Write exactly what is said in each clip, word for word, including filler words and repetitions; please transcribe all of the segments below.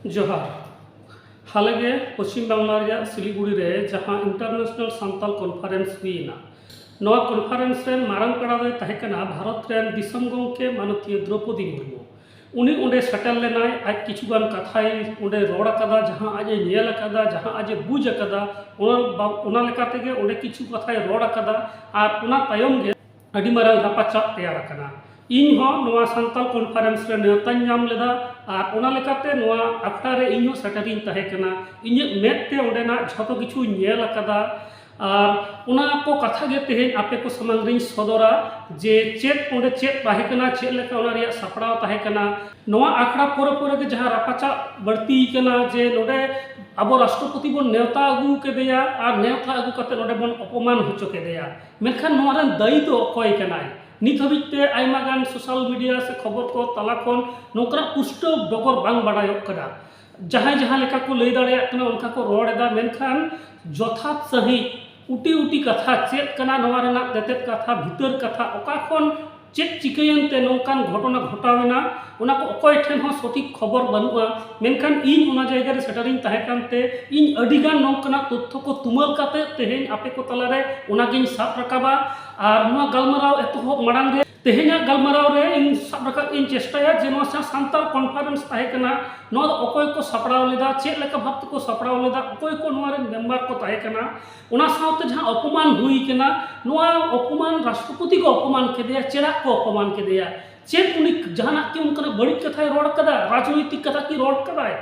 ᱡᱚᱦᱟᱨ᱾ ᱦᱟᱞᱮᱜᱮ ᱯᱚᱪᱷᱤᱢ ᱵᱟᱝᱞᱟ ᱨᱮᱭᱟᱜ ᱥᱤᱞᱤᱜᱩᱲᱤ ᱨᱮ ᱡᱟᱦᱟᱸ ᱤᱱᱴᱟᱨᱱᱮᱥᱱᱟᱞ ᱥᱟᱱᱛᱟᱞ ᱠᱚᱱᱯᱷᱟᱨᱮᱱᱥ ᱦᱩᱭ ᱮᱱᱟ, ᱱᱚᱣᱟ ᱠᱚᱱᱯᱷᱟᱨᱮᱱᱥ ᱨᱮᱱ ᱢᱟᱨᱟᱝ ᱯᱮᱲᱟ ᱫᱚᱭ ᱛᱟᱦᱮᱸ ᱠᱟᱱᱟ ᱵᱷᱟᱨᱚᱛ ᱨᱮᱱ ᱫᱤᱥᱚᱢ ᱜᱚᱢᱠᱮ ᱢᱟᱱᱚᱛᱤᱭᱟᱹ ᱫᱨᱚᱯᱚᱫᱤ ᱢᱩᱨᱢᱩ᱾ ᱩᱱᱤ ᱚᱸᱰᱮ ᱥᱮᱴᱮᱨ ᱞᱮᱱᱟᱭ, ᱟᱡ ᱠᱤᱪᱷᱩᱜᱟᱱ ᱠᱟᱛᱷᱟᱭ ᱚᱸᱰᱮ ᱨᱚᱲ ᱟᱠᱟᱫᱟ, ᱡᱟᱦᱟᱸ ᱟᱡ ᱮ ᱧᱮᱞ ᱟᱠᱟᱫᱟ, ᱡᱟᱦᱟᱸ ᱟᱡ ᱮ ᱵᱩᱡᱽ ᱟᱠᱟᱫᱟ, ᱚᱱᱟ ᱵᱟ-, ᱚᱱᱟ ᱞᱮᱠᱟ ᱛᱮᱜᱮ ᱚᱸᱰᱮ ᱠᱤᱪᱷᱩ ᱠᱟᱛᱷᱟᱭ ᱨᱚᱲ ᱟᱠᱟᱫᱟ᱾ ᱟᱨ ᱚᱱᱟ ᱛᱟᱭᱚᱢ ᱜᱮ ᱟᱹᱰᱤ ᱢᱟᱨᱟᱝ ᱨᱟᱯᱟᱪᱟᱜ ᱛᱮᱭᱟᱨ ᱟᱠᱟᱱᱟ᱾ ᱤᱧ ᱦᱚᱸ ᱱᱚᱣᱟ ᱥᱟᱱᱛᱟᱞ ᱠᱚᱱᱯᱷᱟᱨᱮᱱᱥ ᱨᱮ ᱱᱮᱣᱛᱟᱧ ᱧᱟᱢ ᱞᱮᱫᱟ ᱟᱨ ᱚᱱᱟ ᱞᱮᱠᱟᱛᱮ ᱱᱚᱣᱟ ᱟᱠᱷᱲᱟ ᱨᱮ ᱤᱧ ᱦᱚᱸ ᱥᱮᱴᱮᱨᱤᱧ ᱛᱟᱦᱮᱸ ᱠᱟᱱᱟ᱾ ᱤᱧᱟᱹᱜ ᱢᱮᱫ ᱛᱮ ᱚᱸᱰᱮᱱᱟᱜ ᱡᱷᱚᱛᱚ ᱠᱤᱪᱷᱩᱧ ᱧᱮᱞ ᱟᱠᱟᱫᱟ ᱟᱨ ᱚᱱᱟ ᱠᱚ ᱠᱟᱛᱷᱟ ᱜᱮ ᱛᱮᱦᱮᱧ ᱟᱯᱮ ᱠᱚ ᱥᱟᱢᱟᱝ ᱨᱤᱧ ᱥᱚᱫᱚᱨᱟ ᱡᱮ ᱪᱮᱫ ᱚᱸᱰᱮ ᱪᱮᱫ ᱛᱟᱦᱮᱸ ᱠᱟᱱᱟ, ᱪᱮᱫ ᱞᱮᱠᱟ ᱚᱱᱟ ᱨᱮᱭᱟᱜ ᱥᱟᱯᱲᱟᱣ ᱛᱟᱦᱮᱸ ᱠᱟᱱᱟ᱾ ᱱᱚᱣᱟ ᱟᱠᱷᱲᱟ ᱯᱚᱨᱮ ᱯᱚᱨᱮ ᱜᱮ ᱡᱟᱦᱟᱸ ᱨᱟᱯᱟᱪᱟᱜ ᱵᱟᱹᱲᱛᱤ ᱠᱟᱱᱟ ᱡᱮ ᱱᱚᱰᱮ ᱟᱵᱚ ᱨᱟᱥᱴᱨᱚᱯᱚᱛᱤ ᱵᱚᱱ ᱱᱮᱣᱛᱟ ᱟᱹᱜᱩ ᱠᱮᱫᱮᱭᱟ ᱟᱨ ᱱᱮᱣᱛᱟ ᱟᱹᱜᱩ ᱠᱟᱛᱮ ᱱᱚᱰᱮ ᱵᱚᱱ ᱚᱯᱚᱢᱟᱱ ᱦᱚᱪᱚ ᱠᱮᱫᱮᱭᱟ᱾ ᱢᱮᱱᱠᱷᱟᱱ ᱱᱚᱣᱟ ᱨᱮᱱ ᱫᱟᱹᱭᱤ ᱫᱚ ᱚᱠᱚᱭ ᱠᱟᱱᱟᱭ? ᱱᱤᱛ ᱦᱟᱹᱵᱤᱡ ᱛᱮ ᱟᱭᱢᱟ ᱜᱟᱱ ᱥᱳᱥᱟᱞ ᱢᱤᱰᱤᱭᱟ ᱥᱮ ᱠᱷᱚᱵᱚᱨ ᱠᱚ ᱛᱟᱞᱟ ᱠᱷᱚᱱ ᱱᱚᱝᱠᱟᱱᱟᱜ ᱯᱩᱥᱴᱟᱹᱣ ᱰᱚᱜᱚᱨ ᱵᱟᱝ ᱵᱟᱲᱟᱭᱚᱜ ᱠᱟᱱᱟ᱾ ᱡᱟᱦᱟᱸᱭ ᱡᱟᱦᱟᱸ ᱞᱮᱠᱟ ᱠᱚ ᱞᱟᱹᱭ ᱫᱟᱲᱮᱭᱟᱜ ᱠᱟᱱᱟ, ᱚᱱᱠᱟ ᱠᱚ ᱨᱚᱲ ᱮᱫᱟ, ᱢᱮᱱᱠᱷᱟᱱ ᱡᱚᱛᱷᱟᱛ ᱥᱟᱺᱦᱤᱡ ᱩᱴᱤ ᱩᱴᱤ ᱠᱟᱛᱷᱟ ᱪᱮᱫ ᱠᱟᱱᱟ, ᱱᱚᱣᱟ ᱨᱮᱱᱟᱜ ᱛᱮᱛᱮᱫ ᱠᱟᱛᱷᱟ, ᱵᱷᱤᱛᱟᱹᱨ ᱠᱟᱛᱷᱟ, ᱚᱠᱟ ᱠᱷᱚᱱ ᱪᱮᱫ ᱪᱤᱠᱟᱹᱭᱮᱱ ᱛᱮ ᱱᱚᱝᱠᱟᱱ ᱜᱷᱚᱴᱚᱱᱟ ᱜᱷᱚᱴᱟᱣ ᱮᱱᱟ, ᱚᱱᱟ ᱠᱚ ᱚᱠᱚᱭ ᱴᱷᱮᱱ ᱦᱚᱸ ᱥᱚᱴᱷᱤᱠ ᱠᱷᱚᱵᱚᱨ ᱵᱟᱹᱱᱩᱜᱼᱟ᱾ ᱢᱮᱱᱠᱷᱟᱱ ᱤᱧ ᱚᱱᱟ ᱡᱟᱭᱜᱟ ᱨᱮ ᱥᱮᱴᱮᱨᱤᱧ ᱛᱟᱦᱮᱸ ᱠᱟᱱᱛᱮ ᱤᱧ ᱟᱹᱰᱤᱜᱟᱱ ᱱᱚᱝᱠᱟᱱᱟᱜ ᱛᱚᱛᱛᱷᱚ ᱠᱚ ᱛᱩᱢᱟᱹᱞ ᱠᱟᱛᱮ ᱛᱮᱦᱮᱧ ᱟᱯᱮ ᱠᱚ ᱛᱟᱞᱟᱨᱮ ᱚᱱᱟᱜᱤᱧ ᱥᱟᱵ ᱨᱟᱠᱟᱵᱟ᱾ ᱟᱨ ᱱᱚᱣᱟ ᱜᱟᱞᱢᱟᱨᱟᱣ ᱮᱛᱚᱦᱚᱵ ᱢᱟᱲᱟᱝ ᱨᱮ, ᱛᱮᱦᱮᱧᱟᱜ ᱜᱟᱞᱢᱟᱨᱟᱣ ᱨᱮ ᱤᱧ ᱥᱟᱵ ᱨᱟᱠᱟᱵ ᱤᱧ ᱪᱮᱥᱴᱟᱭᱟ ᱡᱮ ᱱᱚᱣᱟ ᱥᱟᱱᱛᱟᱲ ᱠᱚᱱᱯᱷᱟᱨᱮᱱᱥ ᱛᱟᱦᱮᱸ ᱠᱟᱱᱟ, ᱱᱚᱣᱟ ᱫᱚ ᱚᱠᱚᱭ ᱠᱚ ᱥᱟᱯᱲᱟᱣ ᱞᱮᱫᱟ, ᱪᱮᱫ ᱞᱮᱠᱟ ᱵᱷᱟᱵ ᱛᱮᱠᱚ ᱥᱟᱯᱲᱟᱣ ᱞᱮᱫᱟ, ᱚᱠᱚᱭ ᱠᱚ ᱱᱚᱣᱟ ᱨᱮᱱ ᱢᱮᱢᱵᱟᱨ ᱠᱚ ᱛᱟᱦᱮᱸ ᱠᱟᱱᱟ, ᱚᱱᱟ ᱥᱟᱶᱛᱮ ᱡᱟᱦᱟᱸ ᱚᱯᱚᱢᱟᱱ ᱦᱩᱭ ᱠᱟᱱᱟ, ᱱᱚᱣᱟ ᱚᱯᱚᱢᱟᱱ ᱨᱟᱥᱴᱨᱚᱯᱚᱛᱤ ᱠᱚ ᱚᱯᱚᱢᱟᱱ ᱠᱮᱫᱮᱭᱟ, ᱪᱮᱫᱟᱜ ᱠᱚ ᱚᱯᱚᱢᱟᱱ ᱠᱮᱫᱮᱭᱟ? ᱪᱮᱫ ᱩᱱᱤ ᱡᱟᱦᱟᱱᱟᱜ ᱠᱤ ᱚᱱᱠᱟᱱᱟᱜ ᱵᱟᱹᱲᱤᱡ ᱠᱟᱛᱷᱟᱭ ᱨᱚᱲ ᱠᱟᱫᱟ? ᱨᱟᱡᱽᱱᱳᱭᱛᱤᱠ ᱠᱟᱛᱷᱟ ᱠᱤ ᱨᱚᱲ ᱠᱟᱫᱟᱭ?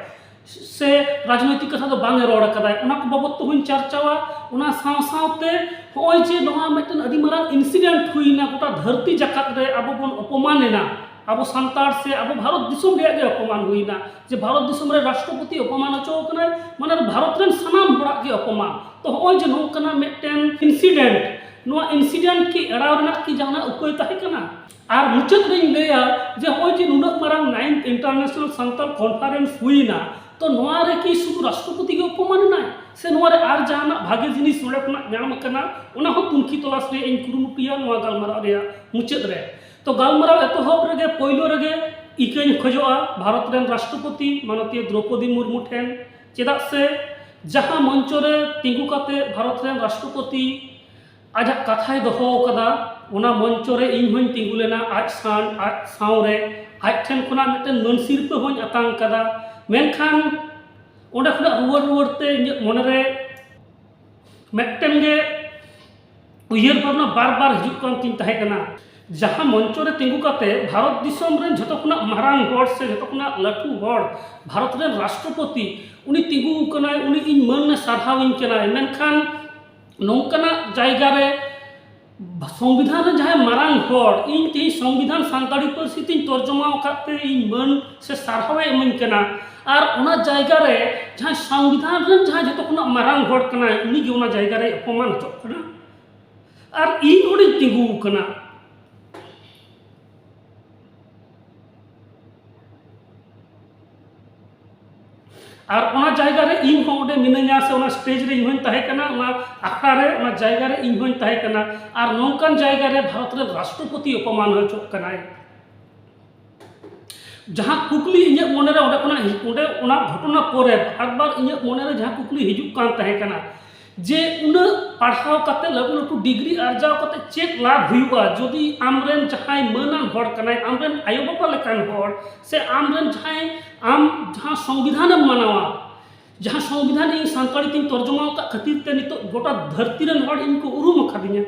ᱥᱮ ᱨᱟᱡᱽᱱᱳᱭᱛᱤᱠ ᱠᱟᱛᱷᱟ ᱫᱚ ᱵᱟᱝ ᱮ ᱨᱚᱲ ᱠᱟᱫᱟᱭ? ᱚᱱᱟ ᱠᱚ ᱵᱟᱵᱚᱫ ᱛᱮᱦᱚᱧ ᱪᱟᱨᱪᱟᱣᱟ᱾ ᱚᱱᱟ ᱥᱟᱶ ᱥᱟᱶᱛᱮ ᱦᱚᱸᱜᱼᱚᱭ ᱡᱮ ᱱᱚᱣᱟ ᱢᱤᱫᱴᱮᱱ ᱟᱹᱰᱤ ᱢᱟᱨᱟᱝ ᱤᱱᱥᱤᱰᱮᱱᱴ ᱦᱩᱭᱱᱟ, ᱜᱚᱴᱟ ᱫᱷᱟᱹᱨᱛᱤ ᱡᱟᱠᱟᱛ ᱨᱮ ᱟᱵᱚ ᱵᱚᱱ ᱚᱯᱚᱢᱟᱱ ᱮᱱᱟ, ᱟᱵᱚ ᱥᱟᱱᱛᱟᱲ ᱥᱮ ᱟᱵᱚ ᱵᱷᱟᱨᱚᱛ ᱫᱤᱥᱚᱢ ᱨᱮᱭᱟᱜ ᱜᱮ ᱚᱯᱚᱢᱟᱱ ᱦᱩᱭᱱᱟ, ᱡᱮ ᱵᱷᱟᱨᱚᱛ ᱫᱤᱥᱚᱢ ᱨᱮ ᱨᱟᱥᱴᱨᱚᱯᱚᱛᱤ ᱚᱯᱚᱢᱟᱱ ᱦᱚᱪᱚ ᱠᱟᱱᱟᱭ, ᱢᱟᱱᱮ ᱵᱷᱟᱨᱚᱛ ᱨᱮᱱ ᱥᱟᱱᱟᱢ ᱦᱚᱲᱟᱜ ᱜᱮ ᱚᱯᱚᱢᱟᱱ᱾ ᱛᱚ ᱦᱚᱸᱜᱼᱚᱭ ᱡᱮ ᱱᱚᱝᱠᱟᱱᱟᱜ ᱢᱤᱫᱴᱮᱱ ᱤᱱᱥᱤᱰᱮᱱᱴ, ᱱᱚᱣᱟ ᱤᱱᱥᱤᱰᱮᱱᱴ ᱠᱤ ᱮᱲᱟᱣ ᱨᱮᱱᱟᱜ ᱠᱤ ᱡᱟᱦᱟᱱᱟᱜ ᱩᱯᱟᱹᱭ ᱛᱟᱦᱮᱸ ᱠᱟᱱᱟ? ᱟᱨ ᱢᱩᱪᱟᱹᱫ ᱨᱮᱧ ᱞᱟᱹᱭᱟ ᱡᱮ ᱦᱚᱸᱜᱼᱚᱭ ᱡᱮ ᱱᱩᱱᱟᱹᱜ ᱢᱟᱨᱟᱝ ᱱᱟᱭᱤᱱᱛᱷ ᱤᱱᱴᱟᱨᱱᱮᱥᱱᱟᱞ ᱥᱟᱱᱛᱟᱲ ᱠᱚᱱᱯᱷᱟᱨᱮᱱᱥ ᱦᱩᱭᱱᱟ, ᱛᱚ ᱱᱚᱣᱟ ᱨᱮ ᱠᱤ ᱥᱩᱫᱷᱩ ᱨᱟᱥᱴᱨᱚᱯᱚᱛᱤ ᱜᱮ ᱚᱯᱚᱢᱟᱱ ᱮᱱᱟᱭ, ᱥᱮ ᱱᱚᱣᱟ ᱨᱮ ᱟᱨ ᱡᱟᱦᱟᱱᱟᱜ ᱵᱷᱟᱜᱮ ᱡᱤᱱᱤᱥ ᱱᱚᱰᱮ ᱠᱷᱚᱱᱟᱜ ᱧᱟᱢ ᱟᱠᱟᱱᱟ? ᱚᱱᱟ ᱦᱚᱸ ᱛᱩᱱᱠᱷᱤ ᱛᱚᱞᱟᱥ ᱨᱮᱭᱟᱜ ᱤᱧ ᱠᱩᱨᱩᱢᱩᱴᱩᱭᱟ ᱱᱚᱣᱟ ᱜᱟᱞᱢᱟᱨᱟᱣ ᱨᱮᱭᱟᱜ ᱢᱩᱪᱟᱹᱫ ᱨᱮ᱾ ᱛᱚ ᱜᱟᱞᱢᱟᱨᱟᱣ ᱮᱛᱚᱦᱚᱵ ᱨᱮᱜᱮ, ᱯᱳᱭᱞᱳ ᱨᱮᱜᱮ ᱤᱠᱟᱹᱧ ᱠᱷᱚᱡᱚᱜᱼᱟ ᱵᱷᱟᱨᱚᱛ ᱨᱮᱱ ᱨᱟᱥᱴᱨᱚᱯᱚᱛᱤ ᱢᱟᱱᱚᱛᱤᱭᱟᱹ ᱫᱨᱚᱯᱚᱫᱤ ᱢᱩᱨᱢᱩ ᱴᱷᱮᱱ, ᱪᱮᱫᱟᱜ ᱥᱮ ᱡᱟᱦᱟᱸ ᱢᱚᱧᱪᱚ ᱨᱮ ᱛᱤᱸᱜᱩ ᱠᱟᱛᱮ ᱵᱷᱟᱨᱚᱛ ᱨᱮᱱ ᱨᱟᱥᱴᱨᱚᱯᱚᱛᱤ ᱟᱡᱟᱜ ᱠᱟᱛᱷᱟᱭ ᱫᱚᱦᱚ ᱟᱠᱟᱫᱟ, ᱚᱱᱟ ᱢᱚᱧᱪᱚ ᱨᱮ ᱤᱧ ᱦᱚᱸᱧ ᱛᱤᱸᱜᱩ ᱞᱮᱱᱟ ᱟᱡ ᱥᱟᱶ, ᱟᱡ ᱥᱟᱶᱨᱮ᱾ ᱟᱡ ᱴᱷᱮᱱ ᱠᱷᱚᱱᱟᱜ ᱢᱤᱫᱴᱮᱱ ᱢᱟᱹᱱ ᱥᱤᱨᱯᱟᱹ ᱦᱚᱸᱧ ᱟᱛᱟᱝ ᱠᱟᱫᱟ᱾ ᱢᱮᱱᱠᱷᱟᱱ ᱚᱸᱰᱮ ᱠᱷᱚᱱᱟᱜ ᱨᱩᱣᱟᱹᱲ ᱨᱩᱣᱟᱹᱲ ᱛᱮ ᱤᱧᱟᱹᱜ ᱢᱚᱱᱮᱨᱮ ᱢᱤᱫᱴᱮᱱ ᱜᱮ ᱩᱭᱦᱟᱹᱨ ᱵᱷᱟᱵᱽᱱᱟ ᱵᱟᱨ ᱵᱟᱨ ᱦᱤᱡᱩᱜ ᱠᱟᱱ ᱛᱤᱧ ᱛᱟᱦᱮᱸ ᱠᱟᱱᱟ, ᱡᱟᱦᱟᱸ ᱢᱚᱧᱪᱚ ᱨᱮ ᱛᱤᱸᱜᱩ ᱠᱟᱛᱮ ᱵᱷᱟᱨᱚᱛ ᱫᱤᱥᱚᱢ ᱨᱮᱱ ᱡᱷᱚᱛᱚ ᱠᱷᱚᱱᱟᱜ ᱢᱟᱨᱟᱝ ᱦᱚᱲ ᱥᱮ ᱡᱷᱚᱛᱚ ᱠᱷᱚᱱᱟᱜ ᱞᱟᱹᱴᱩ ᱦᱚᱲ, ᱵᱷᱟᱨᱚᱛ ᱨᱮᱱ ᱨᱟᱥᱴᱨᱚᱯᱚᱛᱤ, ᱩᱱᱤ ᱛᱤᱸᱜᱩ ᱟᱠᱟᱱᱟᱭ, ᱩᱱᱤ ᱤᱧ ᱢᱟᱹᱱ ᱮ ᱥᱟᱨᱦᱟᱣᱤᱧ ᱠᱟᱱᱟᱭ, ᱢᱮᱱᱠᱷᱟᱱ ᱱᱚᱝᱠᱟᱱᱟᱜ ᱡᱟᱭᱜᱟ ᱨᱮ ᱥᱚᱝᱵᱤᱫᱷᱟᱱ ᱨᱮ ᱡᱟᱦᱟᱸᱭ ᱢᱟᱨᱟᱝ ᱦᱚᱲ, ᱤᱧ ᱛᱮᱦᱮᱧ ᱥᱚᱝᱵᱤᱫᱷᱟᱱ ᱥᱟᱱᱛᱟᱲᱤ ᱯᱟᱹᱨᱥᱤ ᱛᱤᱧ ᱛᱚᱨᱡᱚᱢᱟ ᱟᱠᱟᱫ ᱛᱮ ᱤᱧ ᱢᱟᱹᱱ ᱥᱮ ᱥᱟᱨᱦᱟᱣ ᱮ ᱤᱢᱟᱹᱧ ᱠᱟᱱᱟ, ᱟᱨ ᱚᱱᱟ ᱡᱟᱭᱜᱟ ᱨᱮ ᱡᱟᱦᱟᱸᱭ ᱥᱚᱝᱵᱤᱫᱷᱟᱱ ᱨᱮᱱ ᱡᱟᱦᱟᱸᱭ ᱡᱷᱚᱛᱚ ᱠᱷᱚᱱᱟᱜ ᱢᱟᱨᱟᱝ ᱦᱚᱲ ᱠᱟᱱᱟᱭ, ᱩᱱᱤ ᱜᱮ ᱚᱱᱟ ᱡᱟᱭᱜᱟ ᱨᱮᱭ ᱚᱯᱚᱢᱟᱱ ᱦᱚᱪᱚᱜ ᱠᱟᱱᱟ, ᱟᱨ ᱤᱧ ᱚᱸᱰᱮᱧ ᱛᱤᱸᱜᱩ ᱟᱠᱟᱱᱟ᱾ ᱟᱨ ᱚᱱᱟ ᱡᱟᱭᱜᱟ ᱨᱮ ᱤᱧ ᱦᱚᱸ ᱚᱸᱰᱮ ᱢᱤᱱᱟᱹᱧᱟ, ᱥᱮ ᱚᱱᱟ ᱥᱴᱮᱡᱽ ᱨᱮ ᱤᱧ ᱦᱚᱸᱧ ᱛᱟᱦᱮᱸ ᱠᱟᱱᱟ, ᱚᱱᱟ ᱟᱠᱷᱲᱟ ᱨᱮ, ᱚᱱᱟ ᱡᱟᱭᱜᱟ ᱨᱮ ᱤᱧ ᱦᱚᱸᱧ ᱛᱟᱦᱮᱸ ᱠᱟᱱᱟ᱾ ᱟᱨ ᱱᱚᱝᱠᱟᱱ ᱡᱟᱭᱜᱟ ᱨᱮ ᱵᱷᱟᱨᱚᱛ ᱨᱮᱱ ᱨᱟᱥᱴᱨᱚᱯᱚᱛᱤ ᱚᱯᱚᱢᱟᱱ ᱦᱚᱪᱚᱜ ᱠᱟᱱᱟᱭ᱾ ᱡᱟᱦᱟᱸ ᱠᱩᱠᱞᱤ ᱤᱧᱟᱹᱜ ᱢᱚᱱᱮᱨᱮ ᱚᱸᱰᱮ ᱠᱷᱚᱱᱟᱜ ᱦᱤᱡᱩᱜ, ᱚᱸᱰᱮ ᱚᱱᱟ ᱜᱷᱚᱴᱚᱱᱟ ᱯᱚᱨᱮ ᱵᱟᱨ ᱵᱟᱨ ᱤᱧᱟᱹᱜ ᱢᱚᱱᱮᱨᱮ ᱡᱟᱦᱟᱸ ᱠᱩᱠᱞᱤ ᱦᱤᱡᱩᱜ ᱠᱟᱱ ᱛᱟᱦᱮᱸ ᱠᱟᱱᱟ, ᱡᱮ ᱩᱱᱟᱹᱜ ᱯᱟᱲᱦᱟᱣ ᱠᱟᱛᱮ, ᱞᱟᱹᱴᱩ ᱞᱟᱹᱴᱩ ᱰᱤᱜᱽᱨᱤ ᱟᱨᱡᱟᱣ ᱠᱟᱛᱮ ᱪᱮᱫ ᱞᱟᱵᱷ ᱦᱩᱭᱩᱜᱼᱟ, ᱡᱩᱫᱤ ᱟᱢᱨᱮᱱ ᱡᱟᱦᱟᱸᱭ ᱢᱟᱹᱱᱟᱱ ᱦᱚᱲ ᱠᱟᱱᱟᱭ, ᱟᱢᱨᱮᱱ ᱟᱭᱳᱼᱵᱟᱵᱟ ᱞᱮᱠᱟᱱ ᱦᱚᱲ, ᱥᱮ ᱟᱢᱨᱮᱱ ᱡᱟᱦᱟᱸᱭ, ᱟᱢ ᱡᱟᱦᱟᱸ ᱥᱚᱝᱵᱤᱫᱷᱟᱱᱮᱢ ᱢᱟᱱᱟᱣᱟ, ᱡᱟᱦᱟᱸ ᱥᱚᱝᱵᱤᱫᱷᱟᱱ ᱤᱧ ᱥᱟᱱᱛᱟᱲᱤ ᱛᱤᱧ ᱛᱚᱨᱡᱚᱢᱟ ᱟᱠᱟᱫ ᱠᱷᱟᱹᱛᱤᱨ ᱛᱮ ᱱᱤᱛᱚᱜ ᱜᱚᱴᱟ ᱫᱷᱟᱹᱨᱛᱤ ᱨᱮᱱ ᱦᱚᱲ ᱤᱧ ᱠᱚ ᱩᱨᱩᱢ ᱟᱠᱟᱫᱤᱧᱟ᱾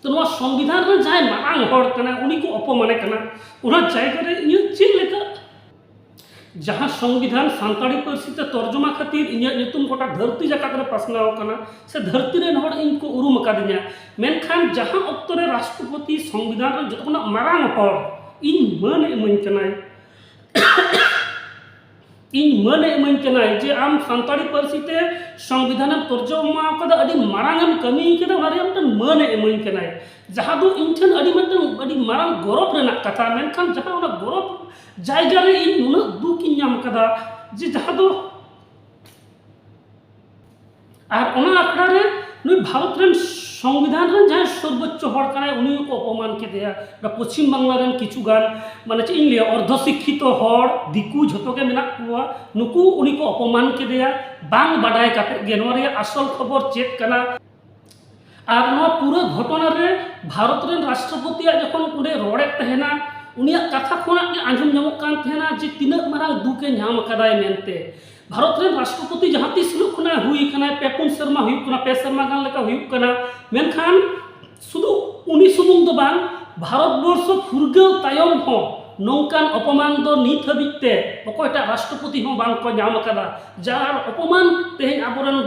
ᱛᱚ, ᱱᱚᱣᱟ ᱥᱚᱝᱵᱤᱫᱷᱟᱱ ᱨᱮ ᱡᱟᱦᱟᱸᱭ ᱢᱟᱨᱟᱝ ᱦᱚᱲ ᱠᱟᱱᱟᱭ, ᱩᱱᱤ ᱠᱚ ᱚᱯᱚᱢᱟᱱᱮ ᱠᱟᱱᱟ, ᱚᱱᱟ ᱡᱟᱭᱜᱟ ᱨᱮ ᱤᱧᱟᱹᱜ ᱪᱮᱫ ᱞᱮᱠᱟ? ᱡᱟᱦᱟᱸ ᱥᱚᱝᱵᱤᱫᱷᱟᱱ ᱥᱟᱱᱛᱟᱲᱤ ᱯᱟᱹᱨᱥᱤ ᱛᱮ ᱛᱚᱨᱡᱚᱢᱟ ᱠᱷᱟᱹᱛᱤᱨ ᱤᱧᱟᱹᱜ ᱧᱩᱛᱩᱢ ᱜᱚᱴᱟ ᱫᱷᱟᱹᱨᱛᱤ ᱡᱟᱠᱟᱛ ᱨᱮ ᱯᱟᱥᱱᱟᱣ ᱟᱠᱟᱱᱟ, ᱥᱮ ᱫᱷᱟᱹᱨᱛᱤ ᱨᱮᱱ ᱦᱚᱲ ᱤᱧ ᱠᱚ ᱩᱨᱩᱢ ᱟᱠᱟᱫᱤᱧᱟ, ᱢᱮᱱᱠᱷᱟᱱ ᱡᱟᱦᱟᱸ ᱚᱠᱛᱚ ᱨᱮ ᱨᱟᱥᱴᱨᱚᱯᱚᱛᱤ ᱥᱚᱝᱵᱤᱫᱷᱟᱱ ᱨᱮ ᱡᱚᱛᱚ ᱠᱷᱚᱱᱟᱜ ᱢᱟᱨᱟᱝ ᱦᱚᱲ ᱤᱧ ᱢᱟᱹᱱ ᱮ ᱤᱢᱟᱹᱧ ᱠᱟᱱᱟᱭ, ᱤᱧ ᱢᱟᱹᱱ ᱮ ᱤᱢᱟᱹᱧ ᱠᱟᱱᱟᱭ ᱡᱮ ᱟᱢ ᱥᱟᱱᱛᱟᱲᱤ ᱯᱟᱹᱨᱥᱤ ᱛᱮ ᱥᱚᱝᱵᱤᱫᱷᱟᱱᱮᱢ ᱛᱚᱨᱡᱚᱢᱟ ᱟᱠᱟᱫᱟ, ᱟᱹᱰᱤ ᱢᱟᱨᱟᱝ ᱮᱢ ᱠᱟᱹᱢᱤ ᱠᱟᱫᱟ, ᱚᱱᱟ ᱨᱮᱭᱟᱜ ᱢᱤᱫᱴᱟᱝ ᱢᱟᱹᱱ ᱮ ᱤᱢᱟᱹᱧ ᱠᱟᱱᱟᱭ, ᱡᱟᱦᱟᱸ ᱫᱚ ᱤᱧ ᱴᱷᱮᱱ ᱟᱹᱰᱤ ᱢᱤᱫᱴᱟᱝ ᱟᱹᱰᱤ ᱢᱟᱨᱟᱝ ᱜᱚᱨᱚᱵᱽ ᱨᱮᱱᱟᱜ ᱠᱟᱛᱷᱟ᱾ ᱢᱮᱱᱠᱷᱟᱱ ᱡᱟᱦᱟᱸ ᱚᱱᱟ ᱜᱚᱨᱚᱵᱽ ᱡᱟᱭᱜᱟ ᱨᱮ ᱤᱧ ᱱᱩᱱᱟᱹᱜ ᱫᱩᱠ ᱤᱧ ᱧᱟᱢ ᱠᱟᱫᱟ, ᱡᱮ ᱡᱟᱦᱟᱸ ᱫᱚ, ᱟᱨ ᱚᱱᱟ ᱟᱠᱷᱲᱟ ᱨᱮ ᱱᱩᱭ ᱵᱷᱟᱨᱚᱛ ᱨᱮᱱ ᱥᱚᱝᱵᱤᱫᱷᱟᱱ ᱨᱮᱱ ᱡᱟᱦᱟᱸᱭ ᱥᱚᱨᱵᱚᱪᱪᱚ ᱦᱚᱲ ᱠᱟᱱᱟᱭ, ᱩᱱᱤ ᱜᱮᱠᱚ ᱚᱯᱚᱢᱟᱱ ᱠᱮᱫᱮᱭᱟ᱾ ᱚᱱᱟ ᱯᱚᱪᱷᱤᱢ ᱵᱟᱝᱞᱟ ᱨᱮᱱ ᱠᱤᱪᱷᱩ ᱜᱟᱱ, ᱢᱟᱱᱮ ᱪᱮᱫ ᱤᱧ ᱞᱟᱹᱭᱟ, ᱚᱨᱫᱷᱚ ᱥᱤᱠᱠᱷᱤᱛᱚ ᱦᱚᱲ, ᱫᱤᱠᱩ ᱡᱷᱚᱛᱚ ᱜᱮ ᱢᱮᱱᱟᱜ ᱠᱚᱣᱟ, ᱱᱩᱠᱩ ᱩᱱᱤ ᱠᱚ ᱚᱯᱚᱢᱟᱱ ᱠᱮᱫᱮᱭᱟ ᱵᱟᱝ ᱵᱟᱰᱟᱭ ᱠᱟᱛᱮᱫ ᱜᱮ᱾ ᱱᱚᱣᱟ ᱨᱮᱭᱟᱜ ᱟᱥᱚᱞ ᱠᱷᱚᱵᱚᱨ ᱪᱮᱫ ᱠᱟᱱᱟ? ᱟᱨ ᱱᱚᱣᱟ ᱯᱩᱨᱟᱹ ᱜᱷᱚᱴᱚᱱᱟ ᱨᱮ ᱵᱷᱟᱨᱚᱛ ᱨᱮᱱ ᱨᱟᱥᱴᱨᱚᱯᱚᱛᱤᱭᱟᱜ ᱡᱚᱠᱷᱚᱱ ᱚᱸᱰᱮ ᱨᱚᱲᱮᱫ ᱛᱟᱦᱮᱱᱟ, ᱩᱱᱤᱭᱟᱜ ᱠᱟᱛᱷᱟ ᱠᱷᱚᱱᱟᱜ ᱜᱮ ᱟᱸᱡᱚᱢ ᱧᱟᱢᱚᱜ ᱠᱟᱱ ᱛᱟᱦᱮᱱᱟ ᱡᱮ ᱛᱤᱱᱟᱹᱜ ᱢᱟᱨᱟᱝ ᱫᱩᱠ ᱮ ᱧᱟᱢ ᱟᱠᱟᱫᱟᱭ ᱢᱮᱱᱛᱮ᱾ ᱵᱷᱟᱨᱚᱛ ᱨᱮᱱ ᱨᱟᱥᱴᱨᱚᱯᱚᱛᱤ ᱡᱟᱦᱟᱸ ᱛᱤᱥ ᱦᱤᱞᱳᱜ ᱠᱷᱚᱱᱟᱜ ᱦᱩᱭ ᱟᱠᱟᱱᱟᱭ, ᱯᱮ ᱯᱩᱱ ᱥᱮᱨᱢᱟ ᱦᱩᱭᱩᱜ ᱠᱟᱱᱟ, ᱯᱮ ᱥᱮᱨᱢᱟ ᱜᱟᱱ ᱞᱮᱠᱟ ᱦᱩᱭᱩᱜ ᱠᱟᱱᱟ, ᱢᱮᱱᱠᱷᱟᱱ ᱥᱩᱫᱷᱩ ᱩᱱᱤ ᱥᱩᱢᱩᱝ ᱫᱚ ᱵᱟᱝ, ᱵᱷᱟᱨᱚᱛ ᱵᱚᱨᱥᱚ ᱯᱷᱩᱨᱜᱟᱹᱞ ᱛᱟᱭᱚᱢ ᱦᱚᱸ ᱱᱚᱝᱠᱟᱱ ᱚᱯᱚᱢᱟᱱ ᱫᱚ ᱱᱤᱛ ᱦᱟᱹᱵᱤᱡ ᱛᱮ ᱚᱠᱚᱭᱴᱟᱜ ᱨᱟᱥᱴᱨᱚᱯᱚᱛᱤ ᱦᱚᱸ ᱵᱟᱝ ᱠᱚ ᱧᱟᱢ ᱟᱠᱟᱫᱟ᱾ ᱡᱟᱦᱟᱸ ᱚᱯᱚᱢᱟᱱ ᱛᱮᱦᱮᱧ ᱟᱵᱚᱨᱮᱱ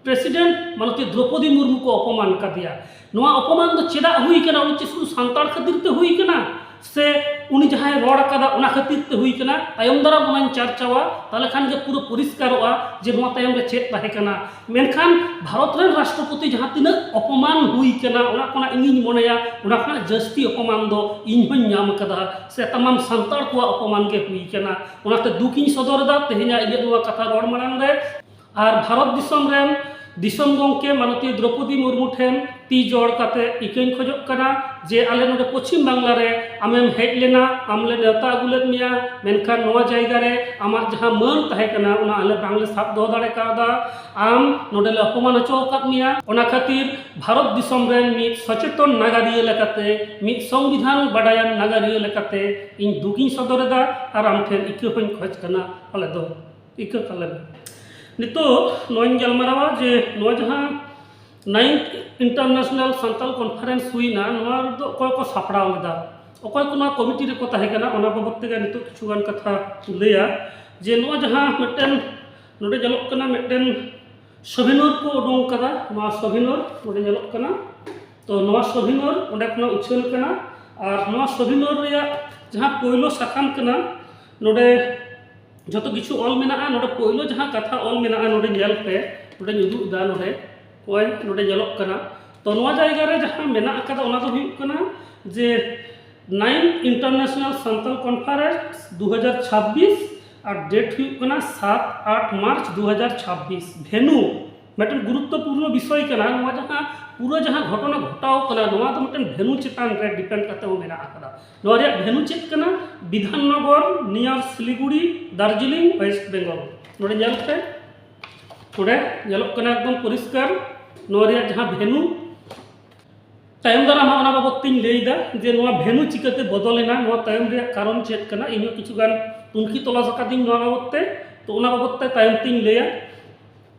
ᱯᱨᱮᱥᱤᱰᱮᱱᱴ ᱢᱟᱱᱚᱛᱤ ᱫᱨᱚᱯᱚᱫᱤ ᱢᱩᱨᱢᱩ ᱠᱚ ᱚᱯᱚᱢᱟᱱ ᱠᱟᱫᱮᱭᱟ᱾ ᱱᱚᱣᱟ ᱚᱯᱚᱢᱟᱱ ᱫᱚ ᱪᱮᱫᱟᱜ ᱦᱩᱭ ᱠᱟᱱᱟ? ᱩᱱᱤ ᱪᱮᱫ ᱥᱩᱫᱷᱩ ᱥᱟᱱᱛᱟᱲ ᱠᱷᱟᱹᱛᱤᱨ ᱛᱮ ᱦᱩᱭ ᱠᱟᱱᱟ, ᱥᱮ ᱩᱱᱤ ᱡᱟᱦᱟᱸᱭ ᱨᱚᱲ ᱟᱠᱟᱫᱟ ᱚᱱᱟ ᱠᱷᱟᱹᱛᱤᱨ ᱛᱮ ᱦᱩᱭ ᱠᱟᱱᱟ? ᱛᱟᱭᱚᱢ ᱫᱟᱨᱟᱢ ᱚᱱᱟᱧ ᱪᱟᱨᱪᱟᱣᱟ, ᱛᱟᱦᱚᱞᱮ ᱠᱷᱟᱱ ᱜᱮ ᱯᱩᱨᱟᱹ ᱯᱚᱨᱤᱥᱠᱟᱨᱚᱜᱼᱟ ᱡᱮ ᱱᱚᱣᱟ ᱛᱟᱭᱚᱢ ᱨᱮ ᱪᱮᱫ ᱛᱟᱦᱮᱸ ᱠᱟᱱᱟ᱾ ᱢᱮᱱᱠᱷᱟᱱ ᱵᱷᱟᱨᱚᱛ ᱨᱮᱱ ᱨᱟᱥᱴᱨᱚᱯᱚᱛᱤ ᱡᱟᱦᱟᱸ ᱛᱤᱱᱟᱹᱜ ᱚᱯᱚᱢᱟᱱ ᱦᱩᱭ ᱠᱟᱱᱟ, ᱚᱱᱟ ᱠᱷᱚᱱᱟᱜ ᱤᱧᱤᱧ ᱢᱚᱱᱮᱭᱟ ᱚᱱᱟ ᱠᱷᱚᱱᱟᱜ ᱡᱟᱹᱥᱛᱤ ᱚᱯᱚᱢᱟᱱ ᱫᱚ ᱤᱧ ᱦᱚᱧ ᱧᱟᱢ ᱟᱠᱟᱫᱟ, ᱥᱮ ᱛᱟᱢᱟᱢ ᱥᱟᱱᱛᱟᱲ ᱠᱚᱣᱟᱜ ᱚᱯᱚᱢᱟᱱ ᱜᱮ ᱦᱩᱭ ᱠᱟᱱᱟ᱾ ᱚᱱᱟᱛᱮ ᱫᱩᱠ ᱤᱧ ᱥᱚᱫᱚᱨ ᱮᱫᱟ ᱛᱮᱦᱮᱧᱟᱜ ᱤᱧᱟᱹᱜ ᱱᱚᱣᱟ ᱠᱟᱛᱷᱟ ᱨᱚᱲ ᱢᱟᱲᱟᱝ ᱨᱮ᱾ ᱟᱨ ᱵᱷᱟᱨᱚᱛ ᱫᱤᱥᱚᱢ ᱨᱮᱱ ᱫᱤᱥᱚᱢ ᱜᱚᱢᱠᱮ ᱢᱟᱱᱚᱛᱤᱭᱟᱹ ᱫᱨᱚᱯᱚᱫᱤ ᱢᱩᱨᱢᱩ ᱴᱷᱮᱱ ᱛᱤ ᱡᱚᱲ ᱠᱟᱛᱮ ᱤᱠᱟᱹᱧ ᱠᱷᱚᱡᱚᱜ ᱠᱟᱱᱟ ᱡᱮ ᱟᱞᱮ ᱱᱚᱰᱮ ᱯᱚᱪᱷᱤᱢ ᱵᱟᱝᱞᱟ ᱨᱮ ᱟᱢᱮᱢ ᱦᱮᱡ ᱞᱮᱱᱟ, ᱟᱢ ᱞᱮ ᱱᱮᱣᱛᱟ ᱟᱹᱜᱩ ᱞᱮᱫ ᱢᱮᱭᱟ, ᱢᱮᱱᱠᱷᱟᱱ ᱱᱚᱣᱟ ᱡᱟᱭᱜᱟ ᱨᱮ ᱟᱢᱟᱜ ᱡᱟᱦᱟᱸ ᱢᱟᱹᱱ ᱛᱟᱦᱮᱸ ᱠᱟᱱᱟ ᱚᱱᱟ ᱟᱞᱮ ᱵᱟᱝᱞᱮ ᱥᱟᱵ ᱫᱚᱦᱚ ᱫᱟᱲᱮ ᱠᱟᱣᱫᱟ᱾ ᱟᱢ ᱱᱚᱰᱮ ᱞᱮ ᱚᱯᱚᱢᱟᱱ ᱦᱚᱪᱚ ᱟᱠᱟᱫ ᱢᱮᱭᱟ᱾ ᱚᱱᱟ ᱠᱷᱟᱹᱛᱤᱨ ᱵᱷᱟᱨᱚᱛ ᱫᱤᱥᱚᱢ ᱨᱮᱱ ᱢᱤᱫ ᱥᱚᱪᱮᱛᱚᱱ ᱱᱟᱜᱟᱨᱤᱭᱟᱹ ᱞᱮᱠᱟᱛᱮ, ᱢᱤᱫ ᱥᱚᱝᱵᱤᱫᱷᱟᱱ ᱵᱟᱰᱟᱭᱟᱱ ᱱᱟᱜᱟᱨᱤᱭᱟᱹ ᱞᱮᱠᱟᱛᱮ ᱤᱧ ᱫᱩᱠ ᱤᱧ ᱥᱚᱫᱚᱨ ᱮᱫᱟ ᱟᱨ ᱟᱢ ᱴᱷᱮᱱ ᱤᱠᱟᱹ ᱦᱚᱸᱧ ᱠᱷᱚᱡᱽ ᱠᱟᱱᱟ᱾ ᱟᱞᱮ ᱫᱚ ᱤᱠᱟᱹ ᱠᱟᱞᱮ ᱢᱮ᱾ ᱱᱤᱛᱚᱜ ᱱᱚᱣᱟᱧ ᱜᱟᱞᱢᱟᱨᱟᱣᱟ ᱡᱮ ᱱᱚᱣᱟ ᱡᱟᱦᱟᱸ ᱱᱟᱭᱤᱱᱛᱷ ᱤᱱᱴᱟᱨᱱᱮᱥᱱᱟᱞ ᱥᱟᱱᱛᱟᱲ ᱠᱚᱱᱯᱷᱟᱨᱮᱱᱥ ᱦᱩᱭᱱᱟ, ᱱᱚᱣᱟ ᱨᱮᱫᱚ ᱚᱠᱚᱭ ᱠᱚ ᱥᱟᱯᱲᱟᱣ ᱞᱮᱫᱟ, ᱚᱠᱚᱭ ᱠᱚ ᱱᱚᱣᱟ ᱠᱚᱢᱤᱴᱤ ᱨᱮᱠᱚ ᱛᱟᱦᱮᱸ ᱠᱟᱱᱟ, ᱚᱱᱟ ᱵᱟᱵᱚᱫ ᱛᱮᱜᱮ ᱱᱤᱛᱚᱜ ᱠᱤᱪᱷᱩ ᱜᱟᱱ ᱠᱟᱛᱷᱟ ᱞᱟᱹᱭᱟ᱾ ᱡᱮ ᱱᱚᱣᱟ ᱡᱟᱦᱟᱸ ᱢᱤᱫᱴᱮᱱ ᱱᱚᱰᱮ ᱧᱮᱞᱚᱜ ᱠᱟᱱᱟ, ᱢᱤᱫᱴᱮᱱ ᱥᱚᱵᱷᱤᱱᱚᱨ ᱠᱚ ᱩᱰᱩᱝ ᱠᱟᱫᱟ, ᱱᱚᱣᱟ ᱥᱚᱵᱷᱤᱱᱚᱨ ᱱᱚᱰᱮ ᱧᱮᱞᱚᱜ ᱠᱟᱱᱟ᱾ ᱛᱚ ᱱᱚᱣᱟ ᱥᱚᱵᱷᱤᱱᱚᱨ ᱚᱸᱰᱮ ᱠᱷᱚᱱᱟᱜ ᱩᱪᱷᱟᱹᱱ ᱠᱟᱱᱟ᱾ ᱟᱨ ᱱᱚᱣᱟ ᱥᱚᱵᱷᱤᱱᱚᱨ ᱨᱮᱭᱟᱜ ᱡᱟᱦᱟᱸ ᱯᱳᱭᱞᱳ ᱥᱟᱠᱟᱢ ᱠᱟᱱᱟ, ᱱᱚᱰᱮ ᱡᱷᱚᱛᱚ ᱠᱤᱪᱷᱩ ᱚᱞ ᱢᱮᱱᱟᱜᱼᱟ᱾ ᱱᱚᱰᱮ ᱯᱳᱭᱞᱳ ᱡᱟᱦᱟᱸ ᱠᱟᱛᱷᱟ ᱚᱞ ᱢᱮᱱᱟᱜᱼᱟ, ᱱᱚᱰᱮ ᱧᱮᱞ ᱯᱮ, ᱱᱚᱰᱮᱧ ᱩᱫᱩᱜ ᱮᱫᱟ, ᱱᱚᱰᱮ ᱚᱠᱚᱭ ᱱᱚᱰᱮ ᱧᱮᱞᱚᱜ ᱠᱟᱱᱟ᱾ ᱛᱚ ᱱᱚᱣᱟ ᱡᱟᱭᱜᱟ ᱨᱮ ᱡᱟᱦᱟᱸ ᱢᱮᱱᱟᱜ ᱟᱠᱟᱫᱟ ᱚᱱᱟ ᱫᱚ ᱦᱩᱭᱩᱜ ᱠᱟᱱᱟ ᱡᱮ ᱱᱟᱭᱤᱱᱛᱷ ᱤᱱᱴᱟᱨᱱᱮᱥᱱᱟᱞ ᱥᱟᱱᱛᱟᱞ ᱠᱚᱱᱯᱷᱟᱨᱮᱱᱥ ᱫᱩ ᱦᱟᱡᱟᱨ ᱪᱷᱟᱵᱵᱤᱥ, ᱟᱨ ᱰᱮᱴ ᱦᱩᱭᱩᱜ ᱠᱟᱱᱟ ᱥᱟᱛ ᱟᱴ ᱢᱟᱨᱪ ᱫᱩ ᱦᱟᱡᱟᱨ ᱪᱷᱟᱵᱵᱤᱥ᱾ ᱵᱷᱮᱱᱩ ᱢᱤᱫᱴᱮᱱ ᱜᱩᱨᱩᱛᱛᱚᱯᱩᱨᱱᱚ ᱵᱤᱥᱚᱭ ᱠᱟᱱᱟ᱾ ᱱᱚᱣᱟ ᱡᱟᱦᱟᱸ ᱯᱩᱨᱟᱹ ᱡᱟᱦᱟᱸ ᱜᱷᱚᱴᱚᱱᱟ ᱜᱷᱚᱴᱟᱣ ᱠᱟᱱᱟ, ᱱᱚᱣᱟ ᱫᱚ ᱢᱤᱫᱴᱮᱱ ᱵᱷᱮᱱᱩ ᱪᱮᱛᱟᱱ ᱨᱮ ᱰᱤᱯᱮᱱᱰ ᱠᱟᱛᱮ ᱦᱚᱸ ᱢᱮᱱᱟᱜ ᱟᱠᱟᱫᱟ᱾ ᱱᱚᱣᱟ ᱨᱮᱭᱟᱜ ᱵᱷᱮᱱᱩ ᱪᱮᱫ ᱠᱟᱱᱟ? ᱵᱤᱫᱷᱟᱱᱱᱚᱜᱚᱨ, near ᱥᱤᱞᱤᱜᱩᱲᱤ, ᱫᱟᱨᱡᱤᱞᱤᱝ, ᱳᱭᱮᱥᱴ ᱵᱮᱝᱜᱚᱞ᱾ ᱱᱚᱰᱮ ᱧᱮᱞ ᱯᱮ, ᱱᱚᱰᱮ ᱧᱮᱞᱚᱜ ᱠᱟᱱᱟ ᱮᱠᱫᱚᱢ ᱯᱚᱨᱤᱥᱠᱟᱨ ᱱᱚᱣᱟ ᱨᱮᱭᱟᱜ ᱡᱟᱦᱟᱸ ᱵᱷᱮᱱᱩ᱾ ᱛᱟᱭᱚᱢ ᱫᱟᱨᱟᱢ ᱦᱟᱸᱜ ᱚᱱᱟ ᱵᱟᱵᱚᱫ ᱛᱤᱧ ᱞᱟᱹᱭ ᱮᱫᱟ ᱡᱮ ᱱᱚᱣᱟ ᱵᱷᱮᱱᱩ ᱪᱤᱠᱟᱹᱛᱮ ᱵᱚᱫᱚᱞ ᱮᱱᱟ, ᱱᱚᱣᱟ ᱛᱟᱭᱚᱢ ᱨᱮᱭᱟᱜ ᱠᱟᱨᱚᱱ ᱪᱮᱫ ᱠᱟᱱᱟ᱾ ᱤᱧ ᱦᱚᱸ ᱠᱤᱪᱷᱩ ᱜᱟᱱ ᱛᱩᱱᱠᱷᱤ ᱛᱚᱞᱟᱥ ᱟᱠᱟᱫᱤᱧ ᱱᱚᱣᱟ ᱵᱟᱵᱚᱫ ᱛᱮ, ᱛᱚ ᱚᱱᱟ ᱵᱟᱵᱚᱫ ᱛᱮ ᱛᱟᱭᱚᱢ ᱛᱤᱧ ᱞᱟᱹᱭᱟ᱾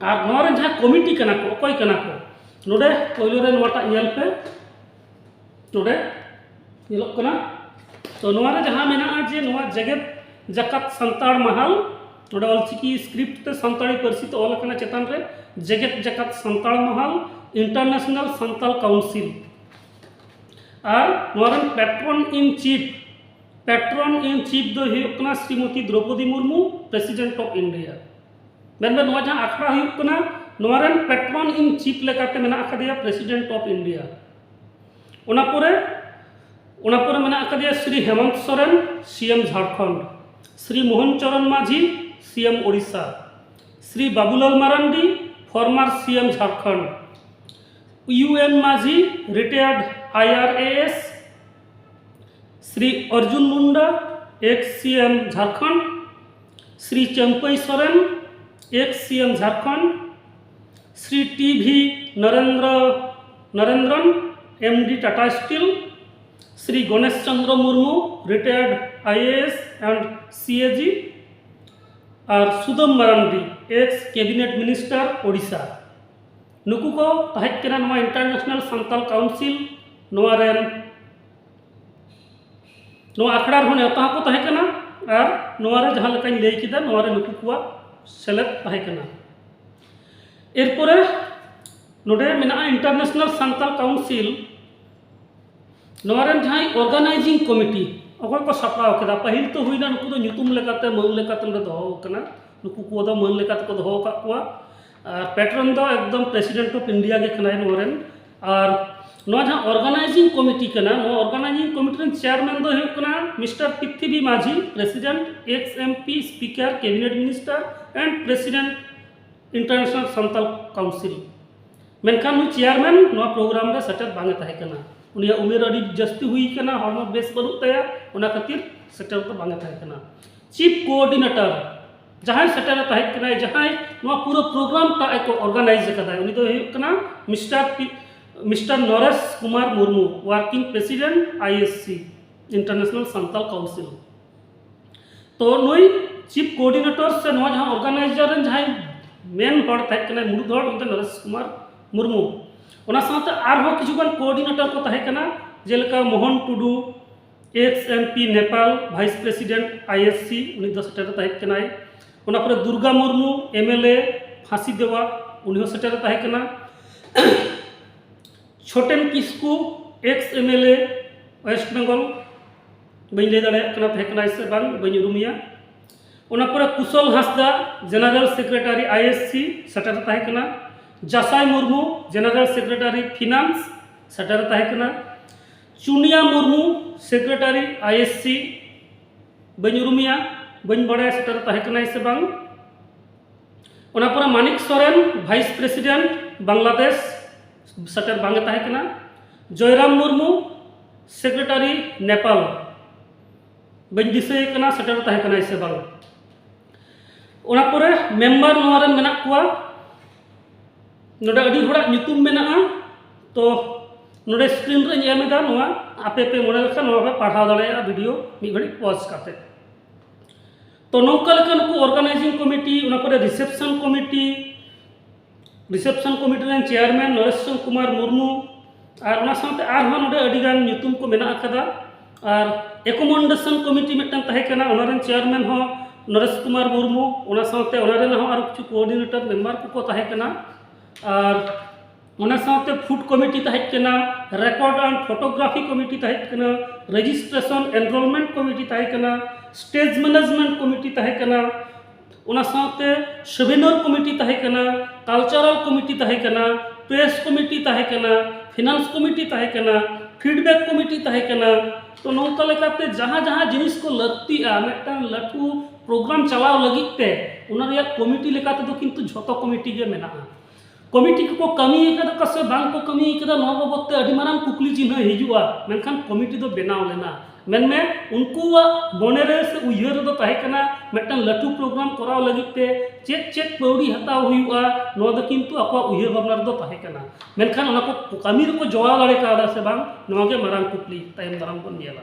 ᱟᱨ ᱱᱚᱣᱟ ᱨᱮᱱ ᱡᱟᱦᱟᱸ ᱠᱚᱢᱤᱴᱤ ᱠᱟᱱᱟ ᱠᱚ, ᱚᱠᱚᱭ ᱠᱟᱱᱟ ᱠᱚ? ᱱᱚᱰᱮ ᱯᱳᱭᱞᱳ ᱨᱮ ᱱᱚᱣᱟᱴᱟᱜ ᱧᱮᱞ ᱯᱮ, ᱱᱚᱰᱮ ᱧᱮᱞᱚᱜ ᱠᱟᱱᱟ᱾ ᱛᱚ ᱱᱚᱣᱟ ᱨᱮ ᱡᱟᱦᱟᱸ ᱢᱮᱱᱟᱜᱼᱟ ᱡᱮ ᱱᱚᱣᱟ ᱡᱮᱜᱮᱛ ᱡᱟᱠᱟᱛ ᱥᱟᱱᱛᱟᱲ ᱢᱟᱦᱟᱞ, ᱱᱚᱰᱮ ᱚᱞᱪᱤᱠᱤ ᱥᱠᱨᱤᱯᱴ ᱛᱮ ᱥᱟᱱᱛᱟᱲᱤ ᱯᱟᱹᱨᱥᱤ ᱛᱮ ᱚᱞ ᱟᱠᱟᱱᱟ ᱪᱮᱛᱟᱱ ᱨᱮ, ᱡᱮᱜᱮᱛ ᱡᱟᱠᱟᱛ ᱥᱟᱱᱛᱟᱲ ᱢᱟᱦᱟᱞ, International Santal Council᱾ ᱟᱨ ᱱᱚᱣᱟ ᱨᱮᱱ patron in chief, patron in chief ᱫᱚ ᱦᱩᱭᱩᱜ ᱠᱟᱱᱟ Srimati Droupadi Murmu, President of India᱾ ᱢᱮᱱᱫᱚ ᱱᱚᱣᱟ ᱡᱟᱦᱟᱸ ᱟᱠᱷᱲᱟ ᱦᱩᱭᱩᱜ ᱠᱟᱱᱟ, ᱱᱚᱣᱟ ᱨᱮᱱ patron in chief ᱞᱮᱠᱟᱛᱮ ᱢᱮᱱᱟᱜ ᱟᱠᱟᱫᱮᱭᱟ President of India᱾ ᱚᱱᱟ ᱯᱚᱨᱮ, ᱚᱱᱟ ᱯᱚᱨᱮ ᱢᱮᱱᱟᱜ ᱟᱠᱟᱫᱮᱭᱟ ᱥᱨᱤ ᱦᱮᱢᱚᱱᱛ ᱥᱚᱨᱮᱱ, ᱥᱤ M Jharkhand, Shri Mohan Charan Majhi, C M Odisha, Shri Babulal Marandi, former C M Jharkhand, U N Majhi, retired I R A S, Shri Arjun Munda, ex C M Jharkhand, Shri Champai Soren, ex C M Jharkhand, Shri T V Narendra, Narendran, M D Tata steel, Shri Ganesh Chandra Murmu, retired I A S and C A G, R Sudam Marandi, ex cabinet minister Odisha. ᱱᱩᱠᱩ ᱠᱚ ᱛᱟᱦᱮᱸ ᱠᱟᱱᱟ ᱱᱚᱣᱟ International Santal Council, ᱱᱚᱣᱟ ᱨᱮᱱ, ᱱᱚᱣᱟ ᱟᱠᱷᱲᱟ ᱨᱮᱦᱚᱸ ᱱᱮᱣᱛᱟ ᱦᱚᱸᱠᱚ ᱛᱟᱦᱮᱸ ᱠᱟᱱᱟ᱾ ᱟᱨ ᱱᱚᱣᱟ ᱨᱮ ᱡᱟᱦᱟᱸ ᱞᱮᱠᱟᱧ ᱞᱟᱹᱭ ᱠᱮᱫᱟ, ᱱᱚᱣᱟ ᱨᱮ ᱱᱩᱠᱩ ᱠᱚᱣᱟᱜ ᱥᱮᱞᱮᱫ ᱛᱟᱦᱮᱸ ᱠᱟᱱᱟ᱾ ᱮᱨᱯᱚᱨᱮ ᱱᱚᱰᱮ ᱢᱮᱱᱟᱜᱼᱟ International Santal Council, ᱱᱚᱣᱟ ᱨᱮᱱ ᱡᱟᱦᱟᱸᱭ organizing committee, ᱚᱠᱚᱭ ᱠᱚ ᱥᱟᱯᱲᱟᱣ ᱠᱮᱫᱟ, ᱯᱟᱹᱦᱤᱞ ᱛᱚ ᱦᱩᱭᱱᱟ, ᱱᱩᱠᱩ ᱫᱚ ᱧᱩᱛᱩᱢ ᱞᱮᱠᱟᱛᱮ, ᱢᱟᱹᱱ ᱞᱮᱠᱟᱛᱮ ᱱᱚᱰᱮ ᱫᱚᱦᱚ ᱟᱠᱟᱱᱟ᱾ ᱱᱩᱠᱩ ᱠᱚ ᱫᱚ ᱢᱟᱹᱱ ᱞᱮᱠᱟ ᱛᱮᱠᱚ ᱫᱚᱦᱚ ᱟᱠᱟᱫ ᱠᱚᱣᱟ᱾ ᱟᱨ patron ᱫᱚ ᱮᱠᱫᱚᱢ President of India ᱜᱮ ᱠᱟᱱᱟᱭ ᱱᱚᱣᱟ ᱨᱮᱱ᱾ ᱟᱨ ᱱᱚᱣᱟ ᱡᱟᱦᱟᱸ organizing committee ᱠᱟᱱᱟ, ᱱᱚᱣᱟ organizing committee ᱨᱮᱱ chairman ᱫᱚ ᱦᱩᱭᱩᱜ ᱠᱟᱱᱟ ᱢᱤᱥᱴᱟᱨ ᱯᱨᱤᱛᱷᱤᱵᱤ ᱢᱟᱹᱡᱷᱤ, President, ex M P, Speaker, Cabinet Minister and President, International Santal Council᱾ ᱢᱮᱱᱠᱷᱟᱱ ᱱᱩᱭ ᱪᱮᱭᱟᱨᱢᱮᱱ ᱱᱚᱣᱟ ᱯᱨᱳᱜᱨᱟᱢ ᱨᱮ ᱥᱮᱴᱮᱨ ᱵᱟᱝ ᱮ ᱛᱟᱦᱮᱸ ᱠᱟᱱᱟ᱾ ᱩᱱᱤᱭᱟᱜ ᱩᱢᱮᱨ ᱟᱹᱰᱤ ᱡᱟᱹᱥᱛᱤ ᱦᱩᱭ ᱠᱟᱱᱟ, ᱦᱚᱲᱢᱚ ᱵᱮᱥ ᱵᱟᱹᱱᱩᱜ ᱛᱟᱭᱟ, ᱚᱱᱟ ᱠᱷᱟᱹᱛᱤᱨ ᱥᱮᱴᱮᱨ ᱫᱚ ᱵᱟᱝ ᱮ ᱛᱟᱦᱮᱸ ᱠᱟᱱᱟ᱾ ᱪᱤᱯ ᱠᱳᱚᱨᱰᱤᱱᱮᱴᱚᱨ ᱡᱟᱦᱟᱸᱭ ᱥᱮᱴᱮᱨ ᱮ ᱛᱟᱦᱮᱸ ᱠᱟᱱᱟᱭ, ᱡᱟᱦᱟᱸᱭ ᱱᱚᱣᱟ ᱯᱩᱨᱟᱹ ᱯᱨᱳᱜᱨᱟᱢ ᱴᱟᱜ ᱮ ᱠᱚ ᱚᱨᱜᱟᱱᱟᱭᱤᱡᱽ ᱟᱠᱟᱫᱟᱭ, ᱩᱱᱤ ᱫᱚ ᱦᱩᱭᱩᱜ ᱠᱟᱱᱟ mister P mister Naresh Kumar Murmu, working president I S C, international Santal council. ᱛᱚ ᱱᱩᱭ ᱪᱤᱯ ᱠᱳᱚᱨᱰᱤᱱᱮᱴᱚᱨ ᱥᱮ ᱱᱚᱣᱟ ᱡᱟᱦᱟᱸ ᱚᱨᱜᱟᱱᱟᱭᱡᱟᱨ ᱨᱮᱱ ᱡᱟᱦᱟᱸᱭ ᱢᱮᱱ ᱦᱚᱲ ᱛᱟᱦᱮᱸ ᱠᱟᱱᱟᱭ, ᱢᱩᱲᱩᱫ ᱦᱚᱲ, ᱩᱱᱤ ᱫᱚ ᱱᱚᱨᱮᱥ ᱠᱩᱢᱟᱨ ᱢᱩᱨᱢᱩ᱾ ᱚᱱᱟ ᱥᱟᱶᱛᱮ ᱟᱨᱦᱚᱸ ᱠᱤᱪᱷᱩ ᱜᱟᱱ ᱠᱳᱚᱨᱰᱤᱱᱮᱴᱚᱨ ᱠᱚ ᱛᱟᱦᱮᱸ ᱠᱟᱱᱟ, ᱡᱮᱞᱮᱠᱟ Mohan Tudu, ex M P Nepal, vice president I S C, ᱩᱱᱤ ᱫᱚ ᱥᱮᱴᱮᱨ ᱛᱟᱦᱮᱸ ᱠᱟᱱᱟᱭ᱾ ᱚᱱᱟ ᱯᱚᱨᱮ Durga Murmu, M L A ᱯᱷᱟᱸᱥᱤ ᱫᱮᱣᱟ, ᱩᱱᱤ ᱦᱚᱸ ᱥᱮᱴᱮᱨ ᱛᱟᱦᱮᱸ ᱠᱟᱱᱟ᱾ Chhoten Kisku, ex M L A west Bengal, ᱵᱟᱹᱧ ᱞᱟᱹᱭ ᱫᱟᱲᱮᱭᱟᱜ ᱠᱟᱱᱟ ᱛᱟᱦᱮᱸ ᱠᱟᱱᱟᱭ ᱥᱮ ᱵᱟᱝ, ᱵᱟᱹᱧ ᱩᱨᱩᱢᱮᱭᱟ᱾ ᱚᱱᱟ ᱯᱚᱨᱮ Kushal Hansda, general secretary I S C, ᱥᱮᱴᱮᱨ ᱛᱟᱦᱮᱸ ᱠᱟᱱᱟ᱾ Jasai Murmu, general secretary finance, ᱥᱮᱴᱮᱨ ᱛᱟᱦᱮᱸ ᱠᱟᱱᱟ᱾ Chunia Murmu, secretary I S C, ᱵᱟᱹᱧ ᱩᱨᱩᱢᱮᱭᱟ, ᱵᱟᱹᱧ ᱵᱟᱲᱟᱭᱟ ᱥᱮᱴᱮᱨ ᱛᱟᱦᱮᱸ ᱠᱟᱱᱟᱭ ᱥᱮ ᱵᱟᱝ᱾ ᱚᱱᱟ ᱯᱚᱨᱮ ᱢᱟᱱᱤᱠ ᱥᱚᱨᱮᱱ, ᱵᱷᱟᱭᱤᱥ ᱯᱨᱮᱥᱤᱰᱮᱱᱴ ᱵᱟᱝᱞᱟᱫᱮᱥ, ᱥᱮᱴᱮᱨ ᱵᱟᱝ ᱮ ᱛᱟᱦᱮᱸ ᱠᱟᱱᱟ᱾ ᱡᱚᱭᱨᱟᱢ ᱢᱩᱨᱢᱩ, ᱥᱮᱠᱨᱮᱴᱟᱨᱤ ᱱᱮᱯᱟᱞ, ᱵᱟᱹᱧ ᱫᱤᱥᱟᱹᱭᱮ ᱠᱟᱱᱟ ᱥᱮᱴᱮᱨ ᱛᱟᱦᱮᱸ ᱠᱟᱱᱟᱭ ᱥᱮ ᱵᱟᱝ᱾ ᱚᱱᱟ ᱯᱚᱨᱮ ᱢᱮᱢᱵᱟᱨ ᱱᱚᱣᱟ ᱨᱮᱱ ᱢᱮᱱᱟᱜ ᱠᱚᱣᱟ, ᱱᱚᱰᱮ ᱟᱹᱰᱤ ᱦᱚᱲᱟᱜ ᱧᱩᱛᱩᱢ ᱢᱮᱱᱟᱜᱼᱟ, ᱛᱚ ᱱᱚᱰᱮ ᱥᱠᱨᱤᱱ ᱨᱮᱧ ᱮᱢ ᱮᱫᱟ, ᱱᱚᱣᱟ ᱟᱯᱮ ᱯᱮ ᱢᱚᱱᱮ ᱞᱮᱠᱷᱟᱱ ᱱᱚᱣᱟ ᱯᱮ ᱯᱟᱲᱦᱟᱣ ᱫᱟᱲᱮᱭᱟᱜᱼᱟ ᱵᱷᱤᱰᱤᱭᱳ ᱢᱤᱫ ᱜᱷᱟᱹᱲᱤᱡ ᱯᱚᱡᱽ ᱠᱟᱛᱮ᱾ ᱛᱚ ᱱᱚᱝᱠᱟ ᱞᱮᱠᱟ ᱱᱩᱠᱩ ᱚᱨᱜᱟᱱᱟᱭᱡᱤᱝ ᱠᱚᱢᱤᱴᱤ, ᱚᱱᱟ ᱯᱚᱨᱮ ᱨᱤᱥᱮᱯᱥᱚᱱ ᱠᱚᱢᱤᱴᱤ, ᱨᱤᱥᱮᱯᱥᱚᱱ ᱠᱚᱢᱤᱴᱤ ᱨᱮᱱ ᱪᱮᱭᱟᱨᱢᱮᱱ ᱱᱚᱨᱮᱥ ᱪᱚᱸᱫᱽ ᱠᱩᱢᱟᱨ ᱢᱩᱨᱢᱩ, ᱟᱨ ᱚᱱᱟ ᱥᱟᱶᱛᱮ ᱟᱨᱦᱚᱸ ᱱᱚᱰᱮ ᱟᱹᱰᱤᱜᱟᱱ ᱧᱩᱛᱩᱢ ᱠᱚ ᱢᱮᱱᱟᱜ ᱟᱠᱟᱫᱟ᱾ ᱟᱨ ᱮᱠᱳᱢᱳᱰᱮᱥᱚᱱ ᱠᱚᱢᱤᱴᱤ ᱢᱤᱫᱴᱟᱝ ᱛᱟᱦᱮᱸ ᱠᱟᱱᱟ, ᱚᱱᱟ ᱨᱮᱱ ᱪᱮᱭᱟᱨᱢᱮᱱ ᱦᱚᱸ ᱱᱚᱨᱮᱥ ᱠᱩᱢᱟᱨ ᱢᱩᱨᱢᱩ, ᱚᱱᱟ ᱥᱟᱶᱛᱮ ᱚᱱᱟ ᱨᱮᱱ ᱦᱚᱸ ᱟᱨᱚ ᱠᱤᱪᱷᱩ ᱠᱳᱚᱨᱰᱤᱱᱮᱴᱚᱨ ᱢᱮᱢᱵᱟᱨ ᱠᱚᱠᱚ ᱛᱟᱦᱮᱸ ᱠᱟᱱᱟ᱾ ᱟᱨ ᱚᱱᱟ ᱥᱟᱶᱛᱮ ᱯᱷᱩᱰ ᱠᱚᱢᱤᱴᱤ ᱛᱟᱦᱮᱸ ᱠᱟᱱᱟ, ᱨᱮᱠᱚᱨᱰ ᱮᱱᱰ ᱯᱷᱳᱴᱳᱜᱨᱟᱯᱷᱤ ᱠᱚᱢᱤᱴᱤ ᱛᱟᱦᱮᱸ ᱠᱟᱱᱟ, ᱨᱮᱡᱤᱥᱴᱨᱮᱥᱚᱱ ᱮᱱᱨᱳᱞᱢᱮᱱᱴ ᱠᱚᱢᱤᱴᱤ ᱛᱟᱦᱮᱸ ᱠᱟᱱᱟ, ᱥᱴᱮᱡᱽ ᱢᱮᱱᱮᱡᱽᱢᱮᱱᱴ ᱠᱚᱢᱤᱴᱤ ᱛᱟᱦᱮᱸ ᱠᱟᱱᱟ, ᱚᱱᱟ ᱥᱟᱶᱛᱮ ᱥᱩᱵᱷᱮᱱᱤᱭᱚᱨ ᱠᱚᱢᱤᱴᱤ ᱛᱟᱦᱮᱸ ᱠᱟᱱᱟ, ᱠᱟᱞᱪᱟᱨᱟᱞ ᱠᱚᱢᱤᱴᱤ ᱛᱟᱦᱮᱸ ᱠᱟᱱᱟ, ᱯᱨᱮᱥ ᱠᱚᱢᱤᱴᱤ ᱛᱟᱦᱮᱸ ᱠᱟᱱᱟ, ᱯᱷᱤᱱᱟᱱᱥ ᱠᱚᱢᱤᱴᱤ ᱛᱟᱦᱮᱸ ᱠᱟᱱᱟ, ᱯᱷᱤᱰᱵᱮᱠ ᱠᱚᱢᱤᱴᱤ ᱛᱟᱦᱮᱸ ᱠᱟᱱᱟ᱾ ᱛᱚ ᱱᱚᱝᱠᱟ ᱞᱮᱠᱟᱛᱮ ᱡᱟᱦᱟᱸ ᱡᱟᱦᱟᱸ ᱡᱤᱱᱤᱥ ᱠᱚ ᱞᱟᱹᱠᱛᱤᱜᱼᱟ ᱢᱤᱫᱴᱟᱝ ᱞᱟᱹᱴᱩ ᱯᱨᱳᱜᱨᱟᱢ ᱪᱟᱞᱟᱣ ᱞᱟᱹᱜᱤᱫ ᱛᱮ, ᱚᱱᱟ ᱨᱮᱭᱟᱜ ᱠᱚᱢᱤᱴᱤ ᱞᱮᱠᱟ ᱛᱮᱫᱚ ᱠᱤᱱᱛᱩ ᱡᱷᱚᱛᱚ ᱠᱚᱢᱤᱴᱤ ᱜᱮ ᱢᱮᱱᱟᱜᱼᱟ᱾ ᱠᱚᱢᱤᱴᱤ ᱠᱚᱠᱚ ᱠᱟᱹᱢᱤ ᱟᱠᱟᱫᱟ ᱠᱚ ᱥᱮ ᱵᱟᱝ ᱠᱚ ᱠᱟᱹᱢᱤ ᱟᱠᱟᱫᱟ, ᱱᱚᱣᱟ ᱵᱟᱵᱚᱫ ᱛᱮ ᱟᱹᱰᱤ ᱢᱟᱨᱟᱝ ᱠᱩᱠᱞᱤ ᱪᱤᱱᱦᱟᱹ ᱦᱤᱡᱩᱜᱼᱟ᱾ ᱢᱮᱱᱠᱷᱟᱱ ᱠᱚᱢᱤᱴᱤ ᱫᱚ ᱵᱮᱱᱟᱣ ᱞᱮᱱᱟ᱾ ᱢᱮᱱᱢᱮ, ᱩᱱᱠᱩᱣᱟᱜ ᱢᱚᱱᱮ ᱨᱮ ᱥᱮ ᱩᱭᱦᱟᱹᱨ ᱨᱮᱫᱚ ᱛᱟᱦᱮᱸ ᱠᱟᱱᱟ ᱢᱤᱫᱴᱟᱝ ᱞᱟᱹᱴᱩ ᱯᱨᱳᱜᱨᱟᱢ ᱠᱚᱨᱟᱣ ᱞᱟᱹᱜᱤᱫ ᱛᱮ ᱪᱮᱫ ᱪᱮᱫ ᱯᱟᱹᱣᱲᱤ ᱦᱟᱛᱟᱣ ᱦᱩᱭᱩᱜᱼᱟ, ᱱᱚᱣᱟ ᱫᱚ ᱠᱤᱱᱛᱩ ᱟᱠᱚᱣᱟᱜ ᱩᱭᱦᱟᱹᱨ ᱵᱷᱟᱵᱽᱱᱟ ᱨᱮᱫᱚ ᱛᱟᱦᱮᱸ ᱠᱟᱱᱟ᱾ ᱢᱮᱱᱠᱷᱟᱱ ᱚᱱᱟ ᱠᱚ ᱠᱟᱹᱢᱤ ᱨᱮᱠᱚ ᱡᱚᱲᱟᱣ ᱫᱟᱲᱮ ᱠᱟᱣᱫᱟ ᱥᱮ ᱵᱟᱝ, ᱱᱚᱣᱟ ᱜᱮ ᱢᱟᱨᱟᱝ ᱠᱩᱠᱞᱤ, ᱛᱟᱭᱚᱢ ᱫᱟᱨᱟᱢ ᱵᱚᱱ ᱧᱮᱞᱟ᱾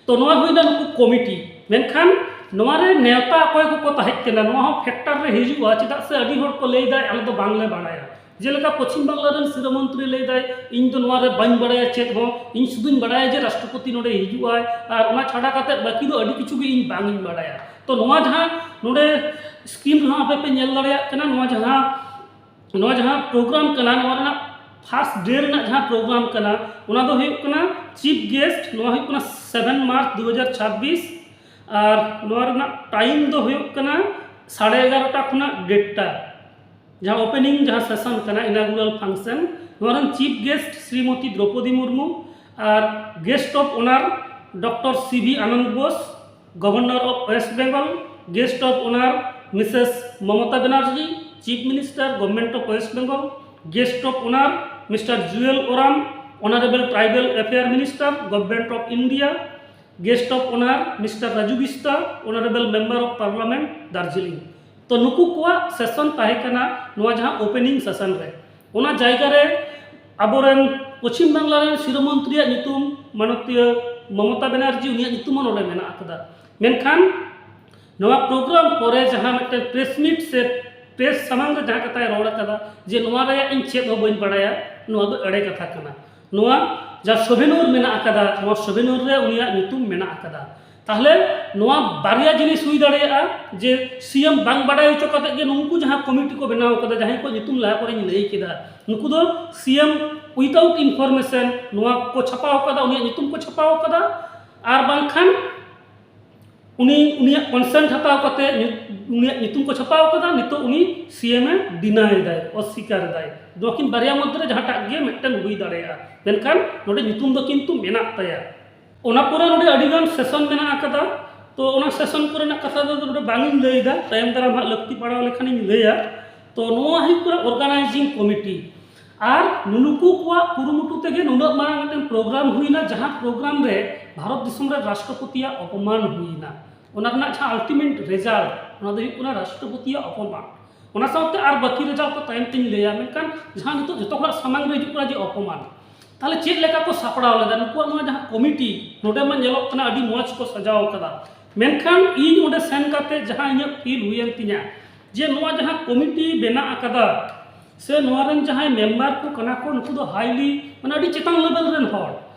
ᱛᱚ ᱱᱚᱣᱟ ᱦᱩᱭᱱᱟ ᱱᱩᱠᱩ ᱠᱚᱢᱤᱴᱤ᱾ ᱢᱮᱱᱠᱷᱟᱱ ᱱᱚᱣᱟ ᱨᱮ ᱱᱮᱣᱛᱟ ᱚᱠᱚᱭ ᱠᱚᱠᱚ ᱛᱟᱦᱮᱸ ᱠᱟᱱᱟ, ᱱᱚᱣᱟ ᱦᱚᱸ ᱯᱷᱮᱠᱴᱟᱨ ᱨᱮ ᱦᱤᱡᱩᱜᱼᱟ᱾ ᱪᱮᱫᱟᱜ ᱥᱮ ᱟᱹᱰᱤ ᱦᱚᱲ ᱠᱚ ᱞᱟᱹᱭᱫᱟ, "ᱟᱞᱮ ᱫᱚ ᱵᱟᱝᱞᱮ ᱵᱟᱲᱟᱭᱟ᱾" ᱡᱮᱞᱮᱠᱟ ᱯᱚᱪᱷᱤᱢ ᱵᱟᱝᱞᱟ ᱨᱮᱱ ᱥᱤᱨᱟᱹ ᱢᱚᱱᱛᱨᱤ ᱞᱟᱹᱭᱫᱟᱭ, "ᱤᱧ ᱫᱚ ᱱᱚᱣᱟ ᱨᱮ ᱵᱟᱹᱧ ᱵᱟᱲᱟᱭᱟ ᱪᱮᱫ ᱦᱚᱸ, ᱤᱧ ᱥᱩᱫᱷᱩᱧ ᱵᱟᱲᱟᱭᱟ ᱡᱮ ᱨᱟᱥᱴᱨᱚᱯᱚᱛᱤ ᱱᱚᱰᱮ ᱦᱤᱡᱩᱜᱼᱟᱭ, ᱟᱨ ᱚᱱᱟ ᱪᱷᱟᱰᱟ ᱠᱟᱛᱮ ᱵᱟᱹᱠᱤ ᱫᱚ ᱟᱹᱰᱤ ᱠᱤᱪᱷᱩ ᱜᱮ ᱤᱧ ᱵᱟᱝ ᱤᱧ ᱵᱟᱲᱟᱭᱟ᱾" ᱛᱚ ᱱᱚᱣᱟ ᱡᱟᱦᱟᱸ ᱱᱚᱰᱮ ᱥᱠᱨᱤᱱ ᱨᱮᱦᱚᱸ ᱟᱯᱮ ᱯᱮ ᱧᱮᱞ ᱫᱟᱲᱮᱭᱟᱜ ᱠᱟᱱᱟ, ᱱᱚᱣᱟ ᱡᱟᱦᱟᱸ ᱱᱚᱣᱟ ᱡᱟᱦᱟᱸ ᱯᱨᱳᱜᱨᱟᱢ ᱠᱟᱱᱟ, ᱱᱚᱣᱟ ᱨᱮᱱᱟᱜ ᱯᱷᱟᱥᱴ ᱰᱮ ᱨᱮᱱᱟᱜ ᱡᱟᱦᱟᱸ ᱯᱨᱳᱜᱨᱟᱢ ᱠᱟᱱᱟ, ᱚᱱᱟ ᱫᱚ ᱦᱩᱭᱩᱜ ᱠᱟᱱᱟ ᱪᱤᱯ ᱜᱮᱥᱴ, ᱱᱚᱣᱟ ᱦᱩᱭᱩᱜ ᱠᱟᱱᱟ ᱥᱮᱵᱷᱮᱱ ᱢᱟᱨᱪ ᱫᱩ ᱦᱟᱡᱟᱨ ᱪᱷᱟᱵᱵᱤᱥ᱾ ᱟᱨ ᱱᱚᱣᱟ ᱨᱮᱱᱟᱜ ᱴᱟᱭᱤᱢ ᱫᱚ ᱦᱩᱭᱩᱜ ᱠᱟᱱᱟ ᱥᱟᱲᱮ ᱮᱜᱟᱨᱚᱴᱟ ᱠᱷᱚᱱᱟᱜ ᱰᱮᱴᱴᱟ᱾ ᱡᱟᱦᱟᱸ ᱳᱯᱮᱱᱤᱝ, ᱡᱟᱦᱟᱸ ᱥᱮᱥᱚᱱ ᱠᱟᱱᱟ, ᱤᱱᱟᱜᱩᱨᱟᱞ ᱯᱷᱟᱝᱥᱮᱱ, ᱱᱚᱣᱟ ᱨᱮᱱ ᱪᱤᱯ ᱜᱮᱥᱴ ᱥᱨᱤᱢᱚᱛᱤ ᱫᱨᱚᱯᱚᱫᱤ ᱢᱩᱨᱢᱩ ᱟᱨ guest of honour doctor C V Ananda Bose, Governor of West Bengal, guest of honor Missus Mamata Banerjee, Chief Minister, Government of West Bengal, guest of honor Mister Juel Oram, Honorable Tribal Affair Minister, Government of India, guest of honor Mister Raju Bista, Honorable Member of Parliament, Darjeeling. ᱛᱚ ᱱᱩᱠᱩ ᱠᱚᱣᱟᱜ session ᱛᱟᱦᱮᱸ ᱠᱟᱱᱟ ᱱᱚᱣᱟ ᱡᱟᱦᱟᱸ opening session ᱨᱮ᱾ ᱚᱱᱟ ᱡᱟᱭᱜᱟ ᱨᱮ ᱟᱵᱚᱨᱮᱱ ᱯᱚᱪᱷᱤᱢ ᱵᱟᱝᱞᱟ ᱨᱮᱱ ᱥᱤᱨᱟᱹ ᱢᱚᱱᱛᱨᱤᱭᱟᱜ ᱧᱩᱛᱩᱢ, ᱢᱟᱱᱚᱛᱤᱭᱟᱹ ᱢᱚᱢᱚᱛᱟ ᱵᱮᱱᱟᱨᱡᱤ, ᱩᱱᱤᱭᱟᱜ ᱧᱩᱛᱩᱢ ᱦᱚᱸ ᱱᱚᱰᱮ ᱢᱮᱱᱟᱜ ᱟᱠᱟᱫᱟ᱾ ᱢᱮᱱᱠᱷᱟᱱ ᱱᱚᱣᱟ ᱯᱨᱳᱜᱨᱟᱢ ᱯᱚᱨᱮ ᱡᱟᱦᱟᱸ ᱢᱤᱫᱴᱮᱱ ᱯᱨᱮᱥ ᱢᱤᱴ ᱥᱮ ᱯᱨᱮᱥ ᱥᱟᱢᱟᱝ ᱨᱮ ᱡᱟᱦᱟᱸ ᱠᱟᱛᱷᱟᱭ ᱨᱚᱲ ᱟᱠᱟᱫᱟ ᱡᱮ ᱱᱚᱣᱟ ᱨᱮᱭᱟᱜ ᱤᱧ ᱪᱮᱫ ᱦᱚᱸ ᱵᱟᱹᱧ ᱵᱟᱲᱟᱭᱟ, ᱱᱚᱣᱟ ᱫᱚ ᱮᱲᱮ ᱠᱟᱛᱷᱟ ᱠᱟᱱᱟ᱾ ᱱᱚᱣᱟ ᱡᱟᱦᱟᱸ ᱥᱳᱵᱷᱮᱱᱩᱨ ᱢᱮᱱᱟᱜ ᱟᱠᱟᱫᱟ, ᱱᱚᱣᱟ ᱥᱳᱵᱷᱮᱱᱩᱨ ᱨᱮ ᱩᱱᱤᱭᱟᱜ ᱧᱩᱛᱩᱢ ᱢᱮᱱᱟᱜ ᱟᱠᱟᱫᱟ᱾ ᱛᱟᱦᱞᱮ ᱱᱚᱣᱟ ᱵᱟᱨᱭᱟ ᱡᱤᱱᱤᱥ ᱦᱩᱭ ᱫᱟᱲᱮᱭᱟᱜᱼᱟ ᱡᱮ ᱥᱤ ᱮᱢ ᱵᱟᱝ ᱵᱟᱰᱟᱭ ᱦᱚᱪᱚ ᱠᱟᱛᱮ ᱜᱮ ᱱᱩᱠᱩ ᱡᱟᱦᱟᱸ ᱠᱚᱢᱤᱴᱤ ᱠᱚ ᱵᱮᱱᱟᱣ ᱠᱟᱫᱟ, ᱡᱟᱦᱟᱸᱭ ᱠᱚ ᱧᱩᱛᱩᱢ ᱞᱟᱦᱟ ᱠᱚᱨᱮᱧ ᱞᱟᱹᱭ ᱠᱮᱫᱟ, ᱱᱩᱠᱩ ᱫᱚ ᱥᱤ ᱮᱢ without information ᱱᱚᱣᱟ ᱠᱚ ᱪᱷᱟᱯᱟᱣ ᱠᱟᱫᱟ, ᱩᱱᱤᱭᱟᱜ ᱧᱩᱛᱩᱢ ᱠᱚ ᱪᱷᱟᱯᱟᱣ ᱠᱟᱫᱟ, ᱟᱨ ᱵᱟᱝᱠᱷᱟᱱ ᱩᱱᱤ, ᱩᱱᱤᱭᱟᱜ ᱠᱚᱱᱥᱮᱱᱴ ᱦᱟᱛᱟᱣ ᱠᱟᱛᱮ ᱧᱩ-, ᱩᱱᱤᱭᱟᱜ ᱧᱩᱛᱩᱢ ᱠᱚ ᱪᱷᱟᱯᱟᱣ ᱠᱟᱫᱟ, ᱱᱤᱛᱚᱜ ᱩᱱᱤ ᱥᱤ ᱮᱢ ᱮ ᱰᱤᱱᱟᱭ ᱮᱫᱟᱭ, ᱚᱥᱥᱤᱠᱟᱨ ᱮᱫᱟᱭ᱾ ᱱᱚᱣᱟᱠᱤᱱ ᱵᱟᱨᱭᱟ ᱢᱚᱫᱽᱫᱷᱮ ᱨᱮ ᱡᱟᱦᱟᱸᱴᱟᱜ ᱜᱮ ᱢᱤᱫᱴᱮᱱ ᱦᱩᱭ ᱫᱟᱲᱮᱭᱟᱜᱼᱟ, ᱢᱮᱱᱠᱷᱟᱱ ᱱᱚᱰᱮ ᱧᱩᱛᱩᱢ ᱫᱚ ᱠᱤᱱᱛᱩ ᱢᱮᱱᱟᱜ ᱛᱟᱭᱟ᱾ ᱚᱱᱟ ᱯᱚᱨᱮ ᱱᱚᱰᱮ ᱟᱹᱰᱤᱜᱟᱱ ᱥᱮᱥᱚᱱ ᱢᱮᱱᱟᱜ ᱟᱠᱟᱫᱟ, ᱛᱚ ᱚᱱᱟ ᱥᱮᱥᱚᱱ ᱠᱚᱨᱮᱱᱟᱜ ᱠᱟᱛᱷᱟ ᱫᱚ ᱱᱚᱰᱮ ᱵᱟᱝ ᱤᱧ ᱞᱟᱹᱭ ᱮᱫᱟ, ᱛᱟᱭᱚᱢ ᱫᱟᱨᱟᱢ ᱦᱟᱸᱜ ᱞᱟᱹᱠᱛᱤ ᱯᱟᱲᱟᱣ ᱞᱮᱠᱷᱟᱱ ᱤᱧ ᱞᱟᱹᱭᱟ᱾ ᱛᱚ ᱱᱚᱣᱟ ᱦᱩᱭᱩᱜ ᱠᱟᱱᱟ ᱚᱨᱜᱟᱱᱟᱭᱡᱤᱝ ᱠᱚᱢᱤᱴᱤ᱾ ᱟᱨ ᱱᱩᱱᱩᱠᱩ ᱠᱚᱣᱟᱜ ᱠᱩᱨᱩᱢᱩᱴᱩ ᱛᱮᱜᱮ ᱱᱩᱱᱟᱹᱜ ᱢᱟᱨᱟᱝ ᱢᱤᱫᱴᱮᱱ ᱯᱨᱳᱜᱨᱟᱢ ᱦᱩᱭᱱᱟ, ᱡᱟᱦᱟᱸ ᱯᱨᱳᱜᱨᱟᱢ ᱨᱮ ᱵᱷᱟᱨᱚᱛ ᱫᱤᱥᱚᱢ ᱨᱮ ᱨᱟᱥᱴᱨᱚᱯᱚᱛᱤᱭᱟᱜ ᱚᱯᱚᱢᱟᱱ ᱦᱩᱭᱱᱟ᱾ ᱚᱱᱟ ᱨᱮᱱᱟᱜ ᱡᱟᱦᱟᱸ ᱟᱞᱴᱤᱢᱮᱴ ᱨᱮᱡᱟᱞᱴ, ᱚᱱᱟ ᱫᱚ ᱦᱩᱭᱩᱜ ᱠᱟᱱᱟ ᱨᱟᱥᱴᱨᱚᱯᱚᱛᱤᱭᱟᱜ ᱚᱯᱚᱢᱟᱱ᱾ ᱚᱱᱟ ᱥᱟᱶᱛᱮ ᱟᱨ ᱵᱟᱹᱠᱤ ᱨᱮᱡᱟᱞᱴ ᱠᱚ ᱛᱟᱭᱚᱢ ᱛᱮᱧ ᱞᱟᱹᱭᱟ, ᱢᱮᱱᱠᱷᱟᱱ ᱡᱟᱦᱟᱸ ᱱᱤᱛᱚᱜ ᱡᱚᱛᱚ ᱦᱚᱲᱟᱜ ᱥᱟᱢᱟᱝ ᱨᱮ ᱦᱤᱡᱩᱜ ᱠᱟᱱᱟ ᱡᱮ ᱚᱯᱚᱢᱟᱱ, ᱛᱟᱦᱞᱮ ᱪᱮᱫ ᱞᱮᱠᱟ ᱠᱚ ᱥᱟᱯᱲᱟᱣ ᱞᱮᱫᱟ ᱱᱩᱠᱩᱣᱟᱜ ᱱᱚᱣᱟ ᱡᱟᱦᱟᱸ ᱠᱚᱢᱤᱴᱤ? ᱱᱚᱰᱮ ᱢᱟ ᱧᱮᱞᱚᱜ ᱠᱟᱱᱟ ᱟᱹᱰᱤ ᱢᱚᱡᱽ ᱠᱚ ᱥᱟᱡᱟᱣ ᱠᱟᱫᱟ, ᱢᱮᱱᱠᱷᱟᱱ ᱤᱧ ᱚᱸᱰᱮ ᱥᱮᱱ ᱠᱟᱛᱮ ᱡᱟᱦᱟᱸ ᱤᱧᱟᱹᱜ ᱯᱷᱤᱞ ᱦᱩᱭᱮᱱ ᱛᱤᱧᱟ, ᱡᱮ ᱱᱚᱣᱟ ᱡᱟᱦᱟᱸ ᱠᱚᱢᱤᱴᱤ ᱵᱮᱱᱟᱜ ᱟᱠᱟᱫᱟ, ᱥᱮ ᱱᱚᱣᱟ ᱨᱮᱱ ᱡᱟᱦᱟᱸᱭ ᱢᱮᱢᱵᱟᱨ ᱠᱚ ᱠᱟᱱᱟ ᱠᱚ, ᱱᱩᱠᱩ ᱫᱚ ᱦᱟᱭᱞᱤ, ᱢᱟᱱᱮ ᱟᱹᱰᱤ ᱪᱮᱛᱟᱱ ᱞᱮᱵᱮᱞ ᱨᱮᱱ ᱦᱚᱲ,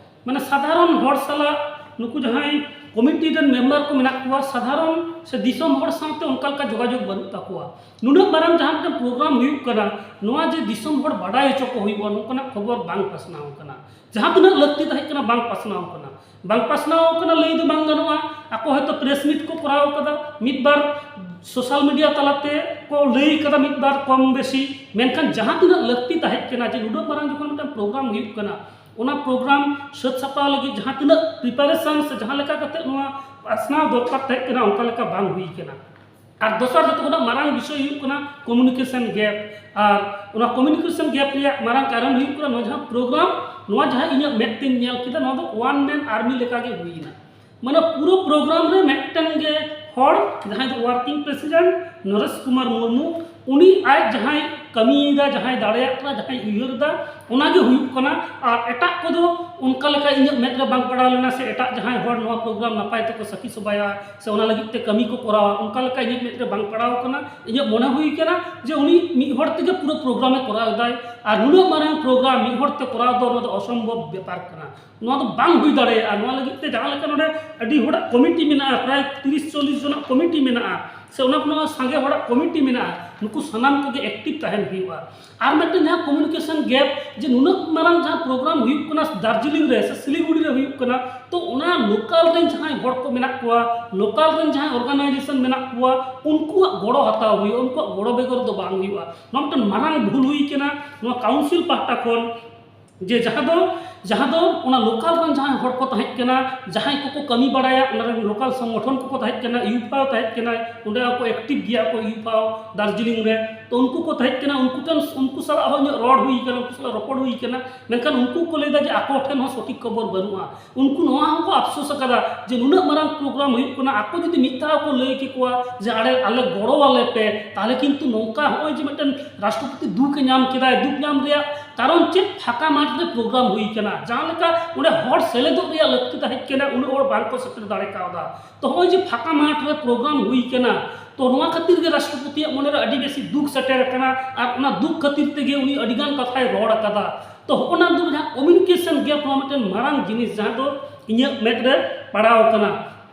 ᱢᱟᱱᱮ ᱥᱟᱫᱷᱟᱨᱚᱱ ᱦᱚᱲ ᱥᱟᱞᱟᱜ ᱱᱩᱠᱩ ᱡᱟᱦᱟᱸᱭ ᱠᱚᱢᱤᱴᱤ ᱨᱮᱱ ᱢᱮᱢᱵᱟᱨ ᱠᱚ ᱢᱮᱱᱟᱜ ᱠᱚᱣᱟ, ᱥᱟᱫᱷᱟᱨᱚᱱ ᱥᱮ ᱫᱤᱥᱚᱢ ᱦᱚᱲ ᱥᱟᱶᱛᱮ ᱚᱱᱠᱟ ᱞᱮᱠᱟ ᱡᱳᱜᱟᱡᱳᱜᱽ ᱵᱟᱹᱱᱩᱜ ᱛᱟᱠᱚᱣᱟ᱾ ᱱᱩᱱᱟᱹᱜ ᱢᱟᱨᱟᱝ ᱡᱟᱦᱟᱸ ᱢᱤᱫᱴᱟᱝ ᱯᱨᱳᱜᱨᱟᱢ ᱦᱩᱭᱩᱜ ᱠᱟᱱᱟ, ᱱᱚᱣᱟ ᱡᱮ ᱫᱤᱥᱚᱢ ᱦᱚᱲ ᱵᱟᱰᱟᱭ ᱦᱚᱪᱚ ᱠᱚ ᱦᱩᱭᱩᱜᱼᱟ, ᱱᱚᱝᱠᱟᱱᱟᱜ ᱠᱷᱚᱵᱚᱨ ᱵᱟᱝ ᱯᱟᱥᱱᱟᱣ ᱠᱟᱱᱟ᱾ ᱡᱟᱦᱟᱸ ᱛᱤᱱᱟᱹᱜ ᱞᱟᱹᱠᱛᱤ ᱛᱟᱦᱮᱸ ᱠᱟᱱᱟ, ᱵᱟᱝ ᱯᱟᱥᱱᱟᱣ ᱠᱟᱱᱟ᱾ ᱵᱟᱝ ᱯᱟᱥᱱᱟᱣ ᱠᱟᱱᱟ ᱞᱟᱹᱭ ᱫᱚ ᱵᱟᱝ ᱜᱟᱱᱚᱜᱼᱟ᱾ ᱟᱠᱚ ᱦᱚᱭᱛᱳ ᱯᱨᱮᱥ ᱢᱤᱴ ᱠᱚ ᱠᱚᱨᱟᱣ ᱠᱟᱫᱟ, ᱢᱤᱫ ᱵᱟᱨ ᱥᱳᱥᱟᱞ ᱢᱤᱰᱤᱭᱟ ᱛᱟᱞᱟᱛᱮ ᱠᱚ ᱞᱟᱹᱭ ᱠᱟᱫᱟ ᱢᱤᱫ ᱵᱟᱨ ᱠᱚᱢ ᱵᱮᱥᱤ, ᱢᱮᱱᱠᱷᱟᱱ ᱡᱟᱦᱟᱸ ᱛᱤᱱᱟᱹᱜ ᱞᱟᱹᱠᱛᱤ ᱛᱟᱦᱮᱸ ᱠᱟᱱᱟ ᱡᱮ ᱱᱩᱱᱟᱹᱜ ᱢᱟᱨᱟᱝ ᱡᱚᱠᱷᱚᱱ ᱢᱤᱫᱴᱟᱝ ᱯᱨᱳᱜᱨᱟᱢ ᱦᱩᱭᱩᱜ ᱠᱟᱱᱟ, ᱚᱱᱟ ᱯᱨᱳᱜᱨᱟᱢ ᱥᱟᱹᱛ ᱥᱟᱯᱲᱟᱣ ᱞᱟᱹᱜᱤᱫ ᱡᱟᱦᱟᱸ ᱛᱤᱱᱟᱹᱜ ᱯᱨᱤᱯᱟᱨᱮᱥᱚᱱ ᱥᱮ ᱡᱟᱦᱟᱸ ᱞᱮᱠᱟ ᱠᱟᱛᱮ ᱱᱚᱣᱟ ᱯᱟᱥᱱᱟᱣ ᱫᱚᱨᱠᱟᱨ ᱛᱟᱦᱮᱸ ᱠᱟᱱᱟ, ᱚᱱᱠᱟ ᱞᱮᱠᱟ ᱵᱟᱝ ᱦᱩᱭ ᱠᱟᱱᱟ᱾ ᱟᱨ ᱫᱚᱥᱟᱨ ᱡᱚᱛᱚ ᱠᱷᱚᱱᱟᱜ ᱢᱟᱨᱟᱝ ᱵᱤᱥᱚᱭ ᱦᱩᱭᱩᱜ ᱠᱟᱱᱟ ᱠᱚᱢᱤᱭᱩᱱᱤᱠᱮᱥᱚᱱ ᱜᱮᱯ᱾ ᱟᱨ ᱚᱱᱟ ᱠᱚᱢᱤᱭᱩᱱᱤᱠᱮᱥᱚᱱ ᱜᱮᱯ ᱨᱮᱭᱟᱜ ᱢᱟᱨᱟᱝ ᱠᱟᱨᱚᱱ ᱦᱩᱭᱩᱜ ᱠᱟᱱᱟ ᱱᱚᱣᱟ ᱡᱟᱦᱟᱸ ᱯᱨᱳᱜᱨᱟᱢ, ᱱᱚᱣᱟ ᱡᱟᱦᱟᱸ ᱤᱧᱟᱹᱜ ᱢᱮᱫ ᱛᱮᱧ ᱧᱮᱞ ᱠᱮᱫᱟ, ᱱᱚᱣᱟ ᱫᱚ ᱳᱣᱟᱱ ᱢᱮᱱ ᱟᱨᱢᱤ ᱞᱮᱠᱟᱜᱮ ᱦᱩᱭᱮᱱᱟ᱾ ᱢᱟᱱᱮ ᱯᱩᱨᱟᱹ ᱯᱨᱳᱜᱨᱟᱢ ᱨᱮ ᱢᱤᱫᱴᱮᱱ ᱜᱮ ᱦᱚᱲ, ᱡᱟᱦᱟᱸᱭ ᱫᱚ ᱣᱟᱨᱠᱤᱝ ᱯᱨᱮᱥᱤᱰᱮᱱᱴ ᱱᱚᱨᱮᱥ ᱠᱩᱢᱟᱨ ᱢᱩᱨᱢᱩ, ᱩᱱᱤ ᱟᱡ ᱡᱟᱦᱟᱸᱭ ᱠᱟᱹᱢᱤᱭᱮᱫᱟ, ᱡᱟᱦᱟᱸᱭ ᱫᱟᱲᱮᱭᱟᱜ ᱠᱟᱱᱟ, ᱡᱟᱦᱟᱸᱭ ᱩᱭᱦᱟᱹᱨ ᱮᱫᱟ, ᱚᱱᱟᱜᱮ ᱦᱩᱭᱩᱜ ᱠᱟᱱᱟ᱾ ᱟᱨ ᱮᱴᱟᱜ ᱠᱚᱫᱚ ᱚᱱᱠᱟ ᱞᱮᱠᱟ ᱤᱧᱟᱹᱜ ᱢᱮᱫ ᱨᱮ ᱵᱟᱝ ᱯᱟᱲᱟᱣ ᱞᱮᱱᱟ, ᱥᱮ ᱮᱴᱟᱜ ᱡᱟᱦᱟᱸᱭ ᱦᱚᱲ ᱱᱚᱣᱟ ᱯᱨᱳᱜᱨᱟᱢ ᱱᱟᱯᱟᱭ ᱛᱮᱠᱚ ᱥᱟᱹᱠᱷᱤ ᱥᱚᱵᱷᱟᱭᱟ ᱥᱮ ᱚᱱᱟ ᱞᱟᱹᱜᱤᱫ ᱛᱮ ᱠᱟᱹᱢᱤ ᱠᱚ ᱠᱚᱨᱟᱣᱟ, ᱚᱱᱠᱟ ᱞᱮᱠᱟ ᱤᱧᱟᱹᱜ ᱢᱮᱫ ᱨᱮ ᱵᱟᱝ ᱯᱟᱲᱟᱣ ᱠᱟᱱᱟ᱾ ᱤᱧᱟᱹᱜ ᱢᱚᱱᱮ ᱦᱩᱭ ᱠᱟᱱᱟ ᱡᱮ ᱩᱱᱤ ᱢᱤᱫ ᱦᱚᱲ ᱛᱮᱜᱮ ᱯᱩᱨᱟᱹ ᱯᱨᱳᱜᱨᱟᱢᱮ ᱠᱚᱨᱟᱣ ᱮᱫᱟᱭ, ᱟᱨ ᱱᱩᱱᱟᱹᱜ ᱢᱟᱨᱟᱝ ᱯᱨᱳᱜᱨᱟᱢ ᱢᱤᱫ ᱦᱚᱲ ᱛᱮ ᱠᱚᱨᱟᱣ ᱫᱚ ᱱᱚᱣᱟ ᱫᱚ ᱚᱥᱚᱢᱵᱷᱚᱵ ᱵᱮᱯᱟᱨ ᱠᱟᱱᱟ᱾ ᱱᱚᱣᱟ ᱫᱚ ᱵᱟᱝ ᱦᱩᱭ ᱫᱟᱲᱮᱭᱟᱜᱼᱟ᱾ ᱱᱚᱣᱟ ᱞᱟᱹᱜᱤᱫ ᱛᱮ ᱡᱟᱦᱟᱸ ᱞᱮᱠᱟ ᱱᱚᱰᱮ ᱟᱹᱰᱤ ᱦᱚᱲᱟᱜ ᱠᱚᱢᱤᱴᱤ ᱢᱮᱱᱟᱜᱼᱟ, ᱯᱨᱟᱭ ᱛᱤᱨᱤᱥ ᱪᱚᱞᱞᱤᱥ ᱡᱚᱱᱟᱜ ᱠᱚᱢᱤᱴᱤ ᱢᱮᱱᱟᱜᱼᱟ, ᱥᱮ ᱚᱱᱟ ᱠᱷᱚᱱᱟᱜ ᱦᱚᱸ ᱥᱟᱸᱜᱮ ᱦᱚᱲᱟᱜ ᱠᱚᱢᱤᱴᱤ ᱢᱮᱱᱟᱜᱼᱟ, ᱱᱩᱠᱩ ᱥᱟᱱᱟᱢ ᱠᱚᱜᱮ ᱮᱠᱴᱤᱵᱷ ᱛᱟᱦᱮᱱ ᱦᱩᱭᱩᱜᱼᱟ᱾ ᱟᱨ ᱢᱤᱫᱴᱮᱱ ᱡᱟᱦᱟᱸ ᱠᱚᱢᱤᱭᱩᱱᱤᱠᱮᱥᱚᱱ ᱜᱮᱯ, ᱡᱮ ᱱᱩᱱᱟᱹᱜ ᱢᱟᱨᱟᱝ ᱡᱟᱦᱟᱸ ᱯᱨᱳᱜᱨᱟᱢ ᱦᱩᱭᱩᱜ ᱠᱟᱱᱟ ᱫᱟᱨᱡᱤᱞᱤᱝ ᱨᱮ ᱥᱮ ᱥᱤᱞᱤᱜᱩᱲᱤ ᱨᱮ ᱦᱩᱭᱩᱜ ᱠᱟᱱᱟ, ᱛᱚ ᱚᱱᱟ ᱞᱳᱠᱟᱞ ᱨᱮᱱ ᱡᱟᱦᱟᱸᱭ ᱦᱚᱲ ᱠᱚ ᱢᱮᱱᱟᱜ ᱠᱚᱣᱟ, ᱞᱳᱠᱟᱞ ᱨᱮᱱ ᱡᱟᱦᱟᱸᱭ ᱚᱨᱜᱟᱱᱟᱭᱡᱮᱥᱚᱱ ᱢᱮᱱᱟᱜ ᱠᱚᱣᱟ, ᱩᱱᱠᱩᱣᱟᱜ ᱜᱚᱲᱚ ᱦᱟᱛᱟᱣ ᱦᱩᱭᱩᱜᱼᱟ, ᱩᱱᱠᱩᱣᱟᱜ ᱜᱚᱲᱚ ᱵᱮᱜᱚᱨ ᱫᱚ ᱵᱟᱝ ᱦᱩᱭᱩᱜᱼᱟ᱾ ᱱᱚᱣᱟ ᱢᱤᱫᱴᱮᱱ ᱢᱟᱨᱟᱝ ᱵᱷᱩᱞ ᱦᱩᱭ ᱠᱟᱱᱟ ᱱᱚᱣᱟ ᱠᱟᱣᱩᱱᱥᱤᱞ ᱯᱟᱦᱴᱟ ᱠᱷᱚᱱ᱾ ᱡᱮ ᱡᱟᱦᱟᱸ ᱫᱚ ᱡᱟᱦᱟᱸ ᱫᱚ ᱚᱱᱟ ᱞᱳᱠᱟᱞ ᱨᱮᱱ ᱡᱟᱦᱟᱸᱭ ᱦᱚᱲ ᱠᱚ ᱛᱟᱦᱮᱸ ᱠᱟᱱᱟ, ᱡᱟᱦᱟᱸᱭ ᱠᱚᱠᱚ ᱠᱟᱹᱢᱤ ᱵᱟᱲᱟᱭᱟ, ᱚᱱᱟ ᱨᱮᱱ ᱞᱳᱠᱟᱞ ᱥᱚᱝᱜᱚᱴᱷᱚᱱ ᱠᱚᱠᱚ ᱛᱟᱦᱮᱸ ᱠᱟᱱᱟ, ᱭᱩᱯᱷᱟᱣ ᱛᱟᱦᱮᱸ ᱠᱟᱱᱟ, ᱚᱸᱰᱮ ᱦᱚᱸᱠᱚ ᱮᱠᱴᱤᱵᱷ ᱜᱮᱭᱟ ᱠᱚ ᱭᱩᱯᱷᱟᱣ ᱫᱟᱨᱡᱤᱞᱤᱝ ᱨᱮ᱾ ᱛᱚ ᱩᱱᱠᱩ ᱠᱚ ᱛᱟᱦᱮᱸ ᱠᱟᱱᱟ, ᱩᱱᱠᱩ ᱴᱷᱮᱱ, ᱩᱱᱠᱩ ᱥᱟᱞᱟᱜ ᱦᱚᱸ ᱤᱧᱟᱹᱜ ᱨᱚᱲ ᱦᱩᱭ ᱠᱟᱱᱟ, ᱩᱱᱠᱩ ᱥᱟᱞᱟᱜ ᱨᱚᱯᱚᱲ ᱦᱩᱭ ᱠᱟᱱᱟ, ᱢᱮᱱᱠᱷᱟᱱ ᱩᱱᱠᱩ ᱠᱚ ᱞᱟᱹᱭᱫᱟ ᱡᱮ ᱟᱠᱚ ᱴᱷᱮᱱ ᱦᱚᱸ ᱥᱚᱴᱷᱤᱠ ᱠᱷᱚᱵᱚᱨ ᱵᱟᱹᱱᱩᱜᱼᱟ᱾ ᱩᱱᱠᱩ ᱱᱚᱣᱟ ᱦᱚᱸᱠᱚ ᱟᱯᱥᱳᱥ ᱟᱠᱟᱫᱟ ᱡᱮ ᱱᱩᱱᱟᱹᱜ ᱢᱟᱨᱟᱝ ᱯᱨᱳᱜᱨᱟᱢ ᱦᱩᱭᱩᱜ ᱠᱟᱱᱟ, ᱟᱠᱚ ᱡᱩᱫᱤ ᱢᱤᱫ ᱫᱷᱟᱣ ᱠᱚ ᱞᱟᱹᱭ ᱠᱮᱠᱚᱣᱟ ᱡᱮ ᱟᱞᱮ ᱟᱞᱮ ᱜᱚᱲᱚ ᱟᱞᱮ ᱯᱮ, ᱛᱟᱦᱚᱞᱮ ᱠᱤᱱᱛᱩ ᱱᱚᱝᱠᱟ ᱦᱚᱸᱜᱼᱚᱭ ᱡᱮ ᱢᱤᱫᱴᱮᱱ ᱨᱟᱥᱴᱨᱚᱯᱚᱛᱤ ᱫᱩᱠ ᱮ ᱧᱟᱢ ᱠᱮᱫᱟᱭ, ᱫᱩᱠ ᱧᱟᱢ ᱨᱮᱭᱟᱜ ᱠᱟᱨᱚᱱ ᱪᱮᱫ? ᱯᱷᱟᱸᱠᱟ ᱢᱟᱴᱷ ᱨᱮ ᱯᱨᱳᱜᱨᱟᱢ ᱦᱩᱭ ᱠᱟᱱᱟ, ᱡᱟᱦᱟᱸ ᱞᱮᱠᱟ ᱚᱸᱰᱮ ᱦᱚᱲ ᱥᱮᱞᱮᱫᱚᱜ ᱨᱮᱭᱟᱜ ᱞᱟᱹᱠᱛᱤ ᱛᱟᱦᱮᱸ ᱠᱟᱱᱟ, ᱩᱱᱟᱹᱜ ᱦᱚᱲ ᱵᱟᱝ ᱠᱚ ᱥᱮᱴᱮᱨ ᱫᱟᱲᱮ ᱠᱟᱣᱫᱟ᱾ ᱛᱚ ᱦᱚᱸᱜᱼᱚᱭ ᱡᱮ ᱯᱷᱟᱸᱠᱟ ᱢᱟᱴᱷ ᱨᱮ ᱯᱨᱳᱜᱨᱟᱢ ᱦᱩᱭ ᱠᱟᱱᱟ, ᱛᱚ ᱱᱚᱣᱟ ᱠᱷᱟᱹᱛᱤᱨ ᱜᱮ ᱨᱟᱥᱴᱨᱚᱯᱚᱛᱤᱭᱟᱜ ᱢᱚᱱᱮᱨᱮ ᱟᱹᱰᱤ ᱵᱮᱥᱤ ᱫᱩᱠ ᱥᱮᱴᱮᱨ ᱟᱠᱟᱱᱟ, ᱟᱨ ᱚᱱᱟ ᱫᱩᱠ ᱠᱷᱟᱹᱛᱤᱨ ᱛᱮᱜᱮ ᱩᱱᱤ ᱟᱹᱰᱤᱜᱟᱱ ᱠᱟᱛᱷᱟᱭ ᱨᱚᱲ ᱟᱠᱟᱫᱟ᱾ ᱛᱚ ᱦᱚᱸᱜᱼᱚ ᱱᱟ ᱫᱚ ᱡᱟᱦᱟᱸ ᱠᱚᱢᱤᱭᱩᱱᱤᱠᱮᱥᱚᱱ ᱜᱮᱯ, ᱱᱚᱣᱟ ᱢᱤᱫᱴᱮᱱ ᱢᱟᱨᱟᱝ ᱡᱤᱱᱤᱥ ᱡᱟᱦᱟᱸ ᱫᱚ ᱤᱧᱟᱹᱜ ᱢᱮᱫ ᱨᱮ ᱯᱟᱲᱟᱣ ᱟᱠᱟᱱᱟ᱾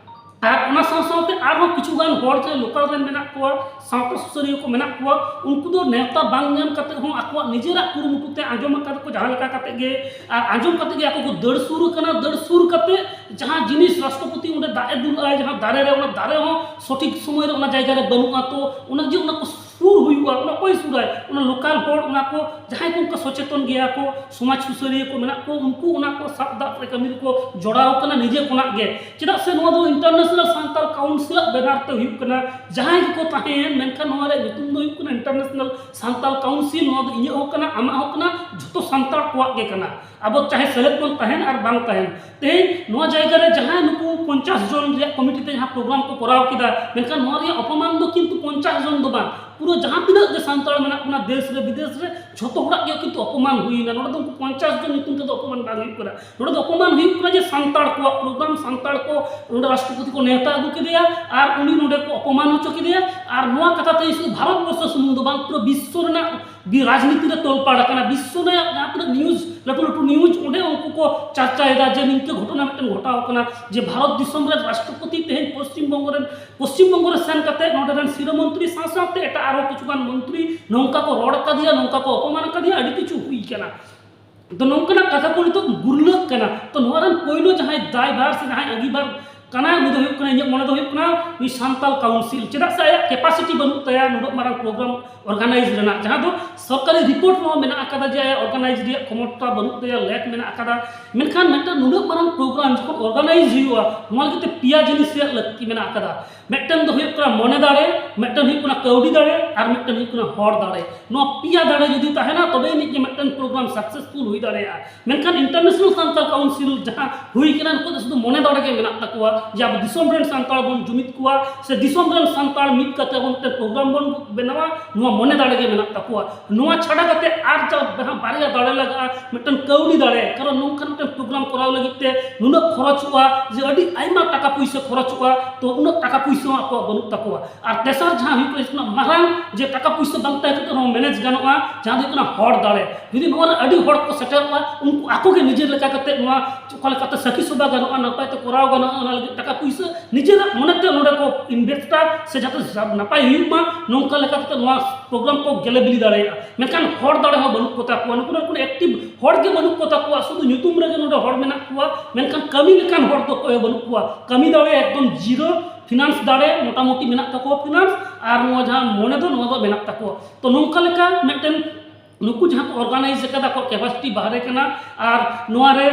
ᱟᱨ ᱚᱱᱟ ᱥᱟᱶ ᱥᱟᱶᱛᱮ ᱟᱨᱦᱚᱸ ᱠᱤᱪᱷᱩ ᱜᱟᱱ ᱦᱚᱲ ᱡᱟᱦᱟᱸᱭ ᱞᱳᱠᱟᱞ ᱨᱮᱱ ᱢᱮᱱᱟᱜ ᱠᱚᱣᱟ, ᱥᱟᱶᱛᱟ ᱥᱩᱥᱟᱹᱨᱤᱭᱟᱹ ᱠᱚ ᱢᱮᱱᱟᱜ ᱠᱚᱣᱟ, ᱩᱱᱠᱩ ᱫᱚ ᱱᱮᱣᱛᱟ ᱵᱟᱝ ᱧᱟᱢ ᱠᱟᱛᱮ ᱦᱚᱸ ᱟᱠᱚᱣᱟᱜ ᱱᱤᱡᱮᱨᱟᱜ ᱠᱩᱨᱩᱢᱩᱴᱩ ᱛᱮ ᱟᱸᱡᱚᱢ ᱟᱠᱟᱫ ᱠᱚ ᱡᱟᱦᱟᱸ ᱞᱮᱠᱟ ᱠᱟᱛᱮ ᱜᱮ, ᱟᱨ ᱟᱸᱡᱚᱢ ᱠᱟᱛᱮ ᱜᱮ ᱟᱠᱚ ᱠᱚ ᱫᱟᱹᱲ ᱥᱩᱨ ᱟᱠᱟᱱᱟ᱾ ᱫᱟᱹᱲ ᱥᱩᱨ ᱠᱟᱛᱮ ᱡᱟᱦᱟᱸ ᱡᱤᱱᱤᱥ ᱨᱟᱥᱴᱨᱚᱯᱚᱛᱤ ᱚᱸᱰᱮ ᱫᱟᱜ ᱮ ᱫᱩᱞᱟᱜᱼᱟᱭ, ᱡᱟᱦᱟᱸ ᱫᱟᱨᱮ ᱨᱮ, ᱚᱱᱟ ᱫᱟᱨᱮ ᱦᱚᱸ ᱥᱚᱴᱷᱤᱠ ᱥᱚᱢᱚᱭ ᱨᱮ ᱚᱱᱟ ᱡᱟᱭᱜᱟ ᱨᱮ ᱵᱟᱹᱱᱩᱜᱼᱟ᱾ ᱛᱚ ᱚᱱᱟ ᱡᱮ ᱚᱱᱟ ᱠᱚ ᱥᱩᱨ ᱦᱩᱭᱩᱜᱼᱟ, ᱚᱱᱟ ᱚᱠᱚᱭ ᱥᱩᱨᱟᱭ? ᱚᱱᱟ ᱞᱳᱠᱟᱞ ᱦᱚᱲ, ᱚᱱᱟ ᱠᱚ ᱡᱟᱦᱟᱸᱭ ᱠᱚ ᱚᱱᱠᱟ ᱥᱚᱪᱮᱛᱚᱱ ᱜᱮᱭᱟ ᱠᱚ, ᱥᱚᱢᱟᱡᱽ ᱥᱩᱥᱟᱹᱨᱤᱭᱟᱹ ᱠᱚ ᱢᱮᱱᱟᱜ ᱠᱚ, ᱩᱱᱠᱩ ᱚᱱᱟ ᱠᱚ ᱥᱟᱵ ᱫᱟᱜ ᱨᱮ ᱠᱟᱹᱢᱤ ᱨᱮᱠᱚ ᱡᱚᱲᱟᱣ ᱠᱟᱱᱟ ᱱᱤᱡᱮ ᱠᱷᱚᱱᱟᱜ ᱜᱮ᱾ ᱪᱮᱫᱟᱜ ᱥᱮ ᱱᱚᱣᱟ ᱫᱚ ᱤᱱᱴᱟᱨᱱᱮᱥᱱᱟᱞ ᱥᱟᱱᱛᱟᱲ ᱠᱟᱣᱩᱱᱥᱤᱞᱟᱜ ᱵᱮᱱᱟᱨ ᱛᱮ ᱦᱩᱭᱩᱜ ᱠᱟᱱᱟ᱾ ᱡᱟᱦᱟᱸᱭ ᱜᱮᱠᱚ ᱛᱟᱦᱮᱸᱭᱮᱱ, ᱢᱮᱱᱠᱷᱟᱱ ᱱᱚᱣᱟ ᱨᱮᱭᱟᱜ ᱧᱩᱛᱩᱢ ᱫᱚ ᱦᱩᱭᱩᱜ ᱠᱟᱱᱟ ᱤᱱᱴᱟᱨᱱᱮᱥᱱᱟᱞ ᱥᱟᱱᱛᱟᱲ ᱠᱟᱣᱩᱱᱥᱤᱞ᱾ ᱱᱚᱣᱟ ᱫᱚ ᱤᱧᱟᱹᱜ ᱦᱚᱸ ᱠᱟᱱᱟ, ᱟᱢᱟᱜ ᱦᱚᱸ ᱠᱟᱱᱟ, ᱡᱷᱚᱛᱚ ᱥᱟᱱᱛᱟᱲ ᱠᱚᱣᱟᱜ ᱜᱮ ᱠᱟᱱᱟ᱾ ᱟᱵᱚ ᱪᱟᱦᱮ ᱥᱮᱞᱮᱫ ᱵᱚᱱ ᱛᱟᱦᱮᱱ ᱟᱨ ᱵᱟᱝ ᱛᱟᱦᱮᱱ, ᱛᱮᱦᱮᱧ ᱱᱚᱣᱟ ᱡᱟᱭᱜᱟ ᱨᱮ ᱡᱟᱦᱟᱸᱭ ᱱᱩᱠᱩ ᱯᱚᱧᱪᱟᱥ ᱡᱚᱱ ᱨᱮᱭᱟᱜ ᱠᱚᱢᱤᱴᱤ ᱛᱮ ᱡᱟᱦᱟᱸ ᱯᱨᱳᱜᱨᱟᱢ ᱠᱚ ᱠᱚᱨᱟᱣ ᱠᱮᱫᱟ, ᱢᱮᱱᱠᱷᱟᱱ ᱱᱚᱣᱟ ᱨᱮᱭᱟᱜ ᱚᱯᱚᱢᱟᱱ ᱫᱚ ᱠᱤᱱᱛᱩ ᱯᱚᱧᱪᱟᱥ ᱡᱚᱱ ᱫᱚ ᱵᱟᱝ, ᱯᱩᱨᱟᱹ ᱡᱟᱦᱟᱸ ᱛᱤᱱᱟᱹᱜ ᱜᱮ ᱥᱟᱱᱛᱟᱲ ᱢᱮᱱᱟᱜ ᱵᱚᱱᱟ ᱫᱮᱥ ᱨᱮ ᱵᱤᱫᱮᱥ ᱨᱮ, ᱡᱷᱚᱛᱚ ᱦᱚᱲᱟᱜ ᱜᱮ ᱠᱤᱱᱛᱩ ᱚᱯᱚᱢᱟᱱ ᱦᱩᱭᱱᱟ᱾ ᱱᱚᱰᱮ ᱫᱚ ᱩᱱᱠᱩ ᱯᱚᱧᱪᱟᱥ ᱡᱚᱱ ᱧᱩᱛᱩᱢ ᱛᱮᱫᱚ ᱚᱯᱚᱢᱟᱱ ᱵᱟᱝ ᱦᱩᱭᱩᱜ ᱠᱟᱱᱟ᱾ ᱱᱚᱰᱮ ᱫᱚ ᱚᱯᱚᱢᱟᱱ ᱦᱩᱭᱩᱜ ᱠᱟᱱᱟ ᱡᱮ ᱥᱟᱱᱛᱟᱲ ᱠᱚᱣᱟᱜ ᱯᱨᱳᱜᱨᱟᱢ, ᱥᱟᱱᱛᱟᱲ ᱠᱚ ᱱᱚᱰᱮ ᱨᱟᱥᱴᱨᱚᱯᱚᱛᱤ ᱠᱚ ᱱᱮᱣᱛᱟ ᱟᱹᱜᱩ ᱠᱮᱫᱮᱭᱟ ᱟᱨ ᱩᱱᱤ ᱱᱚᱰᱮ ᱠᱚ ᱚᱯᱚᱢᱟᱱ ᱦᱚᱪᱚ ᱠᱮᱫᱮᱭᱟ᱾ ᱟᱨ ᱱᱚᱣᱟ ᱠᱟᱛᱷᱟ ᱛᱮ ᱥᱩᱫᱷᱩ ᱵᱷᱟᱨᱚᱛ ᱵᱚᱨᱥᱚ ᱥᱩᱢᱩᱝ ᱫᱚ ᱵᱟᱝ, ᱯᱩᱨᱟᱹ ᱵᱤᱥᱥᱚ ᱨᱮᱱᱟᱜ ᱵᱤ-, ᱨᱟᱡᱽᱱᱤᱛᱤ ᱨᱮ ᱛᱚᱞᱯᱟᱲ ᱟᱠᱟᱱᱟ᱾ ᱵᱤᱥᱥᱚ ᱨᱮᱭᱟᱜ ᱡᱟᱦᱟᱸ ᱛᱤᱱᱟᱹᱜ ᱱᱤᱭᱩᱡᱽ, ᱞᱟᱹᱴᱩ ᱞᱟᱹᱴᱩ ᱱᱤᱭᱩᱡᱽ, ᱚᱸᱰᱮ ᱩᱱᱠᱩ ᱠᱚ ᱪᱟᱨᱪᱟᱭᱮᱫᱟ ᱡᱮ ᱱᱤᱝᱠᱟᱹ ᱜᱷᱚᱴᱚᱱᱟ ᱢᱤᱫᱴᱮᱱ ᱜᱷᱚᱴᱟᱣ ᱟᱠᱟᱱᱟ, ᱡᱮ ᱵᱷᱟᱨᱚᱛ ᱫᱤᱥᱚᱢ ᱨᱮ ᱨᱟᱥᱴᱨᱚᱯᱚᱛᱤ ᱛᱮᱦᱮᱧ ᱯᱚᱥᱪᱤᱢ ᱵᱚᱝᱜᱚ ᱨᱮᱱ, ᱯᱚᱥᱪᱤᱢ ᱵᱚᱝᱜᱚ ᱨᱮ ᱥᱮᱱ ᱠᱟᱛᱮ ᱱᱚᱰᱮ ᱨᱮᱱ ᱥᱤᱨᱟᱹ ᱢᱚᱱᱛᱨᱤ ᱥᱟᱶ ᱥᱟᱶᱛᱮ ᱮᱴᱟᱜ ᱟᱨᱦᱚᱸ ᱠᱤᱪᱷᱩ ᱜᱟᱱ ᱢᱚᱱᱛᱨᱤ ᱱᱚᱝᱠᱟ ᱠᱚ ᱨᱚᱲ ᱟᱠᱟᱫᱮᱭᱟ, ᱱᱚᱝᱠᱟ ᱠᱚ ᱚᱯᱚᱢᱟᱱ ᱟᱠᱟᱫᱮᱭᱟ, ᱟᱹᱰᱤ ᱠᱤᱪᱷᱩ ᱦᱩᱭ ᱟᱠᱟᱱᱟ᱾ ᱛᱚ ᱱᱚᱝᱠᱟᱱᱟᱜ ᱠᱟᱛᱷᱟ ᱠᱚ ᱱᱤᱛᱚᱜ ᱜᱩᱨᱞᱟᱹᱜ ᱠᱟᱱᱟ᱾ ᱛᱚ ᱱᱚᱣᱟ ᱨᱮᱱ ᱯᱳᱭᱞᱳ ᱡᱟᱦᱟᱸᱭ ᱫᱟᱭᱵᱷᱟᱨ ᱥᱮ ᱡᱟᱦᱟᱸᱭ ᱟᱺᱜᱤᱵᱷᱟᱨ ᱠᱟᱱᱟ, ᱩᱱᱤ ᱫᱚ ᱦᱩᱭᱩᱜ ᱠᱟᱱᱟ, ᱤᱧᱟᱹᱜ ᱢᱚᱱᱮ ᱫᱚ ᱦᱩᱭᱩᱜ ᱠᱟᱱᱟ ᱩᱱᱤ ᱥᱟᱱᱛᱟᱞ ᱠᱟᱣᱩᱱᱥᱤᱞ, ᱪᱮᱫᱟᱜ ᱥᱮ ᱟᱭᱟᱜ ᱠᱮᱯᱟᱥᱤᱴᱤ ᱵᱟᱹᱱᱩᱜ ᱛᱟᱭᱟ ᱱᱩᱱᱟᱹᱜ ᱢᱟᱨᱟᱝ ᱯᱨᱳᱜᱨᱟᱢ ᱚᱨᱜᱟᱱᱟᱭᱤᱡᱽ ᱨᱮᱱᱟᱜ, ᱡᱟᱦᱟᱸ ᱫᱚ ᱥᱚᱨᱠᱟᱨᱤ ᱨᱤᱯᱳᱨᱴ ᱨᱮᱦᱚᱸ ᱢᱮᱱᱟᱜ ᱟᱠᱟᱫᱟ ᱡᱮ ᱟᱭᱟᱜ ᱚᱨᱜᱟᱱᱟᱭᱤᱡᱽ ᱨᱮᱭᱟᱜ ᱠᱷᱚᱢᱚᱛᱟ ᱵᱟᱹᱱᱩᱜ ᱛᱟᱭᱟ, ᱞᱮᱠ ᱢᱮᱱᱟᱜ ᱟᱠᱟᱫᱟ᱾ ᱢᱮᱱᱠᱷᱟᱱ ᱢᱤᱫᱴᱟᱝ ᱱᱩᱱᱟᱹᱜ ᱢᱟᱨᱟᱝ ᱯᱨᱳᱜᱨᱟᱢ ᱡᱚᱠᱷᱚᱱ ᱚᱨᱜᱟᱱᱟᱭᱤᱡᱽ ᱦᱩᱭᱩᱜᱼᱟ, ᱱᱚᱣᱟ ᱞᱟᱹᱜᱤᱫ ᱛᱮ ᱯᱮᱭᱟ ᱡᱤᱱᱤᱥ ᱨᱮᱭᱟᱜ ᱞᱟᱹᱠᱛᱤ ᱢᱮᱱᱟᱜ ᱟᱠᱟᱫᱟ᱾ ᱢᱤᱫᱴᱮᱱ ᱫᱚ ᱦᱩᱭᱩᱜ ᱠᱟᱱᱟ ᱢᱚᱱᱮ ᱫᱟᱲᱮ, ᱢᱤᱫᱴᱮᱱ ᱦᱩᱭᱩᱜ ᱠᱟᱱᱟ ᱠᱟᱹᱣᱰᱤ ᱫᱟᱲᱮ, ᱟᱨ ᱢᱤᱫᱴᱮᱱ ᱦᱩᱭᱩᱜ ᱠᱟᱱᱟ ᱦᱚᱲ ᱫᱟᱲᱮ᱾ ᱱᱚᱣᱟ ᱯᱮᱭᱟ ᱫᱟᱲᱮ ᱡᱩᱫᱤ ᱛᱟᱦᱮᱱᱟ, ᱛᱚᱵᱮ ᱟᱹᱱᱤᱡ ᱜᱮ ᱢᱤᱫᱴᱮᱱ ᱯᱨᱳᱜᱨᱟᱢ ᱥᱟᱠᱥᱮᱥᱯᱷᱩᱞ ᱦᱩᱭ ᱫᱟᱲᱮᱭᱟᱜᱼᱟ᱾ ᱢᱮᱱᱠᱷᱟᱱ ᱤᱱᱴᱟᱨᱱᱮᱥᱱᱟᱞ ᱥᱟᱱᱛᱟᱲ ᱠᱟᱣᱩᱱᱥᱤᱞ ᱡᱟᱦᱟᱸ ᱦᱩᱭ ᱠᱟᱱᱟ, ᱱᱩᱠᱩ ᱫᱚ ᱥᱩᱫᱷᱩ ᱢᱚᱱᱮ ᱫᱟᱲᱮ ᱜᱮ ᱢᱮᱱᱟᱜ ᱛᱟᱠᱚᱣᱟ ᱡᱮ ᱟᱵᱚ ᱫᱤᱥᱚᱢ ᱨᱮᱱ ᱥᱟᱱᱛᱟᱲ ᱵᱚᱱ ᱡᱩᱢᱤᱫ ᱠᱚᱣᱟ ᱥᱮ ᱫᱤᱥᱚᱢ ᱨᱮᱱ ᱥᱟᱱᱛᱟᱲ ᱢᱤᱫ ᱠᱟᱛᱮ ᱟᱵᱚ ᱢᱤᱫᱴᱮᱱ ᱯᱨᱳᱜᱨᱟᱢ ᱵᱚᱱ ᱵᱮᱱᱟᱣᱟ, ᱱᱚᱣᱟ ᱢᱚᱱᱮ ᱫᱟᱲᱮ ᱜᱮ ᱢᱮᱱᱟᱜ ᱛᱟᱠᱚᱣᱟ᱾ ᱱᱚᱣᱟ ᱪᱷᱟᱰᱟ ᱠᱟᱛᱮ ᱟᱨ ᱡᱟ-, ᱡᱟᱦᱟᱸ ᱵᱟᱨᱭᱟ ᱫᱟᱲᱮ ᱞᱟᱜᱟᱜᱼᱟ, ᱢᱤᱫᱴᱮᱱ ᱠᱟᱹᱣᱰᱤ ᱫᱟᱲᱮ, ᱠᱟᱨᱚᱱ ᱱᱚᱝᱠᱟᱱ ᱢᱤᱫᱴᱮᱱ ᱯᱨᱳᱜᱨᱟᱢ ᱠᱚᱨᱟᱣ ᱞᱟᱹᱜᱤᱫ ᱛᱮ ᱱᱩᱱᱟᱹᱜ ᱠᱷᱚᱨᱚᱪᱚᱜᱼᱟ ᱡᱮ ᱟᱹᱰᱤ ᱟᱭᱢᱟ ᱴᱟᱠᱟ ᱯᱩᱭᱥᱟᱹ ᱠᱷᱚᱨᱚᱪᱚᱜᱼᱟ, ᱛᱚ ᱩᱱᱟᱹᱜ ᱴᱟᱠᱟ ᱯᱩᱭᱥᱟᱹ ᱦᱚᱸ ᱟᱠᱚᱣᱟᱜ ᱵᱟᱹᱱᱩᱜ ᱛᱟᱠᱚᱣᱟ᱾ ᱟᱨ ᱛᱮᱥᱟᱨ ᱡᱟᱦᱟᱸ ᱦᱩᱭᱩᱜ ᱠᱟᱱᱟ, ᱡᱚᱛᱚ ᱠᱷᱚᱱᱟᱜ ᱢᱟᱨᱟᱝ ᱡᱮ ᱴᱟᱠᱟ ᱯᱩᱭᱥᱟᱹ ᱵᱟᱝ ᱛᱟᱦᱮᱸ ᱠᱟᱛᱮ ᱨᱮᱦᱚᱸ ᱢᱮᱱᱮᱡᱽ ᱜᱟᱱᱚᱜᱼᱟ, ᱡᱟᱦᱟᱸ ᱫᱚ ᱦᱩᱭᱩᱜ ᱠᱟᱱᱟ ᱦᱚᱲ ᱫᱟᱲᱮ᱾ ᱡᱩᱫᱤ ᱱᱚᱣᱟ ᱨᱮ ᱟᱹᱰᱤ ᱦᱚᱲ ᱠᱚ ᱥᱮᱴᱮᱨᱚᱜᱼᱟ, ᱩᱱᱠᱩ ᱟᱠᱚ ᱜᱮ ᱱᱤᱡᱮᱨ ᱞᱮᱠᱟ ᱠᱟᱛᱮ ᱱᱚᱣᱟ ᱚᱠᱟ ᱞᱮᱠᱟᱛᱮ ᱥᱟᱹᱠᱷᱤ ᱥᱚᱵᱷᱟ ᱜᱟᱱᱚᱜᱼᱟ, ᱱᱟᱯᱟᱭ ᱛᱮ ᱠᱚᱨᱟᱣ ᱜᱟᱱᱚᱜᱼᱟ, ᱚᱱᱟ ᱞᱟᱹᱜᱤᱫ ᱴᱟᱠᱟ ᱯᱩᱭᱥᱟᱹ ᱱᱤᱡᱮᱨᱟᱜ ᱢᱚᱱᱮᱛᱮ ᱱᱚᱰᱮ ᱠᱚ ᱤᱱᱵᱷᱮᱥᱴᱟ ᱥᱮ ᱡᱟᱛᱮ ᱱᱟᱯᱟᱭ ᱦᱩᱭᱩᱜ ᱢᱟ, ᱱᱚᱝᱠᱟ ᱞᱮᱠᱟ ᱠᱟᱛᱮ ᱱᱚᱣᱟ ᱯᱨᱳᱜᱨᱟᱢ ᱠᱚ ᱜᱮᱞᱮ ᱵᱤᱞᱤ ᱫᱟᱲᱮᱭᱟᱜᱼᱟ᱾ ᱢᱮᱱᱠᱷᱟᱱ ᱦᱚᱲ ᱫᱟᱲᱮ ᱦᱚᱸ ᱵᱟᱹᱱᱩᱜ ᱠᱚ ᱛᱟᱠᱚᱣᱟ, ᱱᱩᱠᱩ ᱫᱚ ᱠᱳᱱᱳ ᱮᱠᱴᱤᱵᱷ ᱦᱚᱲ ᱜᱮ ᱵᱟᱹᱱᱩᱜ ᱠᱚ ᱛᱟᱠᱚᱣᱟ, ᱥᱩᱫᱷᱩ ᱧᱩᱛᱩᱢ ᱨᱮᱜᱮ ᱱᱚᱰᱮ ᱦᱚᱲ ᱢᱮᱱᱟᱜ ᱠᱚᱣᱟ, ᱢᱮᱱᱠᱷᱟᱱ ᱠᱟᱹᱢᱤ ᱞᱮᱠᱟᱱ ᱦᱚᱲ ᱫᱚ ᱚᱠᱚᱭ ᱦᱚᱸ ᱵᱟᱹᱱᱩᱜ ᱠᱚᱣᱟ᱾ ᱠᱟᱹᱢᱤ ᱫᱟᱲᱮ ᱮᱠᱫᱚᱢ ᱡᱤᱨᱳ, ᱯᱷᱤᱱᱟᱱᱥ ᱫᱟᱲᱮ ᱢᱚᱴᱟᱢᱩᱴᱤ ᱢᱮᱱᱟᱜ ᱛᱟᱠᱚᱣᱟ, ᱯᱷᱤᱱᱟᱱᱥ ᱟᱨ ᱱᱚᱣᱟ ᱡᱟᱦᱟᱸ ᱢᱚᱱᱮ ᱫᱚ, ᱱᱚᱣᱟ ᱫᱚ ᱢᱮᱱᱟᱜ ᱛᱟᱠᱚᱣᱟ᱾ ᱛᱚ ᱱᱚᱝᱠᱟ ᱞᱮᱠᱟ ᱢᱤᱫᱴᱮᱱ ᱱᱩᱠᱩ ᱡᱟᱦᱟᱸ ᱠᱚ ᱚᱨᱜᱟᱱᱟᱭᱤᱡᱽ ᱟᱠᱟᱫᱟ, ᱟᱠᱚᱣᱟᱜ ᱠᱮᱯᱟᱥᱤᱴᱤ ᱵᱟᱦᱨᱮ ᱠᱟᱱᱟ, ᱟᱨ ᱱᱚᱣᱟ ᱨᱮ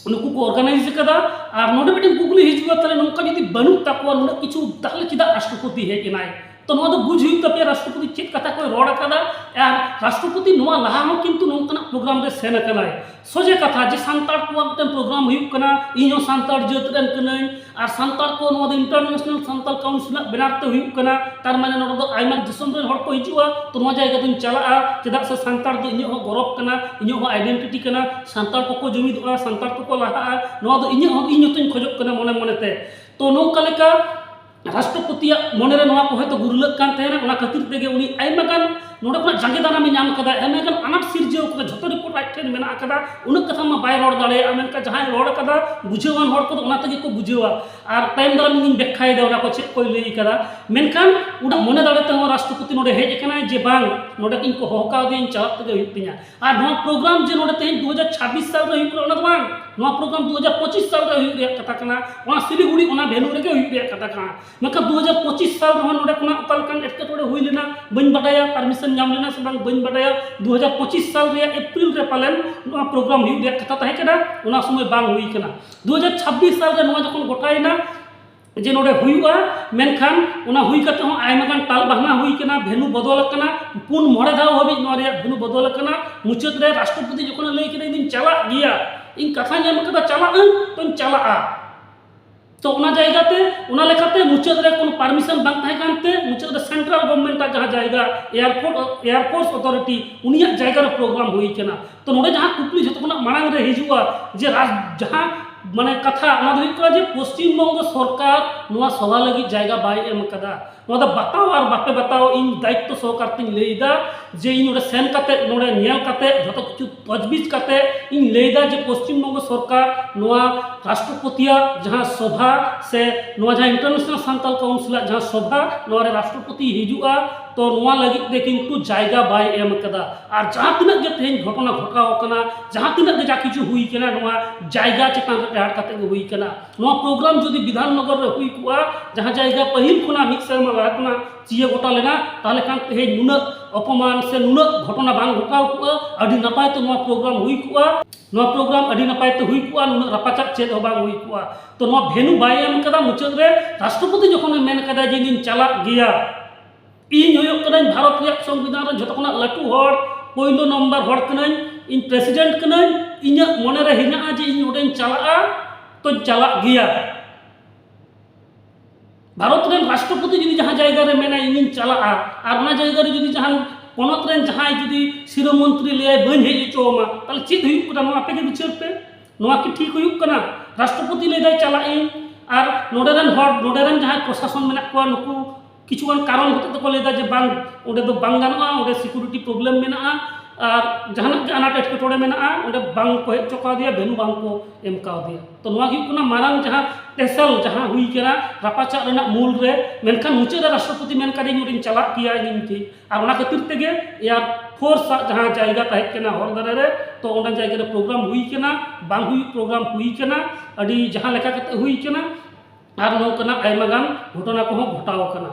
ᱱᱩᱠᱩ ᱠᱚ ᱚᱨᱜᱟᱱᱟᱭᱤᱡᱽ ᱟᱠᱟᱫᱟ᱾ ᱟᱨ ᱱᱚᱰᱮ ᱢᱤᱫᱴᱮᱱ ᱠᱩᱠᱞᱤ ᱦᱤᱡᱩᱜᱼᱟ, ᱛᱟᱦᱞᱮ ᱱᱚᱝᱠᱟ ᱡᱩᱫᱤ ᱵᱟᱹᱱᱩᱜ ᱛᱟᱠᱚᱣᱟ ᱱᱩᱱᱟᱹᱜ ᱠᱤᱪᱷᱩ, ᱛᱟᱦᱞᱮ ᱪᱮᱫᱟᱜ ᱨᱟᱥᱴᱨᱚᱯᱚᱛᱤ ᱦᱮᱡ ᱮᱱᱟᱭ? ᱛᱚ ᱱᱚᱣᱟ ᱫᱚ ᱵᱩᱡᱽ ᱦᱩᱭᱩᱜ ᱛᱟᱯᱮᱭᱟ ᱨᱟᱥᱴᱨᱚᱯᱚᱛᱤ ᱪᱮᱫ ᱠᱟᱛᱷᱟ ᱠᱚᱭ ᱨᱚᱲ ᱟᱠᱟᱫᱟ᱾ ᱟᱨ ᱨᱟᱥᱴᱨᱚᱯᱚᱛᱤ ᱱᱚᱣᱟ ᱞᱟᱦᱟ ᱦᱚᱸ ᱠᱤᱱᱛᱩ ᱱᱚᱝᱠᱟᱱᱟᱜ ᱯᱨᱳᱜᱨᱟᱢ ᱨᱮ ᱥᱮᱱ ᱟᱠᱟᱱᱟᱭ᱾ ᱥᱚᱡᱷᱮ ᱠᱟᱛᱷᱟ ᱡᱮ ᱥᱟᱱᱛᱟᱲ ᱠᱚᱣᱟᱜ ᱢᱤᱫᱴᱮᱱ ᱯᱨᱳᱜᱨᱟᱢ ᱦᱩᱭᱩᱜ ᱠᱟᱱᱟ, ᱤᱧ ᱦᱚᱸ ᱥᱟᱱᱛᱟᱲ ᱡᱟᱹᱛ ᱨᱮᱱ ᱠᱟᱹᱱᱟᱹᱧ, ᱟᱨ ᱥᱟᱱᱛᱟᱲ ᱠᱚ ᱱᱚᱣᱟ ᱫᱚ ᱤᱱᱴᱟᱨᱱᱮᱥᱱᱟᱞ ᱥᱟᱱᱛᱟᱲ ᱠᱟᱣᱩᱱᱥᱤᱞᱟᱜ ᱵᱮᱱᱟᱨ ᱛᱮ ᱦᱩᱭᱩᱜ ᱠᱟᱱᱟ, ᱛᱟᱨ ᱢᱟᱱᱮ ᱱᱚᱰᱮ ᱫᱚ ᱟᱭᱢᱟ ᱫᱤᱥᱚᱢ ᱨᱮᱱ ᱦᱚᱲ ᱠᱚ ᱦᱤᱡᱩᱜᱼᱟ, ᱛᱚ ᱱᱚᱣᱟ ᱡᱟᱭᱜᱟ ᱫᱚᱧ ᱪᱟᱞᱟᱜᱼᱟ, ᱪᱮᱫᱟᱜ ᱥᱮ ᱥᱟᱱᱛᱟᱲ ᱫᱚ ᱤᱧᱟᱹᱜ ᱦᱚᱸ ᱜᱚᱨᱚᱵᱽ ᱠᱟᱱᱟ, ᱤᱧᱟᱹᱜ ᱦᱚᱸ ᱟᱭᱰᱮᱱᱴᱤᱴᱤ ᱠᱟᱱᱟ, ᱥᱟᱱᱛᱟᱲ ᱠᱚᱠᱚ ᱡᱩᱢᱤᱫᱚᱜᱼᱟ, ᱥᱟᱱᱛᱟᱲ ᱠᱚᱠᱚ ᱞᱟᱦᱟᱜᱼᱟ, ᱱᱚᱣᱟ ᱫᱚ ᱤᱧᱟᱹᱜ ᱦᱚᱸ, ᱤᱧ ᱦᱚᱸᱛᱚᱧ ᱠᱷᱚᱡᱚᱜ ᱠᱟᱱᱟ ᱢᱚᱱᱮ ᱢᱚᱱᱮᱛᱮ᱾ ᱛᱚ ᱱᱚᱝᱠᱟ ᱞᱮᱠᱟ ᱨᱟᱥᱴᱨᱚᱯᱚᱛᱤᱭᱟᱜ ᱢᱚᱱᱮᱨᱮ ᱱᱚᱣᱟ ᱠᱚ ᱦᱚᱭᱛᱳ ᱜᱩᱨᱞᱟᱹᱜ ᱠᱟᱱ ᱛᱟᱦᱮᱱᱟ, ᱚᱱᱟ ᱠᱷᱟᱹᱛᱤᱨ ᱛᱮᱜᱮ ᱩᱱᱤ ᱟᱭᱢᱟ ᱜᱟᱱ ᱱᱚᱰᱮ ᱠᱷᱚᱱᱟᱜ ᱡᱟᱸᱜᱮ ᱫᱟᱨᱟᱢᱮ ᱧᱟᱢ ᱠᱟᱫᱟ, ᱟᱭᱢᱟ ᱜᱟᱱ ᱟᱱᱟᱴ ᱥᱤᱨᱡᱟᱹᱣ ᱠᱟᱫᱟ, ᱡᱷᱚᱛᱚ ᱨᱤᱯᱳᱨᱴ ᱟᱡ ᱴᱷᱮᱱ ᱢᱮᱱᱟᱜ ᱠᱟᱫᱟ, ᱩᱱᱟᱹᱜ ᱠᱟᱛᱷᱟ ᱢᱟ ᱵᱟᱭ ᱨᱚᱲ ᱫᱟᱲᱮᱭᱟᱜᱼᱟ, ᱢᱮᱱᱠᱷᱟᱱ ᱡᱟᱦᱟᱸᱭ ᱨᱚᱲ ᱠᱟᱫᱟ ᱵᱩᱡᱷᱟᱹᱣᱟᱱ ᱦᱚᱲ ᱠᱚᱫᱚ ᱚᱱᱟ ᱛᱮᱜᱮ ᱠᱚ ᱵᱩᱡᱷᱟᱹᱣᱟ᱾ ᱟᱨ ᱛᱟᱭᱚᱢ ᱫᱟᱨᱟᱢ ᱤᱧ ᱵᱮᱠᱠᱷᱟᱭᱮᱫᱟ ᱚᱱᱟ ᱠᱚ ᱪᱮᱫ ᱠᱚᱭ ᱞᱟᱹᱭ ᱠᱟᱫᱟ, ᱢᱮᱱᱠᱷᱟᱱ ᱩᱱᱟᱹᱜ ᱢᱚᱱᱮ ᱫᱟᱲᱮ ᱛᱮᱦᱚᱸ ᱨᱟᱥᱴᱨᱚᱯᱚᱛᱤ ᱱᱚᱰᱮ ᱦᱮᱡ ᱟᱠᱟᱱᱟᱭ ᱡᱮ ᱵᱟᱝ, ᱱᱚᱰᱮ ᱤᱧ ᱠᱚ ᱦᱚᱦᱚ ᱠᱟᱣᱫᱤᱧ, ᱪᱟᱞᱟᱜ ᱛᱮᱜᱮ ᱦᱩᱭᱩᱜ ᱛᱤᱧᱟ᱾ ᱟᱨ ᱱᱚᱣᱟ ᱯᱨᱳᱜᱨᱟᱢ ᱡᱮ ᱱᱚᱰᱮ ᱛᱮᱦᱮᱧ ᱫᱩ ᱦᱟᱡᱟᱨ ᱪᱷᱟᱵᱵᱤᱥ ᱥᱟᱞ ᱨᱮ ᱦᱩᱭᱩᱜ ᱠᱟᱱᱟ, ᱚᱱᱟ ᱫᱚ ᱵᱟᱝ, ᱱᱚᱣᱟ ᱯᱨᱳᱜᱨᱟᱢ ᱫᱩ ᱦᱟᱡᱟᱨ ᱯᱚᱸᱪᱤᱥ ᱥᱟᱞ ᱨᱮ ᱦᱩᱭᱩᱜ ᱨᱮᱭᱟᱜ ᱠᱟᱛᱷᱟ ᱠᱟᱱᱟ, ᱚᱱᱟ ᱥᱤᱞᱤᱜᱩᱲᱤ ᱚᱱᱟ ᱵᱷᱮᱱᱩ ᱨᱮᱜᱮ ᱦᱩᱭᱩᱜ ᱨᱮᱭᱟᱜ ᱠᱟᱛᱷᱟ ᱠᱟᱱᱟ᱾ ᱢᱮᱱᱠᱷᱟᱱ ᱫᱩ ᱦᱟᱡᱟᱨ ᱯᱚᱸᱪᱤᱥ ᱥᱟᱞ ᱨᱮᱦᱚᱸ ᱱᱚᱰᱮ ᱠᱷᱚᱱᱟᱜ ᱚᱠᱟ ᱞᱮᱠᱟᱱ ᱮᱴᱠᱮᱴᱚᱬᱮ ᱦᱩᱭ ᱞᱮᱱᱟ ᱵᱟᱹᱧ ᱵᱟᱰᱟᱭᱟ, ᱯᱟᱨᱢᱤᱥᱚᱱ ᱧᱟᱢ ᱞᱮᱱᱟ ᱥᱮ ᱵᱟᱝ ᱵᱟᱹᱧ ᱵᱟᱰᱟᱭᱟ᱾ ᱫᱩ ᱦᱟᱡᱟᱨ ᱯᱚᱸᱪᱤᱥ ᱥᱟᱞ ᱨᱮᱭᱟᱜ ᱮᱯᱨᱤᱞ ᱨᱮ ᱯᱟᱞᱮᱱ ᱱᱚᱣᱟ ᱯᱨᱳᱜᱨᱟᱢ ᱦᱩᱭᱩᱜ ᱨᱮᱭᱟᱜ ᱠᱟᱛᱷᱟ ᱛᱟᱦᱮᱸ ᱠᱟᱱᱟ, ᱚᱱᱟ ᱥᱚᱢᱚᱭ ᱵᱟᱝ ᱦᱩᱭ ᱠᱟᱱᱟ᱾ ᱫᱩ ᱦᱟᱡᱟᱨ ᱪᱷᱟᱵᱵᱤᱥ ᱥᱟᱞ ᱨᱮ ᱱᱚᱣᱟ ᱡᱚᱠᱷᱚᱱ ᱜᱚᱴᱟᱭᱮᱱᱟ ᱡᱮ ᱱᱚᱰᱮ ᱦᱩᱭᱩᱜᱼᱟ, ᱢᱮᱱᱠᱷᱟᱱ ᱚᱱᱟ ᱦᱩᱭ ᱠᱟᱛᱮ ᱦᱚᱸ ᱟᱭᱢᱟ ᱜᱟᱱ ᱴᱟᱞ ᱵᱟᱦᱱᱟ ᱦᱩᱭ ᱠᱟᱱᱟ, ᱵᱷᱮᱱᱩ ᱵᱚᱫᱚᱞ ᱟᱠᱟᱱᱟ, ᱯᱩᱱ ᱢᱚᱬᱮ ᱫᱷᱟᱣ ᱦᱟᱹᱵᱤᱡ ᱱᱚᱣᱟ ᱨᱮᱭᱟᱜ ᱵᱷᱮᱱᱩ ᱵᱚᱫᱚᱞ ᱟᱠᱟᱱᱟ᱾ ᱢᱩᱪᱟᱹᱫ ᱨᱮ ᱨᱟᱥᱴᱨᱚᱯᱚᱛᱤ ᱡᱚᱠᱷᱚᱱᱮ ᱞᱟᱹᱭ ᱠᱮᱫᱟ, "ᱤᱧ ᱫᱩᱧ ᱪᱟᱞᱟᱜ ᱜᱮᱭᱟ, ᱤᱧ ᱠᱟᱛᱷᱟᱧ ᱮᱢ ᱠᱟᱫᱟ, ᱪᱟᱞᱟᱜ ᱟᱹᱧ ᱛᱚᱧ ᱪᱟᱞᱟᱜᱼᱟ", ᱛᱚ ᱚᱱᱟ ᱡᱟᱭᱜᱟ ᱛᱮ, ᱚᱱᱟ ᱞᱮᱠᱟᱛᱮ ᱢᱩᱪᱟᱹᱫ ᱨᱮ ᱠᱳᱱᱳ ᱯᱟᱨᱢᱤᱥᱚᱱ ᱵᱟᱝ ᱛᱟᱦᱮᱸ ᱠᱟᱱᱛᱮ ᱢᱩᱪᱟᱹᱫ ᱨᱮ ᱥᱮᱱᱴᱨᱟᱞ ᱜᱚᱵᱷᱢᱮᱱᱴ ᱟᱜ ᱡᱟᱦᱟᱸ ᱡᱟᱭᱜᱟ, ᱮᱭᱟᱨᱯᱳᱨᱴ, ᱮᱭᱟᱨᱯᱳᱨᱴ ᱚᱛᱷᱚᱨᱤᱴᱤ, ᱩᱱᱤᱭᱟᱜ ᱡᱟᱭᱜᱟ ᱨᱮ ᱯᱨᱳᱜᱨᱟᱢ ᱦᱩᱭ ᱠᱟᱱᱟ᱾ ᱛᱚ ᱱᱚᱰᱮ ᱡᱟᱦᱟᱸ ᱠᱩᱠᱞᱤ ᱡᱷᱚᱛᱚ ᱠᱷᱚᱱᱟᱜ ᱢᱟᱲᱟᱝ ᱨᱮ ᱦᱤᱡᱩᱜᱼᱟ ᱡᱮ ᱨᱟᱡᱽ-, ᱡᱟᱦᱟᱸ ᱢᱟᱱᱮ ᱠᱟᱛᱷᱟ, ᱚᱱᱟ ᱫᱚ ᱦᱩᱭᱩᱜ ᱠᱟᱱᱟ ᱡᱮ ᱯᱚᱥᱪᱤᱢ ᱵᱚᱝᱜᱚ ᱥᱚᱨᱠᱟᱨ ᱱᱚᱣᱟ ᱥᱚᱵᱷᱟ ᱞᱟᱹᱜᱤᱫ ᱡᱟᱭᱜᱟ ᱵᱟᱭ ᱮᱢ ᱟᱠᱟᱫᱟ᱾ ᱱᱚᱣᱟ ᱫᱚ ᱵᱟᱛᱟᱣ ᱟᱨ ᱵᱟᱯᱮ ᱵᱟᱛᱟᱣ, ᱤᱧ ᱫᱟᱭᱤᱛᱛᱚ ᱥᱚᱦᱚᱠᱟᱨ ᱛᱤᱧ ᱞᱟᱹᱭ ᱮᱫᱟ ᱡᱮ ᱤᱧ ᱱᱚᱰᱮ ᱥᱮᱱ ᱠᱟᱛᱮ, ᱱᱚᱰᱮ ᱧᱮᱞ ᱠᱟᱛᱮ, ᱡᱷᱚᱛᱚ ᱠᱤᱪᱷᱩ ᱛᱚᱡᱽᱵᱤᱡᱽ ᱠᱟᱛᱮ ᱤᱧ ᱞᱟᱹᱭ ᱮᱫᱟ ᱡᱮ ᱯᱚᱥᱪᱤᱢ ᱵᱚᱝᱜᱚ ᱥᱚᱨᱠᱟᱨ ᱱᱚᱣᱟ ᱨᱟᱥᱴᱨᱚᱯᱚᱛᱤᱭᱟᱜ ᱡᱟᱦᱟᱸ ᱥᱚᱵᱷᱟ ᱥᱮ ᱱᱚᱣᱟ ᱡᱟᱦᱟᱸ ᱤᱱᱴᱟᱨᱱᱮᱥᱱᱟᱞ ᱥᱟᱱᱛᱟᱞ ᱠᱟᱣᱩᱱᱥᱤᱞᱟᱜ ᱡᱟᱦᱟᱸ ᱥᱚᱵᱷᱟ, ᱱᱚᱣᱟ ᱨᱮ ᱨᱟᱥᱴᱨᱚᱯᱚᱛᱤ ᱦᱤᱡᱩᱜᱼᱟ, ᱛᱚ ᱱᱚᱣᱟ ᱞᱟᱹᱜᱤᱫ ᱛᱮ ᱠᱤᱱᱛᱩ ᱡᱟᱭᱜᱟ ᱵᱟᱭ ᱮᱢ ᱟᱠᱟᱫᱟ᱾ ᱟᱨ ᱡᱟᱦᱟᱸ ᱛᱤᱱᱟᱹᱜ ᱜᱮ ᱛᱮᱦᱮᱧ ᱜᱷᱚᱴᱚᱱᱟ ᱜᱷᱚᱴᱟᱣ ᱟᱠᱟᱱᱟ, ᱡᱟᱦᱟᱸ ᱛᱤᱱᱟᱹᱜ ᱜᱮ ᱡᱟ ᱠᱤᱪᱷᱩ ᱦᱩᱭ ᱠᱟᱱᱟ, ᱱᱚᱣᱟ ᱡᱟᱭᱜᱟ ᱪᱮᱛᱟᱱ ᱨᱮ ᱴᱮᱦᱟᱴ ᱠᱟᱛᱮ ᱜᱮ ᱦᱩᱭ ᱠᱟᱱᱟ᱾ ᱱᱚᱣᱟ ᱯᱨᱳᱜᱨᱟᱢ ᱡᱩᱫᱤ ᱵᱤᱫᱷᱟᱱ ᱱᱚᱜᱚᱨ ᱨᱮ ᱦᱩᱭ ᱠᱚᱜᱼᱟ, ᱡᱟᱦᱟᱸ ᱡᱟᱭᱜᱟ ᱯᱟᱹᱦᱤᱞ ᱠᱷᱚᱱᱟᱜ ᱢᱤᱫ ᱥᱮᱨᱢᱟ ᱞᱟᱦᱟ ᱠᱷᱚᱱᱟᱜ ᱪᱤᱭᱟᱹ ᱜᱚᱴᱟ ᱞᱮᱱᱟ, ᱛᱟᱦᱚᱞᱮ ᱠᱷᱟᱱ ᱛᱮᱦᱮᱧ ᱱᱩᱱᱟᱹᱜ ᱚᱯᱚᱢᱟᱱ ᱥᱮ ᱱᱩᱱᱟᱹᱜ ᱜᱷᱚᱴᱚᱱᱟ ᱵᱟᱝ ᱜᱷᱚᱴᱟᱣ ᱠᱚᱜᱼᱟ, ᱟᱹᱰᱤ ᱱᱟᱯᱟᱭ ᱛᱮ ᱱᱚᱣᱟ ᱯᱨᱳᱜᱨᱟᱢ ᱦᱩᱭ ᱠᱚᱜᱼᱟ᱾ ᱱᱚᱣᱟ ᱯᱨᱳᱜᱨᱟᱢ ᱟᱹᱰᱤ ᱱᱟᱯᱟᱭ ᱛᱮ ᱦᱩᱭ ᱠᱚᱜᱼᱟ, ᱱᱩᱱᱟᱹᱜ ᱨᱟᱯᱟᱪᱟᱜ ᱪᱮᱫ ᱦᱚᱸ ᱵᱟᱝ ᱦᱩᱭ ᱠᱚᱜᱼᱟ᱾ ᱛᱚ ᱱᱚᱣᱟ ᱵᱷᱮᱱᱩ ᱵᱟᱭ ᱮᱢ ᱠᱟᱫᱟ, ᱢᱩᱪᱟᱹᱫ ᱨᱮ ᱨᱟᱥᱴᱨᱚᱯᱚᱛᱤ ᱡᱚᱠᱷᱚᱱᱮ ᱢᱮᱱ ᱠᱟᱫᱟ ᱡᱮ ᱤᱧᱤᱧ ᱪᱟᱞᱟᱜ ᱜᱮᱭᱟ, ᱤᱧ ᱦᱩᱭᱩᱜ ᱠᱟᱹᱱᱟᱹᱧ ᱵᱷᱟᱨᱚᱛ ᱨᱮᱭᱟᱜ ᱥᱚᱝᱵᱤᱫᱷᱟᱱ ᱨᱮ ᱡᱷᱚᱛᱚ ᱠᱷᱚᱱᱟᱜ ᱞᱟᱹᱴᱩ ᱦᱚᱲ, ᱯᱳᱭᱞᱳ ᱱᱚᱢᱵᱚᱨ ᱦᱚᱲ ᱠᱟᱹᱱᱟᱹᱧ, ᱤᱧ ᱯᱨᱮᱥᱤᱰᱮᱱᱴ ᱠᱟᱹᱱᱟᱹᱧ, ᱤᱧᱟᱹᱜ ᱢᱚᱱᱮ ᱨᱮ ᱦᱮᱱᱟᱜᱼᱟ ᱡᱮ ᱤᱧ ᱚᱸᱰᱮᱧ ᱪᱟᱞᱟᱜᱼᱟ, ᱛᱚᱧ ᱪᱟᱞᱟᱜ ᱜᱮᱭᱟ᱾ ᱵᱷᱟᱨᱚᱛ ᱨᱮᱱ ᱨᱟᱥᱴᱨᱚᱯᱚᱛᱤ ᱡᱩᱫᱤ ᱡᱟᱦᱟᱸ ᱡᱟᱭᱜᱟ ᱨᱮ ᱢᱮᱱᱟᱭ, ᱤᱧᱤᱧ ᱪᱟᱞᱟᱜᱼᱟ, ᱟᱨ ᱚᱱᱟ ᱡᱟᱭᱜᱟ ᱨᱮ ᱡᱩᱫᱤ ᱡᱟᱦᱟᱱ ᱯᱚᱱᱚᱛ ᱨᱮᱱ ᱡᱟᱦᱟᱸᱭ ᱡᱩᱫᱤ ᱥᱤᱨᱟᱹ ᱢᱚᱱᱛᱨᱤ ᱞᱟᱹᱭᱟᱭ, "ᱵᱟᱹᱧ ᱦᱮᱡ ᱦᱚᱪᱚ ᱟᱢᱟ", ᱛᱟᱦᱚᱞᱮ ᱪᱮᱫ ᱦᱩᱭᱩᱜ ᱠᱟᱱᱟ? ᱱᱚᱣᱟ ᱟᱯᱮ ᱜᱮ ᱵᱤᱪᱟᱹᱨ ᱯᱮ᱾ ᱱᱚᱣᱟ ᱠᱤ ᱴᱷᱤᱠ ᱦᱩᱭᱩᱜ ᱠᱟᱱᱟ? ᱨᱟᱥᱴᱨᱚᱯᱚᱛᱤ ᱞᱟᱹᱭ ᱫᱟᱭ, "ᱪᱟᱞᱟᱜ ᱤᱧ", ᱟᱨ ᱱᱚᱰᱮ ᱨᱮᱱ ᱦᱚᱲ, ᱱᱚᱰᱮ ᱨᱮᱱ ᱡᱟᱦᱟᱸᱭ ᱯᱨᱚᱥᱟᱥᱚᱱ ᱢᱮᱱᱟᱜ ᱠᱚᱣᱟ, ᱱᱩᱠᱩ ᱠᱤᱪᱷᱩᱜᱟᱱ ᱠᱟᱨᱚᱱ ᱦᱚᱛᱮᱡ ᱛᱮᱠᱚ ᱞᱟᱹᱭ ᱫᱟ ᱡᱮ ᱵᱟᱝ, ᱚᱸᱰᱮ ᱫᱚ ᱵᱟᱝ ᱜᱟᱱᱚᱜᱼᱟ, ᱚᱸᱰᱮ ᱥᱤᱠᱩᱨᱤᱴᱤ ᱯᱨᱚᱵᱞᱮᱢ ᱢᱮᱱᱟᱜᱼᱟ, ᱟᱨ ᱡᱟᱦᱟᱱᱟᱜ ᱜᱮ ᱟᱱᱟᱴ ᱮᱴᱠᱮᱴᱚᱬᱮ ᱢᱮᱱᱟᱜᱼᱟ, ᱚᱸᱰᱮ ᱵᱟᱝ ᱠᱚ ᱦᱮᱡ ᱦᱚᱪᱚ ᱠᱟᱣᱫᱮᱭᱟ, venue ᱵᱟᱝ ᱠᱚ ᱮᱢ ᱠᱟᱣᱫᱮᱭᱟ᱾ ᱛᱚ ᱱᱚᱣᱟ ᱜᱮ ᱦᱩᱭᱩᱜ ᱠᱟᱱᱟ ᱢᱟᱨᱟᱝ ᱡᱟᱦᱟᱸ ᱛᱮᱥᱮᱞ ᱡᱟᱦᱟᱸ ᱦᱩᱭ ᱠᱟᱱᱟ ᱨᱟᱯᱟᱪᱟᱜ ᱨᱮᱱᱟᱜ ᱢᱩᱞ ᱨᱮ, ᱢᱮᱱᱠᱷᱟᱱ ᱢᱩᱪᱟᱹᱫ ᱨᱮ ᱨᱟᱥᱴᱨᱚᱯᱚᱛᱤ ᱢᱮᱱ ᱠᱟᱫᱮᱧ ᱩᱱᱤᱧ ᱪᱟᱞᱟᱜ ᱜᱮᱭᱟ ᱤᱧ ᱴᱷᱤᱠ᱾ ᱟᱨ ᱚᱱᱟ ᱠᱷᱟᱹᱛᱤᱨ ᱛᱮᱜᱮ Air Force ᱟᱜ ᱡᱟᱦᱟᱸ ᱡᱟᱭᱜᱟ ᱛᱟᱦᱮᱸ ᱠᱟᱱᱟ ᱦᱚᱨ ᱫᱷᱟᱨᱮ ᱨᱮ, ᱛᱚ ᱚᱸᱰᱮ ᱡᱟᱭᱜᱟ ᱨᱮ program ᱦᱩᱭ ᱠᱟᱱᱟ, ᱵᱟᱝ ᱦᱩᱭᱩᱜ program ᱦᱩᱭ ᱠᱟᱱᱟ, ᱟᱹᱰᱤ ᱡᱟᱦᱟᱸ ᱞᱮᱠᱟ ᱠᱟᱛᱮ ᱦᱩᱭ ᱠᱟᱱᱟ᱾ ᱟᱨ ᱱᱚᱝᱠᱟᱱᱟᱜ ᱟᱭᱢᱟ ᱜᱟᱱ ᱜᱷᱚᱴᱚᱱᱟ ᱠᱚᱦᱚᱸ ᱜᱷᱚᱴᱟᱣ ᱟᱠᱟᱱᱟ᱾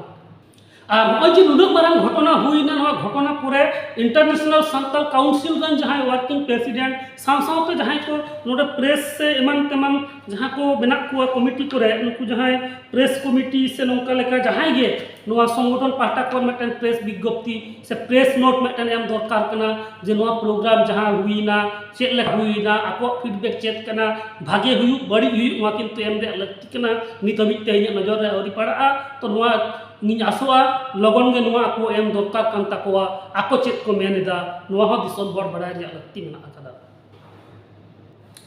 ᱟᱨ ᱱᱚᱜᱼᱚᱭ ᱡᱮ ᱱᱩᱱᱟᱹᱜ ᱢᱟᱨᱟᱝ ᱜᱷᱚᱴᱚᱱᱟ ᱦᱩᱭᱱᱟ, ᱱᱚᱣᱟ ᱜᱷᱚᱴᱚᱱᱟ ᱯᱚᱨᱮ International Santal Council ᱨᱮᱱ ᱡᱟᱦᱟᱸᱭ working president ᱥᱟᱶ ᱥᱟᱶᱛᱮ ᱡᱟᱦᱟᱸᱭ ᱠᱚ ᱱᱚᱰᱮ press ᱥᱮ ᱮᱢᱟᱱ ᱛᱮᱢᱟᱱ ᱡᱟᱦᱟᱸ ᱠᱚ ᱢᱮᱱᱟᱜ ᱠᱚᱣᱟ committee ᱠᱚᱨᱮ, ᱱᱩᱠᱩ ᱡᱟᱦᱟᱸᱭ press committee ᱥᱮ ᱱᱚᱝᱠᱟ ᱞᱮᱠᱟ ᱡᱟᱦᱟᱸᱭ ᱜᱮ ᱱᱚᱣᱟ ᱥᱚᱝᱜᱚᱴᱷᱚᱱ ᱯᱟᱦᱴᱟ ᱠᱷᱚᱱ ᱢᱤᱫᱴᱮᱱ press ᱵᱤᱜᱽᱜᱚᱯᱛᱤ ᱥᱮ press note ᱢᱤᱫᱴᱮᱱ ᱮᱢ ᱫᱚᱨᱠᱟᱨ ᱠᱟᱱᱟ, ᱡᱮ ᱱᱚᱣᱟ program ᱡᱟᱦᱟᱸ ᱦᱩᱭᱱᱟ, ᱪᱮᱫ ᱞᱮᱠᱟ ᱦᱩᱭᱱᱟ, ᱟᱠᱚᱣᱟᱜ feedback ᱪᱮᱫ ᱠᱟᱱᱟ, ᱵᱷᱟᱜᱮ ᱦᱩᱭᱩᱜ ᱵᱟᱹᱲᱤᱡ ᱦᱩᱭᱩᱜ, ᱱᱚᱣᱟ ᱠᱤᱱᱛᱩ ᱮᱢ ᱨᱮᱭᱟᱜ ᱞᱟᱹᱠᱛᱤ ᱠᱟᱱᱟ᱾ ᱱᱤᱛ ᱦᱟᱹᱵᱤᱡ ᱛᱮ ᱤᱧᱟᱹᱜ ᱱᱚᱡᱚᱨ ᱨᱮ ᱟᱹᱣᱨᱤ ᱯᱟᱲᱟᱜᱼᱟ᱾ ᱛᱚ ᱱᱚᱣᱟ ᱤᱧ ᱟᱥᱚᱜᱼᱟ ᱞᱚᱜᱚᱱ ᱜᱮ ᱱᱚᱣᱟ ᱟᱠᱚ ᱮᱢ ᱫᱚᱨᱠᱟᱨ ᱠᱟᱱ ᱛᱟᱠᱚᱣᱟ, ᱟᱠᱚ ᱪᱮᱫ ᱠᱚ ᱢᱮᱱ ᱮᱫᱟ, ᱱᱚᱣᱟ ᱦᱚᱸ ᱫᱤᱥᱚᱢ ᱦᱚᱲ ᱵᱟᱲᱟᱭ ᱨᱮᱭᱟᱜ ᱞᱟᱹᱠᱛᱤ ᱢᱮᱱᱟᱜ ᱟᱠᱟᱫᱟ᱾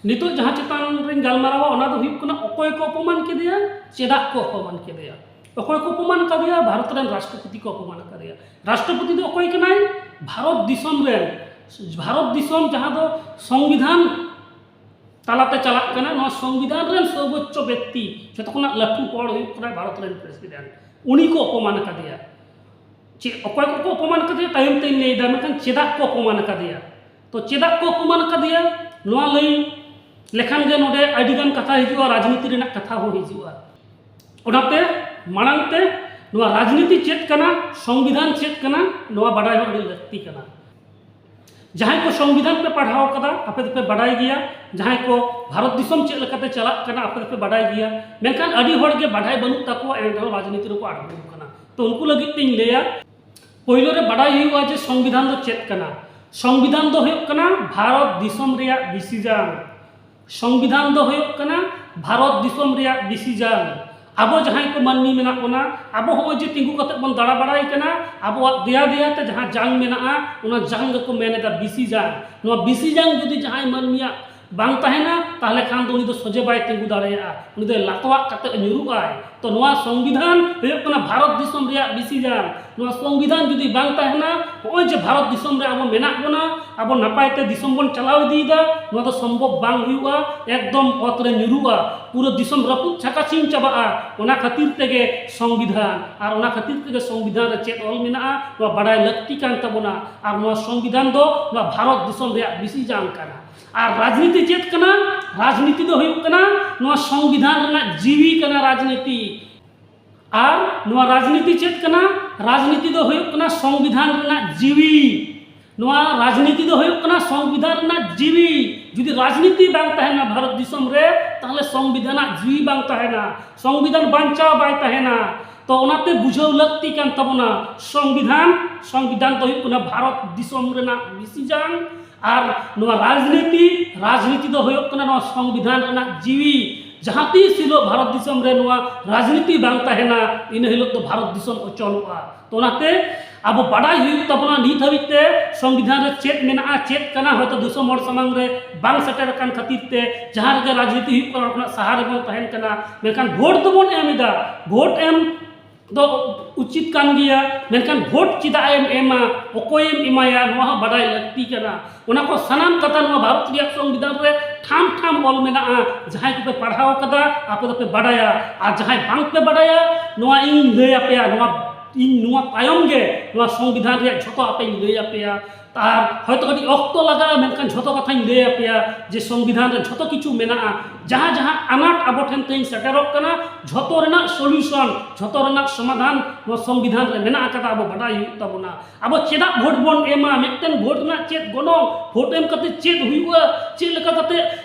ᱱᱤᱛᱚᱜ ᱡᱟᱦᱟᱸ ᱪᱮᱛᱟᱱ ᱨᱤᱧ ᱜᱟᱞᱢᱟᱨᱟᱣᱟ, ᱚᱱᱟ ᱫᱚ ᱦᱩᱭᱩᱜ ᱠᱟᱱᱟ ᱚᱠᱚᱭ ᱠᱚ ᱚᱯᱚᱢᱟᱱ ᱠᱮᱫᱮᱭᱟ, ᱪᱮᱫᱟᱜ ᱠᱚ ᱚᱯᱚᱢᱟᱱ ᱠᱮᱫᱮᱭᱟ᱾ ᱚᱠᱚᱭ ᱠᱚ ᱚᱯᱚᱢᱟᱱ ᱠᱟᱫᱮᱭᱟ? ᱵᱷᱟᱨᱚᱛ ᱨᱮᱱ ᱨᱟᱥᱴᱨᱚᱯᱚᱛᱤ ᱠᱚ ᱚᱯᱚᱢᱟᱱ ᱠᱟᱫᱮᱭᱟ᱾ ᱨᱟᱥᱴᱨᱚᱯᱚᱛᱤ ᱫᱚ ᱚᱠᱚᱭ ᱠᱟᱱᱟᱭ? ᱵᱷᱟᱨᱚᱛ ᱫᱤᱥᱚᱢ ᱨᱮᱱ, ᱵᱷᱟᱨᱚᱛ ᱫᱤᱥᱚᱢ ᱡᱟᱦᱟᱸ ᱫᱚ ᱥᱚᱝᱵᱤᱫᱷᱟᱱ ᱛᱟᱞᱟᱛᱮ ᱪᱟᱞᱟᱜ ᱠᱟᱱᱟ, ᱱᱚᱣᱟ ᱥᱚᱝᱵᱤᱫᱷᱟᱱ ᱨᱮᱱ ᱥᱚᱨᱵᱳᱪᱪᱚ ᱵᱮᱠᱛᱤ, ᱡᱚᱛᱚ ᱠᱷᱚᱱᱟᱜ ᱞᱟᱹᱴᱩ ᱦᱚᱲ ᱦᱩᱭᱩᱜ ᱠᱟᱱᱟᱭ ᱵᱷᱟᱨᱚᱛ ᱨᱮᱱ president᱾ ᱩᱱᱤ ᱠᱚ ᱚᱯᱚᱢᱟᱱ ᱟᱠᱟᱫᱮᱭᱟ᱾ ᱪᱮᱫ, ᱚᱠᱚᱭ ᱠᱚᱠᱚ ᱚᱯᱚᱢᱟᱱ ᱟᱠᱟᱫᱮᱭᱟ ᱛᱟᱭᱚᱢ ᱛᱮᱧ ᱞᱟᱹᱭ ᱮᱫᱟ, ᱢᱮᱱᱠᱷᱟᱱ ᱪᱮᱫᱟᱜ ᱠᱚ ᱚᱯᱚᱢᱟᱱ ᱟᱠᱟᱫᱮᱭᱟ? ᱛᱚ ᱪᱮᱫᱟᱜ ᱠᱚ ᱚᱯᱚᱢᱟᱱ ᱟᱠᱟᱫᱮᱭᱟ, ᱱᱚᱣᱟ ᱞᱟᱹᱭ ᱞᱮᱠᱷᱟᱱ ᱜᱮ ᱱᱚᱰᱮ ᱟᱹᱰᱤᱜᱟᱱ ᱠᱟᱛᱷᱟ ᱦᱤᱡᱩᱜᱼᱟ, ᱨᱟᱡᱽᱱᱤᱛᱤ ᱨᱮᱱᱟᱜ ᱠᱟᱛᱷᱟ ᱦᱚᱸ ᱦᱤᱡᱩᱜᱼᱟ᱾ ᱚᱱᱟᱛᱮ ᱢᱟᱲᱟᱝ ᱛᱮ ᱱᱚᱣᱟ ᱨᱟᱡᱽᱱᱤᱛᱤ ᱪᱮᱫ ᱠᱟᱱᱟ, ᱥᱚᱝᱵᱤᱫᱷᱟᱱ ᱪᱮᱫ ᱠᱟᱱᱟ, ᱱᱚᱣᱟ ᱵᱟᱰᱟᱭ ᱦᱚᱸ ᱟᱹᱰᱤ ᱞᱟᱹᱠᱛᱤ ᱠᱟᱱᱟ᱾ ᱡᱟᱦᱟᱸᱭ ᱠᱚ ᱥᱚᱝᱵᱤᱫᱷᱟᱱ ᱯᱮ ᱯᱟᱲᱦᱟᱣ ᱠᱟᱫᱟ, ᱟᱯᱮ ᱫᱚᱯᱮ ᱵᱟᱰᱟᱭ ᱜᱮᱭᱟ᱾ ᱡᱟᱦᱟᱸᱭ ᱠᱚ ᱵᱷᱟᱨᱚᱛ ᱫᱤᱥᱚᱢ ᱪᱮᱫ ᱞᱮᱠᱟᱛᱮ ᱪᱟᱞᱟᱜ ᱠᱟᱱᱟ, ᱟᱯᱮ ᱫᱚᱯᱮ ᱵᱟᱰᱟᱭ ᱜᱮᱭᱟ᱾ ᱢᱮᱱᱠᱷᱟᱱ ᱟᱹᱰᱤ ᱦᱚᱲ ᱜᱮ ᱵᱟᱰᱟᱭ ᱵᱟᱹᱱᱩᱜ ᱛᱟᱠᱚᱣᱟ, ᱮᱱ ᱨᱮᱦᱚᱸ ᱨᱟᱡᱽᱱᱤᱛᱤ ᱨᱮᱠᱚ ᱟᱬᱜᱚᱱ ᱠᱟᱱᱟ᱾ ᱛᱚ ᱩᱱᱠᱩ ᱞᱟᱹᱜᱤᱫ ᱛᱤᱧ ᱞᱟᱹᱭᱟ, ᱯᱳᱭᱞᱳ ᱨᱮ ᱵᱟᱰᱟᱭ ᱦᱩᱭᱩᱜᱼᱟ ᱡᱮ ᱥᱚᱝᱵᱤᱫᱷᱟᱱ ᱫᱚ ᱪᱮᱫ ᱠᱟᱱᱟ᱾ ᱥᱚᱝᱵᱤᱫᱷᱟᱱ ᱫᱚ ᱦᱩᱭᱩᱜ ᱠᱟᱱᱟ ᱵᱷᱟᱨᱚᱛ ᱫᱤᱥᱚᱢ ᱨᱮᱭᱟᱜ decision᱾ ᱥᱚᱝᱵᱤᱫᱷᱟᱱ ᱫᱚ ᱦᱩᱭᱩᱜ ᱠᱟᱱᱟ ᱵᱷᱟᱨᱚᱛ ᱫᱤᱥᱚᱢ ᱨᱮᱭᱟᱜ decision᱾ ᱟᱵᱚ ᱡᱟᱦᱟᱸᱭ ᱠᱚ ᱢᱟᱹᱱᱢᱤ ᱢᱮᱱᱟᱜ ᱵᱚᱱᱟ, ᱟᱵᱚ ᱦᱚᱸᱜᱼᱚᱭ ᱡᱮ ᱛᱤᱸᱜᱩ ᱠᱟᱛᱮ ᱵᱚᱱ ᱫᱟᱬᱟ ᱵᱟᱲᱟᱭ ᱠᱟᱱᱟ, ᱟᱵᱚᱣᱟᱜ ᱫᱮᱭᱟ ᱫᱮᱭᱟ ᱛᱮ ᱡᱟᱦᱟᱸ ᱡᱟᱝ ᱢᱮᱱᱟᱜᱼᱟ, ᱚᱱᱟ ᱡᱟᱝ ᱜᱮᱠᱚ ᱢᱮᱱ ᱮᱫᱟ ᱵᱤᱥᱤ ᱡᱟᱝ᱾ ᱱᱚᱣᱟ ᱵᱤᱥᱤ ᱡᱟᱝ ᱡᱩᱫᱤ ᱡᱟᱦᱟᱸᱭ ᱢᱟᱹᱱᱢᱤᱭᱟᱜ ᱵᱟᱝ ᱛᱟᱦᱮᱱᱟ, ᱛᱟᱦᱚᱞᱮ ᱠᱷᱟᱱ ᱫᱚ ᱩᱱᱤ ᱫᱚ ᱥᱚᱡᱷᱮ ᱵᱟᱭ ᱛᱤᱸᱜᱩ ᱫᱟᱲᱮᱭᱟᱜᱼᱟ, ᱩᱱᱤ ᱫᱚᱭ ᱞᱟᱛᱣᱟᱜ ᱠᱟᱛᱮ ᱧᱩᱨᱩᱜᱼᱟᱭ᱾ ᱛᱚ ᱱᱚᱣᱟ ᱥᱚᱝᱵᱤᱫᱷᱟᱱ ᱦᱩᱭᱩᱜ ᱠᱟᱱᱟ ᱵᱷᱟᱨᱚᱛ ᱫᱤᱥᱚᱢ ᱨᱮᱭᱟᱜ ᱵᱤᱥᱤ ᱡᱟᱝ᱾ ᱱᱚᱣᱟ ᱥᱚᱝᱵᱤᱫᱷᱟᱱ ᱡᱩᱫᱤ ᱵᱟᱝ ᱛᱟᱦᱮᱱᱟ, ᱱᱚᱜᱼᱚᱭ ᱡᱮ ᱵᱷᱟᱨᱚᱛ ᱫᱤᱥᱚᱢ ᱨᱮ ᱟᱵᱚ ᱢᱮᱱᱟᱜ ᱵᱚᱱᱟ, ᱟᱵᱚ ᱱᱟᱯᱟᱭ ᱛᱮ ᱫᱤᱥᱚᱢ ᱵᱚᱱ ᱪᱟᱞᱟᱣ ᱤᱫᱤᱭᱮᱫᱟ, ᱱᱚᱣᱟ ᱫᱚ ᱥᱚᱢᱵᱷᱚᱵ ᱵᱟᱝ ᱦᱩᱭᱩᱜᱼᱟ, ᱮᱠᱫᱚᱢ ᱚᱛ ᱨᱮ ᱧᱩᱨᱩᱜᱼᱟ, ᱯᱩᱨᱟᱹ ᱫᱤᱥᱚᱢ ᱨᱟᱹᱯᱩᱫ ᱪᱷᱟᱠᱟᱪᱷᱤᱧ ᱪᱟᱵᱟᱜᱼᱟ᱾ ᱚᱱᱟ ᱠᱷᱟᱹᱛᱤᱨ ᱛᱮᱜᱮ ᱥᱚᱝᱵᱤᱫᱷᱟᱱ, ᱟᱨ ᱚᱱᱟ ᱠᱷᱟᱹᱛᱤᱨ ᱛᱮᱜᱮ ᱥᱚᱝᱵᱤᱫᱷᱟᱱ ᱨᱮ ᱪᱮᱫ ᱚᱞ ᱢᱮᱱᱟᱜᱼᱟ, ᱱᱚᱣᱟ ᱵᱟᱰᱟᱭ ᱞᱟᱹᱠᱛᱤ ᱠᱟᱱ ᱛᱟᱵᱚᱱᱟ᱾ ᱟᱨ ᱱᱚᱣᱟ ᱥᱚᱝᱵᱤᱫᱷᱟᱱ ᱫᱚ ᱱᱚᱣᱟ ᱵᱷᱟᱨᱚᱛ ᱫᱤᱥᱚᱢ ᱨᱮᱭᱟᱜ ᱵᱤᱥᱤ ᱡᱟᱝ ᱠᱟᱱᱟ᱾ ᱟᱨ ᱨᱟᱡᱽᱱᱤᱛᱤ ᱪᱮᱫ ᱠᱟᱱᱟ? ᱨᱟᱡᱽᱱᱤᱛᱤ ᱫᱚ ᱦᱩᱭᱩᱜ ᱠᱟᱱᱟ ᱱᱚᱣᱟ ᱥᱚᱝᱵᱤᱫᱷᱟᱱ ᱨᱮᱱᱟᱜ ᱡᱤᱣᱤ ᱠᱟᱱᱟ ᱨᱟᱡᱽᱱᱤᱛᱤ᱾ ᱟᱨ ᱱᱚᱣᱟ ᱨᱟᱡᱽᱱᱤᱛᱤ ᱪᱮᱫ ᱠᱟᱱᱟ? ᱨᱟᱡᱽᱱᱤᱛᱤ ᱫᱚ ᱦᱩᱭᱩᱜ ᱠᱟᱱᱟ ᱥᱚᱝᱵᱤᱫᱷᱟᱱ ᱨᱮᱱᱟᱜ ᱡᱤᱣᱤ᱾ ᱱᱚᱣᱟ ᱨᱟᱡᱽᱱᱤᱛᱤ ᱫᱚ ᱦᱩᱭᱩᱜ ᱠᱟᱱᱟ ᱥᱚᱝᱵᱤᱫᱷᱟᱱ ᱨᱮᱱᱟᱜ ᱡᱤᱣᱤ᱾ ᱡᱩᱫᱤ ᱨᱟᱡᱽᱱᱤᱛᱤ ᱵᱟᱝ ᱛᱟᱦᱮᱱᱟ ᱵᱷᱟᱨᱚᱛ ᱫᱤᱥᱚᱢ ᱨᱮ, ᱛᱟᱦᱚᱞᱮ ᱥᱚᱝᱵᱤᱫᱷᱟᱱᱟᱜ ᱡᱤᱣᱤ ᱵᱟᱝ ᱛᱟᱦᱮᱱᱟ, ᱥᱚᱝᱵᱤᱫᱷᱟᱱ ᱵᱟᱧᱪᱟᱣ ᱵᱟᱭ ᱛᱟᱦᱮᱱᱟ᱾ ᱛᱚ ᱚᱱᱟᱛᱮ ᱵᱩᱡᱷᱟᱹᱣ ᱞᱟᱹᱠᱛᱤ ᱠᱟᱱ ᱛᱟᱵᱚᱱᱟ, ᱥᱚᱝᱵᱤᱫᱷᱟᱱ, ᱥᱚᱝᱵᱤᱫᱷᱟᱱ ᱫᱚ ᱦᱩᱭᱩᱜ ᱠᱟᱱᱟ ᱵᱷᱟᱨᱚᱛ ᱫᱤᱥᱚᱢ ᱨᱮᱱᱟᱜ ᱵᱤᱥᱤ ᱡᱟᱝ᱾ ᱟᱨ ᱱᱚᱣᱟ ᱨᱟᱡᱽᱱᱤᱛᱤ, ᱨᱟᱡᱽᱱᱤᱛᱤ ᱫᱚ ᱦᱩᱭᱩᱜ ᱠᱟᱱᱟ ᱱᱚᱣᱟ ᱥᱚᱝᱵᱤᱫᱷᱟᱱ ᱨᱮᱱᱟᱜ ᱡᱤᱣᱤ᱾ ᱡᱟᱦᱟᱸ ᱛᱤᱥ ᱦᱤᱞᱳᱜ ᱵᱷᱟᱨᱚᱛ ᱫᱤᱥᱚᱢ ᱨᱮ ᱱᱚᱣᱟ ᱨᱟᱡᱽᱱᱤᱛᱤ ᱵᱟᱝ ᱛᱟᱦᱮᱱᱟ, ᱤᱱᱟᱹ ᱦᱤᱞᱳᱜ ᱫᱚ ᱵᱷᱟᱨᱚᱛ ᱫᱤᱥᱚᱢ ᱚᱪᱚᱞᱚᱜᱼᱟ᱾ ᱛᱚ ᱚᱱᱟᱛᱮ ᱟᱵᱚ ᱵᱟᱰᱟᱭ ᱦᱩᱭᱩᱜ ᱛᱟᱵᱚᱱᱟ ᱱᱤᱛ ᱦᱟᱹᱵᱤᱡ ᱛᱮ ᱥᱚᱝᱵᱤᱫᱷᱟᱱ ᱨᱮ ᱪᱮᱫ ᱢᱮᱱᱟᱜᱼᱟ, ᱪᱮᱫ ᱠᱟᱱᱟ, ᱦᱚᱭᱛᱳ ᱫᱤᱥᱚᱢ ᱦᱚᱲ ᱥᱟᱢᱟᱝ ᱨᱮ ᱵᱟᱝ ᱥᱮᱴᱮᱨ ᱟᱠᱟᱱ ᱠᱷᱟᱹᱛᱤᱨ ᱛᱮ ᱡᱟᱦᱟᱸ ᱨᱮᱜᱮ ᱨᱟᱡᱽᱱᱤᱛᱤ ᱦᱩᱭᱩᱜ ᱠᱟᱱᱟ, ᱚᱸᱰᱮ ᱠᱷᱚᱱᱟᱜ ᱥᱟᱦᱟ ᱨᱮᱵᱚᱱ ᱛᱟᱦᱮᱱ ᱠᱟᱱᱟ᱾ ᱢᱮᱱᱠᱷᱟᱱ ᱵᱷᱳᱴ ᱫᱚᱵᱚᱱ ᱮᱢ ᱮᱫᱟ, ᱵᱷᱳᱴ ᱮᱢ ᱫᱚ ᱩᱪᱤᱛ ᱠᱟᱱ ᱜᱮᱭᱟ, ᱢᱮᱱᱠᱷᱟᱱ ᱵᱷᱳᱴ ᱪᱮᱫᱟᱜ ᱮᱢ ᱮᱢᱟ, ᱚᱠᱚᱭᱮᱢ ᱮᱢᱟᱭᱟ, ᱱᱚᱣᱟ ᱦᱚᱸ ᱵᱟᱰᱟᱭ ᱞᱟᱹᱠᱛᱤ ᱠᱟᱱᱟ᱾ ᱚᱱᱟ ᱠᱚ ᱥᱟᱱᱟᱢ ᱠᱟᱛᱷᱟ ᱱᱚᱣᱟ ᱵᱷᱟᱨᱚᱛ ᱨᱮᱭᱟᱜ ᱥᱚᱝᱵᱤᱫᱷᱟᱱ ᱨᱮ ᱴᱷᱟᱢ ᱴᱷᱟᱢ ᱚᱞ ᱢᱮᱱᱟᱜᱼᱟ᱾ ᱡᱟᱦᱟᱸᱭ ᱠᱚᱯᱮ ᱯᱟᱲᱦᱟᱣ ᱠᱟᱫᱟ, ᱟᱯᱮ ᱫᱚᱯᱮ ᱵᱟᱰᱟᱭᱟ, ᱟᱨ ᱡᱟᱦᱟᱸᱭ ᱵᱟᱝᱯᱮ ᱵᱟᱰᱟᱭᱟ, ᱱᱚᱣᱟ ᱤᱧ ᱞᱟᱹᱭ ᱟᱯᱮᱭᱟ, ᱱᱚᱣᱟ ᱤᱧ ᱱᱚᱣᱟ ᱛᱟᱭᱚᱢ ᱜᱮ ᱱᱚᱣᱟ ᱥᱚᱝᱵᱤᱫᱷᱟᱱ ᱨᱮᱭᱟᱜ ᱡᱷᱚᱛᱚ ᱟᱯᱮᱧ ᱞᱟᱹᱭ ᱟᱯᱮᱭᱟ᱾ ᱟᱨ ᱦᱚᱭᱛᱳ ᱠᱟᱹᱴᱤᱡ ᱚᱠᱛᱚ ᱞᱟᱜᱟᱜᱼᱟ, ᱢᱮᱱᱠᱷᱟᱱ ᱡᱷᱚᱛᱚ ᱠᱟᱛᱷᱟᱧ ᱞᱟᱹᱭ ᱟᱯᱮᱭᱟ ᱡᱮ ᱥᱚᱝᱵᱤᱫᱷᱟᱱ ᱨᱮ ᱡᱷᱚᱛᱚ ᱠᱤᱪᱷᱩ ᱢᱮᱱᱟᱜᱼᱟ᱾ ᱡᱟᱦᱟᱸ ᱡᱟᱦᱟᱸ ᱟᱱᱟᱴ ᱟᱵᱚ ᱴᱷᱮᱱ ᱛᱮᱧ ᱥᱮᱴᱮᱨᱚᱜ ᱠᱟᱱᱟ, ᱡᱷᱚᱛᱚ ᱨᱮᱱᱟᱜ ᱥᱚᱞᱤᱭᱩᱥᱚᱱ, ᱡᱷᱚᱛᱚ ᱨᱮᱱᱟᱜ ᱥᱚᱢᱟᱫᱷᱟᱱ ᱱᱚᱣᱟ ᱥᱚᱝᱵᱤᱫᱷᱟᱱ ᱨᱮ ᱢᱮᱱᱟᱜ ᱟᱠᱟᱫᱟ, ᱟᱵᱚ ᱵᱟᱰᱟᱭ ᱦᱩᱭᱩᱜ ᱛᱟᱵᱚᱱᱟ᱾ ᱟᱵᱚ ᱪᱮᱫᱟᱜ ᱵᱷᱳᱴ ᱵᱚᱱ ᱮᱢᱟ? ᱢᱤᱫᱴᱮᱱ ᱵᱷᱳᱴ ᱨᱮᱱᱟᱜ ᱪᱮᱫ ᱜᱚᱱᱚᱝ? ᱵᱷᱳᱴ ᱮᱢ ᱠᱟᱛᱮ ᱪᱮᱫ ᱦᱩᱭᱩᱜᱼᱟ? ᱪᱮᱫ ᱞᱮᱠᱟ ᱠᱟᱛᱮ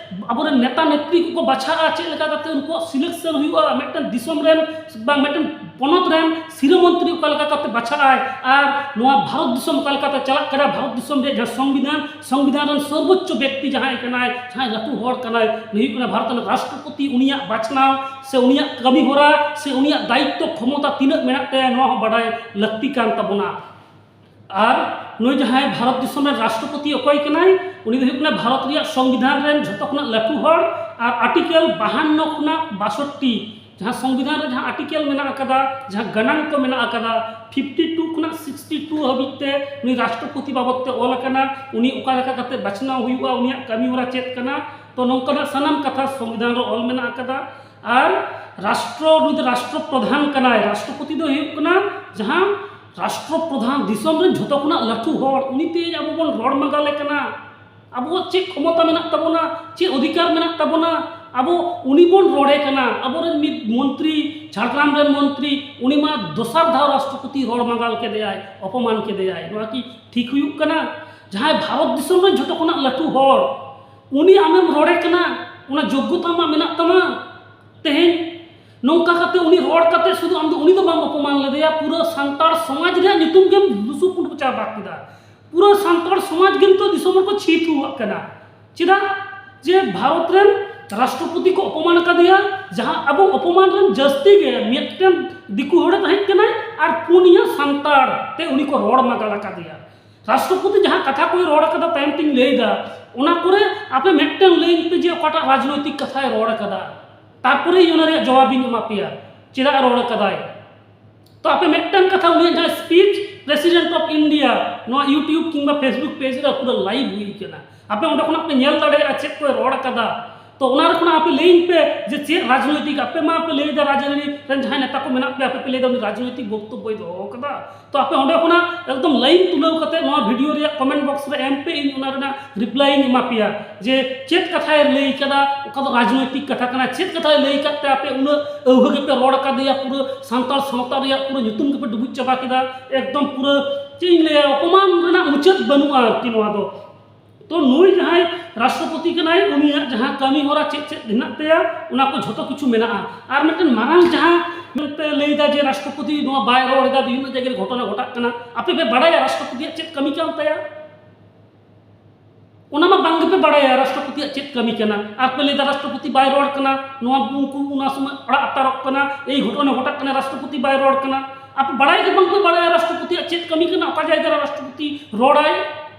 ᱟᱵᱚᱨᱮᱱ ᱱᱮᱛᱟ ᱱᱮᱛᱨᱤ ᱠᱚᱠᱚ ᱵᱟᱪᱷᱟᱜᱼᱟ? ᱪᱮᱫ ᱞᱮᱠᱟ ᱠᱟᱛᱮ ᱩᱱᱠᱩᱣᱟᱜ ᱥᱤᱞᱮᱠᱥᱚᱱ ᱦᱩᱭᱩᱜᱼᱟ? ᱢᱤᱫᱴᱮᱱ ᱫᱤᱥᱚᱢ ᱨᱮᱱ ᱵᱟᱝ ᱢᱤᱫᱴᱮᱱ ᱯᱚᱱᱚᱛ ᱨᱮᱱ ᱥᱤᱨᱟᱹ ᱢᱚᱱᱛᱨᱤ ᱚᱠᱟ ᱞᱮᱠᱟ ᱠᱟᱛᱮ ᱵᱟᱪᱷᱟᱜᱼᱟᱭ ᱟᱨ ᱱᱚᱣᱟ ᱵᱷᱟᱨᱚᱛ ᱫᱤᱥᱚᱢ ᱚᱠᱟ ᱞᱮᱠᱟᱛᱮ ᱪᱟᱞᱟᱜ ᱠᱟᱱᱟ, ᱵᱷᱟᱨᱚᱛ ᱫᱤᱥᱚᱢ ᱨᱮᱭᱟᱜ ᱡᱟᱦᱟᱸ ᱥᱚᱝᱵᱤᱫᱷᱟᱱ, ᱥᱚᱝᱵᱤᱫᱷᱟᱱ ᱨᱮᱱ ᱥᱚᱨᱵᱳᱪᱪᱚ ᱵᱮᱠᱛᱤ ᱡᱟᱦᱟᱸᱭ ᱠᱟᱱᱟᱭ, ᱡᱟᱦᱟᱸᱭ ᱞᱟᱹᱴᱩ ᱦᱚᱲ ᱠᱟᱱᱟᱭ, ᱩᱱᱤ ᱦᱩᱭᱩᱜ ᱠᱟᱱᱟ ᱵᱷᱟᱨᱚᱛ ᱨᱮᱱ ᱨᱟᱥᱴᱨᱚᱯᱚᱛᱤ᱾ ᱩᱱᱤᱭᱟᱜ ᱵᱟᱪᱷᱱᱟᱣ ᱥᱮ ᱩᱱᱤᱭᱟᱜ ᱠᱟᱹᱢᱤ ᱦᱚᱨᱟ ᱥᱮ ᱩᱱᱤᱭᱟᱜ ᱫᱟᱭᱤᱛᱛᱚ ᱠᱷᱚᱢᱚᱛᱟ ᱛᱤᱱᱟᱹᱜ ᱢᱮᱱᱟᱜ ᱛᱟᱭᱟ, ᱱᱚᱣᱟ ᱦᱚᱸ ᱵᱟᱰᱟᱭ ᱞᱟᱹᱠᱛᱤ ᱠᱟᱱ ᱛᱟᱵᱚᱱᱟ᱾ ᱟᱨ ᱱᱩᱭ ᱡᱟᱦᱟᱸᱭ ᱵᱷᱟᱨᱚᱛ ᱫᱤᱥᱚᱢ ᱨᱮᱱ ᱨᱟᱥᱴᱨᱚᱯᱚᱛᱤ ᱚᱠᱚᱭ ᱠᱟᱱᱟᱭ, ᱩᱱᱤ ᱫᱚ ᱦᱩᱭᱩᱜ ᱠᱟᱱᱟ ᱵᱷᱟᱨᱚᱛ ᱨᱮᱭᱟᱜ ᱥᱚᱝᱵᱤᱫᱷᱟᱱ ᱨᱮᱱ ᱡᱷᱚᱛᱚ ᱠᱷᱚᱱᱟᱜ ᱞᱟᱹᱴᱩ ᱦᱚᱲ᱾ ᱟᱨ ᱟᱨᱴᱤᱠᱮᱞ ᱵᱟᱦᱟᱱᱱᱚ ᱠᱷᱚᱱᱟᱜ ᱵᱟᱥᱚᱴᱴᱤ, ᱡᱟᱦᱟᱸ ᱥᱚᱝᱵᱤᱫᱷᱟᱱ ᱨᱮ ᱡᱟᱦᱟᱸ ᱟᱨᱴᱤᱠᱮᱞ ᱢᱮᱱᱟᱜ ᱟᱠᱟᱫᱟ, ᱡᱟᱦᱟᱸ ᱜᱟᱱᱟᱝ ᱠᱚ ᱢᱮᱱᱟᱜ ᱟᱠᱟᱫᱟ, ᱯᱷᱤᱯᱴᱤ ᱴᱩ ᱠᱷᱚᱱᱟᱜ ᱥᱤᱠᱥᱴᱤ ᱴᱩ ᱦᱟᱹᱵᱤᱡ ᱛᱮ ᱱᱩᱭ ᱨᱟᱥᱴᱨᱚᱯᱚᱛᱤ ᱵᱟᱵᱚᱫ ᱛᱮ ᱚᱞ ᱟᱠᱟᱱᱟ᱾ ᱩᱱᱤ ᱚᱠᱟ ᱞᱮᱠᱟ ᱠᱟᱛᱮ ᱵᱟᱪᱷᱱᱟᱣ ᱦᱩᱭᱩᱜᱼᱟ, ᱩᱱᱤᱭᱟᱜ ᱠᱟᱹᱢᱤ ᱦᱚᱨᱟ ᱪᱮᱫ ᱠᱟᱱᱟ, ᱛᱚ ᱱᱚᱝᱠᱟᱱᱟᱜ ᱥᱟᱱᱟᱢ ᱠᱟᱛᱷᱟ ᱥᱚᱝᱵᱤᱫᱷᱟᱱ ᱨᱮ ᱚᱞ ᱢᱮᱱᱟᱜ ᱟᱠᱟᱫᱟ᱾ ᱟᱨ ᱨᱟᱥᱴᱨᱚ, ᱱᱩᱭ ᱫᱚ ᱨᱟᱥᱴᱨᱚ ᱯᱨᱚᱫᱷᱟᱱ ᱠᱟᱱᱟᱭ᱾ ᱨᱟᱥᱴᱨᱚᱯᱚᱛᱤ ᱫᱚ ᱦᱩᱭᱩᱜ ᱠᱟᱱᱟ ᱡᱟᱦᱟᱸ ᱨᱟᱥᱴᱨᱚ ᱯᱨᱚᱫᱷᱟᱱ, ᱫᱤᱥᱚᱢ ᱨᱮᱱ ᱡᱷᱚᱛᱚ ᱠᱷᱚᱱᱟᱜ ᱞᱟᱹᱴᱩ ᱦᱚᱲ, ᱩᱱᱤ ᱛᱮ ᱟᱵᱚ ᱵᱚᱱ ᱨᱚᱲ ᱢᱟᱜᱟᱞᱮ ᱠᱟᱱᱟ᱾ ᱟᱵᱚᱣᱟᱜ ᱪᱮᱫ ᱠᱷᱚᱢᱚᱛᱟ ᱢᱮᱱᱟᱜ ᱛᱟᱵᱚᱱᱟ, ᱪᱮᱫ ᱚᱫᱷᱤᱠᱟᱨ ᱢᱮᱱᱟᱜ ᱛᱟᱵᱚᱱᱟ, ᱟᱵᱚ ᱩᱱᱤ ᱵᱚᱱ ᱨᱚᱲᱮ ᱠᱟᱱᱟ᱾ ᱟᱵᱚᱨᱮᱱ ᱢᱤᱫ ᱢᱚᱱᱛᱨᱤ, ᱡᱷᱟᱲᱜᱨᱟᱢ ᱨᱮᱱ ᱢᱚᱱᱛᱨᱤ, ᱩᱱᱤ ᱢᱟ ᱫᱚᱥᱟᱨ ᱫᱷᱟᱣ ᱨᱟᱥᱴᱨᱚᱯᱚᱛᱤ ᱨᱚᱲ ᱢᱟᱜᱟᱞ ᱠᱮᱫᱮᱭᱟᱭ, ᱚᱯᱚᱢᱟᱱ ᱠᱮᱫᱮᱭᱟᱭ᱾ ᱱᱚᱣᱟ ᱠᱤ ᱴᱷᱤᱠ ᱦᱩᱭᱩᱜ ᱠᱟᱱᱟ? ᱡᱟᱦᱟᱸᱭ ᱵᱷᱟᱨᱚᱛ ᱫᱤᱥᱚᱢ ᱨᱮᱱ ᱡᱷᱚᱛᱚ ᱠᱷᱚᱱᱟᱜ ᱞᱟᱹᱴᱩ ᱦᱚᱲ, ᱩᱱᱤ ᱟᱢᱮᱢ ᱨᱚᱲᱮ ᱠᱟᱱᱟ, ᱚᱱᱟ ᱡᱳᱜᱽᱜᱚᱛᱟ ᱟᱢᱟᱜ ᱢᱮᱱᱟᱜ ᱛᱟᱢᱟ? ᱛᱮᱦᱮᱧ ᱱᱚᱝᱠᱟ ᱠᱟᱛᱮ ᱩᱱᱤ ᱨᱚᱲ ᱠᱟᱛᱮ ᱥᱩᱫᱷᱩ ᱟᱢ ᱫᱚ ᱩᱱᱤ ᱫᱚ ᱵᱟᱢ ᱚᱯᱚᱢᱟᱱ ᱞᱮᱫᱮᱭᱟ, ᱯᱩᱨᱟᱹ ᱥᱟᱱᱛᱟᱲ ᱥᱚᱢᱟᱡᱽ ᱨᱮᱭᱟᱜ ᱧᱩᱛᱩᱢ ᱜᱮᱢ ᱞᱩᱥᱩ ᱯᱩᱸᱰ ᱪᱟᱵᱟ ᱠᱮᱫᱟ᱾ ᱯᱩᱨᱟᱹ ᱥᱟᱱᱛᱟᱲ ᱥᱚᱢᱟᱡᱽ ᱜᱮ ᱱᱤᱛᱚᱜ ᱫᱤᱥᱚᱢ ᱦᱚᱲ ᱠᱚ ᱪᱷᱤ ᱛᱷᱩᱣᱟᱜ ᱠᱟᱱᱟ᱾ ᱪᱮᱫᱟᱜ? ᱡᱮ ᱵᱷᱟᱨᱚᱛ ᱨᱮᱱ ᱨᱟᱥᱴᱨᱚᱯᱚᱛᱤ ᱠᱚ ᱚᱯᱚᱢᱟᱱ ᱟᱠᱟᱫᱮᱭᱟ, ᱡᱟᱦᱟᱸ ᱟᱵᱚ ᱚᱯᱚᱢᱟᱱ ᱨᱮᱱ ᱡᱟᱹᱥᱛᱤ ᱜᱮ ᱢᱤᱫᱴᱮᱱ ᱫᱤᱠᱩ ᱦᱚᱲᱮ ᱛᱟᱦᱮᱸ ᱠᱟᱱᱟᱭ ᱟᱨ ᱯᱩᱱᱭᱟᱹ ᱥᱟᱱᱛᱟᱲ ᱛᱮ ᱩᱱᱤ ᱠᱚ ᱨᱚᱲ ᱢᱟᱜᱟᱞ ᱟᱠᱟᱫᱮᱭᱟ᱾ ᱨᱟᱥᱴᱨᱚᱯᱚᱛᱤ ᱡᱟᱦᱟᱸ ᱠᱟᱛᱷᱟ ᱠᱚᱭ ᱨᱚᱲ ᱟᱠᱟᱫᱟ, ᱛᱟᱭᱚᱢ ᱛᱤᱧ ᱞᱟᱹᱭ ᱮᱫᱟ, ᱚᱱᱟ ᱠᱚᱨᱮ ᱟᱯᱮ ᱢᱤᱫᱴᱮᱱ ᱞᱟᱹᱭᱟᱹᱧ ᱯᱮ ᱡᱮ ᱚᱠᱟᱴᱟᱜ ᱨᱟᱡᱽᱱᱳᱭᱛᱤᱠ ᱠᱟᱛᱷᱟᱭ ᱨᱚᱲ ᱟᱠᱟᱫᱟ, ᱛᱟᱨᱯᱚᱨᱮ ᱤᱧ ᱚᱱᱟ ᱨᱮᱭᱟᱜ ᱡᱚᱵᱟᱵ ᱤᱧ ᱮᱢᱟ ᱯᱮᱭᱟ ᱪᱮᱫᱟᱜ ᱮ ᱨᱚᱲ ᱟᱠᱟᱫᱟᱭ᱾ ᱛᱚ ᱟᱯᱮ ᱢᱤᱫᱴᱟᱝ ᱠᱟᱛᱷᱟ, ᱩᱱᱤᱭᱟᱜ ᱡᱟᱦᱟᱸ ᱥᱯᱤᱪ, President of India, ᱱᱚᱣᱟ YouTube ᱠᱤᱝᱵᱟ Facebook page ᱨᱮ ᱯᱩᱨᱟᱹ live ᱦᱩᱭ ᱠᱟᱱᱟ, ᱟᱯᱮ ᱚᱸᱰᱮ ᱠᱷᱚᱱᱟᱜ ᱯᱮ ᱧᱮᱞ ᱫᱟᱲᱮᱭᱟᱜᱼᱟ ᱪᱮᱫ ᱠᱚᱭ ᱨᱚᱲ ᱟᱠᱟᱫᱟ᱾ ᱛᱚ ᱚᱱᱟ ᱨᱮ ᱠᱷᱚᱱᱟᱜ ᱟᱯᱮ ᱞᱟᱹᱭᱟᱹᱧ ᱯᱮ ᱡᱮ ᱪᱮᱫ ᱨᱟᱡᱽᱱᱳᱭᱛᱤᱠ, ᱟᱯᱮ ᱢᱟ ᱯᱮ ᱞᱟᱹᱭ ᱮᱫᱟ ᱨᱟᱡᱽᱟᱹᱨᱤ ᱨᱮᱱ ᱡᱟᱦᱟᱸᱭ ᱱᱮᱛᱟ ᱠᱚ ᱢᱮᱱᱟᱜ ᱯᱮᱭᱟ, ᱟᱯᱮ ᱯᱮ ᱞᱟᱹᱭ ᱮᱫᱟ ᱩᱱᱤ ᱨᱟᱡᱽᱱᱳᱭᱛᱤᱠ ᱵᱚᱠᱛᱚᱵᱵᱚᱭ ᱫᱚᱦᱚ ᱟᱠᱟᱫᱟ᱾ ᱛᱚ ᱟᱯᱮ ᱚᱸᱰᱮ ᱠᱷᱚᱱᱟᱜ ᱮᱠᱫᱚᱢ line ᱛᱩᱞᱟᱹᱣ ᱠᱟᱛᱮ ᱱᱚᱣᱟ video ᱨᱮᱭᱟᱜ comment box ᱨᱮ ᱮᱢ ᱯᱮ, ᱤᱧ ᱚᱱᱟ ᱨᱮᱱᱟᱜ reply ᱤᱧ ᱮᱢᱟ ᱯᱮᱭᱟ ᱡᱮ ᱪᱮᱫ ᱠᱟᱛᱷᱟᱭ ᱞᱟᱹᱭ ᱠᱟᱫᱟ, ᱚᱠᱟ ᱫᱚ ᱨᱟᱡᱽᱱᱳᱭᱛᱤᱠ ᱠᱟᱛᱷᱟ ᱠᱟᱱᱟ, ᱪᱮᱫ ᱠᱟᱛᱷᱟᱭ ᱞᱟᱹᱭ ᱠᱟᱫ ᱛᱮ ᱟᱯᱮ ᱩᱱᱟᱹᱜ ᱟᱹᱣᱦᱟᱹ ᱜᱮᱯᱮ ᱨᱚᱲ ᱟᱠᱟᱫᱮᱭᱟ, ᱯᱩᱨᱟᱹ ᱥᱟᱱᱛᱟᱲ ᱥᱟᱶᱛᱟ ᱨᱮᱭᱟᱜ ᱯᱩᱨᱟᱹ ᱧᱩᱛᱩᱢ ᱜᱮᱯᱮ ᱰᱩᱵᱩᱡ ᱪᱟᱵᱟ ᱠᱮᱫᱟ᱾ ᱮᱠᱫᱚᱢ ᱯᱩᱨᱟᱹ ᱪᱮᱫ ᱤᱧ ᱞᱟᱹᱭᱟ, ᱚᱯᱚᱢᱟᱱ ᱨᱮᱱᱟᱜ ᱢᱩᱪᱟᱹᱫ ᱵᱟᱹᱱᱩᱜᱼᱟ ᱟᱨᱠᱤ ᱱᱚᱣᱟ ᱫᱚ᱾ ᱛᱚ ᱱᱩᱭ ᱡᱟᱦᱟᱸᱭ ᱨᱟᱥᱴᱨᱚᱯᱚᱛᱤ ᱠᱟᱱᱟᱭ, ᱩᱱᱤᱭᱟᱜ ᱡᱟᱦᱟᱸ ᱠᱟᱹᱢᱤ ᱦᱚᱨᱟ ᱪᱮᱫ ᱪᱮᱫ ᱦᱮᱱᱟᱜ ᱛᱟᱭᱟ, ᱚᱱᱟ ᱠᱚ ᱡᱷᱚᱛᱚ ᱠᱤᱪᱷᱩ ᱢᱮᱱᱟᱜᱼᱟ᱾ ᱟᱨ ᱢᱤᱫᱴᱮᱱ ᱢᱟᱨᱟᱝ ᱡᱟᱦᱟᱸ ᱢᱮᱱᱛᱮ ᱞᱟᱹᱭᱫᱟ ᱡᱮ ᱨᱟᱥᱴᱨᱚᱯᱚᱛᱤ ᱱᱚᱣᱟ ᱵᱟᱭ ᱨᱚᱲ ᱮᱫᱟ, ᱵᱤᱵᱷᱤᱱᱱᱚ ᱡᱟᱭᱜᱟ ᱨᱮ ᱜᱷᱚᱴᱚᱱᱟ ᱜᱷᱚᱴᱟᱜ ᱠᱟᱱᱟ, ᱟᱯᱮ ᱯᱮ ᱵᱟᱲᱟᱭᱟ ᱨᱟᱥᱴᱨᱚᱯᱚᱛᱤᱭᱟᱜ ᱪᱮᱫ ᱠᱟᱹᱢᱤ ᱠᱟᱱ ᱛᱟᱭᱟ? ᱚᱱᱟ ᱢᱟ ᱵᱟᱝ ᱜᱮᱯᱮ ᱵᱟᱲᱟᱭᱟ ᱨᱟᱥᱴᱨᱚᱯᱚᱛᱤᱭᱟᱜ ᱪᱮᱫ ᱠᱟᱹᱢᱤ ᱠᱟᱱᱟ, ᱟᱨ ᱯᱮ ᱞᱟᱹᱭᱫᱟ ᱨᱟᱥᱴᱨᱚᱯᱚᱛᱤ ᱵᱟᱭ ᱨᱚᱲ ᱠᱟᱱᱟ, ᱱᱚᱣᱟ ᱩᱱᱠᱩ ᱚᱱᱟ ᱥᱚᱢᱚᱭ ᱚᱲᱟᱜ ᱟᱛᱟᱨᱚᱜ ᱠᱟᱱᱟ, ᱮᱭ ᱜᱷᱚᱴᱚᱱᱟ ᱜᱷᱚᱴᱟᱜ ᱠᱟᱱᱟ, ᱨᱟᱥᱴᱨᱚᱯᱚᱛᱤ ᱵᱟᱭ ᱨᱚᱲ ᱠᱟᱱᱟ᱾ ᱟᱯᱮ ᱵᱟᱲᱟᱭ ᱜᱮ ᱵᱟᱝᱯᱮ ᱵᱟᱲᱟᱭᱟ ᱨᱟᱥᱴᱨᱚᱯᱚᱛᱤᱭᱟᱜ ᱪᱮᱫ ᱠᱟᱹᱢᱤ ᱠᱟᱱᱟ, ᱚᱠᱟ ᱡᱟᱭᱜᱟ ᱨᱮ ᱨᱟᱥᱴᱨᱚᱯᱚᱛᱤ ᱨᱚᱲᱟᱭ᱾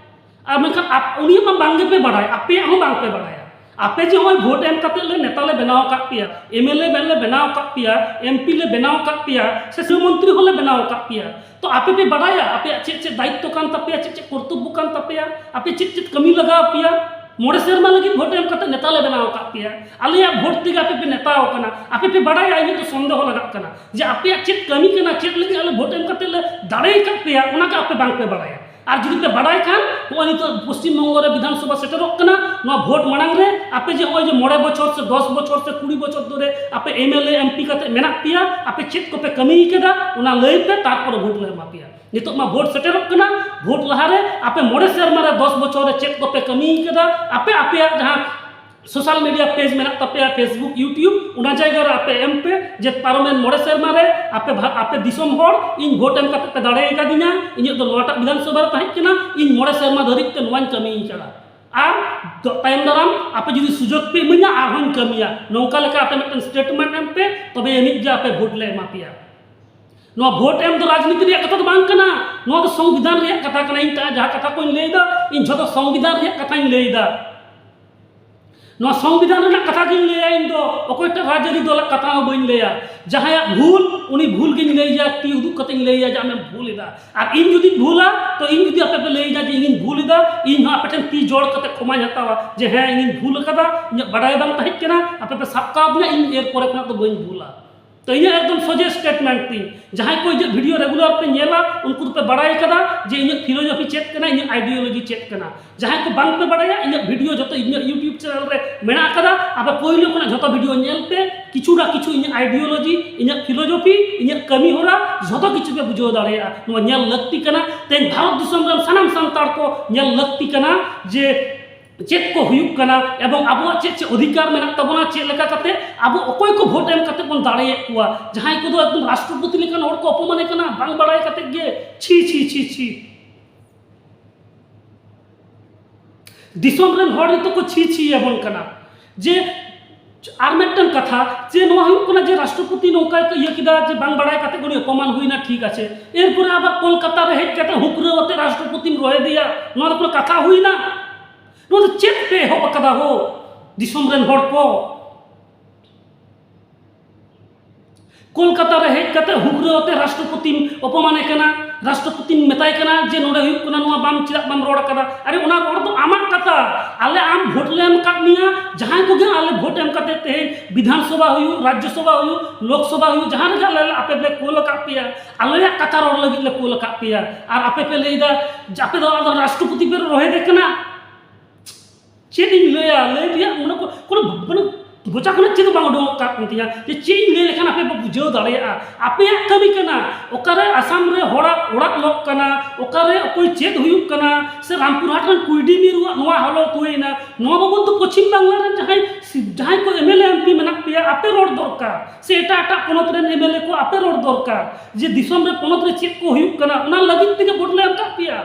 ᱟᱨ ᱢᱮᱱᱠᱷᱟᱱ ᱟᱯ- ᱩᱱᱤᱭᱟᱜ ᱢᱟ ᱵᱟᱝ ᱜᱮᱯᱮ ᱵᱟᱲᱟᱭᱟ, ᱟᱯᱮᱭᱟᱜ ᱦᱚᱸ ᱵᱟᱝᱯᱮ ᱵᱟᱲᱟᱭᱟ᱾ ᱟᱯᱮ ᱡᱮ ᱱᱚᱜᱼᱚᱭ ᱵᱷᱳᱴ ᱮᱢ ᱠᱟᱛᱮ ᱞᱮ ᱱᱮᱛᱟ ᱞᱮ ᱵᱮᱱᱟᱣ ᱟᱠᱟᱫ ᱯᱮᱭᱟ, ᱮᱢ ᱮᱞ ᱮ ᱞᱮ ᱵᱮᱱᱟᱣ ᱟᱠᱟᱫ ᱯᱮᱭᱟ, ᱮᱢ ᱯᱤ ᱞᱮ ᱵᱮᱱᱟᱣ ᱟᱠᱟᱫ ᱯᱮᱭᱟ, ᱥᱮ ᱥᱤᱨᱟᱹ ᱢᱚᱱᱛᱨᱤ ᱦᱚᱸᱞᱮ ᱵᱮᱱᱟᱣ ᱟᱠᱟᱫ ᱯᱮᱭᱟ, ᱛᱚ ᱟᱯᱮ ᱯᱮ ᱵᱟᱲᱟᱭᱟ ᱟᱯᱮᱭᱟᱜ ᱪᱮᱫ ᱪᱮᱫ ᱫᱟᱭᱤᱛᱛᱚ ᱠᱟᱱ ᱛᱟᱯᱮᱭᱟ, ᱪᱮᱫ ᱪᱮᱫ ᱠᱚᱨᱛᱚᱵᱵᱚ ᱠᱟᱱ ᱛᱟᱯᱮᱭᱟ, ᱟᱯᱮ ᱪᱮᱫ ᱪᱮᱫ ᱠᱟᱹᱢᱤ ᱞᱟᱜᱟᱣ ᱯᱮᱭᱟ? ᱢᱚᱬᱮ ᱥᱮᱨᱢᱟ ᱞᱟᱹᱜᱤᱫ ᱵᱷᱳᱴ ᱮᱢ ᱠᱟᱛᱮ ᱱᱮᱛᱟ ᱞᱮ ᱵᱮᱱᱟᱣ ᱟᱠᱟᱫ ᱯᱮᱭᱟ, ᱟᱞᱮᱭᱟᱜ ᱵᱷᱳᱴ ᱛᱮᱜᱮ ᱟᱯᱮ ᱯᱮ ᱱᱮᱛᱟᱣ ᱠᱟᱱᱟ, ᱟᱯᱮ ᱯᱮ ᱵᱟᱲᱟᱭᱟ? ᱤᱧᱟᱹᱜ ᱫᱚ ᱥᱚᱱᱫᱮᱦᱚ ᱞᱟᱜᱟᱜ ᱠᱟᱱᱟ ᱡᱮ ᱟᱯᱮᱭᱟᱜ ᱪᱮᱫ ᱠᱟᱹᱢᱤ ᱠᱟᱱᱟ, ᱪᱮᱫ ᱞᱟᱹᱜᱤᱫ ᱟᱞᱮ ᱵᱷᱳᱴ ᱮᱢ ᱠᱟᱛᱮ ᱞᱮ ᱫᱟᱲᱮ ᱟᱠᱟᱫ ᱯᱮᱭᱟ, ᱚᱱᱟ ᱜᱮ ᱟᱯᱮ ᱵᱟᱝ ᱯᱮ ᱵᱟᱲᱟᱭᱟ᱾ ᱟᱨ ᱡᱩᱫᱤ ᱯᱮ ᱵᱟᱲᱟᱭ ᱠᱷᱟᱱ, ᱱᱚᱜᱼᱚᱭ ᱱᱤᱛᱚᱜ ᱯᱚᱥᱪᱤᱢ ᱵᱚᱝᱜᱚ ᱨᱮ ᱵᱤᱫᱷᱟᱱ ᱥᱚᱵᱷᱟ ᱥᱮᱴᱮᱨᱚᱜ ᱠᱟᱱᱟ, ᱱᱚᱣᱟ ᱵᱷᱳᱴ ᱢᱟᱲᱟᱝ ᱨᱮ ᱟᱯᱮ ᱡᱮ ᱱᱚᱜᱼᱚᱭ ᱡᱮ ᱢᱚᱬᱮ ᱵᱚᱪᱷᱚᱨ ᱥᱮ ᱫᱚᱥ ᱵᱚᱪᱷᱚᱨ ᱥᱮ ᱠᱩᱲᱤ ᱵᱚᱪᱷᱚᱨ ᱫᱷᱚᱨᱮ ᱟᱯᱮ ᱮᱢ ᱮᱞ ᱮ, ᱮᱢ ᱯᱤ ᱠᱟᱛᱮ ᱢᱮᱱᱟᱜ ᱯᱮᱭᱟ, ᱟᱯᱮ ᱪᱮᱫ ᱠᱚᱯᱮ ᱠᱟᱹᱢᱤ ᱠᱟᱫᱟ, ᱚᱱᱟ ᱞᱟᱹᱭ ᱯᱮ, ᱛᱟᱨᱯᱚᱨᱮ ᱵᱷᱳᱴ ᱞᱮ ᱮᱢᱟ ᱯᱮᱭᱟ᱾ ᱱᱤᱛᱚᱜ ᱢᱟ ᱵᱷᱳᱴ ᱥᱮᱴᱮᱨᱚᱜ ᱠᱟᱱᱟ, ᱵᱷᱳᱴ ᱞᱟᱦᱟᱨᱮ ᱟᱯᱮ ᱢᱚᱬᱮ ᱥᱮᱨᱢᱟ ᱨᱮ, ᱫᱚᱥ ᱵᱚᱪᱷᱚᱨ ᱨᱮ ᱪᱮᱫ ᱠᱚᱯᱮ ᱠᱟᱹᱢᱤ ᱠᱟᱫᱟ, ᱟᱯᱮ ᱟᱯᱮᱭᱟᱜ ᱡᱟᱦᱟᱸ ᱥᱳᱥᱟᱞ ᱢᱤᱰᱤᱭᱟ ᱯᱮᱡᱽ ᱢᱮᱱᱟᱜ ᱛᱟᱯᱮᱭᱟ, Facebook, YouTube, ᱚᱱᱟ ᱡᱟᱭᱜᱟ ᱨᱮ ᱟᱯᱮ ᱮᱢ ᱯᱮ ᱡᱮ ᱯᱟᱨᱚᱢᱮᱱ ᱢᱚᱬᱮ ᱥᱮᱨᱢᱟ ᱨᱮ ᱟᱯᱮ ᱵᱷᱟ- ᱟᱯᱮ ᱫᱤᱥᱚᱢ ᱦᱚᱲ ᱤᱧ ᱵᱷᱳᱴ ᱮᱢ ᱠᱟᱛᱮ ᱯᱮ ᱫᱟᱲᱮ ᱟᱠᱟᱫᱤᱧᱟ, ᱤᱧᱟᱹᱜ ᱫᱚ ᱱᱚᱣᱟᱴᱟᱜ ᱵᱤᱫᱷᱟᱱ ᱥᱚᱵᱷᱟ ᱨᱮ ᱛᱟᱦᱮᱸ ᱠᱟᱱᱟ, ᱤᱧ ᱢᱚᱬᱮ ᱥᱮᱨᱢᱟ ᱫᱷᱟᱹᱨᱤᱡ ᱛᱮ ᱱᱚᱣᱟᱧ ᱠᱟᱹᱢᱤ ᱠᱟᱫᱟ, ᱟᱨ ᱫᱚ- ᱛᱟᱭᱚᱢ ᱫᱟᱨᱟᱢ ᱟᱯᱮ ᱡᱩᱫᱤ ᱥᱩᱡᱳᱜᱽ ᱯᱮ ᱤᱢᱟᱹᱧᱟ ᱟᱨᱦᱚᱸᱧ ᱠᱟᱹᱢᱤᱭᱟ, ᱱᱚᱝᱠᱟ ᱞᱮᱠᱟ ᱟᱯᱮ ᱢᱤᱫᱴᱮᱱ ᱥᱴᱮᱴᱢᱮᱱᱴ ᱮᱢ ᱯᱮ, ᱛᱚᱵᱮ ᱟᱹᱱᱤᱡ ᱜᱮ ᱟᱯᱮ ᱵᱷᱳᱴ ᱞᱮ ᱮᱢᱟ ᱯᱮᱭᱟ᱾ ᱱᱚᱣᱟ ᱵᱷᱳᱴ ᱮᱢ ᱫᱚ ᱨᱟᱡᱽᱱᱤᱛᱤ ᱨᱮᱭᱟᱜ ᱠᱟᱛᱷᱟ ᱫᱚ ᱵᱟᱝ ᱠᱟᱱᱟ, ᱱᱚᱣᱟ ᱫᱚ ᱥᱚᱝᱵᱤᱫᱷᱟᱱ ᱨᱮᱭᱟᱜ ᱠᱟᱛᱷᱟ ᱠᱟᱱᱟ᱾ ᱤᱧ ᱛᱟ- ᱡᱟᱦᱟᱸ ᱠᱟᱛᱷᱟ ᱠᱚᱧ ᱞᱟᱹᱭᱫᱟ, ᱤᱧ ᱡᱷᱚᱛᱚ ᱥᱚᱝᱵᱤᱫᱷᱟᱱ ᱨᱮᱭᱟᱜ ᱠᱟᱛᱷᱟᱧ ᱞᱟᱹᱭᱫᱟ᱾ ᱱᱚᱣᱟ ᱥᱚᱝᱵᱤᱫᱷᱟᱱ ᱨᱮᱱᱟᱜ ᱠᱟᱛᱷᱟ ᱜᱤᱧ ᱞᱟᱹᱭᱟ, ᱤᱧ ᱫᱚ ᱚᱠᱚᱭᱴᱟᱜ ᱨᱟᱡᱽᱟᱹᱨᱤ ᱫᱚᱞᱟᱜ ᱠᱟᱛᱷᱟ ᱦᱚᱸ ᱵᱟᱹᱧ ᱞᱟᱹᱭᱟ᱾ ᱡᱟᱦᱟᱸᱭᱟᱜ ᱵᱷᱩᱞ, ᱩᱱᱤ ᱵᱷᱩᱞ ᱜᱤᱧ ᱞᱟᱹᱭᱟ, ᱛᱤ ᱩᱫᱩᱜ ᱠᱟᱛᱮᱧ ᱞᱟᱹᱭᱟ ᱡᱮ ᱟᱢᱮᱢ ᱵᱷᱩᱞ ᱮᱫᱟ᱾ ᱟᱨ ᱤᱧ ᱡᱩᱫᱤᱧ ᱵᱷᱩᱞᱟ, ᱛᱚ ᱤᱧ ᱡᱩᱫᱤ ᱟᱯᱮ ᱯᱮ ᱞᱟᱹᱭᱟᱹᱧᱟ ᱡᱮ ᱤᱧᱤᱧ ᱵᱷᱩᱞ ᱮᱫᱟ, ᱤᱧ ᱦᱚᱸ ᱟᱯᱮ ᱴᱷᱮᱱ ᱛᱤ ᱡᱚᱲ ᱠᱟᱛᱮ ᱠᱷᱚᱢᱟᱧ ᱦᱟᱛᱟᱣᱟ ᱡᱮ ᱦᱮᱸ, ᱤᱧᱤᱧ ᱵᱷᱩᱞ ᱟᱠᱟᱫᱟ, ᱤᱧᱟᱹᱜ ᱵᱟᱰᱟᱭ ᱵᱟᱝ ᱛᱟᱦᱮᱸ ᱠᱟᱱᱟ, ᱟᱯᱮ ᱯᱮ ᱥᱟᱵ ᱠᱟᱣᱫᱤᱧᱟ, ᱤᱧ ᱮᱨ ᱯᱚᱨᱮ ᱠᱷᱚᱱᱟᱜ ᱫᱚ ᱵᱟᱹᱧ ᱵᱷᱩᱞᱟ᱾ ᱛᱚ ᱤᱧᱟᱹᱜ ᱮᱠᱫᱚᱢ ᱥᱚᱡᱷᱮ ᱥᱴᱮᱴᱢᱮᱱᱴ ᱛᱤᱧ, ᱡᱟᱦᱟᱸᱭ ᱠᱚ ᱤᱧᱟᱹᱜ ᱵᱷᱤᱰᱤᱭᱳ ᱨᱮᱜᱩᱞᱟᱨ ᱯᱮ ᱧᱮᱞᱟ, ᱩᱱᱠᱩ ᱫᱚᱯᱮ ᱵᱟᱲᱟᱭ ᱠᱟᱫᱟ ᱡᱮ ᱤᱧᱟᱹᱜ ᱯᱷᱤᱞᱳᱡᱚᱯᱷᱤ ᱪᱮᱫ ᱠᱟᱱᱟ, ᱤᱧᱟᱹᱜ ᱟᱭᱰᱤᱭᱳᱞᱚᱡᱤ ᱪᱮᱫ ᱠᱟᱱᱟ᱾ ᱡᱟᱦᱟᱸᱭ ᱠᱚ ᱵᱟᱝ ᱯᱮ ᱵᱟᱲᱟᱭᱟ, ᱤᱧᱟᱹᱜ ᱵᱷᱤᱰᱤᱭᱳ ᱡᱚᱛᱚ ᱤᱧᱟᱹᱜ YouTube ᱪᱮᱱᱮᱞ ᱨᱮ ᱢᱮᱱᱟᱜ ᱟᱠᱟᱫᱟ, ᱟᱯᱮ ᱯᱳᱭᱞᱳ ᱠᱷᱚᱱᱟᱜ ᱡᱷᱚᱛᱚ ᱵᱷᱤᱰᱤᱭᱳ ᱧᱮᱞ ᱯᱮ, ᱠᱤᱪᱷᱩ ᱱᱟ ᱠᱤᱪᱷᱩ ᱤᱧᱟᱹᱜ ᱟᱭᱰᱤᱭᱳᱞᱚᱡᱤ, ᱤᱧᱟᱹᱜ ᱯᱷᱤᱞᱳᱡᱚᱯᱷᱤ, ᱤᱧᱟᱹᱜ ᱠᱟᱹᱢᱤ ᱦᱚᱨᱟ ᱡᱷᱚᱛᱚ ᱠᱤᱪᱷᱩ ᱯᱮ ᱵᱩᱡᱷᱟᱹᱣ ᱫᱟᱲᱮᱭᱟᱜᱼᱟ᱾ ᱱᱚᱣᱟ ᱧᱮᱞ ᱞᱟᱹᱠᱛᱤ ᱠᱟᱱᱟ᱾ ᱛᱮᱦᱮᱧ ᱵᱷᱟᱨᱚᱛ ᱫᱤᱥᱚᱢ ᱨᱮᱱ ᱥᱟᱱᱟᱢ ᱥᱟᱱᱛᱟᱲ ᱠᱚ ᱧᱮᱞ ᱞᱟᱹᱠᱛᱤ ᱠᱟᱱᱟ ᱡᱮ ᱪᱮᱫ ᱠᱚ ᱦᱩᱭᱩᱜ ᱠᱟᱱᱟ ᱮᱵᱚᱝ ᱟᱵᱚᱣᱟᱜ ᱪᱮᱫ ᱪᱮᱫ ᱚᱫᱷᱤᱠᱟᱨ ᱢᱮᱱᱟᱜ ᱛᱟᱵᱚᱱᱟ, ᱪᱮᱫ ᱞᱮᱠᱟ ᱠᱟᱛᱮ ᱟᱵᱚ ᱚᱠᱚᱭ ᱠᱚ ᱵᱷᱳᱴ ᱮᱢ ᱠᱟᱛᱮ ᱵᱚᱱ ᱫᱟᱲᱮᱭᱮᱫ ᱠᱚᱣᱟ᱾ ᱡᱟᱦᱟᱸᱭ ᱠᱚᱫᱚ ᱮᱠᱫᱚᱢ ᱨᱟᱥᱴᱨᱚᱯᱚᱛᱤ ᱞᱮᱠᱟᱱ ᱦᱚᱲ ᱠᱚ ᱚᱯᱚᱢᱟᱱᱮ ᱠᱟᱱᱟ, ᱵᱟᱝ ᱵᱟᱲᱟᱭ ᱠᱟᱛᱮ ᱜᱮ᱾ ᱪᱷᱤ, ᱪᱷᱤ, ᱪᱷᱤ, ᱪᱷᱤ᱾ ᱫᱤᱥᱚᱢ ᱨᱮᱱ ᱦᱚᱲ ᱱᱤᱛᱚᱜ ᱠᱚ ᱪᱷᱤ ᱪᱷᱤ ᱟᱵᱚᱱ ᱠᱟᱱᱟ ᱡᱮ ᱟᱨ ᱢᱤᱫᱴᱮᱱ ᱠᱟᱛᱷᱟ, ᱡᱮ ᱱᱚᱣᱟ ᱦᱩᱭᱩᱜ ᱠᱟᱱᱟ ᱡᱮ ᱨᱟᱥᱴᱨᱚᱯᱚᱛᱤ ᱱᱚᱝᱠᱟᱭ ᱤᱭᱟᱹ ᱠᱮᱫᱟ ᱡᱮ ᱵᱟᱝ ᱵᱟᱲᱟᱭ ᱠᱟᱛᱮ ᱩᱱᱤ ᱚᱯᱚᱢᱟᱱ ᱦᱩᱭᱱᱟ, ᱴᱷᱤᱠ ᱟᱪᱷᱮ, ᱮᱨᱯᱚᱨᱮ ᱟᱵᱟᱨ ᱠᱳᱞᱠᱟᱛᱟ ᱨᱮ ᱦᱮᱡ ᱠᱟᱛᱮ ᱦᱩᱠᱨᱟᱹᱣ ᱟᱛᱮ ᱨᱟᱥᱴᱨᱚᱯᱚᱛᱤᱢ ᱨᱚᱦᱮᱫᱮᱭᱟ, ᱱᱚᱣᱟ ᱫᱚ ᱠᱳᱱᱳ ᱠᱟᱛᱷᱟ ᱦᱩᱭᱱᱟ? ᱱᱚᱣᱟ ᱫᱚ ᱪᱮᱫ ᱯᱮ ᱮᱦᱚᱵ ᱟᱠᱟᱫᱟ ᱦᱳ ᱫᱤᱥᱚᱢ ᱨᱮᱱ ᱦᱚᱲ ᱠᱚ? ᱠᱳᱞᱠᱟᱛᱟ ᱨᱮ ᱦᱮᱡ ᱠᱟᱛᱮ ᱦᱩᱠᱨᱟᱹᱣ ᱟᱛᱮ ᱨᱟᱥᱴᱨᱚᱯᱚᱛᱤᱢ ᱚᱯᱚᱢᱟᱱᱮ ᱠᱟᱱᱟ, ᱨᱟᱥᱴᱨᱚᱯᱚᱛᱤᱢ ᱢᱮᱛᱟᱭ ᱠᱟᱱᱟ ᱡᱮ ᱱᱚᱰᱮ ᱦᱩᱭᱩᱜ ᱠᱟᱱᱟ ᱱᱚᱣᱟ ᱵᱟᱢ, ᱪᱮᱫᱟᱜ ᱵᱟᱢ ᱨᱚᱲ ᱟᱠᱟᱫᱟ? ᱟᱨᱮ, ᱚᱱᱟ ᱨᱚᱲ ᱫᱚ ᱟᱢᱟᱜ ᱠᱟᱛᱷᱟ᱾ ᱟᱞᱮ ᱟᱢ ᱵᱷᱳᱴ ᱞᱮ ᱮᱢ ᱟᱠᱟᱫ ᱢᱮᱭᱟ, ᱡᱟᱦᱟᱸᱭ ᱠᱚᱜᱮ ᱟᱞᱮ ᱵᱷᱳᱴ ᱮᱢ ᱠᱟᱛᱮ ᱛᱮᱦᱮᱧ ᱵᱤᱫᱷᱟᱱ ᱥᱚᱵᱷᱟ ᱦᱩᱭᱩᱜ, ᱨᱟᱡᱽᱡᱚ ᱥᱚᱵᱷᱟ ᱦᱩᱭᱩᱜ, ᱞᱳᱠ ᱥᱚᱵᱷᱟ ᱦᱩᱭᱩᱜ, ᱡᱟᱦᱟᱸ ᱨᱮᱜᱮ ᱟᱞᱮ ᱟᱯᱮ ᱞᱮ ᱠᱳᱞ ᱟᱠᱟᱫ ᱯᱮᱭᱟ, ᱟᱞᱮᱭᱟᱜ ᱠᱟᱛᱷᱟ ᱨᱚᱲ ᱞᱟᱹᱜᱤᱫ ᱞᱮ ᱠᱳᱞ ᱟᱠᱟᱫ ᱯᱮᱭᱟ, ᱟᱨ ᱟᱯᱮ ᱯᱮ ᱞᱟᱹᱭᱫᱟ ᱡᱮ ᱟᱯᱮ ᱫᱚ ᱟᱫᱚ ᱨᱟᱥᱴᱨᱚᱯᱚᱛᱤ ᱯᱮ ᱨᱚᱦᱮᱫᱮ ᱠᱟᱱᱟ᱾ ᱪᱮᱫ ᱤᱧ ᱞᱟᱹᱭᱟ, ᱞᱟᱹᱭ ᱨᱮᱭᱟᱜ ᱢᱚᱱᱮ ᱠᱚ ᱠᱳᱱᱳ ᱢᱟᱱᱮ ᱢᱚᱪᱟ ᱠᱷᱚᱱᱟᱜ ᱪᱮᱫ ᱦᱚᱸ ᱵᱟᱝ ᱩᱰᱩᱠᱚᱜ ᱠᱟᱱ ᱛᱤᱧᱟ ᱡᱮ ᱪᱮᱫ ᱤᱧ ᱞᱟᱹᱭ ᱞᱮᱠᱷᱟᱱ ᱟᱯᱮ ᱯᱮ ᱵᱩᱡᱷᱟᱹᱣ ᱫᱟᱲᱮᱭᱟᱜᱼᱟ᱾ ᱟᱯᱮᱭᱟᱜ ᱠᱟᱹᱢᱤ ᱠᱟᱱᱟ᱾ ᱚᱠᱟᱨᱮ ᱟᱥᱟᱢ ᱨᱮ ᱦᱚᱲᱟᱜ ᱚᱲᱟᱜ ᱞᱚᱜ ᱠᱟᱱᱟ, ᱚᱠᱟᱨᱮ ᱚᱠᱚᱭ ᱪᱮᱫ ᱦᱩᱭᱩᱜ ᱠᱟᱱᱟ, ᱥᱮ ᱨᱟᱢᱯᱩᱨᱦᱟᱴ ᱨᱮᱱ ᱠᱩᱭᱰᱤ ᱢᱤᱨᱩᱣᱟᱜ ᱱᱚᱣᱟ ᱦᱟᱞᱚᱛ ᱦᱩᱭᱱᱟ, ᱱᱚᱣᱟ ᱵᱟᱵᱚᱫ ᱫᱚ ᱯᱚᱪᱷᱤᱢ ᱵᱟᱝᱞᱟ ᱨᱮᱱ ᱡᱟᱦᱟᱸᱭ ᱥᱤ-, ᱡᱟᱦᱟᱸᱭ ᱠᱚ ᱮᱢ ᱮᱞ ᱮ ᱮᱢ ᱯᱤ ᱢᱮᱱᱟᱜ ᱯᱮᱭᱟ, ᱟᱯᱮ ᱨᱚᱲ ᱫᱚᱨᱠᱟᱨ, ᱥᱮ ᱮᱴᱟᱜ ᱮᱴᱟᱜ ᱯᱚᱱᱚᱛ ᱨᱮᱱ ᱮᱢ ᱮᱞ ᱮ ᱠᱚ ᱟᱯᱮ ᱨᱚᱲ ᱫᱚᱨᱠᱟᱨ ᱡᱮ ᱫᱤᱥᱚᱢ ᱨᱮ ᱯᱚᱱᱚᱛ ᱨᱮ ᱪᱮᱫ ᱠᱚ ᱦᱩᱭᱩᱜ ᱠᱟᱱᱟ, ᱚᱱᱟ ᱞᱟᱹᱜᱤᱫ ᱛᱮᱜᱮ ᱵᱷᱳᱴ ᱞᱮ ᱮᱢ ᱠᱟᱜ ᱯᱮᱭᱟ᱾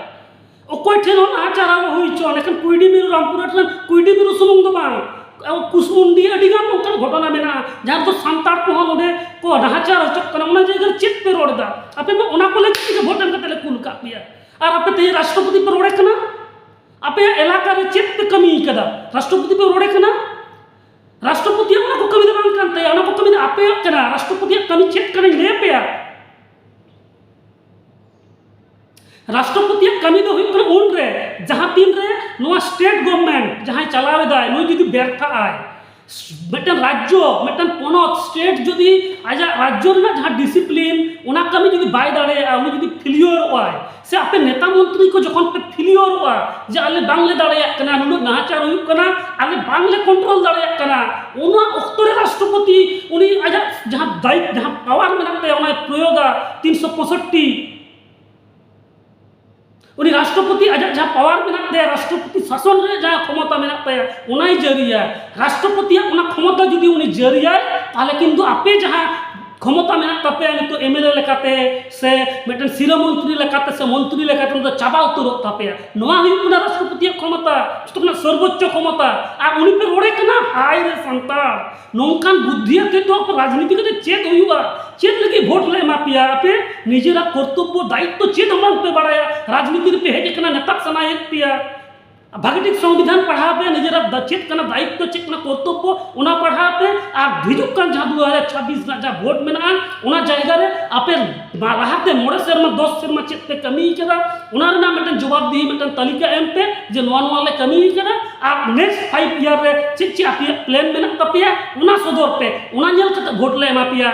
ᱚᱠᱚᱭ ᱴᱷᱮᱱ ᱦᱚᱸ ᱱᱟᱦᱟᱪᱟᱨ ᱟᱞᱚ ᱦᱩᱭ ᱦᱚᱪᱚ᱾ ᱮᱱᱠᱷᱟᱱ ᱠᱩᱭᱰᱤ ᱢᱤᱨᱩ ᱨᱟᱢᱯᱩᱨᱦᱟᱴ ᱨᱮᱱ ᱠᱩᱭᱰᱤ ᱢᱤᱨᱩ ᱥᱩᱢᱩᱝ ᱫᱚ ᱵᱟᱝ, ᱟᱵᱚ ᱠᱩᱥᱢᱩᱱᱰᱤ ᱟᱹᱰᱤ ᱜᱟᱱ ᱚᱱᱠᱟᱱ ᱜᱷᱚᱴᱚᱱᱟ ᱢᱮᱱᱟᱜᱼᱟ, ᱡᱟᱦᱟᱸ ᱨᱮᱫᱚ ᱥᱟᱱᱛᱟᱲ ᱠᱚᱦᱚᱸ ᱱᱚᱰᱮ ᱠᱚ ᱱᱟᱦᱟᱪᱟᱨ ᱦᱚᱪᱚᱜ ᱠᱟᱱᱟ᱾ ᱚᱱᱟ ᱡᱟᱭᱜᱟ ᱨᱮ ᱪᱮᱫ ᱯᱮ ᱨᱚᱲ ᱮᱫᱟ? ᱟᱯᱮ ᱢᱟ ᱚᱱᱟ ᱠᱚ ᱞᱟᱹᱜᱤᱫ ᱛᱮᱜᱮ ᱵᱷᱳᱴ ᱮᱢ ᱠᱟᱛᱮ ᱞᱮ ᱠᱩᱞ ᱠᱟᱜ ᱯᱮᱭᱟ, ᱟᱨ ᱟᱯᱮ ᱛᱮᱦᱮᱧ ᱨᱟᱥᱴᱨᱚᱯᱚᱛᱤ ᱯᱮ ᱨᱚᱲᱮ ᱠᱟᱱᱟ᱾ ᱟᱯᱮᱭᱟᱜ ᱮᱞᱟᱠᱟ ᱨᱮ ᱪᱮᱫ ᱯᱮ ᱠᱟᱹᱢᱤ ᱠᱟᱫᱟ? ᱨᱟᱥᱴᱨᱚᱯᱚᱛᱤ ᱯᱮ ᱨᱚᱲᱮ ᱠᱟᱱᱟ᱾ ᱨᱟᱥᱴᱨᱚᱯᱚᱛᱤᱭᱟᱜ ᱚᱱᱟ ᱠᱚ ᱠᱟᱹᱢᱤ ᱫᱚ ᱵᱟᱝ ᱠᱟᱱ ᱛᱟᱭᱟ, ᱚᱱᱟ ᱠᱚ ᱠᱟᱹᱢᱤ ᱫᱚ ᱟᱯᱮᱭᱟᱜ ᱠᱟᱱᱟ᱾ ᱨᱟᱥᱴᱨᱚᱯᱚᱛᱤᱭᱟᱜ ᱠᱟᱹᱢᱤ ᱪᱮᱫ ᱠᱟᱱᱟᱧ ᱞᱟᱹᱭ ᱟᱯᱮᱭᱟ? ᱨᱟᱥᱴᱨᱚᱯᱚᱛᱤᱭᱟᱜ ᱠᱟᱹᱢᱤ ᱫᱚ ᱦᱩᱭᱩᱜ ᱠᱟᱱᱟ ᱩᱱᱨᱮ, ᱡᱟᱦᱟᱸ ᱛᱤᱱ ᱨᱮ ᱱᱚᱣᱟ ᱥᱴᱮᱴ ᱜᱚᱵᱷᱚᱨᱱᱢᱮᱱᱴ ᱡᱟᱦᱟᱸᱭ ᱪᱟᱞᱟᱣ ᱮᱫᱟᱭ, ᱱᱩᱭ ᱡᱩᱫᱤ ᱵᱮᱨᱛᱷᱟᱜ ᱟᱭ, ᱢᱤᱫᱴᱮᱱ ᱨᱟᱡᱽᱡᱚ, ᱢᱤᱫᱴᱮᱱ ᱯᱚᱱᱚᱛ, ᱥᱴᱮᱴ ᱡᱩᱫᱤ ᱟᱡᱟᱜ ᱨᱟᱡᱽᱡᱚ ᱨᱮᱱᱟᱜ ᱡᱟᱦᱟᱸ ᱰᱤᱥᱤᱯᱞᱤᱱ, ᱚᱱᱟ ᱠᱟᱹᱢᱤ ᱡᱩᱫᱤ ᱵᱟᱭ ᱫᱟᱲᱮᱭᱟᱜᱼᱟ, ᱩᱱᱤ ᱡᱩᱫᱤ ᱯᱷᱮᱞᱤᱭᱚᱨᱚᱜ ᱟᱭ, ᱥᱮ ᱟᱯᱮ ᱱᱮᱛᱟ ᱢᱚᱱᱛᱨᱤ ᱠᱚ ᱡᱚᱠᱷᱚᱱ ᱯᱮ ᱯᱷᱮᱞᱤᱭᱚᱨᱚᱜᱼᱟ ᱡᱮ ᱟᱞᱮ ᱵᱟᱝᱞᱮ ᱫᱟᱲᱮᱭᱟᱜ ᱠᱟᱱᱟ, ᱱᱩᱱᱟᱹᱜ ᱱᱟᱦᱟᱪᱟᱨ ᱦᱩᱭᱩᱜ ᱠᱟᱱᱟ, ᱟᱞᱮ ᱵᱟᱝᱞᱮ ᱠᱚᱱᱴᱨᱳᱞ ᱫᱟᱲᱮᱭᱟᱜ ᱠᱟᱱᱟ, ᱚᱱᱟ ᱚᱠᱛᱚ ᱨᱮ ᱨᱟᱥᱴᱨᱚᱯᱚᱛᱤ ᱩᱱᱤ ᱟᱡᱟᱜ ᱡᱟᱦᱟᱸ ᱫᱟᱭᱤᱛ-, ᱡᱟᱦᱟᱸ ᱯᱟᱣᱟᱨ ᱢᱮᱱᱟᱜ ᱛᱟᱭᱟ, ᱚᱱᱟᱭ ᱯᱨᱚᱭᱳᱜᱟ ᱛᱤᱱᱥᱚ ᱯᱚᱸᱭᱥᱚᱴᱴᱤ᱾ ᱩᱱᱤ ᱨᱟᱥᱴᱨᱚᱯᱚᱛᱤ ᱟᱡᱟᱜ ᱡᱟᱦᱟᱸ ᱯᱟᱣᱟᱨ ᱢᱮᱱᱟᱜ ᱛᱟᱭᱟ, ᱨᱟᱥᱴᱨᱚᱯᱚᱛᱤ ᱥᱟᱥᱚᱱ ᱨᱮ ᱡᱟᱦᱟᱸ ᱠᱷᱚᱢᱚᱛᱟ ᱢᱮᱱᱟᱜ ᱛᱟᱭᱟ, ᱚᱱᱟᱭ ᱡᱟᱹᱨᱤᱭᱟ᱾ ᱨᱟᱥᱴᱨᱚᱯᱚᱛᱤᱭᱟᱜ ᱚᱱᱟ ᱠᱷᱚᱢᱚᱛᱟ ᱡᱩᱫᱤ ᱩᱱᱤ ᱡᱟᱹᱨᱤᱭᱟᱭ, ᱛᱟᱦᱚᱞᱮ ᱠᱤᱱᱛᱩ ᱟᱯᱮ ᱡᱟᱦᱟᱸ ᱠᱷᱚᱢᱚᱛᱟ ᱢᱮᱱᱟᱜ ᱛᱟᱯᱮᱭᱟ ᱱᱤᱛᱚᱜ ᱮᱢᱮᱞᱮ ᱞᱮᱠᱟᱛᱮ ᱥᱮ ᱢᱤᱫᱴᱮᱱ ᱥᱤᱨᱟᱹ ᱢᱚᱱᱛᱨᱤ ᱞᱮᱠᱟᱛᱮ ᱥᱮ ᱢᱚᱱᱛᱨᱤ ᱞᱮᱠᱟᱛᱮ ᱚᱱᱟ ᱫᱚ ᱪᱟᱵᱟ ᱩᱛᱟᱹᱨᱚᱜ ᱛᱟᱯᱮᱭᱟ᱾ ᱱᱚᱣᱟ ᱦᱩᱭᱩᱜ ᱠᱟᱱᱟ ᱨᱟᱥᱴᱨᱚᱯᱚᱛᱤᱭᱟᱜ ᱠᱷᱚᱢᱚᱛᱟ, ᱡᱚᱛᱚ ᱠᱷᱚᱱᱟᱜ ᱥᱚᱨᱵᱚᱪᱪᱚ ᱠᱷᱚᱢᱚᱛᱟ᱾ ᱟᱨ ᱩᱱᱤ ᱯᱮ ᱨᱚᱲᱮ ᱠᱟᱱᱟ, ᱦᱟᱭ ᱨᱮ ᱥᱟᱱᱛᱟᱲ, ᱱᱚᱝᱠᱟᱱ ᱵᱩᱫᱽᱫᱷᱤ ᱟᱛᱮ ᱫᱚ ᱟᱯᱮ ᱨᱟᱡᱽᱱᱤᱛᱤ ᱠᱟᱛᱮ ᱪᱮᱫ ᱦᱩᱭᱩᱜᱼᱟ? ᱪᱮᱫ ᱞᱟᱹᱜᱤᱫ ᱵᱷᱳᱴ ᱞᱮ ᱮᱢᱟ ᱯᱮᱭᱟ? ᱟᱯᱮ ᱱᱤᱡᱮᱨᱟᱜ ᱠᱚᱨᱛᱚᱵᱽᱵᱚ ᱫᱟᱭᱤᱛᱛᱚ ᱪᱮᱫ ᱦᱚᱸ ᱵᱟᱝ ᱯᱮ ᱵᱟᱲᱟᱭᱟ᱾ ᱨᱟᱡᱽᱱᱤᱛᱤ ᱨᱮᱯᱮ ᱦᱮᱡ ᱟᱠᱟᱱᱟ, ᱱᱮᱛᱟ ᱥᱟᱱᱟᱭᱮᱫ ᱯᱮᱭᱟ᱾ ᱵᱷᱟᱜᱮ ᱴᱷᱤᱠ ᱥᱚᱝᱵᱤᱫᱷᱟᱱ ᱯᱟᱲᱦᱟᱣ ᱯᱮ, ᱱᱤᱡᱮᱨᱟᱜ ᱫᱟ-, ᱪᱮᱫ ᱠᱟᱱᱟ ᱫᱟᱭᱤᱛᱛᱚ, ᱪᱮᱫ ᱠᱟᱱᱟ ᱠᱚᱨᱛᱚᱵᱽᱵᱚ, ᱚᱱᱟ ᱯᱟᱲᱦᱟᱣ ᱯᱮ᱾ ᱟᱨ ᱦᱤᱡᱩᱜ ᱠᱟᱱ ᱡᱟᱦᱟᱸ ᱫᱩ ᱦᱟᱡᱟᱨ ᱪᱷᱟᱵᱵᱤᱥ ᱨᱮᱱᱟᱜ ᱡᱟᱦᱟᱸ ᱵᱷᱳᱴ ᱢᱮᱱᱟᱜᱼᱟ, ᱚᱱᱟ ᱡᱟᱭᱜᱟ ᱨᱮ ᱟᱯᱮ ᱢᱟ-, ᱞᱟᱦᱟᱛᱮ ᱢᱚᱬᱮ ᱥᱮᱨᱢᱟ, ᱫᱚᱥ ᱥᱮᱨᱢᱟ ᱪᱮᱫ ᱯᱮ ᱠᱟᱹᱢᱤ ᱠᱟᱫᱟ, ᱚᱱᱟ ᱨᱮᱱᱟᱜ ᱢᱤᱫᱴᱮᱱ ᱡᱚᱵᱟᱵᱽᱫᱤᱦᱤ ᱢᱤᱫᱴᱮᱱ ᱛᱟᱹᱞᱤᱠᱟ ᱮᱢ ᱯᱮ ᱡᱮ ᱱᱚᱣᱟ ᱱᱚᱣᱟ ᱞᱮ ᱠᱟᱹᱢᱤ ᱠᱟᱫᱟ᱾ ᱟᱨ ᱱᱮᱠᱥᱴ ᱯᱷᱟᱭᱤᱵᱷ ᱤᱭᱟᱨ ᱨᱮ ᱪᱮᱫ ᱪᱮᱫ ᱟᱯᱮᱭᱟᱜ ᱯᱞᱮᱱ ᱢᱮᱱᱟᱜ ᱛᱟᱯᱮᱭᱟ, ᱚᱱᱟ ᱥᱚᱫᱚᱨ ᱯᱮ, ᱚᱱᱟ ᱧᱮᱞ ᱠᱟᱛᱮ ᱵᱷᱳᱴ ᱞᱮ ᱮᱢᱟ ᱯᱮᱭᱟ᱾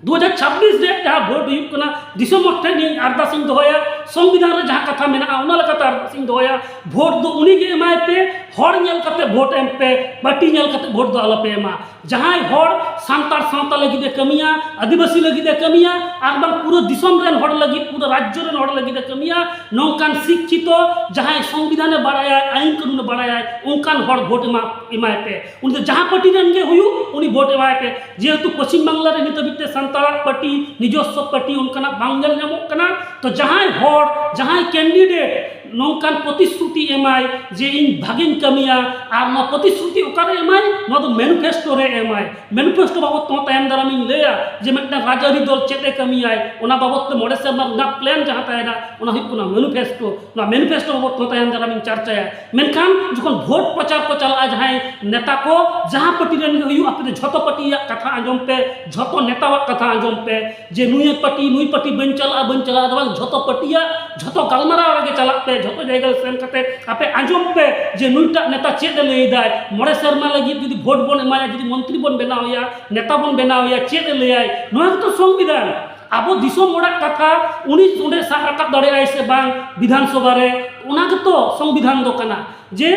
ᱫᱩ ᱦᱟᱡᱟᱨ ᱪᱷᱟᱵᱵᱤᱥ ᱨᱮ ᱡᱟᱦᱟᱸ ᱵᱷᱳᱴ ᱦᱩᱭᱩᱜ ᱠᱟᱱᱟ, ᱫᱤᱥᱚᱢ ᱦᱚᱲ ᱴᱷᱮᱱ ᱤᱧ ᱟᱨᱫᱟᱥ ᱤᱧ ᱫᱚᱦᱚᱭᱟ, ᱥᱚᱝᱵᱤᱫᱷᱟᱱ ᱨᱮ ᱡᱟᱦᱟᱸ ᱠᱟᱛᱷᱟ ᱢᱮᱱᱟᱜᱼᱟ, ᱚᱱᱟ ᱞᱮᱠᱟᱛᱮ ᱟᱨᱫᱟᱥ ᱤᱧ ᱫᱚᱦᱚᱭᱟ, ᱵᱷᱳᱴ ᱫᱚ ᱩᱱᱤ ᱜᱮ ᱮᱢᱟᱭ ᱯᱮ, ᱦᱚᱲ ᱧᱮᱞ ᱠᱟᱛᱮ ᱵᱷᱳᱴ ᱮᱢ ᱯᱮ, ᱯᱟᱨᱴᱤ ᱧᱮᱞ ᱠᱟᱛᱮ ᱵᱷᱳᱴ ᱫᱚ ᱟᱞᱚ ᱯᱮ ᱮᱢᱟ᱾ ᱡᱟᱦᱟᱸᱭ ᱦᱚᱲ ᱥᱟᱱᱛᱟᱲ ᱥᱟᱶᱛᱟ ᱞᱟᱹᱜᱤᱫ ᱮ ᱠᱟᱹᱢᱤᱭᱟ, ᱟᱹᱫᱤᱵᱟᱹᱥᱤ ᱞᱟᱹᱜᱤᱫ ᱮ ᱠᱟᱹᱢᱤᱭᱟ, ᱟᱨ ᱵᱟᱝ ᱯᱩᱨᱟᱹ ᱫᱤᱥᱚᱢ ᱨᱮᱱ ᱦᱚᱲ ᱞᱟᱹᱜᱤᱫ, ᱯᱩᱨᱟᱹ ᱨᱟᱡᱽᱡᱚ ᱨᱮᱱ ᱦᱚᱲ ᱞᱟᱹᱜᱤᱫ ᱮ ᱠᱟᱹᱢᱤᱭᱟ, ᱱᱚᱝᱠᱟᱱ ᱥᱤᱠᱠᱷᱤᱛᱚ, ᱡᱟᱦᱟᱸᱭ ᱥᱚᱝᱵᱤᱫᱷᱟᱱ ᱮ ᱵᱟᱲᱟᱭᱟ, ᱟᱹᱭᱤᱱ ᱠᱟᱹᱱᱩᱱ ᱮ ᱵᱟᱲᱟᱭᱟ, ᱚᱱᱠᱟᱱ ᱦᱚᱲ ᱵᱷᱳᱴ ᱮᱢᱟ, ᱮᱢᱟᱭ ᱯᱮ᱾ ᱩᱱᱤ ᱫᱚ ᱡᱟᱦᱟᱸ ᱯᱟᱨᱴᱤ ᱨᱮᱱ ᱜᱮ ᱦᱩᱭᱩᱜ, ᱩᱱᱤ ᱵᱷᱳᱴ ᱮᱢᱟᱭ ᱯᱮ᱾ ᱡᱮᱦᱮᱛᱩ ᱯᱚᱪᱷᱤᱢ ᱵᱟᱝᱞᱟ ᱨᱮ ᱱᱤᱛ ᱦᱟᱹᱵᱤᱡ ᱛᱮ ᱥᱟᱱᱛᱟᱲᱟᱜ ᱯᱟᱨᱴᱤ, ᱱᱤᱡᱚᱥᱥᱚ ᱯᱟᱨᱴᱤ ᱚᱱᱠᱟᱱᱟᱜ ᱵᱟᱝ ᱧᱮᱞ ᱧᱟᱢᱚᱜ ᱠᱟᱱᱟ, ᱛᱚ ᱡᱟᱦᱟᱸᱭ ᱦᱚᱲ, ᱡᱟᱦᱟᱸᱭ ᱠᱮᱱᱰᱤᱰᱮᱴ ᱱᱚᱝᱠᱟᱱ ᱯᱨᱚᱛᱤᱥᱨᱩᱛᱤ ᱮᱢᱟᱭ ᱡᱮ ᱤᱧ ᱵᱷᱟᱜᱮᱧ ᱠᱟᱹᱢᱤᱭᱟ, ᱟᱨ ᱱᱚᱣᱟ ᱯᱨᱚᱛᱤᱥᱨᱩᱛᱤ ᱚᱠᱟᱨᱮ ᱮᱢᱟᱭ? ᱱᱚᱣᱟ ᱫᱚ ᱢᱮᱱᱤᱯᱷᱮᱥᱴᱳ ᱨᱮ ᱮᱢᱟᱭ᱾ ᱢᱮᱱᱤᱯᱷᱮᱥᱴᱳ ᱵᱟᱵᱚᱫ ᱛᱮᱦᱚᱸ ᱛᱟᱭᱚᱢ ᱫᱟᱨᱟᱢᱤᱧ ᱞᱟᱹᱭᱟ ᱡᱮ ᱢᱤᱫᱴᱟᱝ ᱨᱟᱡᱽᱟᱹᱨᱤ ᱫᱚᱞ ᱪᱮᱫ ᱮ ᱠᱟᱹᱢᱤᱭᱟᱭ, ᱚᱱᱟ ᱵᱟᱵᱚᱫ ᱛᱮ ᱢᱚᱬᱮ ᱥᱮᱨᱢᱟ ᱨᱮᱱᱟᱜ ᱯᱞᱮᱱ ᱡᱟᱦᱟᱸ ᱛᱟᱦᱮᱱᱟ, ᱚᱱᱟ ᱦᱩᱭᱩᱜ ᱠᱟᱱᱟ ᱢᱮᱱᱤᱯᱷᱮᱥᱴᱳ᱾ ᱱᱚᱣᱟ ᱢᱮᱱᱤᱯᱷᱮᱥᱴᱳ ᱵᱟᱵᱚᱫ ᱛᱮᱦᱚᱸ ᱛᱟᱭᱚᱢ ᱫᱟᱨᱟᱢᱤᱧ ᱪᱟᱨᱪᱟᱭᱟ᱾ ᱢᱮᱱᱠᱷᱟᱱ ᱡᱚᱠᱷᱚᱱ ᱵᱷᱳᱴ ᱯᱨᱚᱪᱟᱨ ᱠᱚ ᱪᱟᱞᱟᱜᱼᱟ, ᱡᱟᱦᱟᱸᱭ ᱱᱮᱛᱟ ᱠᱚ, ᱡᱟᱦᱟᱸ ᱯᱟᱨᱴᱤ ᱨᱮᱱ ᱜᱮ ᱦᱩᱭᱩᱜ, ᱟᱯᱮ ᱫᱚ ᱡᱷᱚᱛᱚ ᱯᱟᱨᱴᱤᱭᱟᱜ ᱠᱟᱛᱷᱟ ᱟᱸᱡᱚᱢ ᱯᱮ, ᱡᱷᱚᱛᱚ ᱱᱮᱛᱟᱣᱟᱜ ᱠᱟᱛᱷᱟ ᱟᱸᱡᱚᱢ ᱯᱮ, ᱡᱮ ᱱᱩᱭ ᱯᱟᱨᱴᱤ, ᱱᱩᱭ ᱯᱟᱨᱴᱤ ᱵᱟᱹᱧ ᱪᱟᱞᱟᱜᱼᱟ, ᱵᱟᱹᱧ ᱪᱟᱞᱟᱜᱼᱟ, ᱫᱚ ᱵᱟᱝ, ᱡᱷᱚᱛᱚ ᱯᱟᱨᱴᱤᱭᱟᱜ, ᱡᱷᱚᱛᱚ ᱜᱟᱞᱢᱟᱨᱟᱣ ᱨᱮᱜᱮ ᱪᱟᱞᱟᱜ ᱯᱮ, ᱡᱷᱚᱛᱚ ᱡᱟᱭᱜᱟ ᱨᱮ ᱥᱮᱱ ᱠᱟᱛᱮ ᱟᱯᱮ ᱟᱸᱡᱚᱢ ᱯᱮ ᱡᱮ ᱱᱩᱭᱴᱟᱜ ᱱᱮᱛᱟ ᱪᱮᱫ ᱮ ᱞᱟᱹᱭ ᱮᱫᱟᱭ, ᱢᱚᱬᱮ ᱥᱮᱨᱢᱟ ᱞᱟᱹᱜᱤᱫ ᱡᱩᱫᱤ ᱵᱷᱳᱴ ᱵᱚᱱ ᱮᱢᱟᱭᱟ, ᱡᱩᱫᱤ ᱢᱚᱱᱛᱨᱤ ᱵᱚᱱ ᱵᱮᱱᱟᱣᱮᱭᱟ, ᱱᱮᱛᱟ ᱵᱚᱱ ᱵᱮᱱᱟᱣᱮᱭᱟ, ᱪᱮᱫ ᱮ ᱞᱟᱹᱭᱟᱭ? ᱱᱚᱣᱟ ᱜᱮᱛᱚ ᱥᱚᱝᱵᱤᱫᱷᱟᱱ᱾ ᱟᱵᱚ ᱫᱤᱥᱚᱢ ᱦᱚᱲᱟᱜ ᱠᱟᱛᱷᱟ ᱩᱱᱤ ᱚᱸᱰᱮ ᱥᱟᱵ ᱨᱟᱠᱟᱵ ᱫᱟᱲᱮᱭᱟᱜᱼᱟᱭ ᱥᱮ ᱵᱟᱝ ᱵᱤᱫᱷᱟᱱ ᱥᱚᱵᱷᱟ ᱨᱮ, ᱚᱱᱟ ᱜᱮᱛᱚ ᱥᱚᱝᱵᱤᱫᱷᱟᱱ ᱫᱚ ᱠᱟᱱᱟ᱾ ᱡᱮ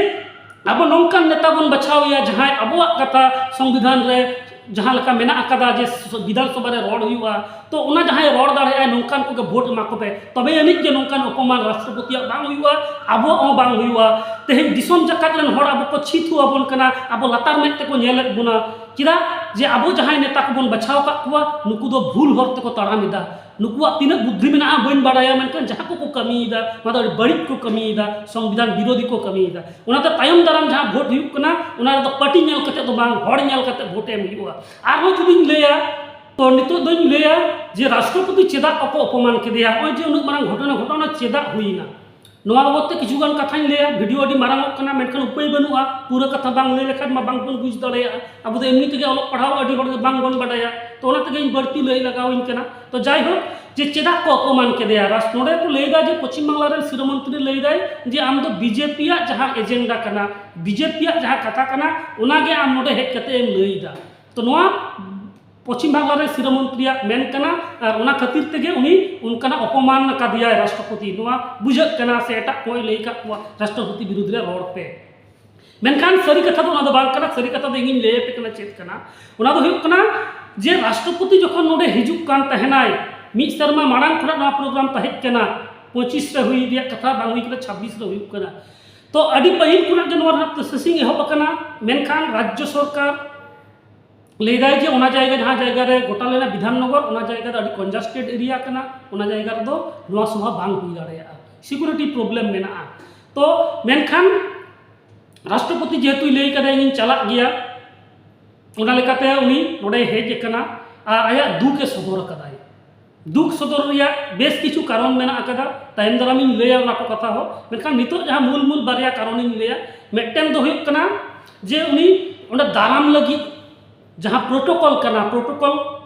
ᱟᱵᱚ ᱱᱚᱝᱠᱟᱱ ᱱᱮᱛᱟ ᱵᱚᱱ ᱵᱟᱪᱷᱟᱣᱮᱭᱟ, ᱡᱟᱦᱟᱸᱭ ᱟᱵᱚᱣᱟᱜ ᱠᱟᱛᱷᱟ ᱥᱚᱝᱵᱤᱫᱷᱟᱱ ᱨᱮ ᱡᱟᱦᱟᱸ ᱞᱮᱠᱟ ᱢᱮᱱᱟᱜ ᱟᱠᱟᱫᱟ ᱡᱮ ᱥᱚ-, ᱵᱤᱫᱷᱟᱱ ᱥᱚᱵᱷᱟ ᱨᱮ ᱨᱚᱲ ᱦᱩᱭᱩᱜᱼᱟ, ᱛᱚ ᱚᱱᱟ ᱡᱟᱦᱟᱸᱭ ᱨᱚᱲ ᱫᱟᱲᱮᱭᱟᱜᱼᱟᱭ, ᱱᱚᱝᱠᱟᱱ ᱠᱚᱜᱮ ᱵᱷᱳᱴ ᱮᱢᱟ ᱠᱚᱯᱮ, ᱛᱚᱵᱮ ᱟᱹᱱᱤᱡ ᱜᱮ ᱱᱚᱝᱠᱟᱱ ᱚᱯᱚᱢᱟᱱ ᱨᱟᱥᱴᱨᱚᱯᱚᱛᱤᱭᱟᱜ ᱵᱟᱝ ᱦᱩᱭᱩᱜᱼᱟ, ᱟᱵᱚᱣᱟᱜ ᱦᱚᱸ ᱵᱟᱝ ᱦᱩᱭᱩᱜᱼᱟ᱾ ᱛᱮᱦᱮᱧ ᱫᱤᱥᱚᱢ ᱡᱟᱠᱟᱛ ᱨᱮᱱ ᱦᱚᱲ ᱟᱵᱚ ᱠᱚ ᱪᱷᱤᱛᱩ ᱟᱵᱚᱱ ᱠᱟᱱᱟ, ᱟᱵᱚ ᱞᱟᱛᱟᱨ ᱢᱮᱫ ᱛᱮᱠᱚ ᱧᱮᱞᱮᱫ ᱵᱚᱱᱟ᱾ ᱪᱮᱫᱟᱜ ᱡᱮ ᱟᱵᱚ ᱡᱟᱦᱟᱸᱭ ᱱᱮᱛᱟ ᱠᱚᱵᱚᱱ ᱵᱟᱪᱷᱟᱣ ᱟᱠᱟᱫ ᱠᱚᱣᱟ, ᱱᱩᱠᱩ ᱫᱚ ᱵᱷᱩᱞ ᱦᱚᱨ ᱛᱮᱠᱚ ᱛᱟᱲᱟᱢ ᱮᱫᱟ᱾ ᱱᱩᱠᱩᱣᱟᱜ ᱛᱤᱱᱟᱹᱜ ᱵᱩᱫᱽᱫᱷᱤ ᱢᱮᱱᱟᱜᱼᱟ ᱵᱟᱹᱧ ᱵᱟᱲᱟᱭᱟ, ᱢᱮᱱᱠᱷᱟᱱ ᱡᱟᱦᱟᱸ ᱠᱚᱠᱚ ᱠᱟᱹᱢᱤᱭᱮᱫᱟ, ᱱᱚᱣᱟ ᱫᱚ ᱟᱹᱰᱤ ᱵᱟᱹᱲᱤᱡ ᱠᱚ ᱠᱟᱹᱢᱤᱭᱮᱫᱟ, ᱥᱚᱝᱵᱤᱫᱷᱟᱱ ᱵᱤᱨᱳᱫᱷᱤ ᱠᱚ ᱠᱟᱹᱢᱤᱭᱮᱫᱟ᱾ ᱚᱱᱟᱛᱮ ᱛᱟᱭᱚᱢ ᱫᱟᱨᱟᱢ ᱡᱟᱦᱟᱸ ᱵᱷᱳᱴ ᱦᱩᱭᱩᱜ ᱠᱟᱱᱟ, ᱚᱱᱟ ᱨᱮᱫᱚ ᱯᱟᱨᱴᱤ ᱧᱮᱞ ᱠᱟᱛᱮ ᱫᱚ ᱵᱟᱝ, ᱦᱚᱲ ᱧᱮᱞ ᱠᱟᱛᱮ ᱵᱷᱳᱴ ᱮᱢ ᱦᱩᱭᱩᱜᱼᱟ᱾ ᱟᱨᱦᱚᱸ ᱡᱩᱫᱤᱧ ᱞᱟᱹᱭᱟ, ᱛᱚ ᱱᱤᱛᱚᱜ ᱫᱚᱧ ᱞᱟᱹᱭᱟ ᱡᱮ ᱨᱟᱥᱴᱨᱚᱯᱚᱛᱤ ᱪᱮᱫᱟᱜ ᱵᱟᱠᱚ ᱚᱯᱚᱢᱟᱱ ᱠᱮᱫᱮᱭᱟ? ᱱᱚᱜᱼᱚᱭ ᱡᱮ ᱩᱱᱟᱹᱜ ᱢᱟᱨᱟᱝ ᱜᱷᱚᱴᱚᱱᱟ ᱜᱷᱚᱴᱟᱣᱱᱟ, ᱪᱮᱫᱟᱜ ᱦᱩᱭᱱᱟ? ᱱᱚᱣᱟ ᱵᱟᱵᱚᱫ ᱛᱮ ᱠᱤᱪᱷᱩ ᱜᱟᱱ ᱠᱟᱛᱷᱟᱧ ᱞᱟᱹᱭᱟ᱾ ᱵᱷᱤᱰᱤᱭᱳ ᱟᱹᱰᱤ ᱢᱟᱨᱟᱝᱚᱜ ᱠᱟᱱᱟ, ᱢᱮᱱᱠᱷᱟᱱ ᱩᱯᱟᱹᱭ ᱵᱟᱹᱱᱩᱜᱼᱟ, ᱯᱩᱨᱟᱹ ᱠᱟᱛᱷᱟ ᱵᱟᱝ ᱞᱟᱹᱭ ᱞᱮᱠᱷᱟᱱ ᱢᱟ ᱵᱟᱝ ᱵᱚᱱ ᱵᱩᱡᱽ ᱫᱟᱲᱮᱭᱟᱜᱼᱟ᱾ ᱟᱵᱚ ᱫᱚ ᱮᱢᱱᱤ ᱛᱮᱜᱮ ᱚᱞᱚᱜ ᱯᱟᱲᱦᱟᱣ ᱟᱹᱰᱤ ᱦᱚᱲ ᱫᱚ ᱵᱟᱝ ᱵᱚᱱ ᱵᱟᱰᱟᱭᱟ, ᱛᱚ ᱚᱱᱟ ᱛᱮᱜᱮ ᱤᱧ ᱵᱟᱹᱲᱛᱤ ᱞᱟᱹᱭ ᱞᱟᱜᱟᱣ ᱤᱧ ᱠᱟᱱᱟ᱾ ᱛᱚ ᱡᱟᱭᱦᱳᱠ, ᱡᱮ ᱪᱮᱫᱟᱜ ᱠᱚ ᱚᱯᱚᱢᱟᱱ ᱠᱮᱫᱮᱭᱟ, ᱨᱟᱥ-, ᱱᱚᱰᱮ ᱠᱚ ᱞᱟᱹᱭᱫᱟ ᱡᱮ ᱯᱚᱪᱷᱤᱢ ᱵᱟᱝᱞᱟ ᱨᱮᱱ ᱥᱤᱨᱟᱹ ᱢᱚᱱᱛᱨᱤ ᱞᱟᱹᱭᱫᱟᱭ ᱡᱮ ᱟᱢ ᱫᱚ ᱵᱤᱡᱮᱯᱤᱭᱟᱜ ᱡᱟᱦᱟᱸ ᱮᱡᱮᱱᱰᱟ ᱠᱟᱱᱟ, ᱵᱤᱡᱮᱯᱤᱭᱟᱜ ᱡᱟᱦᱟᱸ ᱠᱟᱛᱷᱟ ᱠᱟᱱᱟ, ᱚᱱᱟᱜᱮ ᱟᱢ ᱱᱚᱰᱮ ᱦᱮᱡ ᱠᱟᱛᱮ ᱮᱢ ᱞᱟᱹᱭᱫᱟ᱾ ᱛᱚ ᱱᱚᱣᱟ ᱯᱚᱪᱷᱤᱢ ᱵᱟᱝᱞᱟ ᱨᱮ ᱥᱤᱨᱟᱹ ᱢᱚᱱᱛᱨᱤᱭᱟᱜ ᱢᱮᱱ ᱠᱟᱱᱟ, ᱟᱨ ᱚᱱᱟ ᱠᱷᱟᱹᱛᱤᱨ ᱛᱮᱜᱮ ᱩᱱᱤ ᱚᱱᱠᱟᱱᱟᱜ ᱚᱯᱚᱢᱟᱱ ᱟᱠᱟᱫᱮᱭᱟᱭ ᱨᱟᱥᱴᱨᱚᱯᱚᱛᱤ᱾ ᱱᱚᱣᱟ ᱵᱩᱡᱷᱟᱹᱜ ᱠᱟᱱᱟ ᱥᱮ ᱮᱴᱟᱜ ᱠᱚᱭ ᱞᱟᱹᱭ ᱟᱠᱟᱫ ᱠᱚᱣᱟ ᱨᱟᱥᱴᱨᱚᱯᱚᱛᱤ ᱵᱤᱨᱩᱫᱽ ᱨᱮ ᱨᱚᱲ ᱯᱮ, ᱢᱮᱱᱠᱷᱟᱱ ᱥᱟᱹᱨᱤ ᱠᱟᱛᱷᱟ ᱫᱚ ᱚᱱᱟ ᱫᱚ ᱵᱟᱝ ᱠᱟᱱᱟ᱾ ᱥᱟᱹᱨᱤ ᱠᱟᱛᱷᱟ ᱫᱚ ᱤᱧᱤᱧ ᱞᱟᱹᱭ ᱟᱯᱮ ᱠᱟᱱᱟ ᱪᱮᱫ ᱠᱟᱱᱟ᱾ ᱚᱱᱟ ᱫᱚ ᱦᱩᱭᱩᱜ ᱠᱟᱱᱟ ᱡᱮ ᱨᱟᱥᱴᱨᱚᱯᱚᱛᱤ ᱡᱚᱠᱷᱚᱱ ᱱᱚᱰᱮ ᱦᱤᱡᱩᱜ ᱠᱟᱱ ᱛᱟᱦᱮᱱᱟᱭ, ᱢᱤᱫ ᱥᱮᱨᱢᱟ ᱢᱟᱲᱟᱝ ᱠᱷᱚᱱᱟᱜ ᱱᱚᱣᱟ ᱯᱨᱳᱜᱨᱟᱢ ᱛᱟᱦᱮᱸ ᱠᱟᱱᱟ, ᱯᱚᱸᱪᱤᱥ ᱨᱮ ᱦᱩᱭ ᱨᱮᱭᱟᱜ ᱠᱟᱛᱷᱟ ᱵᱟᱝ ᱦᱩᱭ ᱠᱟᱱᱟ, ᱪᱷᱟᱵᱵᱤᱥ ᱨᱮ ᱦᱩᱭᱩᱜ ᱠᱟᱱᱟ᱾ ᱛᱚ ᱟᱹᱰᱤ ᱯᱟᱹᱦᱤᱞ ᱠᱷᱚᱱᱟᱜ ᱜᱮ ᱱᱚᱣᱟ ᱨᱮᱱᱟᱜ ᱯᱨᱚᱥᱮᱥᱤᱝ ᱮᱦᱚᱵ ᱟᱠᱟᱱᱟ, ᱢᱮᱱᱠᱷᱟᱱ ᱨᱟᱡᱽᱡᱚ ᱥᱚᱨᱠᱟᱨ ᱞᱟᱹᱭᱫᱟᱭ ᱡᱮ ᱚᱱᱟ ᱡᱟᱭᱜᱟ, ᱡᱟᱦᱟᱸ ᱡᱟᱭᱜᱟ ᱨᱮ ᱜᱚᱴᱟ ᱞᱮᱱᱟ ᱵᱤᱫᱷᱟᱱ ᱱᱚᱜᱚᱨ, ᱚᱱᱟ ᱡᱟᱭᱜᱟ ᱫᱚ ᱟᱹᱰᱤ ᱠᱚᱱᱡᱟᱥᱴᱮᱰ ᱮᱨᱤᱭᱟ ᱠᱟᱱᱟ, ᱚᱱᱟ ᱡᱟᱭᱜᱟ ᱨᱮᱫᱚ ᱱᱚᱣᱟ ᱥᱚᱵᱷᱟ ᱵᱟᱝ ᱦᱩᱭ ᱫᱟᱲᱮᱭᱟᱜᱼᱟ, ᱥᱤᱠᱩᱨᱤᱴᱤ ᱯᱨᱚᱵᱞᱮᱢ ᱢᱮᱱᱟᱜᱼᱟ᱾ ᱛᱚ ᱢᱮᱱᱠᱷᱟᱱ ᱨᱟᱥᱴᱨᱚᱯᱚᱛᱤ ᱡᱮᱦᱮᱛᱩᱭ ᱞᱟᱹᱭ ᱠᱟᱫᱟ ᱤᱧᱤᱧ ᱪᱟᱞᱟᱜ ᱜᱮᱭᱟ, ᱚᱱᱟ ᱞᱮᱠᱟᱛᱮ ᱩᱱᱤ ᱱᱚᱰᱮᱭ ᱦᱮᱡ ᱟᱠᱟᱱᱟ ᱟᱨ ᱟᱭᱟᱜ ᱫᱩᱠ ᱮ ᱥᱚᱫᱚᱨ ᱟᱠᱟᱫᱟᱭ᱾ ᱫᱩᱠ ᱥᱚᱫᱚᱨ ᱨᱮᱭᱟᱜ ᱵᱮᱥ ᱠᱤᱪᱷᱩ ᱠᱟᱨᱚᱱ ᱢᱮᱱᱟᱜ ᱟᱠᱟᱫᱟ, ᱛᱟᱭᱚᱢ ᱫᱟᱨᱟᱢᱤᱧ ᱞᱟᱹᱭᱟ ᱚᱱᱟ ᱠᱚ ᱠᱟᱛᱷᱟ ᱦᱚᱸ᱾ ᱢᱮᱱᱠᱷᱟᱱ ᱱᱤᱛᱚᱜ ᱡᱟᱦᱟᱸ ᱢᱩᱞ ᱢᱩᱞ ᱵᱟᱨᱭᱟ ᱠᱟᱨᱚᱱᱤᱧ ᱞᱟᱹᱭᱟ, ᱢᱤᱫᱴᱮᱱ ᱫᱚ ᱦᱩᱭᱩᱜ ᱠᱟᱱᱟ ᱡᱮ ᱩᱱᱤ ᱚᱸᱰᱮ ᱫᱟᱨᱟᱢ ᱞᱟᱹᱜᱤᱫ ᱡᱟᱦᱟᱸ ᱯᱨᱳᱴᱳᱠᱚᱞ ᱠᱟᱱᱟ, ᱯᱨᱳᱴᱳᱠᱚᱞ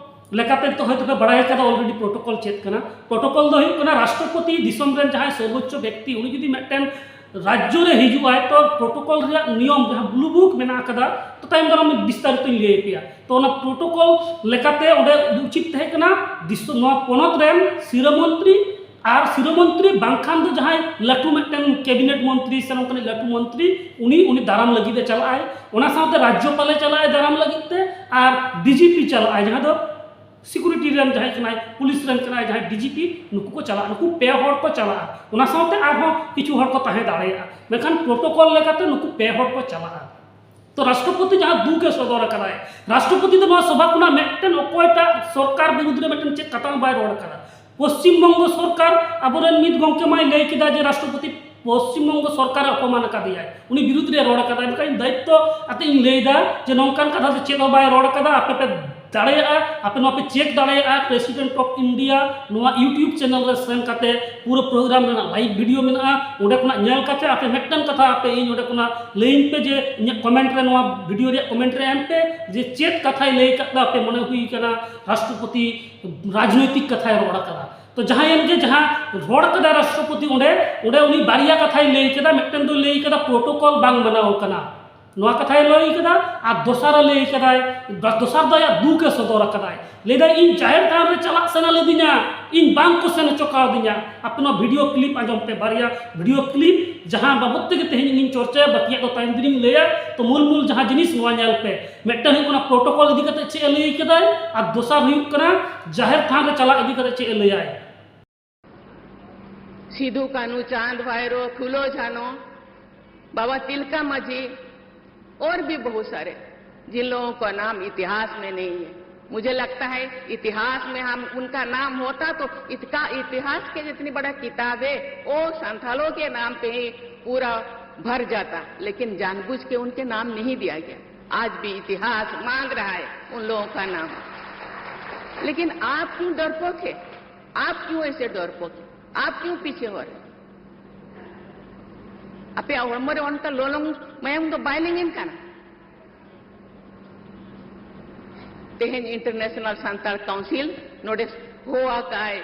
ᱞᱮᱠᱟᱛᱮ ᱱᱤᱛᱚᱜ ᱦᱚᱭᱛᱳ ᱯᱮ ᱵᱟᱲᱟᱭ ᱠᱟᱫᱟ ᱚᱞᱨᱮᱰᱤ ᱯᱨᱳᱴᱳᱠᱚᱞ ᱪᱮᱫ ᱠᱟᱱᱟ᱾ ᱯᱨᱳᱴᱳᱠᱚᱞ ᱫᱚ ᱦᱩᱭᱩᱜ ᱠᱟᱱᱟ ᱨᱟᱥᱴᱨᱚᱯᱚᱛᱤ, ᱫᱤᱥᱚᱢ ᱨᱮᱱ ᱡᱟᱦᱟᱸᱭ ᱥᱚᱨᱵᱳᱪᱪᱚ ᱵᱮᱠᱛᱤ, ᱩᱱᱤ ᱡᱩᱫᱤ ᱢᱤᱫᱴᱮᱱ ᱨᱟᱡᱽᱡᱚ ᱨᱮ ᱦᱤᱡᱩᱜ ᱟᱭ, ᱛᱚ ᱯᱨᱳᱴᱳᱠᱚᱞ ᱨᱮᱭᱟᱜ ᱱᱤᱭᱚᱢ ᱡᱟᱦᱟᱸ ᱵᱞᱩ ᱵᱩᱠ ᱢᱮᱱᱟᱜ ᱟᱠᱟᱫᱟ, ᱛᱚ ᱛᱟᱭᱚᱢ ᱫᱟᱨᱟᱢ ᱵᱤᱥᱛᱟᱨᱤᱛᱚᱧ ᱞᱟᱹᱭ ᱟᱯᱮᱭᱟ᱾ ᱛᱚ ᱚᱱᱟ ᱯᱨᱳᱴᱳᱠᱚᱞ ᱞᱮᱠᱟᱛᱮ ᱚᱸᱰᱮ ᱩᱪᱤᱛ ᱛᱟᱦᱮᱸ ᱠᱟᱱᱟ ᱫᱤᱥᱚᱢ, ᱱᱚᱣᱟ ᱯᱚᱱᱚᱛ ᱨᱮᱱ ᱥᱤᱨᱟᱹ ᱢᱚᱱᱛᱨᱤ ᱟᱨ ᱥᱤᱨᱟᱹ ᱢᱚᱱᱛᱨᱤ ᱵᱟᱝᱠᱷᱟᱱ ᱫᱚ ᱡᱟᱦᱟᱸᱭ ᱞᱟᱹᱴᱩ ᱢᱤᱫᱴᱮᱱ ᱠᱮᱵᱤᱱᱮᱴ ᱢᱚᱱᱛᱨᱤ ᱥᱮ ᱱᱚᱝᱠᱟᱱᱤᱡ ᱞᱟᱹᱴᱩ ᱢᱚᱱᱛᱨᱤ, ᱩᱱᱤ, ᱩᱱᱤ ᱫᱟᱨᱟᱢ ᱞᱟᱹᱜᱤᱫ ᱮ ᱪᱟᱞᱟᱜᱼᱟᱭ᱾ ᱚᱱᱟ ᱥᱟᱶᱛᱮ ᱨᱟᱡᱽᱡᱚᱯᱟᱞᱮ ᱪᱟᱞᱟᱜᱼᱟᱭ ᱫᱟᱨᱟᱢ ᱞᱟᱹᱜᱤᱫ ᱛᱮ, ᱟᱨ ᱰᱤᱡᱤᱯᱤ ᱪᱟᱞᱟᱜᱼᱟᱭ, ᱡᱟᱦᱟᱸ ᱫᱚ ᱥᱤᱠᱩᱨᱤᱴᱤ ᱨᱮᱱ ᱡᱟᱦᱟᱸᱭ ᱠᱟᱱᱟᱭ, ᱯᱩᱞᱤᱥ ᱨᱮᱱ ᱠᱟᱱᱟᱭ ᱡᱟᱦᱟᱸᱭ ᱰᱤᱡᱤᱯᱤ, ᱱᱩᱠᱩ ᱠᱚ ᱪᱟᱞᱟᱜᱼᱟ, ᱱᱩᱠᱩ ᱯᱮ ᱦᱚᱲ ᱠᱚ ᱪᱟᱞᱟᱜᱼᱟ᱾ ᱚᱱᱟ ᱥᱟᱶᱛᱮ ᱟᱨᱦᱚᱸ ᱠᱤᱪᱷᱩ ᱦᱚᱲ ᱠᱚ ᱛᱟᱦᱮᱸ ᱫᱟᱲᱮᱭᱟᱜᱼᱟ, ᱢᱮᱱᱠᱷᱟᱱ ᱯᱨᱳᱴᱳᱠᱚᱞ ᱞᱮᱠᱟᱛᱮ ᱱᱩᱠᱩ ᱯᱮ ᱦᱚᱲ ᱠᱚ ᱪᱟᱞᱟᱜᱼᱟ᱾ ᱛᱚ ᱨᱟᱥᱴᱨᱚᱯᱚᱛᱤ ᱡᱟᱦᱟᱸ ᱫᱩᱠ ᱮ ᱥᱚᱫᱚᱨ ᱟᱠᱟᱫᱟᱭ, ᱨᱟᱥᱴᱨᱚᱯᱚᱛᱤ ᱫᱚ ᱱᱚᱣᱟ ᱥᱚᱵᱷᱟ ᱠᱷᱚᱱᱟᱜ ᱢᱤᱫᱴᱮᱱ ᱚᱠᱚᱭᱴᱟᱜ ᱥᱚᱨᱠᱟᱨ ᱵᱤᱨᱩᱫᱷ ᱨᱮ ᱢᱤᱫᱴᱮᱱ ᱪᱮᱫ ᱠᱟᱛᱷᱟ ᱦᱚᱸ ᱵᱟᱭ ᱨᱚᱲ ᱟᱠᱟᱫᱟ᱾ ᱯᱚᱥᱪᱤᱢ ᱵᱚᱝᱜᱚ ᱥᱚᱨᱠᱟᱨ ᱟᱵᱚᱨᱮᱱ ᱢᱤᱫ ᱜᱚᱢᱠᱮ ᱢᱟᱭ ᱞᱟᱹᱭ ᱠᱮᱫᱟ ᱡᱮ ᱨᱟᱥᱴᱨᱚᱯᱚᱛᱤ ᱯᱚᱥᱪᱤᱢ ᱵᱚᱝᱜᱚ ᱥᱚᱨᱠᱟᱨ ᱮ ᱚᱯᱚᱢᱟᱱ ᱟᱠᱟᱫᱮᱭᱟᱭ, ᱩᱱᱤ ᱵᱤᱨᱩᱫᱷ ᱨᱮ ᱨᱚᱲ ᱟᱠᱟᱫᱟ᱾ ᱮᱱᱠᱷᱟᱱ ᱤᱧ ᱫᱟᱭᱤᱛᱛᱚ ᱟᱛᱮ ᱤᱧ ᱞᱟᱹᱭ ᱮᱫᱟ ᱡᱮ ᱱᱚᱝᱠᱟᱱ ᱠᱟᱛᱷᱟ ᱫᱚ ᱪᱮᱫ ᱦᱚᱸ ᱵᱟᱭ ᱨᱚᱲ ᱟᱠᱟᱫᱟ᱾ ᱟᱯᱮ ᱯᱮ ᱫᱟᱲᱮᱭᱟᱜᱼᱟ, ᱟᱯᱮ ᱱᱚᱣᱟ ᱯᱮ ᱪᱮᱠ ᱫᱟᱲᱮᱭᱟᱜᱼᱟ President of India ᱱᱚᱣᱟ YouTube channel ᱨᱮ ᱥᱮᱱ ᱠᱟᱛᱮ ᱯᱩᱨᱟᱹ program ᱨᱮᱱᱟᱜ live video ᱢᱮᱱᱟᱜᱼᱟ᱾ ᱚᱸᱰᱮ ᱠᱷᱚᱱᱟᱜ ᱧᱮᱞ ᱠᱟᱛᱮ ᱟᱯᱮ ᱢᱤᱫᱴᱟᱝ ᱠᱟᱛᱷᱟ ᱟᱯᱮ ᱤᱧ ᱚᱸᱰᱮ ᱠᱷᱚᱱᱟᱜ ᱞᱟᱹᱭᱟᱹᱧ ᱯᱮ ᱡᱮ ᱤᱧᱟᱹᱜ comment ᱨᱮ, ᱱᱚᱣᱟ video ᱨᱮᱭᱟᱜ comment ᱨᱮ ᱮᱢ ᱯᱮ ᱡᱮ ᱪᱮᱫ ᱠᱟᱛᱷᱟᱭ ᱞᱟᱹᱭ ᱟᱠᱟᱫ ᱛᱟᱯᱮ ᱢᱚᱱᱮ ᱦᱩᱭ ᱠᱟᱱᱟ ᱨᱟᱥᱴᱨᱚᱯᱚᱛᱤ ᱨᱟᱡᱽᱱᱳᱭᱛᱤᱠ ᱠᱟᱛᱷᱟᱭ ᱨᱚᱲ ᱟᱠᱟᱫᱟ᱾ ᱛᱚ ᱡᱟᱦᱟᱸᱭ ᱮᱱ ᱜᱮ ᱡᱟᱦᱟᱸ ᱨᱚᱲ ᱠᱟᱫᱟᱭ ᱨᱟᱥᱴᱨᱚᱯᱚᱛᱤ ᱚᱸᱰᱮ, ᱚᱸᱰᱮ ᱩᱱᱤ ᱵᱟᱨᱭᱟ ᱠᱟᱛᱷᱟᱭ ᱞᱟᱹᱭ ᱠᱮᱫᱟ᱾ ᱢᱤᱫᱴᱮᱱ ᱫᱚ ᱞᱟᱹᱭ ᱠᱮᱫᱟ protocol ᱵᱟᱝ ᱢᱟᱱᱟᱣ ᱠᱟᱱᱟ, ᱱᱚᱣᱟ ᱠᱟᱛᱷᱟᱭ ᱞᱟᱹᱭ ᱠᱮᱫᱟ᱾ ᱟᱨ ᱫᱚᱥᱟᱨᱮ ᱞᱟᱹᱭ ᱠᱮᱫᱟᱭ, ᱫᱚᱥᱟᱨ ᱫᱚ ᱟᱭᱟᱜ ᱫᱩᱠ ᱮ ᱥᱚᱫᱚᱨ ᱟᱠᱟᱫᱟᱭ᱾ ᱞᱟᱹᱭᱫᱟᱭ, "ᱤᱧ ᱡᱟᱦᱮᱨ ᱛᱷᱟᱱ ᱨᱮ ᱪᱟᱞᱟᱜ ᱥᱟᱱᱟ ᱞᱤᱫᱤᱧᱟ, ᱤᱧ ᱵᱟᱝ ᱠᱚ ᱥᱮᱱ ᱦᱚᱪᱚ ᱠᱟᱣᱫᱤᱧᱟ᱾" ᱟᱯᱮ ᱱᱚᱣᱟ video clip ᱟᱸᱡᱚᱢ ᱯᱮ, ᱵᱟᱨᱭᱟ video clip ᱡᱟᱦᱟᱸ ᱵᱟᱵᱚᱫ ᱛᱮᱜᱮ ᱛᱮᱦᱮᱧ ᱤᱧᱤᱧ ᱪᱚᱨᱪᱟᱭᱟ, ᱵᱟᱹᱠᱤᱭᱟᱜ ᱫᱚ ᱛᱟᱭᱚᱢ ᱫᱤᱱᱤᱧ ᱞᱟᱹᱭᱟ᱾ ᱛᱚ ᱢᱩᱞ ᱢᱩᱞ ᱡᱟᱦᱟᱸ ᱡᱤᱱᱤᱥ ᱱᱚᱣᱟ ᱧᱮᱞ ᱯᱮ, ᱢᱤᱫᱴᱟᱝ ᱦᱩᱭᱩᱜ ᱠᱟᱱᱟ protocol ᱤᱫᱤ ᱠᱟᱛᱮ ᱪᱮᱫ ᱮ ᱞᱟᱹᱭ ᱠᱮᱫᱟᱭ, ᱟᱨ ᱫᱚᱥᱟᱨ ᱦᱩᱭᱩᱜ ᱠᱟᱱᱟ ᱡᱟᱦᱮᱨ ᱛᱷᱟᱱ ᱨᱮ ᱪᱟᱞᱟᱜ ᱤᱫᱤ ᱠᱟᱛᱮ ᱪᱮᱫ ᱮ ᱞᱟᱹᱭᱟᱭ᱾ सिद्धू, कानू, चांद, भैरो, फूलो, झानो, बाबा तिलका माझी और भी बहुत सारे, जिन लोगों का नाम इतिहास में नहीं है। मुझे लगता है इतिहास में हम उनका नाम होता तो इतका इतिहास के जितनी बड़ा किताब है वो संथालों के नाम पे ही पूरा भर जाता, लेकिन जानबूझ के उनके नाम नहीं दिया गया। आज भी इतिहास मांग रहा है उन लोगों का नाम। लेकिन आप क्यों डरपोक है? आप क्यों ऐसे डरपोक है? आप क्यों पीछे हो रहे? ᱟᱯᱮᱭᱟᱜ ᱦᱚᱲᱢᱚ ᱨᱮ ᱚᱱᱠᱟ ᱞᱚᱞᱚᱝ ᱢᱟᱭᱟᱢ ᱫᱚ ᱵᱟᱭ ᱞᱤᱸᱜᱤᱱ ᱠᱟᱱᱟ᱾ ᱛᱮᱦᱮᱧ ᱤᱱᱴᱟᱨᱱᱮᱥᱱᱟᱞ ᱥᱟᱱᱛᱟᱲ ᱠᱟᱣᱩᱱᱥᱤᱞ ᱱᱚᱰᱮ ᱦᱚᱦᱚ ᱟᱠᱟᱫ ᱟᱭ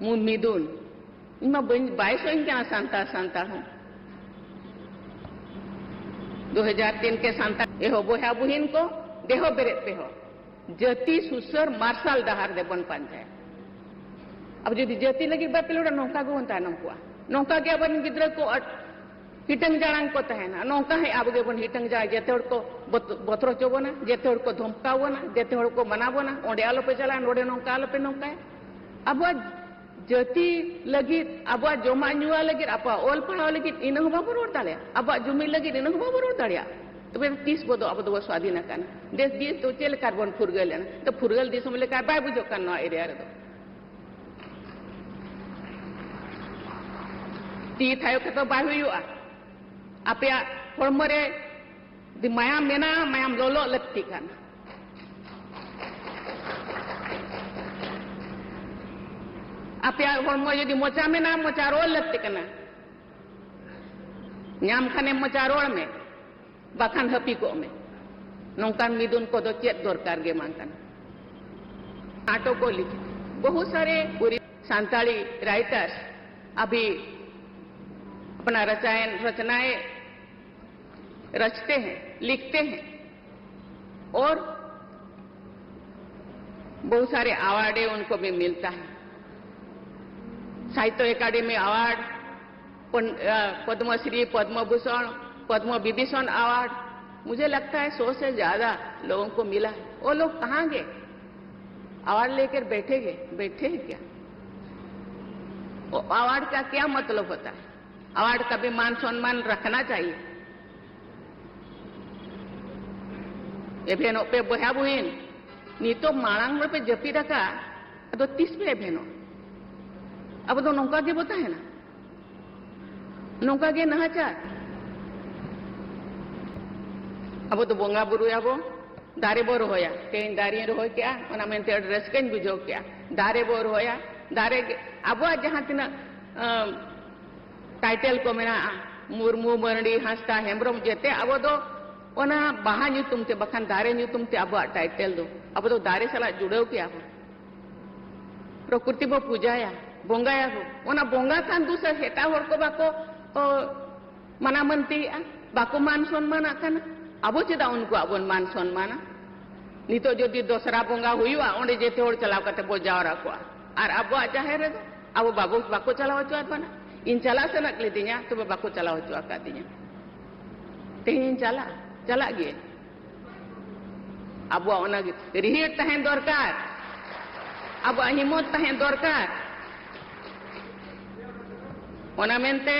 ᱢᱩ-, ᱢᱤᱫᱩᱱ᱾ ᱤᱧ ᱢᱟ ᱵᱟᱹᱧ, ᱵᱟᱭ ᱥᱚᱧ ᱠᱟᱱᱟ ᱥᱟᱱᱛᱟᱲ, ᱥᱟᱱᱛᱟᱲ ᱦᱚᱸ᱾ ᱫᱩ ᱦᱟᱡᱟᱨ ᱛᱤᱱ ᱠᱮ ᱥᱟᱱᱛᱟᱲ ᱮᱦᱚ ᱵᱚᱭᱦᱟ ᱵᱩᱦᱤᱱ ᱠᱚ, ᱫᱮᱦᱚ ᱵᱮᱨᱮᱫ ᱯᱮ ᱦᱚ᱾ ᱡᱟᱹᱛᱤ ᱥᱩᱥᱟᱹᱨ ᱢᱟᱨᱥᱟᱞ ᱰᱟᱦᱟᱨ ᱫᱮᱵᱚᱱ ᱯᱟᱸᱡᱟᱭᱟ᱾ ᱟᱵᱚ ᱡᱩᱫᱤ ᱡᱟᱹᱛᱤ ᱞᱟᱹᱜᱤᱫ ᱵᱟᱯᱮ ᱞᱟᱹᱲᱟ, ᱱᱚᱝᱠᱟ ᱜᱮᱵᱚᱱ ᱛᱟᱭᱱᱚᱢ ᱠᱚᱜᱼᱟ᱾ ᱱᱚᱝᱠᱟ ᱜᱮ ᱟᱵᱚᱨᱮᱱ ᱜᱤᱫᱽᱨᱟᱹ ᱠᱚ ᱟᱴ-, ᱦᱤᱴᱟᱹᱝ ᱡᱟᱲᱟᱝ ᱠᱚ ᱛᱟᱦᱮᱱᱟ᱾ ᱱᱚᱝᱠᱟ ᱦᱮᱸ ᱟᱵᱚ ᱜᱮᱵᱚᱱ ᱦᱤᱴᱟᱹᱝ ᱡᱟᱲᱟᱝ, ᱡᱮᱛᱮ ᱦᱚᱲ ᱠᱚ ᱵᱚᱛ-, ᱵᱚᱛᱨᱚ ᱦᱚᱪᱚ ᱵᱚᱱᱟ, ᱡᱮᱛᱮ ᱦᱚᱲ ᱠᱚ ᱫᱷᱚᱢᱠᱟᱣ ᱵᱚᱱᱟ, ᱡᱮᱛᱮ ᱦᱚᱲ ᱠᱚ ᱢᱟᱱᱟ ᱵᱚᱱᱟ, ᱚᱸᱰᱮ ᱟᱞᱚᱯᱮ ᱪᱟᱞᱟᱜᱼᱟ, ᱱᱚᱰᱮ ᱱᱚᱝᱠᱟ ᱟᱞᱚᱯᱮ ᱱᱚᱝᱠᱟᱭᱟ᱾ ᱟᱵᱚᱣᱟᱜ ᱡᱟᱹᱛᱤ ᱞᱟᱹᱜᱤᱫ, ᱟᱵᱚᱣᱟᱜ ᱡᱚᱢᱟᱜ ᱧᱩᱣᱟᱜ ᱞᱟᱹᱜᱤᱫ, ᱟᱵᱚᱣᱟᱜ ᱚᱞ ᱯᱟᱲᱦᱟᱣ ᱞᱟᱹᱜᱤᱫ ᱤᱱᱟᱹ ᱦᱚᱸ ᱵᱟᱵᱚᱱ ᱨᱚᱲ ᱫᱟᱲᱮᱭᱟᱜᱼᱟ᱾ ᱟᱵᱚᱣᱟᱜ ᱡᱩᱢᱤᱫ ᱞᱟᱹᱜᱤᱫ ᱤᱱᱟᱹ ᱦᱚᱸ ᱵᱟᱵᱚᱱ ᱨᱚᱲ ᱫᱟᱲᱮᱭᱟᱜᱼᱟ᱾ ᱛᱚᱵᱮ ᱛᱤᱥ ᱵᱚ ᱫᱚ ᱟᱵᱚ ᱫᱚᱵᱚ ᱥᱣᱟᱫᱷᱤᱱ ᱟᱠᱟᱱᱟ? ᱫᱮᱥ ᱫᱤᱥ ᱫᱚ ᱪᱮᱫ ᱞᱮᱠᱟ ᱨᱮᱵᱚᱱ ᱯᱷᱩᱨᱜᱟᱹᱞ ᱮᱱᱟ? ᱛᱚ ᱯᱷᱩᱨᱜᱟᱹᱞ ᱫᱤᱥᱚᱢ ᱞᱮᱠᱟ ᱵᱟᱭ ᱵᱩᱡᱷᱟᱹᱜ ᱠᱟᱱ ᱱᱚᱣᱟ ᱮᱨᱤᱭᱟ ᱨᱮᱫᱚ᱾ ᱛᱤ ᱛᱷᱟᱭᱚ ᱠᱟᱛᱮ ᱵᱟᱭ ᱦᱩᱭᱩᱜᱼᱟ᱾ ᱟᱯᱮᱭᱟᱜ ᱦᱚᱲᱢᱚ ᱨᱮ ᱡᱩᱫᱤ ᱢᱟᱭᱟᱢ ᱢᱮᱱᱟᱜᱼᱟ, ᱢᱟᱭᱟᱢ ᱞᱚᱞᱚ ᱞᱟᱹᱠᱛᱤ ᱠᱟᱱᱟ᱾ ᱟᱯᱮᱭᱟᱜ ᱦᱚᱲᱢᱚ ᱡᱩᱫᱤ ᱢᱚᱪᱟ ᱢᱮᱱᱟᱜᱼᱟ, ᱢᱚᱪᱟ ᱨᱚᱲ ᱞᱟᱹᱠᱛᱤ ᱠᱟᱱᱟ᱾ ᱧᱟᱢ ᱠᱷᱟᱱᱮᱢ ᱢᱚᱪᱟ ᱨᱚᱲ ᱢᱮ, ᱵᱟᱠᱷᱟᱱ ᱦᱟᱹᱯᱤ ᱠᱚᱜ ᱢᱮ᱾ ᱱᱚᱝᱠᱟᱱ ᱢᱤᱫᱩᱱ ᱠᱚᱫᱚ ᱪᱮᱫ ᱫᱚᱨᱠᱟᱨ ᱜᱮ ᱵᱟᱝ ᱠᱟᱱᱟ᱾ नाटक को लिखे, बहुत सारे पूरी संताली राइटर्स अभी अपना रचायन रचनाएं रचते हैं, लिखते हैं और बहुत सारे अवार्ड उनको भी मिलता है। साहित्य एकेडमी अवार्ड, पन-, अ, पद्मश्री, पद्म भूषण, पद्म विभूषण अवार्ड, मुझे लगता है सौ से ज्यादा लोगों को मिला है। वो लोग कहाँ गए? अवार्ड लेकर बैठे गए, बैठे हैं क्या? वो अवार्ड का क्या मतलब होता है? अवार्ड का भी मान सम्मान रखना चाहिए। ᱮᱵᱷᱮᱱᱚᱜ ᱯᱮ ᱵᱚᱭᱦᱟ ᱵᱩᱦᱤᱱ, ᱱᱤᱛᱚᱜ ᱢᱟᱲᱟᱝ ᱨᱮᱯᱮ ᱡᱟᱹᱯᱤᱫ ᱟᱠᱟᱫ, ᱟᱫᱚ ᱛᱤᱥ ᱯᱮ ᱮᱵᱷᱮᱱᱚᱜ? ᱟᱵᱚ ᱫᱚ ᱱᱚᱝᱠᱟ ᱜᱮᱵᱚ ᱛᱟᱦᱮᱱᱟ, ᱱᱚᱝᱠᱟ ᱜᱮ ᱱᱟᱦᱟᱪᱟᱨ᱾ ᱟᱵᱚ ᱫᱚ ᱵᱚᱸᱜᱟ ᱵᱩᱨᱩᱭᱟᱵᱚ, ᱫᱟᱨᱮ ᱵᱚ ᱨᱚᱦᱚᱭᱟ᱾ ᱛᱮᱦᱮᱧ ᱫᱟᱨᱮᱧ ᱨᱚᱦᱚᱭ ᱠᱮᱜᱼᱟ, ᱚᱱᱟ ᱢᱮᱱᱛᱮ ᱟᱹᱰᱤ ᱨᱟᱹᱥᱠᱟᱹᱧ ᱵᱩᱡᱷᱟᱹᱣ ᱠᱮᱜᱼᱟ᱾ ᱫᱟᱨᱮ ᱵᱚ ᱨᱚᱦᱚᱭᱟ, ᱫᱟᱨᱮ ᱜᱮ ᱟᱵᱚᱣᱟᱜ ᱡᱟᱦᱟᱸ ᱛᱤᱱᱟᱹᱜ, ᱟᱸ, ᱴᱟᱭᱴᱮᱞ ᱠᱚ ᱢᱮᱱᱟᱜᱼᱟ, ᱢᱩᱨᱢᱩ, ᱢᱟᱹᱨᱰᱤ, ᱦᱟᱸᱥᱫᱟ, ᱦᱮᱢᱵᱨᱚᱢ, ᱡᱮᱛᱮ ᱟᱵᱚ ᱫᱚ ᱚᱱᱟ ᱵᱟᱦᱟ ᱧᱩᱛᱩᱢ ᱛᱮ, ᱵᱟᱠᱷᱟᱱ ᱫᱟᱨᱮ ᱧᱩᱛᱩᱢ ᱛᱮ ᱟᱵᱚᱣᱟᱜ ᱴᱟᱭᱴᱮᱞ ᱫᱚ, ᱟᱵᱚ ᱫᱚ ᱫᱟᱨᱮ ᱥᱟᱞᱟᱜ ᱡᱩᱲᱟᱹᱣ ᱠᱮᱜᱼᱟ ᱵᱚ᱾ ᱯᱨᱚᱠᱨᱤᱛᱤ ᱵᱚ ᱯᱩᱡᱟᱭᱟ, ᱵᱚᱸᱜᱟᱭᱟ ᱵᱚ᱾ ᱚᱱᱟ ᱵᱚᱸᱜᱟ ᱠᱷᱟᱱ ᱫᱩᱥᱟᱹ ᱮᱴᱟᱜ ᱦᱚᱲ ᱠᱚ ᱵᱟᱠᱚ, ᱚ, ᱢᱟᱱᱟ ᱢᱟᱹᱱᱛᱤᱭᱮᱜᱼᱟ, ᱵᱟᱠᱚ ᱢᱟᱱ ᱥᱚᱱᱢᱟᱱᱟᱜ ᱠᱟᱱᱟ᱾ ᱟᱵᱚ ᱪᱮᱫᱟᱜ ᱩᱱᱠᱩᱣᱟᱜ ᱵᱚᱱ ᱢᱟᱱ ᱥᱚᱱᱢᱟᱱᱟ? ᱱᱤᱛᱚᱜ ᱡᱩᱫᱤ ᱫᱚᱥᱨᱟ ᱵᱚᱸᱜᱟ ᱦᱩᱭᱩᱜᱼᱟ, ᱚᱸᱰᱮ ᱡᱮᱛᱮ ᱦᱚᱲ ᱪᱟᱞᱟᱣ ᱠᱟᱛᱮ ᱵᱚ ᱡᱟᱣᱨᱟ ᱠᱚᱜᱼᱟ, ᱟᱨ ᱟᱵᱚᱣᱟᱜ ᱡᱟᱦᱮᱨ ᱨᱮᱫᱚ ᱟᱵᱚ ᱵᱟᱵᱚ, ᱵᱟᱠᱚ ᱪᱟᱞᱟᱣ ᱦᱚᱪᱚᱣᱟᱫ ᱵᱚᱱᱟ᱾ ᱤᱧ ᱪᱟᱞᱟᱜ ᱥᱟᱱᱟ ᱞᱤᱫᱤᱧᱟ, ᱛᱚᱵᱮ ᱵᱟᱠᱚ ᱪᱟᱞᱟᱣ ᱦᱚᱪᱚ ᱟᱠᱟᱫᱤᱧᱟ᱾ ᱛᱮᱦᱮᱧ ᱤᱧ ᱪᱟᱞᱟᱜᱼᱟ, ᱪᱟᱞᱟᱜ ᱜᱮ᱾ ᱟᱵᱚᱣᱟᱜ ᱚᱱᱟ ᱜᱮ ᱨᱤᱦᱤᱲ ᱛᱟᱦᱮᱱ ᱫᱚᱨᱠᱟᱨ, ᱟᱵᱚᱣᱟᱜ ᱦᱤᱢᱢᱚᱛ ᱛᱟᱦᱮᱱ ᱫᱚᱨᱠᱟᱨ᱾ ᱚᱱᱟ ᱢᱮᱱᱛᱮ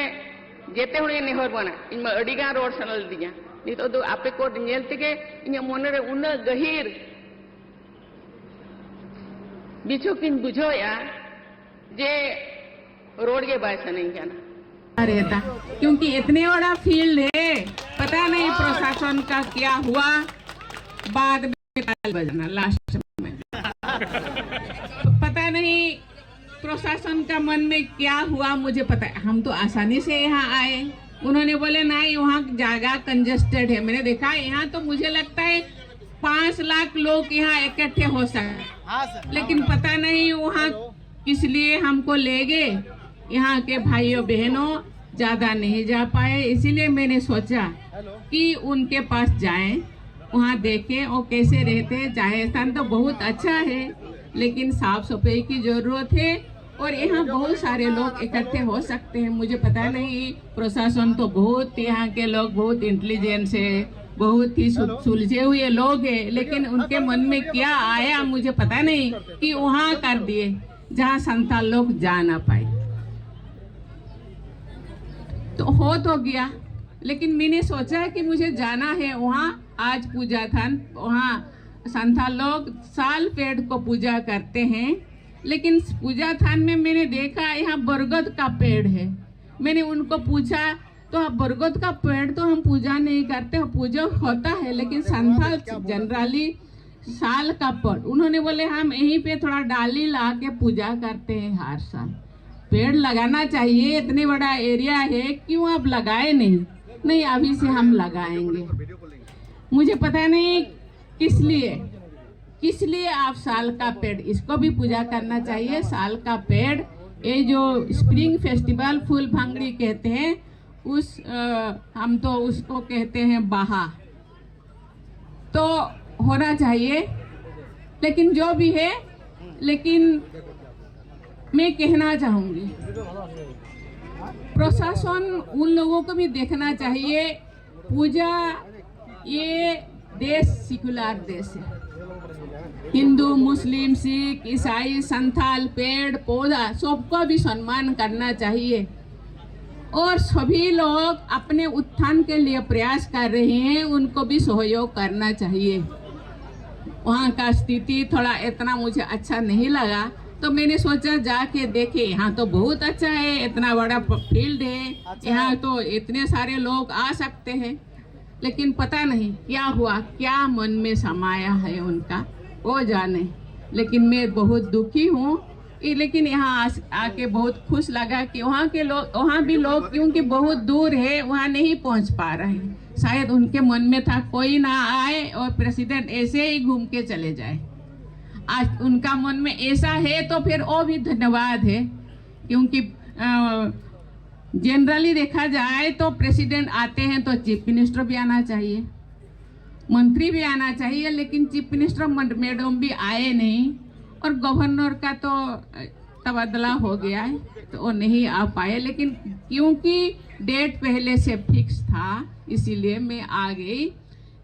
ᱡᱮᱛᱮ ᱦᱚᱲᱤᱧ ᱱᱮᱦᱚᱨ ᱵᱚᱱᱟ, ᱤᱧ ᱢᱟ ᱟᱹᱰᱤ ᱜᱟᱱ ᱨᱚᱲ ᱥᱟᱱᱟ ᱞᱤᱫᱤᱧᱟ᱾ ᱱᱤᱛᱚᱜ ᱫᱚ ᱟᱯᱮ ᱠᱚ ᱧᱮᱞ ᱛᱮᱜᱮ ᱤᱧᱟᱹᱜ ᱢᱚᱱᱮᱨᱮ ᱩᱱᱟᱹᱜ ᱜᱟᱹᱦᱤᱨ ᱵᱤᱪᱷᱳᱠ ᱤᱧ ᱵᱩᱡᱷᱟᱹᱣᱮᱫᱼᱟ ᱡᱮ ᱨᱚᱲ ᱜᱮ ᱵᱟᱭ ᱥᱟᱱᱟᱧ ᱠᱟᱱᱟ᱾ रहता, क्योंकि इतने बड़ा फील्ड है, पता नहीं प्रशासन का क्या हुआ, बाद में ताली बजाना लास्ट में। पता नहीं प्रशासन का मन में क्या हुआ, मुझे पता है। हम तो आसानी से यहाँ आए, उन्होंने बोले नहीं, वहाँ जगह कंजेस्टेड है। मैंने देखा, यहाँ तो मुझे लगता है पाँच लाख लोग यहाँ इकट्ठे हो सकते हैं, लेकिन पता नहीं वहाँ किस लिए हमको ले गए। यहाँ के भाइयों बहनों ज्यादा नहीं जा पाए, इसीलिए मैंने सोचा कि उनके पास जाएं, वहाँ देखें वो कैसे रहते हैं। जाहे स्थान तो बहुत अच्छा है, लेकिन साफ सफाई की जरूरत है और यहाँ बहुत सारे लोग इकट्ठे हो सकते हैं। मुझे पता नहीं, प्रशासन तो बहुत, यहाँ के लोग बहुत इंटेलिजेंस है, बहुत ही सु- सुलझे हुए लोग हैं, लेकिन उनके मन में क्या आया मुझे पता नहीं कि वहाँ कर दिए जहाँ संथाल लोग जा ना पाए। तो हो तो गया, लेकिन मैंने सोचा कि मुझे जाना है वहाँ। आज पूजा थान, वहाँ संथाल लोग साल पेड़ को पूजा करते हैं, लेकिन पूजा थान में मैंने देखा यहाँ बरगद का पेड़ है। मैंने उनको पूछा, तो आप बरगद का पेड़ तो हम पूजा नहीं करते, पूजा होता है, लेकिन संथाल जनरली साल का पेड़। उन्होंने बोले हम यहीं पे थोड़ा डाली ला के पूजा करते हैं हर साल। पेड़ लगाना चाहिए, इतने बड़ा एरिया है, क्यों आप लगाए नहीं? नहीं, अभी से हम लगाएंगे। मुझे पता नहीं किस लिए, किस लिए आप साल का पेड़, इसको भी पूजा करना चाहिए। साल का पेड़, ये जो स्प्रिंग फेस्टिवल फूल भांगड़ी कहते हैं, उस अ, हम तो उसको कहते हैं बहा, तो होना चाहिए। लेकिन जो भी है, लेकिन मैं कहना चाहूंगी, प्रशासन उन लोगों को भी देखना चाहिए। पूजा, ये देश सेकुलर देश है। हिंदू, मुस्लिम, सिख, ईसाई, संथाल, पेड़ पौधा, सबका भी सम्मान करना चाहिए। और सभी लोग अपने उत्थान के लिए प्रयास कर रहे हैं, उनको भी सहयोग करना चाहिए। वहाँ का स्थिति थोड़ा इतना मुझे अच्छा नहीं लगा, तो मैंने सोचा जाके देखे। यहाँ तो बहुत अच्छा है, इतना बड़ा फील्ड है, यहाँ तो इतने सारे लोग आ सकते हैं। लेकिन पता नहीं क्या हुआ, क्या मन में समाया है उनका, वो जाने। लेकिन मैं बहुत दुखी हूँ। लेकिन यहाँ आके बहुत खुश लगा कि वहाँ के लोग, वहाँ भी लोग क्योंकि बहुत दूर है, वहाँ नहीं पहुँच पा रहे हैं। शायद उनके मन में था कोई ना आए और प्रेसिडेंट ऐसे ही घूम के चले जाए। आज उनका मन में ऐसा है तो फिर वो भी धन्यवाद है, क्योंकि जनरली देखा जाए तो प्रेसिडेंट आते हैं तो चीफ मिनिस्टर भी आना चाहिए, मंत्री भी आना चाहिए, लेकिन चीफ मिनिस्टर मैडम भी आए नहीं। और गवर्नर का तो तबादला हो गया है, तो वो नहीं आ पाए। लेकिन क्योंकि डेट पहले से फिक्स था, इसीलिए मैं आ गई।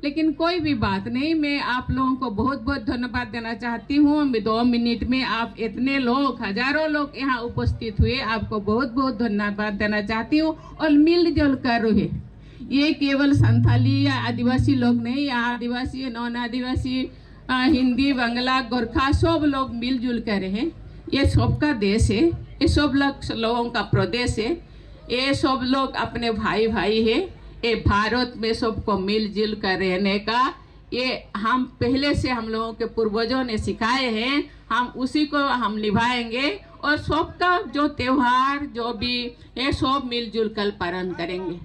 लेकिन कोई भी बात नहीं, मैं आप लोगों को बहुत बहुत धन्यवाद देना चाहती हूँ। दो मिनट में आप इतने लोग, हजारों लोग यहाँ उपस्थित हुए, आपको बहुत बहुत धन्यवाद देना चाहती हूँ। और मिलजुल कर रहे, ये केवल संथाली या आदिवासी लोग नहीं, यहाँ आदिवासी, नॉन आदिवासी, हिंदी, बंगला, गोरखा, सब लोग मिलजुल कर रहे। ये सबका देश है, ये सब लोगों का प्रदेश है। ये सब लोग अपने भाई भाई है। ये भारत में सबको मिलजुल कर रहने का, ये हम पहले से हम लोगों के पूर्वजों ने सिखाए हैं, हम उसी को हम निभाएंगे। और सबका जो त्यौहार जो भी है, सब मिलजुल कर पालन करेंगे।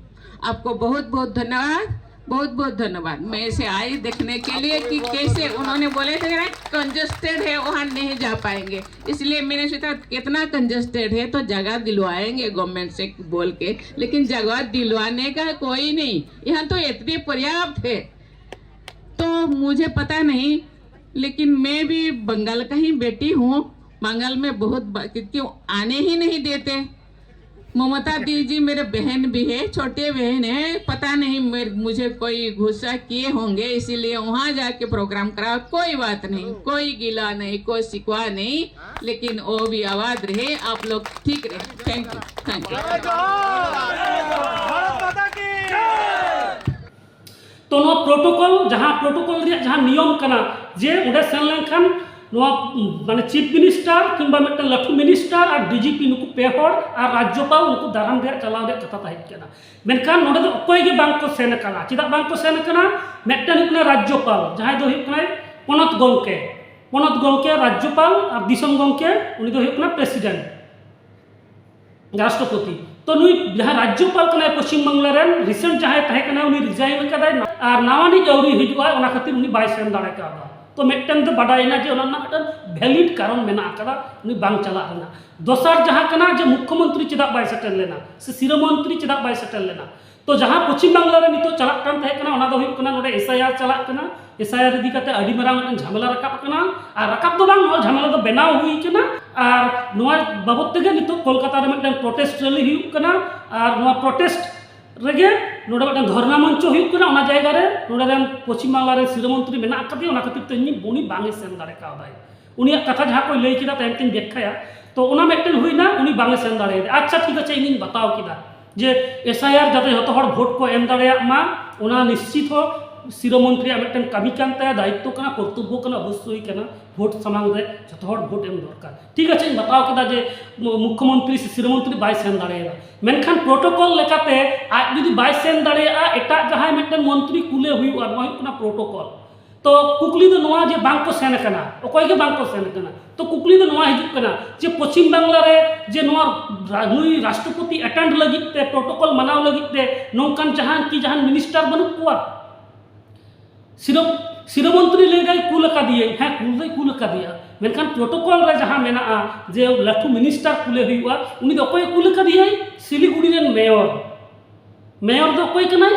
आपको बहुत बहुत धन्यवाद, बहुत बहुत धन्यवाद। मैं इसे आई देखने के लिए कि कैसे उन्होंने बोले थे ना, कंजेस्टेड है, वहाँ नहीं जा पाएंगे। इसलिए मैंने सोचा कितना कंजेस्टेड है तो जगह दिलवाएंगे गवर्नमेंट से बोल के। लेकिन जगह दिलवाने का कोई नहीं, यहाँ तो इतने पर्याप्त है। तो मुझे पता नहीं, लेकिन मैं भी बंगाल का ही बेटी हूँ। बंगाल में बहुत क्यों आने ही नहीं देते। ममता दीदी मेरे बहन भी है, छोटे बहन है, पता नहीं मेरे, मुझे कोई गुस्सा किए होंगे, इसीलिए वहां जाके प्रोग्राम कराओ। कोई बात नहीं, कोई गिला नहीं, कोई शिकवा नहीं, लेकिन वो भी आबाद रहे, आप लोग ठीक रहे। Thank you, thank you. ᱛᱚ ᱱᱚᱣᱟ ᱯᱨᱳᱴᱳᱠᱚᱞ, ᱡᱟᱦᱟᱸ ᱯᱨᱳᱴᱳᱠᱚᱞ ᱨᱮᱭᱟᱜ ᱡᱟᱦᱟᱸ ᱱᱤᱭᱚᱢ ᱠᱟᱱᱟ, ᱡᱮ ᱚᱸᱰᱮ ᱥᱮᱱ ᱞᱮᱱᱠᱷᱟᱱ ᱱᱚᱣᱟ ᱢᱟᱱᱮ ᱪᱤᱯ ᱢᱤᱱᱤᱥᱴᱟᱨ ᱠᱤᱝᱵᱟ ᱢᱤᱫᱴᱟᱝ ᱞᱟᱹᱴᱩ ᱢᱤᱱᱤᱥᱴᱟᱨ ᱟᱨ ᱰᱤᱡᱤᱯᱤ, ᱱᱩᱠᱩ ᱯᱮ ᱦᱚᱲ, ᱟᱨ ᱨᱟᱡᱽᱡᱚᱯᱟᱞ, ᱱᱩᱠᱩ ᱫᱟᱨᱟᱢ ᱨᱮᱭᱟᱜ, ᱪᱟᱞᱟᱣ ᱨᱮᱭᱟᱜ ᱠᱟᱛᱷᱟ ᱛᱟᱦᱮᱸ ᱠᱟᱱᱟ᱾ ᱢᱮᱱᱠᱷᱟᱱ ᱱᱚᱰᱮ ᱫᱚ ᱚᱠᱚᱭ ᱜᱮ ᱵᱟᱝ ᱠᱚ ᱥᱮᱱ ᱟᱠᱟᱱᱟ᱾ ᱪᱮᱫᱟᱜ ᱵᱟᱝ ᱠᱚ ᱥᱮᱱ ᱟᱠᱟᱱᱟ? ᱢᱤᱫᱴᱟᱝ ᱦᱩᱭᱩᱜ ᱠᱟᱱᱟ ᱨᱟᱡᱽᱡᱚᱯᱟᱞ, ᱡᱟᱦᱟᱸᱭ ᱫᱚ ᱦᱩᱭᱩᱜ ᱠᱟᱱᱟᱭ ᱯᱚᱱᱚᱛ ᱜᱚᱢᱠᱮ, ᱯᱚᱱᱚᱛ ᱜᱚᱢᱠᱮ ᱨᱟᱡᱽᱡᱚᱯᱟᱞ, ᱟᱨ ᱫᱤᱥᱚᱢ ᱜᱚᱢᱠᱮ ᱩᱱᱤ ᱫᱚ ᱦᱩᱭᱩᱜ ᱠᱟᱱᱟ ᱯᱨᱮᱥᱤᱰᱮᱱᱴ, ᱨᱟᱥᱴᱨᱚᱯᱚᱛᱤ᱾ ᱛᱚ ᱱᱩᱭ ᱡᱟᱦᱟᱸᱭ ᱨᱟᱡᱽᱡᱚᱯᱟᱞ ᱠᱟᱱᱟᱭ ᱯᱚᱪᱷᱤᱢ ᱵᱟᱝᱞᱟ ᱨᱮᱱ, ᱨᱤᱥᱮᱱᱴ ᱡᱟᱦᱟᱸᱭ ᱛᱟᱦᱮᱸ ᱠᱟᱱᱟᱭ, ᱩᱱᱤ ᱨᱤᱡᱟᱭᱤᱱ ᱟᱠᱟᱫᱟᱭ, ᱟᱨ ᱱᱟᱣᱟᱱᱤᱡ ᱟᱹᱣᱨᱤ ᱦᱤᱡᱩᱜᱼᱟ, ᱚᱱᱟ ᱠᱷᱟᱹᱛᱤᱨ ᱩᱱᱤ ᱵᱟᱭ ᱥᱮᱱ ᱫᱟᱲᱮ ᱠᱟᱣᱫᱟ᱾ ᱛᱚ ᱢᱤᱫᱴᱮᱱ ᱫᱚ ᱵᱟᱰᱟᱭᱮᱱᱟ ᱡᱮ ᱚᱱᱟ ᱨᱮᱱᱟᱜ ᱢᱤᱫᱴᱮᱱ ᱵᱷᱮᱞᱤᱰ ᱠᱟᱨᱚᱱ ᱢᱮᱱᱟᱜ ᱟᱠᱟᱫᱟ ᱩᱱᱤ ᱵᱟᱝ ᱪᱟᱞᱟᱜ ᱨᱮᱱᱟᱜ᱾ ᱫᱚᱥᱟᱨ ᱡᱟᱦᱟᱸ ᱠᱟᱱᱟ ᱡᱮ ᱢᱩᱠᱠᱷᱚᱢᱚᱱᱛᱨᱤ ᱪᱮᱫᱟᱜ ᱵᱟᱭ ᱥᱮᱴᱮᱨ ᱞᱮᱱᱟ, ᱥᱮ ᱥᱤᱨᱟᱹ ᱢᱚᱱᱛᱨᱤ ᱪᱮᱫᱟᱜ ᱵᱟᱭ ᱥᱮᱴᱮᱨ ᱞᱮᱱᱟ? ᱛᱚ ᱡᱟᱦᱟᱸ ᱯᱚᱪᱷᱤᱢ ᱵᱟᱝᱞᱟ ᱨᱮ ᱱᱤᱛᱚᱜ ᱪᱟᱞᱟᱜ ᱠᱟᱱ ᱛᱟᱦᱮᱸ ᱠᱟᱱᱟ, ᱚᱱᱟ ᱫᱚ ᱦᱩᱭᱩᱜ ᱠᱟᱱᱟ ᱱᱚᱰᱮ ᱮᱥᱟᱭᱟᱨ ᱪᱟᱞᱟᱜ ᱠᱟᱱᱟ, ᱮᱥᱟᱭᱟᱨ ᱤᱫᱤ ᱠᱟᱛᱮ ᱟᱹᱰᱤ ᱢᱟᱨᱟᱝ ᱢᱤᱫᱴᱮᱱ ᱡᱷᱟᱢᱮᱞᱟ ᱨᱟᱠᱟᱵ ᱠᱟᱱᱟ᱾ ᱟᱨ ᱨᱟᱠᱟᱵ ᱫᱚ ᱵᱟᱝ, ᱱᱚᱣᱟ ᱡᱷᱟᱢᱮᱞᱟ ᱫᱚ ᱵᱮᱱᱟᱣ ᱦᱩᱭ ᱠᱟᱱᱟ᱾ ᱟᱨ ᱱᱚᱣᱟ ᱵᱟᱵᱚᱫ ᱛᱮᱜᱮ ᱱᱤᱛᱚᱜ ᱠᱳᱞᱠᱟᱛᱟ ᱨᱮ ᱢᱤᱫᱴᱮᱱ ᱯᱨᱚᱴᱮᱥᱴ ᱨᱮᱞᱤ ᱦᱩᱭᱩᱜ ᱠᱟᱱᱟ᱾ ᱟᱨ ᱱᱚᱣᱟ ᱯᱨᱚᱴᱮᱥᱴ ᱨᱮᱜᱮ ᱱᱚᱰᱮ ᱢᱤᱫᱴᱮᱱ ᱫᱷᱚᱨᱱᱟ ᱢᱚᱧᱪᱚ ᱦᱩᱭᱩᱜ ᱠᱟᱱᱟ᱾ ᱚᱱᱟ ᱡᱟᱭᱜᱟ ᱨᱮ ᱱᱚᱰᱮ ᱨᱮᱱ ᱯᱚᱪᱷᱤᱢ ᱵᱟᱝᱞᱟ ᱨᱮᱱ ᱥᱤᱨᱟᱹ ᱢᱚᱱᱛᱨᱤ ᱢᱮᱱᱟᱜ ᱟᱠᱟᱫᱮᱭᱟ, ᱚᱱᱟ ᱠᱷᱟᱹᱛᱤᱨ ᱛᱮ ᱩᱱᱤ, ᱩᱱᱤ ᱵᱟᱝ ᱮ ᱥᱮᱱ ᱫᱟᱲᱮ ᱠᱟᱣᱫᱟᱭ᱾ ᱩᱱᱤᱭᱟᱜ ᱠᱟᱛᱷᱟ ᱡᱟᱦᱟᱸ ᱠᱚᱭ ᱞᱟᱹᱭ ᱠᱮᱫᱟ, ᱛᱟᱭᱚᱢ ᱛᱮᱧ ᱵᱮᱠᱠᱷᱟᱭᱟ᱾ ᱛᱚ ᱚᱱᱟ ᱢᱤᱫᱴᱮᱱ ᱦᱩᱭᱱᱟ, ᱩᱱᱤ ᱵᱟᱝ ᱮ ᱥᱮᱱ ᱫᱟᱲᱮᱭᱟᱫᱟ᱾ ᱟᱪᱪᱷᱟ, ᱴᱷᱤᱠ ᱟᱪᱷᱮ, ᱤᱧᱤᱧ ᱵᱟᱛᱟᱣ ᱠᱮᱫᱟ ᱡᱮ ᱮᱥᱟᱭᱟᱨ ᱡᱟᱛᱮ ᱡᱷᱚᱛᱚ ᱦᱚᱲ ᱵᱷᱳᱴ ᱠᱚ ᱮᱢ ᱫᱟᱲᱮᱭᱟᱜ ᱢᱟ, ᱚᱱᱟ ᱱᱤᱥᱪᱤᱛ ᱦᱚᱸ ᱥᱤᱨᱟᱹ ᱢᱚᱱᱛᱨᱤᱭᱟᱜ ᱢᱤᱫᱴᱮᱱ ᱠᱟᱹᱢᱤ ᱠᱟᱱ ᱛᱟᱭᱟ, ᱫᱟᱭᱤᱛᱛᱚ ᱠᱟᱱᱟ, ᱠᱚᱨᱛᱚᱵᱵᱚ ᱠᱟᱱᱟ, ᱚᱵᱚᱥᱥᱳᱭ ᱠᱟᱱᱟ᱾ ᱵᱷᱳᱴ ᱥᱟᱢᱟᱝ ᱨᱮ ᱡᱷᱚᱛᱚ ᱦᱚᱲ ᱵᱷᱳᱴ ᱮᱢ ᱫᱚᱨᱠᱟᱨ᱾ ᱴᱷᱤᱠ ᱟᱪᱷᱮ, ᱤᱧ ᱵᱟᱛᱟᱣ ᱠᱮᱫᱟ ᱡᱮ ᱢᱩ-, ᱢᱩᱠᱠᱷᱚᱢᱚᱱᱛᱨᱤ ᱥᱮ ᱥᱤᱨᱟᱹ ᱢᱚᱱᱛᱨᱤ ᱵᱟᱭ ᱥᱮᱱ ᱫᱟᱲᱮᱭᱟᱫᱟ, ᱢᱮᱱᱠᱷᱟᱱ ᱯᱨᱳᱴᱳᱠᱚᱞ ᱞᱮᱠᱟᱛᱮ ᱟᱡ ᱡᱩᱫᱤ ᱵᱟᱭ ᱥᱮᱱ ᱫᱟᱲᱮᱭᱟᱜᱼᱟ, ᱮᱴᱟᱜ ᱡᱟᱦᱟᱸᱭ ᱢᱤᱫᱴᱮᱱ ᱢᱚᱱᱛᱨᱤ ᱠᱩᱞᱮ ᱦᱩᱭᱩᱜᱼᱟ, ᱱᱚᱣᱟ ᱦᱩᱭᱩᱜ ᱠᱟᱱᱟ ᱯᱨᱳᱴᱳᱠᱚᱞ᱾ ᱛᱚ ᱠᱩᱠᱞᱤ ᱫᱚ ᱱᱚᱣᱟ ᱡᱮ ᱵᱟᱝ ᱠᱚ ᱥᱮᱱ ᱟᱠᱟᱱᱟ, ᱚᱠᱚᱭ ᱜᱮ ᱵᱟᱝ ᱠᱚ ᱥᱮᱱ ᱟᱠᱟᱱᱟ᱾ ᱛᱚ ᱠᱩᱠᱞᱤ ᱫᱚ ᱱᱚᱣᱟ ᱦᱤᱡᱩᱜ ᱠᱟᱱᱟ ᱡᱮ ᱯᱚᱪᱷᱤᱢ ᱵᱟᱝᱞᱟ ᱨᱮ ᱡᱮ ᱱᱚᱣᱟ ᱨᱟ-, ᱱᱩᱭ ᱨᱟᱥᱴᱨᱚᱯᱚᱛᱤ ᱮᱴᱮᱱᱰ ᱞᱟᱹᱜᱤᱫ ᱛᱮ, ᱯᱨᱳᱴᱳᱠᱚᱞ ᱢᱟᱱᱟᱣ ᱞᱟᱹᱜᱤᱫ ᱛᱮ ᱱᱚᱝᱠᱟᱱ ᱡᱟᱦᱟᱸ ᱠᱤ ᱡᱟᱦᱟᱱ ᱢᱤᱱᱤᱥᱴᱟᱨ ᱵᱟᱹᱱᱩᱜ ᱠᱚᱣᱟ? ᱥᱤᱨᱟᱹ, ᱥᱤᱨᱟᱹ ᱢᱚᱱᱛᱨᱤ ᱞᱟᱹᱭ ᱫᱟᱭ ᱠᱩᱞ ᱟᱠᱟᱫᱮᱭᱟᱹᱧ᱾ ᱦᱮᱸ, ᱠᱩᱞ ᱫᱚᱭ ᱠᱩᱞ ᱟᱠᱟᱫᱮᱭᱟ, ᱢᱮᱱᱠᱷᱟᱱ ᱯᱨᱳᱴᱳᱠᱚᱞ ᱨᱮ ᱡᱟᱦᱟᱸ ᱢᱮᱱᱟᱜᱼᱟ ᱡᱮ ᱞᱟᱹᱴᱩ ᱢᱤᱱᱤᱥᱴᱟᱨ ᱠᱩᱞᱮ ᱦᱩᱭᱩᱜᱼᱟ, ᱩᱱᱤ ᱫᱚ ᱚᱠᱚᱭᱮ ᱠᱩᱞ ᱟᱠᱟᱫᱮᱭᱟᱭ? ᱥᱤᱞᱤᱜᱩᱲᱤ ᱨᱮᱱ ᱢᱮᱭᱚᱨ᱾ ᱢᱮᱭᱚᱨ ᱫᱚ ᱚᱠᱚᱭ ᱠᱟᱱᱟᱭ?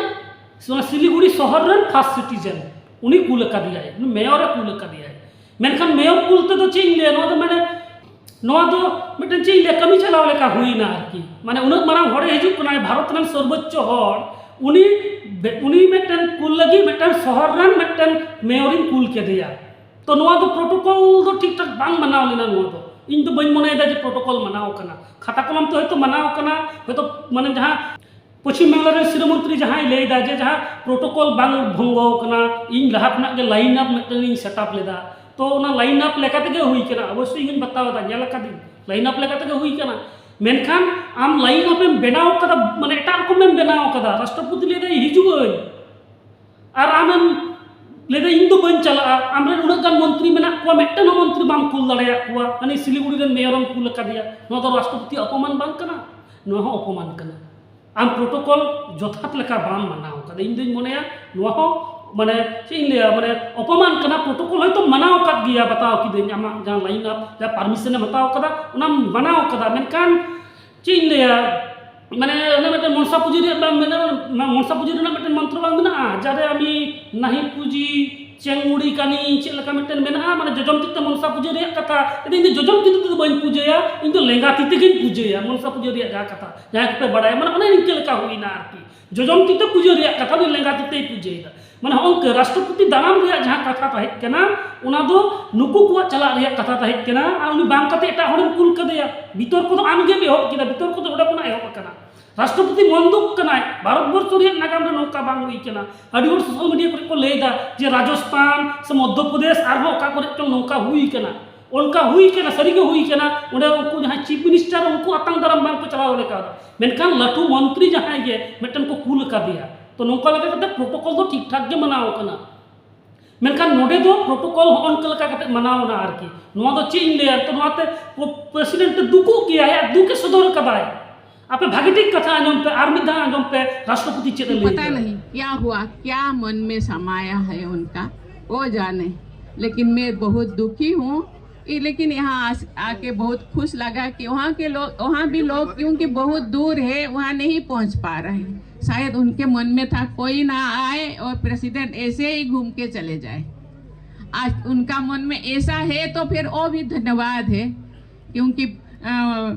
ᱚᱱᱟ ᱥᱤᱞᱤᱜᱩᱲᱤ ᱥᱚᱦᱚᱨ ᱨᱮᱱ ᱯᱷᱟᱥᱴ ᱥᱤᱴᱤᱡᱮᱱ, ᱩᱱᱤ ᱠᱩᱞ ᱟᱠᱟᱫᱮᱭᱟᱭ, ᱩᱱᱤ ᱢᱮᱭᱚᱨᱮ ᱠᱩᱞ ᱟᱠᱟᱫᱮᱭᱟᱭ᱾ ᱢᱮᱱᱠᱷᱟᱱ ᱢᱮᱭᱚᱨ ᱠᱩᱞ ᱛᱮᱫᱚ ᱪᱮᱫ ᱤᱧ ᱞᱟᱹᱭᱟ, ᱱᱚᱣᱟ ᱫᱚ ᱢᱟᱱᱮ ᱱᱚᱣᱟ ᱫᱚ ᱢᱤᱫᱴᱮᱱ ᱪᱮᱫ ᱤᱧ ᱞᱟᱹᱭᱟ, ᱠᱟᱹᱢᱤ ᱪᱟᱞᱟᱣ ᱞᱮᱠᱟ ᱦᱩᱭᱱᱟ ᱟᱨᱠᱤ᱾ ᱢᱟᱱᱮ ᱩᱱᱟᱹᱜ ᱢᱟᱨᱟᱝ ᱦᱚᱲᱮ ᱦᱤᱡᱩᱜ ᱠᱟᱱᱟᱭ, ᱵᱷᱟᱨᱚᱛ ᱨᱮᱱ ᱥᱚᱨᱵᱚᱪᱪᱚ ᱦᱚᱲ, ᱩᱱᱤ ᱵᱮ- ᱩᱱᱤ ᱢᱤᱫᱴᱮᱱ ᱠᱩᱞ ᱞᱟᱹᱜᱤᱫ ᱢᱤᱫᱴᱮᱱ ᱥᱚᱦᱚᱨ ᱨᱮᱱ ᱢᱤᱫᱴᱮᱱ ᱢᱮᱭᱚᱨᱤᱧ ᱠᱩᱞ ᱠᱮᱫᱮᱭᱟ᱾ ᱛᱚ ᱱᱚᱣᱟ ᱫᱚ ᱯᱨᱚᱴᱳᱠᱚᱞ ᱫᱚ ᱴᱷᱤᱠ ᱴᱷᱟᱠ ᱵᱟᱝ ᱢᱟᱱᱟᱣ ᱞᱮᱱᱟ᱾ ᱱᱚᱣᱟ ᱫᱚ ᱤᱧ ᱫᱚ ᱵᱟᱹᱧ ᱢᱚᱱᱮᱭᱮᱫᱟ ᱡᱮ ᱯᱨᱚᱴᱳᱠᱚᱞ ᱢᱟᱱᱟᱣ ᱠᱟᱱᱟ᱾ ᱠᱷᱟᱛᱟ ᱠᱚᱞᱚᱢ ᱛᱮ ᱦᱚᱭᱛᱳ ᱢᱟᱱᱟᱣ ᱠᱟᱱᱟ, ᱦᱚᱭᱛᱳ ᱢᱟᱱᱮ ᱡᱟᱦᱟᱸ ᱯᱚᱪᱷᱤᱢ ᱵᱟᱝᱞᱟ ᱨᱮᱱ ᱥᱤᱨᱟᱹ ᱢᱚᱱᱛᱨᱤ ᱡᱟᱦᱟᱸᱭ ᱞᱟᱹᱭ ᱮᱫᱟ ᱡᱮ ᱡᱟᱦᱟᱸ ᱯᱨᱚᱴᱳᱠᱚᱞ ᱵᱟᱝ ᱵᱷᱚᱝᱜᱚ ᱠᱟᱱᱟ, ᱤᱧ ᱞᱟᱦᱟ ᱠᱷᱚᱱᱟᱜ ᱜᱮ ᱞᱟᱭᱤᱱ ᱟᱯ ᱢᱤᱫᱴᱮᱱ ᱤᱧ ᱥᱮᱴ ᱟᱯ ᱞᱮᱫᱟ, ᱛᱚ ᱚᱱᱟ ᱞᱟᱭᱤᱱ ᱟᱯ ᱞᱮᱠᱟ ᱛᱮᱜᱮ ᱦᱩᱭ ᱠᱟᱱᱟ᱾ ᱚᱵᱚᱥᱥᱳᱭ ᱤᱧ ᱦᱚᱧ ᱵᱟᱛᱟᱣ ᱮᱫᱟ, ᱧᱮᱞ ᱟᱠᱟᱫᱤᱧ, ᱞᱟᱭᱤᱱ ᱟᱯ ᱞᱮᱠᱟ ᱛᱮᱜᱮ ᱦᱩᱭ ᱠᱟᱱᱟ᱾ ᱢᱮᱱᱠᱷᱟᱱ ᱟᱢ ᱞᱟᱭᱤᱱ ᱟᱯ ᱮᱢ ᱵᱮᱱᱟᱣ ᱠᱟᱫᱟ, ᱢᱟᱱᱮ ᱮᱴᱟᱜ ᱨᱚᱠᱚᱢ ᱮᱢ ᱵᱮᱱᱟᱣ ᱠᱟᱫᱟ᱾ ᱨᱟᱥᱴᱨᱚᱯᱚᱛᱤ ᱞᱟᱹᱭ ᱫᱟᱭ ᱦᱤᱡᱩᱜ ᱟᱹᱧ, ᱟᱨ ᱟᱢᱮᱢ ᱞᱟᱹᱭ ᱫᱟ ᱤᱧ ᱫᱚ ᱵᱟᱹᱧ ᱪᱟᱞᱟᱜᱼᱟ᱾ ᱟᱢᱨᱮᱱ ᱩᱱᱟᱹᱜ ᱜᱟᱱ ᱢᱚᱱᱛᱨᱤ ᱢᱮᱱᱟᱜ ᱠᱚᱣᱟ, ᱢᱤᱫᱴᱮᱱ ᱦᱚᱸ ᱢᱚᱱᱛᱨᱤ ᱵᱟᱢ ᱠᱩᱞ ᱫᱟᱲᱮᱭᱟᱜ ᱠᱚᱣᱟ᱾ ᱦᱟᱱᱤ ᱥᱤᱞᱤᱜᱩᱲᱤ ᱨᱮᱱ ᱢᱮᱭᱚᱨᱮᱢ ᱠᱩᱞ ᱟᱠᱟᱫᱮᱭᱟ, ᱱᱚᱣᱟ ᱫᱚ ᱨᱟᱥᱴᱨᱚᱯᱚᱛᱤ ᱚᱯᱚᱢᱟᱱ ᱵᱟᱝ ᱠᱟᱱᱟ? ᱱᱚᱣᱟ ᱦᱚᱸ ᱚᱯᱚᱢᱟᱱ ᱠᱟᱱᱟ᱾ ᱟᱢ ᱯᱨᱚᱴᱳᱠᱚᱞ ᱡᱚᱛᱷᱟᱛ ᱞᱮᱠᱟ ᱵᱟᱢ ᱢᱟᱱᱟᱣ ᱠᱟᱫᱟ᱾ ᱤᱧ ᱫᱩᱧ ᱢᱚᱱᱮᱭᱟ ᱱᱚᱣᱟ ᱦᱚᱸ, ᱢᱟᱱᱮ ᱪᱮᱫ ᱤᱧ ᱞᱟᱹᱭᱟ, ᱢᱟᱱᱮ ᱚᱯᱚᱢᱟᱱ ᱠᱟᱱᱟ᱾ ᱯᱨᱚᱴᱳᱠᱚᱞ ᱦᱚᱭᱛᱳ ᱢᱟᱱᱟᱣ ᱟᱠᱟᱫ ᱜᱮᱭᱟ, ᱵᱟᱛᱟᱣ ᱠᱤᱫᱟᱹᱧ, ᱟᱢᱟᱜ ᱡᱟᱦᱟᱸ ᱞᱟᱭᱤᱱ ᱟᱯ, ᱡᱟᱦᱟᱸ ᱯᱟᱨᱢᱤᱥᱚᱱ ᱮᱢ ᱦᱟᱛᱟᱣ ᱠᱟᱫᱟ, ᱚᱱᱟᱢ ᱢᱟᱱᱟᱣ ᱠᱟᱫᱟ᱾ ᱢᱮᱱᱠᱷᱟᱱ ᱪᱮᱫ ᱤᱧ ᱞᱟᱹᱭᱟ, ᱢᱟᱱᱮ ᱚᱱᱮ ᱢᱤᱫᱴᱮᱱ ᱢᱚᱱᱥᱟ ᱯᱩᱡᱟᱹ ᱨᱮᱭᱟᱜ ᱵᱟᱝ ᱢᱮᱱᱟᱜᱼᱟ, ᱢᱚᱱᱥᱟ ᱯᱩᱡᱟᱹ ᱨᱮᱱᱟᱜ ᱢᱤᱫᱴᱮᱱ ᱢᱚᱱᱛᱨᱚ ᱵᱟᱝ ᱢᱮᱱᱟᱜᱼᱟ, ᱡᱟᱨᱮ ᱟᱢᱤ ᱱᱟᱦᱤ ᱯᱩᱡᱤ ᱪᱮᱝᱢᱩᱲᱤ ᱠᱟᱹᱱᱤ, ᱪᱮᱫ ᱞᱮᱠᱟ ᱢᱤᱫᱴᱮᱱ ᱢᱮᱱᱟᱜᱼᱟ, ᱢᱟᱱᱮ ᱡᱚᱡᱚᱢ ᱛᱤ ᱛᱮ ᱢᱚᱱᱥᱟ ᱯᱩᱡᱟᱹ ᱨᱮᱭᱟᱜ ᱠᱟᱛᱷᱟ᱾ ᱤᱧ ᱫᱚ ᱡᱚᱡᱚᱢ ᱛᱤ ᱛᱮᱫᱚ ᱵᱟᱹᱧ ᱯᱩᱡᱟᱹᱭᱟ, ᱤᱧ ᱫᱚ ᱞᱮᱸᱜᱟ ᱛᱤ ᱛᱮᱜᱮᱧ ᱯᱩᱡᱟᱹᱭᱟ᱾ ᱢᱚᱱᱥᱟ ᱯᱩᱡᱟᱹ ᱨᱮᱭᱟᱜ ᱡᱟᱦᱟᱸ ᱠᱟᱛᱷᱟ, ᱡᱟᱦᱟᱸᱭ ᱠᱚᱯᱮ ᱵᱟᱲᱟᱭᱟ, ᱢᱟᱱᱮ ᱚᱱᱮ ᱱᱤᱝᱠᱟᱹ ᱞᱮᱠᱟ ᱦᱩᱭᱱᱟ ᱟᱨᱠᱤ᱾ ᱡᱚᱡᱚᱢ ᱛᱤ ᱛᱮ ᱯᱩᱡᱟᱹ ᱨᱮᱭᱟᱜ ᱠᱟᱛᱷᱟ, ᱩᱱᱤ ᱞᱮᱸᱜᱟ ᱛᱤ ᱛᱮᱭ ᱯᱩᱡᱟᱹᱭᱮᱫᱟ᱾ ᱢᱟᱱᱮ ᱦᱚᱸᱜᱼᱚ ᱱᱚᱝᱠᱟ ᱨᱟᱥᱴᱨᱚᱯᱚᱛᱤ ᱫᱟᱨᱟᱢ ᱨᱮᱭᱟᱜ ᱡᱟᱦᱟᱸ ᱠᱟᱛᱷᱟ ᱛᱟᱦᱮᱸ ᱠᱟᱱᱟ, ᱚᱱᱟ ᱫᱚ ᱱᱩᱠᱩ ᱠᱚᱣᱟᱜ ᱪᱟᱞᱟᱜ ᱨᱮᱭᱟᱜ ᱠᱟᱛᱷᱟ ᱛᱟᱦᱮᱸ ᱠᱟᱱᱟ, ᱟᱨ ᱩᱱᱤ ᱵᱟᱝ ᱠᱟᱛᱮ ᱮᱴᱟᱜ ᱦᱚᱲᱮᱢ ᱠᱩᱞ ᱠᱟᱫᱮᱭᱟ᱾ ᱵᱤᱛᱚᱨᱠᱚ ᱫᱚ ᱟᱢ ᱜᱮᱢ ᱮᱦᱚᱵ ᱠᱮᱫᱟ, ᱵᱤᱛᱚᱨᱠᱚ ᱫᱚ ᱚᱸᱰᱮ ᱠᱷᱚᱱᱟᱜ ᱮᱦᱚᱵ ᱟᱠᱟᱱᱟ᱾ ᱨᱟᱥᱴᱨᱚᱯᱚᱛᱤ ᱢᱚᱱ ᱫᱩᱠ ᱠᱟᱱᱟᱭ, ᱵᱷᱟᱨᱚᱛ ᱵᱚᱨᱥᱚ ᱨᱮᱭᱟᱜ ᱱᱟᱜᱟᱢ ᱨᱮ ᱱᱚᱝᱠᱟ ᱵᱟᱝ ᱦᱩᱭ ᱠᱟᱱᱟ᱾ ᱟᱹᱰᱤ ᱦᱚᱲ ᱥᱳᱥᱟᱞ ᱢᱤᱰᱤᱭᱟ ᱠᱚᱨᱮ ᱠᱚ ᱞᱟᱹᱭ ᱮᱫᱟ ᱡᱮ ᱨᱟᱡᱚᱥᱛᱷᱟᱱ ᱥᱮ ᱢᱚᱫᱽᱫᱷᱚ ᱯᱨᱚᱫᱮᱥ ᱟᱨᱦᱚᱸ ᱚᱠᱟ ᱠᱚᱨᱮ ᱪᱚᱝ ᱱᱚᱝᱠᱟ ᱦᱩᱭ ᱠᱟᱱᱟ᱾ ᱚᱱᱠᱟ ᱦᱩᱭ ᱠᱟᱱᱟ, ᱥᱟᱹᱨᱤᱜᱮ ᱦᱩᱭ ᱠᱟᱱᱟ᱾ ᱚᱸᱰᱮ ᱩᱱᱠᱩ ᱡᱟᱦᱟᱸᱭ ᱪᱤᱯ ᱢᱤᱱᱤᱥᱴᱟᱨ, ᱩᱱᱠᱩ ᱟᱛᱟᱝ ᱫᱟᱨᱟᱢ ᱵᱟᱝ ᱠᱚ ᱪᱟᱞᱟᱣ ᱫᱟᱲᱮ ᱠᱟᱣᱫᱟ᱾ ᱢᱮᱱᱠᱷᱟᱱ ᱞᱟᱹᱴᱩ ᱢᱚᱱᱛᱨᱤ ᱡᱟᱦᱟᱸᱭ ᱜᱮ ᱢᱤᱫᱴᱮᱱ ᱠᱚ ᱠᱩᱞ ᱟᱠᱟᱫᱮᱭᱟ, ᱛᱚ ᱱᱚᱝᱠᱟ ᱞᱮᱠᱟ ᱠᱟᱛᱮ ᱯᱨᱚᱴᱳᱠᱚᱞ ᱫᱚ ᱴᱷᱤᱠ ᱴᱷᱟᱠ ᱜᱮ ᱢᱟᱱᱟᱣ ᱠᱟᱱᱟ᱾ ᱢᱮᱱᱠᱷᱟᱱ ᱱᱚᱰᱮ ᱫᱚ ᱯᱨᱚᱴᱳᱠᱚᱞ ᱦᱚᱸᱜᱼᱚ ᱱᱚᱝᱠᱟ ᱞᱮᱠᱟ ᱠᱟᱛᱮ ᱢᱟᱱᱟᱣ ᱮᱱᱟ ᱟᱨᱠᱤ᱾ ᱱᱚᱣᱟ ᱫᱚ ᱪᱮᱫ ᱤᱧ ᱞᱟᱹᱭᱟ, ᱛᱚ ᱱᱚᱣᱟᱛᱮ ᱯᱨᱮᱥᱤᱰᱮᱱᱴ ᱫᱩᱠᱩᱜ ᱜᱮᱭᱟ, ᱟᱭᱟᱜ ᱫᱩᱠ ᱮ ᱥᱚᱫᱚᱨ ᱠᱟᱫᱟᱭ᱾ ᱟᱯᱮ ᱵᱷᱟᱜᱮ ᱴᱷᱤᱠ ᱠᱟᱛᱷᱟ ᱟᱸᱡᱚᱢ ᱯᱮ, ᱟᱨ ᱢᱤᱫ ᱫᱷᱟᱣ ᱟᱸᱡᱚᱢ ᱯᱮ ᱨᱟᱥᱴᱨᱚᱯᱚᱛᱤ ᱪᱮᱫ ᱮ ᱞᱟᱹᱭ पता ᱠᱟᱫᱟ᱾ नहीं क्या हुआ, क्या मन में समाया है उनका, वो जाने। लेकिन मैं बहुत दुखी हूँ। ये, लेकिन यहाँ आस- आके बहुत खुश लगा कि वहाँ के लोग, वहाँ भी लोग क्योंकि बहुत दूर है, वहाँ नहीं पहुँच पा रहे हैं। शायद उनके मन में था कोई ना आए और प्रेसिडेंट ऐसे ही घूम के चले जाए। आज उनका मन में ऐसा है तो फिर वो भी धन्यवाद है। क्योंकि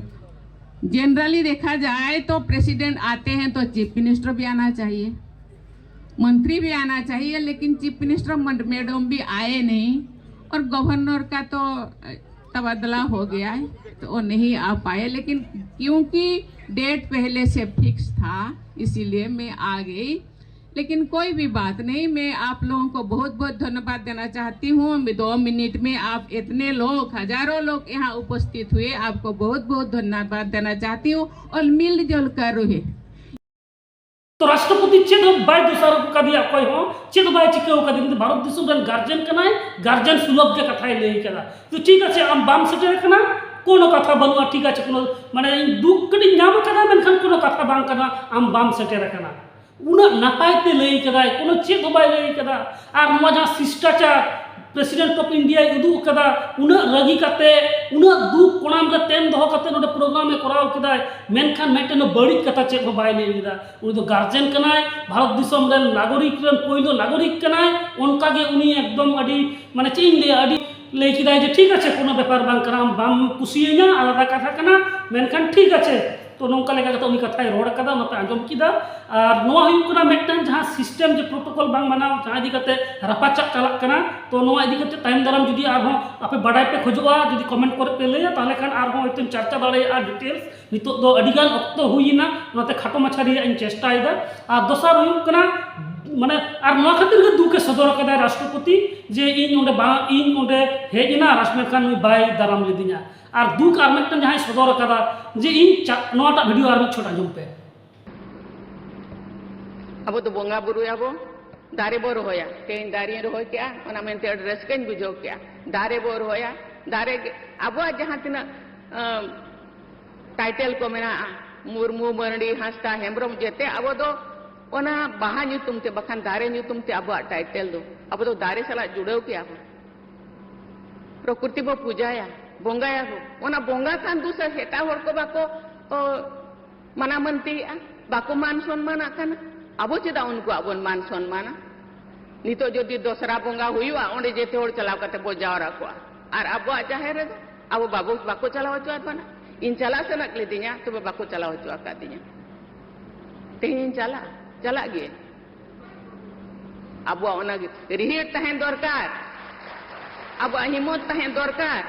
जनरली देखा जाए तो प्रेसिडेंट आते हैं तो चीफ मिनिस्टर भी आना चाहिए, मंत्री भी आना चाहिए, लेकिन चीफ मिनिस्टर मैडम भी आए नहीं। और गवर्नर का तो तबादला हो गया है, तो वो नहीं आ पाए। लेकिन क्योंकि डेट पहले से फिक्स था, इसीलिए मैं आ गई। लेकिन कोई भी बात नहीं, मैं आप लोगों को बहुत बहुत धन्यवाद देना चाहती हूँ। मैं दो मिनट में आप इतने लोग, हजारों लोग यहाँ उपस्थित हुए, आपको बहुत बहुत धन्यवाद देना चाहती हूँ। और मिलजुल कर रहे। ᱛᱚ ᱨᱟᱥᱴᱨᱚᱯᱚᱛᱤ ᱪᱮᱫ ᱦᱚᱸ ᱵᱟᱭ ᱫᱚᱥᱟᱨ ᱟᱠᱟᱫᱮᱭᱟ, ᱚᱠᱚᱭ ᱦᱚᱸ ᱪᱮᱫ ᱦᱚᱸ ᱵᱟᱭ ᱪᱤᱠᱟᱹ ᱟᱠᱟᱫᱮᱭᱟ᱾ ᱩᱱᱤ ᱫᱚ ᱵᱷᱟᱨᱚᱛ ᱫᱤᱥᱚᱢ ᱨᱮᱱ ᱜᱟᱨᱡᱮᱱ ᱠᱟᱱᱟᱭ, ᱜᱟᱨᱡᱮᱱ ᱥᱩᱞᱚᱵᱷ ᱜᱮ ᱠᱟᱛᱷᱟᱭ ᱞᱟᱹᱭ ᱠᱟᱫᱟ᱾ ᱛᱚ ᱴᱷᱤᱠ ᱟᱪᱷᱮ, ᱟᱢ ᱵᱟᱢ ᱥᱮᱴᱮᱨ ᱟᱠᱟᱱᱟ, ᱠᱳᱱᱳ ᱠᱟᱛᱷᱟ ᱵᱟᱹᱱᱩᱜᱼᱟ, ᱴᱷᱤᱠ ᱟᱪᱷᱮ, ᱠᱳᱱᱳ ᱢᱟᱱᱮ ᱤᱧ ᱫᱩᱠ ᱠᱟᱹᱴᱤᱡ ᱧᱟᱢ ᱟᱠᱟᱫᱟ, ᱢᱮᱱᱠᱷᱟᱱ ᱠᱳᱱᱳ ᱠᱟᱛᱷᱟ ᱵᱟᱝ ᱠᱟᱱᱟ ᱟᱢ ᱵᱟᱢ ᱥᱮᱴᱮᱨ ᱟᱠᱟᱱᱟ᱾ ᱩᱱᱟᱹᱜ ᱱᱟᱯᱟᱭ ᱛᱮ ᱞᱟᱹᱭ ᱠᱟᱫᱟᱭ, ᱠᱳᱱᱳ ᱪᱮᱫ ᱦᱚᱸ ᱵᱟᱭ ᱞᱟᱹᱭ ᱠᱟᱫᱟ᱾ ᱟᱨ ᱱᱚᱣᱟ ᱡᱟᱦᱟᱸ ᱥᱤᱥᱴᱟᱪᱟᱨ ᱯᱨᱮᱥᱤᱰᱮᱱᱴ ᱚᱯᱷ ᱤᱱᱰᱤᱭᱟᱭ ᱩᱫᱩᱜ ᱠᱟᱫᱟ, ᱩᱱᱟᱹᱜ ᱨᱟᱹᱜᱤ ᱠᱟᱛᱮ, ᱩᱱᱟᱹᱜ ᱫᱩᱠ ᱠᱚᱲᱟᱢ ᱨᱮ ᱛᱮᱱ ᱫᱚᱦᱚ ᱠᱟᱛᱮ ᱱᱚᱰᱮ ᱯᱨᱳᱜᱨᱟᱢ ᱮ ᱠᱚᱨᱟᱣ ᱠᱮᱫᱟᱭ, ᱢᱮᱱᱠᱷᱟᱱ ᱢᱤᱫᱴᱮᱱ ᱵᱟᱹᱲᱤᱡ ᱠᱟᱛᱷᱟ ᱪᱮᱫ ᱦᱚᱸ ᱵᱟᱭ ᱞᱟᱹᱭ ᱞᱮᱫᱟ᱾ ᱩᱱᱤ ᱫᱚ ᱜᱟᱨᱡᱮᱱ ᱠᱟᱱᱟᱭ, ᱵᱷᱟᱨᱚᱛ ᱫᱤᱥᱚᱢ ᱨᱮᱱ ᱱᱟᱜᱚᱨᱤᱠ ᱨᱮᱱ ᱯᱳᱭᱞᱳ ᱱᱟᱜᱚᱨᱤᱠ ᱠᱟᱱᱟᱭ, ᱚᱱᱠᱟᱜᱮ ᱩᱱᱤ ᱮᱠᱫᱚᱢ ᱟᱹᱰᱤ, ᱢᱟᱱᱮ ᱪᱮᱫ ᱤᱧ ᱞᱟᱹᱭᱟ, ᱟᱹᱰᱤ ᱞᱟᱹᱭ ᱠᱮᱫᱟᱭ ᱡᱮ ᱴᱷᱤᱠ ᱟᱪᱷᱮ, ᱠᱳᱱᱳ ᱵᱮᱯᱟᱨ ᱵᱟᱝ ᱠᱟᱱᱟ, ᱟᱢ ᱵᱟᱢ ᱠᱩᱥᱤᱭᱟᱹᱧᱟ, ᱟᱞᱟᱫᱟ ᱠᱟᱛᱷᱟ ᱠᱟᱱᱟ, ᱢᱮᱱᱠᱷᱟᱱ ᱴᱷᱤᱠ ᱟᱪᱷᱮ᱾ ᱛᱚ ᱱᱚᱝᱠᱟ ᱞᱮᱠᱟ ᱠᱟᱛᱮ ᱩᱱᱤ ᱠᱟᱛᱷᱟᱭ ᱨᱚᱲ ᱟᱠᱟᱫᱟ, ᱚᱱᱟ ᱯᱮ ᱟᱸᱡᱚᱢ ᱠᱮᱫᱟ᱾ ᱟᱨ ᱱᱚᱣᱟ ᱦᱩᱭᱩᱜ ᱠᱟᱱᱟ ᱢᱤᱫᱴᱟᱝ ᱡᱟᱦᱟᱸ ᱥᱤᱥᱴᱮᱢ ᱡᱮ ᱯᱨᱳᱴᱳᱠᱚᱞ ᱵᱟᱝ ᱢᱟᱱᱟᱣ, ᱡᱟᱦᱟᱸ ᱤᱫᱤ ᱠᱟᱛᱮ ᱨᱟᱯᱟᱪᱟᱜ ᱪᱟᱞᱟᱜ ᱠᱟᱱᱟ᱾ ᱛᱚ ᱱᱚᱣᱟ ᱤᱫᱤ ᱠᱟᱛᱮ ᱛᱟᱭᱚᱢ ᱫᱟᱨᱟᱢ ᱡᱩᱫᱤ ᱟᱨᱦᱚᱸ ᱟᱯᱮ ᱵᱟᱰᱟᱭ ᱯᱮ ᱠᱷᱚᱡᱚᱜᱼᱟ, ᱡᱩᱫᱤ ᱠᱚᱢᱮᱱᱴ ᱠᱚᱨᱮ ᱯᱮ ᱞᱟᱹᱭᱟ, ᱛᱟᱦᱚᱞᱮ ᱠᱷᱟᱱ ᱟᱨᱦᱚᱸ ᱦᱚᱭᱛᱳᱧ ᱪᱟᱨᱪᱟ ᱫᱟᱲᱮᱭᱟᱜᱼᱟ ᱰᱤᱴᱮᱞᱥ᱾ ᱱᱤᱛᱚᱜ ᱫᱚ ᱟᱹᱰᱤ ᱜᱟᱱ ᱚᱠᱛᱚ ᱦᱩᱭ ᱮᱱᱟ, ᱚᱱᱟᱛᱮ ᱠᱷᱟᱴᱚ ᱢᱟᱪᱷᱟ ᱨᱮᱭᱟᱜ ᱤᱧ ᱪᱮᱥᱴᱟᱭᱮᱫᱟ᱾ ᱟᱨ ᱫᱚᱥᱟᱨ ᱦᱩᱭᱩᱜ ᱠᱟᱱᱟ, ᱢᱟᱱᱮ, ᱟᱨ ᱱᱚᱣᱟ ᱠᱷᱟᱹᱛᱤᱨ ᱜᱮ ᱫᱩᱠ ᱮ ᱥᱚᱫᱚᱨ ᱟᱠᱟᱫᱟᱭ ᱨᱟᱥᱴᱨᱚᱯᱚᱛᱤ, ᱡᱮ ᱤᱧ ᱚᱸᱰᱮ ᱵᱟᱝ, ᱤᱧ ᱚᱸᱰᱮ ᱦᱮᱡ ᱮᱱᱟ, ᱨᱟᱥ-, ᱢᱮᱱᱠᱷᱟᱱ ᱱᱩᱭ ᱵᱟᱭ ᱫᱟᱨᱟᱢ ᱞᱤᱫᱤᱧᱟ᱾ ᱟᱨ ᱫᱩᱠ ᱟᱨ ᱢᱤᱫᱴᱟᱝ ᱡᱟᱦᱟᱸᱭ ᱥᱚᱫᱚᱨ ᱟᱠᱟᱫᱟ, ᱡᱮ ᱤᱧ ᱪᱟ-, ᱱᱚᱣᱟᱴᱟᱜ ᱵᱷᱤᱰᱤᱭᱳ ᱟᱨ ᱢᱤᱫ ᱪᱷᱚᱴ ᱟᱸᱡᱚᱢ ᱯᱮ᱾ ᱟᱵᱚ ᱫᱚ ᱵᱚᱸᱜᱟ ᱵᱩᱨᱩᱭᱟᱵᱚ, ᱫᱟᱨᱮ ᱵᱚ ᱨᱚᱦᱚᱭᱟ᱾ ᱛᱮᱦᱮᱧ ᱫᱟᱨᱮᱧ ᱨᱚᱦᱚᱭ ᱠᱮᱜᱼᱟ, ᱚᱱᱟ ᱢᱮᱱᱛᱮ ᱟᱹᱰᱤ ᱨᱟᱹᱥᱠᱟᱹᱧ ᱵᱩᱡᱷᱟᱹᱣ ᱠᱮᱜᱼᱟ᱾ ᱫᱟᱨᱮ ᱵᱚ ᱨᱚᱦᱚᱭᱟ, ᱫᱟᱨᱮ ᱜᱮ ᱟᱵᱚᱣᱟᱜ ᱡᱟᱦᱟᱸ ᱛᱤᱱᱟᱹᱜ, ᱟᱸ, ᱴᱟᱭᱴᱮᱞ ᱠᱚ ᱢᱮᱱᱟᱜᱼᱟ, ᱢᱩᱨᱢᱩ, ᱢᱟᱹᱨᱰᱤ, ᱦᱟᱸᱥᱫᱟ, ᱦᱮᱢᱵᱨᱚᱢ, ᱡᱮᱛᱮ ᱟᱵᱚ ᱫᱚ ᱚᱱᱟ ᱵᱟᱦᱟ ᱧᱩᱛᱩᱢ ᱛᱮ ᱵᱟᱠᱷᱟᱱ ᱫᱟᱨᱮ ᱧᱩᱛᱩᱢ ᱛᱮ ᱟᱵᱚᱣᱟᱜ ᱴᱟᱭᱴᱮᱞ ᱫᱚ, ᱟᱵᱚ ᱫᱚ ᱫᱟᱨᱮ ᱥᱟᱞᱟᱜ ᱡᱩᱲᱟᱹᱣ ᱠᱮᱜᱼᱟ ᱵᱚ᱾ ᱯᱨᱚᱠᱨᱤᱛᱤ ᱵᱚ ᱯᱩᱡᱟᱭᱟ, ᱵᱚᱸᱜᱟᱭᱟᱵᱚ᱾ ᱚᱱᱟ ᱵᱚᱸᱜᱟ ᱠᱷᱟᱱ ᱫᱚ ᱥᱮ ᱮᱴᱟᱜ ᱦᱚᱲ ᱠᱚ ᱵᱟᱠᱚ, ᱚ, ᱢᱟᱱᱟᱣ ᱢᱟᱹᱱᱛᱤᱭᱮᱜᱼᱟ, ᱵᱟᱠᱚ ᱢᱟᱱ ᱥᱚᱱᱢᱟᱱᱟᱜ ᱠᱟᱱᱟ᱾ ᱟᱵᱚ ᱪᱮᱫᱟᱜ ᱩᱱᱠᱩᱣᱟᱜ ᱵᱚᱱ ᱢᱟᱱ ᱥᱚᱱᱢᱟᱱᱟ? ᱱᱤᱛᱚᱜ ᱡᱩᱫᱤ ᱫᱚᱥᱨᱟ ᱵᱚᱸᱜᱟ ᱦᱩᱭᱩᱜᱼᱟ, ᱚᱸᱰᱮ ᱡᱮᱛᱮ ᱦᱚᱲ ᱪᱟᱞᱟᱣ ᱠᱟᱛᱮ ᱵᱚ ᱡᱟᱣᱨᱟ ᱠᱚᱜᱼᱟ᱾ ᱟᱨ ᱟᱵᱚᱣᱟᱜ ᱡᱟᱦᱮᱨ ᱨᱮᱫᱚ ᱟᱵᱚ ᱵᱟᱵᱚ ᱵᱟᱠᱚ ᱪᱟᱞᱟᱣ ᱦᱚᱪᱚᱣᱟᱫ ᱵᱚᱱᱟ᱾ ᱤᱧ ᱪᱟᱞᱟᱜ ᱥᱟᱱᱟ ᱞᱤᱫᱤᱧᱟ, ᱛᱚᱵᱮ ᱵᱟᱠᱚ ᱪᱟᱞᱟᱣ ᱦᱚᱪᱚ ᱟᱠᱟᱫᱤᱧᱟ᱾ ᱛᱮᱦᱮᱧ ᱤᱧ ᱪᱟᱞᱟᱜᱼᱟ, ᱪᱟᱞᱟᱜ ᱜᱮ᱾ ᱟᱵᱚᱣᱟᱜ ᱚᱱᱟ ᱜᱮ ᱨᱤᱦᱤᱲ ᱛᱟᱦᱮᱸ ᱫᱚᱨᱠᱟᱨ, ᱟᱵᱚᱣᱟᱜ ᱦᱤᱢᱚᱛ ᱛᱟᱦᱮᱸ ᱫᱚᱨᱠᱟᱨ᱾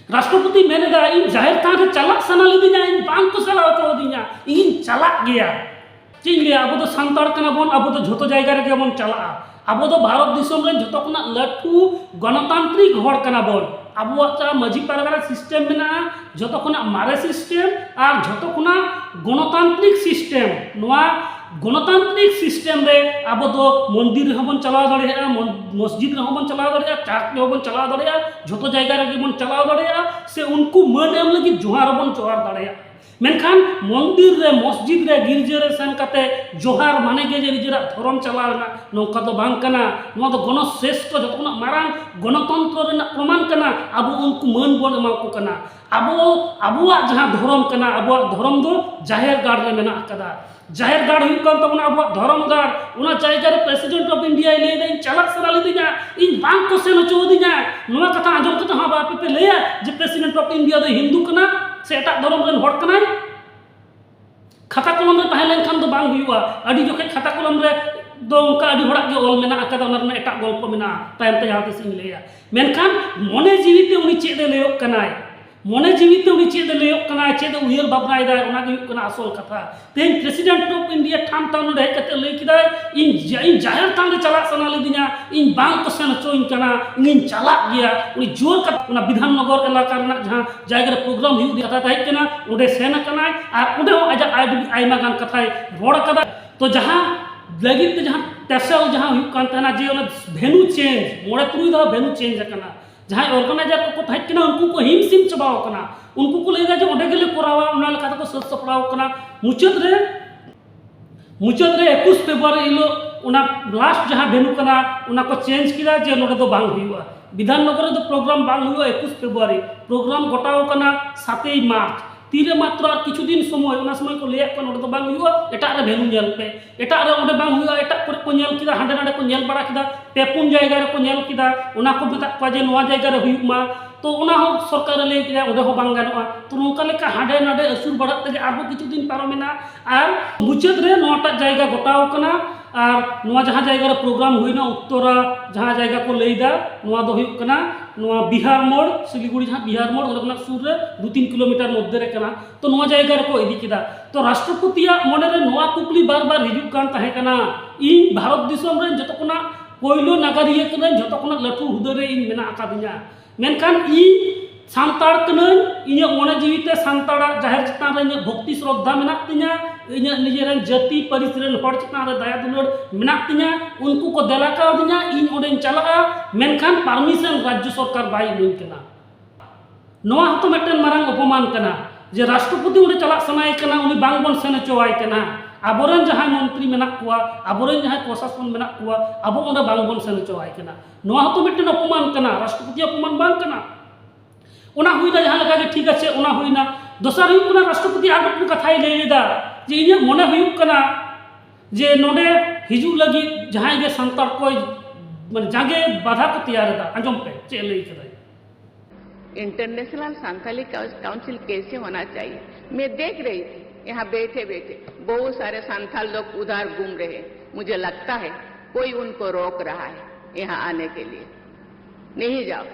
ᱨᱟᱥᱴᱨᱚᱯᱚᱛᱤ ᱢᱮᱱ ᱮᱫᱟ, ᱤᱧ ᱡᱟᱦᱮᱨ ᱛᱷᱟᱱ ᱨᱮ ᱪᱟᱞᱟᱜ ᱥᱟᱱᱟ ᱞᱤᱫᱤᱧᱟ, ᱤᱧ ᱵᱟᱝ ᱠᱚ ᱪᱟᱞᱟᱣ ᱦᱚᱪᱚ ᱟᱹᱫᱤᱧᱟ, ᱤᱧ ᱪᱟᱞᱟᱜ ᱜᱮᱭᱟ᱾ ᱪᱮᱫ ᱤᱧ ᱞᱟᱹᱭᱟ, ᱟᱵᱚ ᱫᱚ ᱥᱟᱱᱛᱟᱲ ᱠᱟᱱᱟ ᱵᱚᱱ, ᱟᱵᱚ ᱫᱚ ᱡᱷᱚᱛᱚ ᱡᱟᱭᱜᱟ ᱨᱮᱜᱮ ᱵᱚᱱ ᱪᱟᱞᱟᱜᱼᱟ᱾ ᱟᱵᱚ ᱫᱚ ᱵᱷᱟᱨᱚᱛ ᱫᱤᱥᱚᱢ ᱨᱮᱱ ᱡᱷᱚᱛᱚ ᱠᱷᱚᱱᱟᱜ ᱞᱟᱹᱴᱩ ᱜᱚᱱᱚᱛᱟᱱᱛᱨᱤᱠ ᱦᱚᱲ ᱠᱟᱱᱟ ᱵᱚᱱ᱾ ᱟᱵᱚᱣᱟᱜ ᱡᱟᱦᱟᱸ ᱢᱟᱹᱡᱷᱤ ᱯᱟᱨᱜᱟᱱᱟ ᱥᱤᱥᱴᱮᱢ ᱢᱮᱱᱟᱜᱼᱟ, ᱡᱷᱚᱛᱚ ᱠᱷᱚᱱᱟᱜ ᱢᱟᱨᱮ ᱥᱤᱥᱴᱮᱢ ᱟᱨ ᱡᱷᱚᱛᱚ ᱠᱷᱚᱱᱟᱜ ᱜᱚᱱᱚᱛᱟᱱᱛᱨᱤᱠ ᱥᱤᱥᱴᱮᱢ᱾ ᱱᱚᱣᱟ ᱜᱚᱱᱚᱛᱟᱱᱛᱨᱤᱠ ᱥᱤᱥᱴᱮᱢ ᱨᱮ ᱟᱵᱚ ᱫᱚ ᱢᱚᱱᱫᱤᱨ ᱨᱮᱦᱚᱸ ᱵᱚᱱ ᱪᱟᱞᱟᱣ ᱫᱟᱲᱮᱭᱟᱜᱼᱟ, ᱢᱚᱱ- ᱢᱚᱥᱡᱤᱫ ᱨᱮᱦᱚᱸ ᱵᱚᱱ ᱪᱟᱞᱟᱣ ᱫᱟᱲᱮᱭᱟᱜᱼᱟ, ᱪᱟᱨᱪ ᱨᱮᱦᱚᱸ ᱵᱚᱱ ᱪᱟᱞᱟᱣ ᱫᱟᱲᱮᱭᱟᱜᱼᱟ, ᱡᱷᱚᱛᱚ ᱡᱟᱭᱜᱟ ᱨᱮᱜᱮ ᱵᱚᱱ ᱪᱟᱞᱟᱣ ᱫᱟᱲᱮᱭᱟᱜᱼᱟ, ᱥᱮ ᱩᱱᱠᱩ ᱢᱟᱹᱱ ᱮᱢ ᱞᱟᱹᱜᱤᱫ ᱡᱚᱦᱟᱨ ᱦᱚᱸᱵᱚᱱ ᱡᱚᱦᱟᱨ ᱫᱟᱲᱮᱭᱟᱜᱼᱟ᱾ ᱢᱮᱱᱠᱷᱟᱱ ᱢᱚᱱᱫᱤᱨ ᱨᱮ, ᱢᱚᱥᱡᱤᱫ ᱨᱮ, ᱜᱤᱨᱡᱟᱹ ᱨᱮ ᱥᱮᱱ ᱠᱟᱛᱮ ᱡᱚᱦᱟᱨ ᱢᱟᱱᱮ ᱜᱮ ᱡᱮ ᱱᱤᱡᱮᱨᱟᱜ ᱫᱷᱚᱨᱚᱢ ᱪᱟᱞᱟᱣ ᱨᱮᱱᱟᱜ, ᱱᱚᱝᱠᱟ ᱫᱚ ᱵᱟᱝ ᱠᱟᱱᱟ᱾ ᱱᱚᱣᱟ ᱫᱚ ᱜᱚᱱᱚ ᱥᱨᱮᱥᱴᱷᱚ, ᱡᱚᱛᱚ ᱠᱷᱚᱱᱟᱜ ᱢᱟᱨᱟᱝ ᱜᱚᱱᱚᱛᱚᱱᱛᱨᱚ ᱨᱮᱱᱟᱜ ᱯᱨᱚᱢᱟᱱ ᱠᱟᱱᱟ᱾ ᱟᱵᱚ ᱩᱱᱠᱩ ᱢᱟᱹᱱ ᱵᱚᱱ ᱮᱢᱟ ᱠᱚ ᱠᱟᱱᱟ᱾ ᱟᱵᱚ, ᱟᱵᱚᱣᱟᱜ ᱡᱟᱦᱟᱸ ᱫᱷᱚᱨᱚᱢ ᱠᱟᱱᱟ, ᱟᱵᱚᱣᱟᱜ ᱫᱷᱚᱨᱚᱢ ᱫᱚ ᱡᱟᱦᱮᱨ ᱜᱟᱲ ᱨᱮ ᱢᱮᱱᱟᱜ ᱟᱠᱟᱫᱟ᱾ ᱡᱟᱦᱮᱨ ᱜᱟᱲ ᱦᱩᱭᱩᱜ ᱠᱟᱱ ᱛᱟᱵᱚᱱᱟ ᱟᱵᱚᱣᱟᱜ ᱫᱷᱚᱨᱚᱢ ᱜᱟᱲ᱾ ᱚᱱᱟ ᱡᱟᱭᱜᱟ ᱨᱮ President of India ᱞᱟᱹᱭ ᱮᱫᱟ, ᱤᱧ ᱪᱟᱞᱟᱜ ᱥᱟᱱᱟ ᱞᱤᱫᱤᱧᱟ, ᱤᱧ ᱵᱟᱝ ᱠᱚ ᱥᱮᱱ ᱦᱚᱪᱚ ᱟᱹᱫᱤᱧᱟ᱾ ᱱᱚᱣᱟ ᱠᱟᱛᱷᱟ ᱟᱸᱡᱚᱢ ᱠᱟᱛᱮ ᱦᱚᱸ ᱟᱯᱮ ᱯᱮ ᱞᱟᱹᱭᱟ ᱡᱮ President of India ᱫᱚ ᱦᱤᱱᱫᱩ ᱠᱟᱱᱟ ᱥᱮ ᱮᱴᱟᱜ ᱫᱷᱚᱨᱚᱢ ᱨᱮᱱ ᱦᱚᱲ ᱠᱟᱱᱟᱭ? ᱠᱷᱟᱛᱟ ᱠᱚᱞᱚᱢ ᱨᱮ ᱛᱟᱦᱮᱸ ᱞᱮᱱᱠᱷᱟᱱ ᱫᱚ ᱵᱟᱝ ᱦᱩᱭᱩᱜᱼᱟ᱾ ᱟᱹᱰᱤ ᱡᱚᱠᱷᱮᱡ ᱠᱷᱟᱛᱟ ᱠᱚᱞᱚᱢ ᱨᱮ ᱫᱚ ᱚᱱᱠᱟ ᱟᱹᱰᱤ ᱦᱚᱲᱟᱜ ᱜᱮ ᱚᱞ ᱢᱮᱱᱟᱜ ᱟᱠᱟᱫᱟ, ᱚᱱᱟ ᱨᱮᱱᱟᱜ ᱮᱴᱟᱜ ᱜᱚᱞᱯᱚ ᱢᱮᱱᱟᱜᱼᱟ, ᱛᱟᱭᱚᱢ ᱛᱮ ᱡᱟᱦᱟᱸ ᱛᱤᱥ ᱤᱧ ᱞᱟᱹᱭᱟ᱾ ᱢᱮᱱᱠᱷᱟᱱ ᱢᱚᱱᱮ ᱡᱤᱣᱤ ᱛᱮ ᱩᱱᱤ ᱪᱮᱫ ᱮ ᱞᱟᱹᱭᱚᱜ ᱠᱟᱱᱟᱭ, ᱢᱚᱱᱮ ᱡᱤᱣᱤ ᱛᱮ ᱩᱱᱤ ᱪᱮᱫ ᱮ ᱞᱟᱹᱭᱚᱜ ᱠᱟᱱᱟᱭ, ᱪᱮᱫ ᱮ ᱩᱭᱦᱟᱹᱨ ᱵᱷᱟᱵᱽᱱᱟᱭᱮᱫᱟᱭ, ᱚᱱᱟ ᱜᱮ ᱦᱩᱭᱩᱜ ᱠᱟᱱᱟ ᱟᱥᱚᱞ ᱠᱟᱛᱷᱟ᱾ ᱛᱮᱦᱮᱧ President of India ᱴᱷᱟᱢ ᱴᱷᱟᱢ ᱱᱚᱰᱮ ᱦᱮᱡ ᱠᱟᱛᱮ ᱞᱟᱹᱭ ᱠᱮᱫᱟᱭ, ᱤᱧ ᱡᱟ-, ᱤᱧ ᱡᱟᱦᱮᱨ ᱛᱷᱟᱱ ᱨᱮ ᱪᱟᱞᱟᱜ ᱥᱟᱱᱟ ᱞᱤᱫᱤᱧᱟ, ᱤᱧ ᱵᱟᱝ ᱠᱚ ᱥᱮᱱ ᱦᱚᱪᱚᱧ ᱠᱟᱱᱟ, ᱤᱧᱤᱧ ᱪᱟᱞᱟᱜ ᱜᱮᱭᱟ᱾ ᱩᱱᱤ ᱡᱳᱨ ᱠᱟᱛᱮ ᱚᱱᱟ ᱵᱤᱫᱷᱟᱱ ᱱᱚᱜᱚᱨ ᱮᱞᱟᱠᱟ ᱨᱮᱱᱟᱜ ᱡᱟᱦᱟᱸ ᱡᱟᱭᱜᱟ ᱨᱮ ᱯᱨᱳᱜᱨᱟᱢ ᱦᱩᱭᱩᱜ ᱠᱟᱛᱷᱟ ᱛᱟᱦᱮᱸ ᱠᱟᱱᱟ, ᱚᱸᱰᱮ ᱥᱮᱱ ᱟᱠᱟᱱᱟᱭ ᱟᱨ ᱚᱸᱰᱮ ᱦᱚᱸ ᱟᱡᱟᱜ ᱟᱹᱰᱤ ᱟᱭᱢᱟ ᱜᱟᱱ ᱠᱟᱛᱷᱟᱭ ᱨᱚᱲ ᱟᱠᱟᱫᱟ᱾ ᱛᱚ ᱡᱟᱦᱟᱸ ᱞᱟᱹᱜᱤᱫ ᱛᱮ ᱡᱟᱦᱟᱸ ᱴᱮᱥᱮᱞ ᱡᱟᱦᱟᱸ ᱦᱩᱭᱩᱜ ᱠᱟᱱ ᱛᱟᱦᱮᱱᱟ, ᱡᱮ ᱚᱱᱟ ᱵᱷᱮᱱᱩ ᱪᱮᱧᱡᱽ, ᱢᱚᱬᱮ ᱛᱩᱨᱩᱭ ᱫᱷᱟᱣ ᱵᱷᱮᱱᱩ ᱪᱮᱧᱡᱽ ᱟᱠᱟᱱᱟ, ᱡᱟᱦᱟᱸᱭ ᱚᱨᱜᱟᱱᱟᱭᱡᱟᱨ ᱠᱚᱠᱚ ᱛᱟᱦᱮᱸ ᱠᱟᱱᱟ, ᱩᱱᱠᱩ ᱠᱚ ᱦᱤᱢ ᱥᱤᱢ ᱪᱟᱵᱟᱣ ᱟᱠᱟᱱᱟ᱾ ᱩᱱᱠᱩ ᱠᱚ ᱞᱟᱹᱭᱫᱟ ᱡᱮ ᱚᱸᱰᱮ ᱜᱮᱞᱮ ᱠᱚᱨᱟᱣᱟ, ᱚᱱᱟ ᱞᱮᱠᱟ ᱛᱮᱠᱚ ᱥᱟᱹᱛ ᱥᱟᱯᱲᱟᱣ ᱟᱠᱟᱱᱟ᱾ ᱢᱩᱪᱟᱹᱫ ᱨᱮ, ᱢᱩᱪᱟᱹᱫ ᱨᱮ ᱮᱠᱩᱥ ᱯᱷᱮᱵᱽᱨᱩᱣᱟᱨᱤ ᱦᱤᱞᱳᱜ ᱚᱱᱟ ᱞᱟᱥᱴ ᱡᱟᱦᱟᱸ ᱵᱷᱮᱱᱩ ᱠᱟᱱᱟ, ᱚᱱᱟ ᱠᱚ ᱪᱮᱧᱡᱽ ᱠᱮᱫᱟ ᱡᱮ ᱱᱚᱰᱮ ᱫᱚ ᱵᱟᱝ ᱦᱩᱭᱩᱜᱼᱟ, ᱵᱤᱫᱷᱟᱱ ᱱᱚᱜᱚᱨ ᱨᱮᱫᱚ ᱯᱨᱳᱜᱨᱟᱢ ᱵᱟᱝ ᱦᱩᱭᱩᱜᱼᱟ᱾ ᱮᱠᱩᱥ ᱯᱷᱮᱵᱽᱨᱩᱣᱟᱨᱤ ᱯᱨᱳᱜᱨᱟᱢ ᱜᱚᱴᱟᱣ ᱟᱠᱟᱱᱟ ᱥᱟᱛᱮᱭ ᱢᱟᱨᱪ᱾ ᱛᱤᱨᱮ ᱢᱟᱛᱨᱚ ᱟᱨ ᱠᱤᱪᱷᱩ ᱫᱤᱱ ᱥᱚᱢᱚᱭ, ᱚᱱᱟ ᱥᱚᱢᱚᱭ ᱠᱚ ᱞᱟᱹᱭᱟᱫ ᱠᱚᱣᱟ, "ᱱᱚᱰᱮ ᱫᱚ ᱵᱟᱝ ᱦᱩᱭᱩᱜᱼᱟ, ᱮᱴᱟᱜ ᱨᱮ ᱵᱷᱮᱱᱩ ᱧᱮᱞ ᱯᱮ᱾" ᱮᱴᱟᱜ ᱨᱮ ᱚᱸᱰᱮ ᱵᱟᱝ ᱦᱩᱭᱩᱜᱼᱟ, ᱮᱴᱟᱜ ᱠᱚᱨᱮ ᱠᱚ ᱧᱮᱞ ᱠᱮᱫᱟ, ᱦᱟᱸᱰᱮ ᱱᱟᱰᱮ ᱠᱚ ᱧᱮᱞ ᱵᱟᱲᱟ ᱠᱮᱫᱟ, ᱯᱮ ᱯᱩᱱ ᱡᱟᱭᱜᱟ ᱨᱮᱠᱚ ᱧᱮᱞ ᱠᱮᱫᱟ, ᱚᱱᱟ ᱠᱚ ᱢᱮᱛᱟᱫ ᱠᱚᱣᱟ ᱡᱮ ᱱᱚᱣᱟ ᱡᱟᱭᱜᱟ ᱨᱮ ᱦᱩᱭᱩᱜ ᱢᱟ, ᱛᱚ ᱚᱱᱟ ᱦᱚᱸ ᱥᱚᱨᱠᱟᱨᱮ ᱞᱟᱹᱭ ᱠᱮᱫᱟ ᱚᱸᱰᱮ ᱦᱚᱸ ᱵᱟᱝ ᱜᱟᱱᱚᱜᱼᱟ᱾ ᱛᱚ ᱱᱚᱝᱠᱟ ᱞᱮᱠᱟ ᱦᱟᱸᱰᱮ ᱱᱟᱰᱮ ᱟᱹᱪᱩᱨ ᱵᱟᱲᱟᱜ ᱛᱮᱜᱮ ᱟᱨᱦᱚᱸ ᱠᱤᱪᱷᱩ ᱫᱤᱱ ᱯᱟᱨᱚᱢᱮᱱᱟ, ᱟᱨ ᱢᱩᱪᱟᱹᱫ ᱨᱮ ᱱᱚᱣᱟᱴᱟᱜ ᱡᱟᱭᱜᱟ ᱜᱚᱴᱟᱣ ᱠᱟᱱᱟ᱾ ᱟᱨ ᱱᱚᱣᱟ ᱡᱟᱦᱟᱸ ᱡᱟᱭᱜᱟ ᱨᱮ ᱯᱨᱳᱜᱨᱟᱢ ᱦᱩᱭᱱᱟ, ᱩᱛᱛᱚᱨᱟ ᱡᱟᱦᱟᱸ ᱡᱟᱭᱜᱟ ᱠᱚ ᱞᱟᱹᱭᱫᱟ, ᱱᱚᱣᱟ ᱫᱚ ᱦᱩᱭᱩᱜ ᱠᱟᱱᱟ ᱱᱚᱣᱟ ᱵᱤᱦᱟᱨ ᱢᱳᱲ, ᱥᱤᱞᱤᱜᱩᱲᱤ ᱡᱟᱦᱟᱸ ᱵᱤᱦᱟᱨ ᱢᱳᱲ, ᱚᱸᱰᱮ ᱠᱷᱚᱱᱟᱜ ᱥᱩᱨ ᱨᱮ ᱫᱩ ᱛᱤᱱ ᱠᱤᱞᱳᱢᱤᱴᱟᱨ ᱢᱚᱫᱽᱫᱷᱮ ᱨᱮ ᱠᱟᱱᱟ᱾ ᱛᱚ ᱱᱚᱣᱟ ᱡᱟᱭᱜᱟ ᱨᱮᱠᱚ ᱤᱫᱤ ᱠᱮᱫᱟ᱾ ᱛᱚ ᱨᱟᱥᱴᱨᱚᱯᱚᱛᱤᱭᱟᱜ ᱢᱚᱱᱮ ᱨᱮ ᱱᱚᱣᱟ ᱠᱩᱠᱞᱤ ᱵᱟᱨ ᱵᱟᱨ ᱦᱤᱡᱩᱜ ᱠᱟᱱ ᱛᱟᱦᱮᱸ ᱠᱟᱱᱟ, ᱤᱧ ᱵᱷᱟᱨᱚᱛ ᱫᱤᱥᱚᱢ ᱨᱮᱱ ᱡᱚᱛᱚ ᱠᱷᱚᱱᱟᱜ ᱯᱳᱭᱞᱳ ᱱᱟᱜᱟᱨᱤᱭᱟᱹ ᱠᱟᱹᱱᱟᱹᱧ, ᱡᱚᱛᱚ ᱠᱷᱚᱱᱟᱜ ᱞᱟᱹᱴᱩ ᱦᱩᱫᱟᱹ ᱨᱮ ᱤᱧ ᱢᱮᱱᱟᱜ ᱟᱠᱟᱫᱤᱧᱟ, ᱢᱮᱱᱠᱷᱟᱱ ᱤᱧ ᱥᱟᱱᱛᱟᱲ ᱠᱟᱹᱱᱟᱹᱧ, ᱤᱧᱟᱹᱜ ᱢᱚᱱᱮ ᱡᱤᱣᱤ ᱛᱮ ᱥᱟᱱᱛᱟᱲᱟᱜ ᱡᱟᱦᱮᱨ ᱪᱮᱛᱟᱱ ᱨᱮ ᱤᱧᱟᱹᱜ ᱵᱷᱚᱠᱛᱤ ᱥᱨᱚᱫᱷᱟ ᱢᱮᱱᱟᱜ ᱛᱤᱧᱟ, ᱤᱧᱟᱹᱜ ᱱᱤᱡᱮᱨᱮᱱ ᱡᱟᱹᱛᱤ ᱯᱟᱹᱨᱤᱥ ᱨᱮᱱ ᱦᱚᱲ ᱪᱮᱛᱟᱱ ᱨᱮ ᱫᱟᱭᱟ ᱫᱩᱞᱟᱹᱲ ᱢᱮᱱᱟᱜ ᱛᱤᱧᱟ, ᱩᱱᱠᱩ ᱠᱚ ᱫᱮᱞᱟ ᱠᱟᱣᱫᱤᱧᱟ, ᱤᱧ ᱚᱸᱰᱮᱧ ᱪᱟᱞᱟᱜᱼᱟ, ᱢᱮᱱᱠᱷᱟᱱ ᱯᱟᱨᱢᱤᱥᱚᱱ ᱨᱟᱡᱽᱡᱚ ᱥᱚᱨᱠᱟᱨ ᱵᱟᱭ ᱤᱢᱟᱹᱧ ᱠᱟᱱᱟ᱾ ᱱᱚᱣᱟ ᱦᱚᱸᱛᱚ ᱢᱤᱫᱴᱮᱱ ᱢᱟᱨᱟᱝ ᱚᱯᱚᱢᱟᱱ ᱠᱟᱱᱟ ᱡᱮ ᱨᱟᱥᱴᱨᱚᱯᱚᱛᱤ ᱚᱸᱰᱮ ᱪᱟᱞᱟᱜ ᱥᱟᱱᱟᱭᱮ ᱠᱟᱱᱟ, ᱩᱱᱤ ᱵᱟᱝ ᱵᱚᱱ ᱥᱮᱱ ᱦᱚᱪᱚᱣᱟᱭ ᱠᱟᱱᱟ᱾ ᱟᱵᱚᱨᱮᱱ ᱡᱟᱦᱟᱸᱭ ᱢᱚᱱᱛᱨᱤ ᱢᱮᱱᱟᱜ ᱠᱚᱣᱟ, ᱟᱵᱚᱨᱮᱱ ᱡᱟᱦᱟᱸᱭ ᱯᱨᱚᱥᱟᱥᱚᱱ ᱢᱮᱱᱟᱜ ᱠᱚᱣᱟ, ᱟᱵᱚ ᱚᱸᱰᱮ ᱵᱟᱝ ᱵᱚᱱ ᱥᱮᱱ ᱦᱚᱪᱚᱣᱟᱭ ᱠᱟᱱᱟ᱾ ᱱᱚᱣᱟ ᱦᱚᱸᱛᱚ ᱢᱤᱫᱴᱮᱱ ᱚᱯᱚᱢᱟᱱ ᱠᱟᱱᱟ, ᱨᱟᱥᱴᱨᱚᱯᱚᱛᱤ ᱚᱯᱚᱢᱟᱱ ᱵᱟᱝ ᱠᱟᱱᱟ? ᱚᱱᱟ ᱦᱩᱭᱱᱟ, ᱡᱟᱦᱟᱸ ᱞᱮᱠᱟ ᱜᱮ ᱴᱷᱤᱠ ᱟᱪᱷᱮ, ᱚᱱᱟ ᱦᱩᱭᱱᱟ᱾ ᱫᱚᱥᱟᱨ ᱦᱩᱭᱩᱜ ᱠᱟᱱᱟ, ᱨᱟᱥᱴᱨᱚᱯᱚᱛᱤ ᱟᱨ ᱢᱤᱫᱴᱮᱱ ᱠᱟᱛᱷᱟᱭ ᱞᱟᱹᱭ ᱞᱮᱫᱟ ᱡᱮ ᱤᱧᱟᱹᱜ ᱢᱚᱱᱮ ᱦᱩᱭᱩᱜ ᱠᱟᱱᱟ ᱡᱮ ᱱᱚᱰᱮ ᱦᱤᱡᱩᱜ ᱞᱟᱹᱜᱤᱫ ᱡᱟᱦᱟᱸᱭ ᱜᱮ ᱥᱟᱱᱛᱟᱲ ᱠᱚ, ᱢᱟᱱᱮ, ᱡᱟᱸᱜᱮ ᱵᱟᱫᱷᱟ ᱠᱚ ᱛᱮᱭᱟᱨ ᱮᱫᱟ᱾ ᱟᱸᱡᱚᱢ ᱯᱮ ᱪᱮᱫ ᱮ ᱞᱟᱹᱭ ᱠᱟᱫᱟᱭ᱾ इंटरनेशनल संथाली काउ-, काउंसिल कैसे होना चाहिए? मैं देख रही थी, यहाँ बैठे बैठे बहुत सारे संथाल लोग उधर घूम रहे। मुझे लगता है कोई उनको रोक रहा है यहाँ आने के लिए। नहीं जाओ।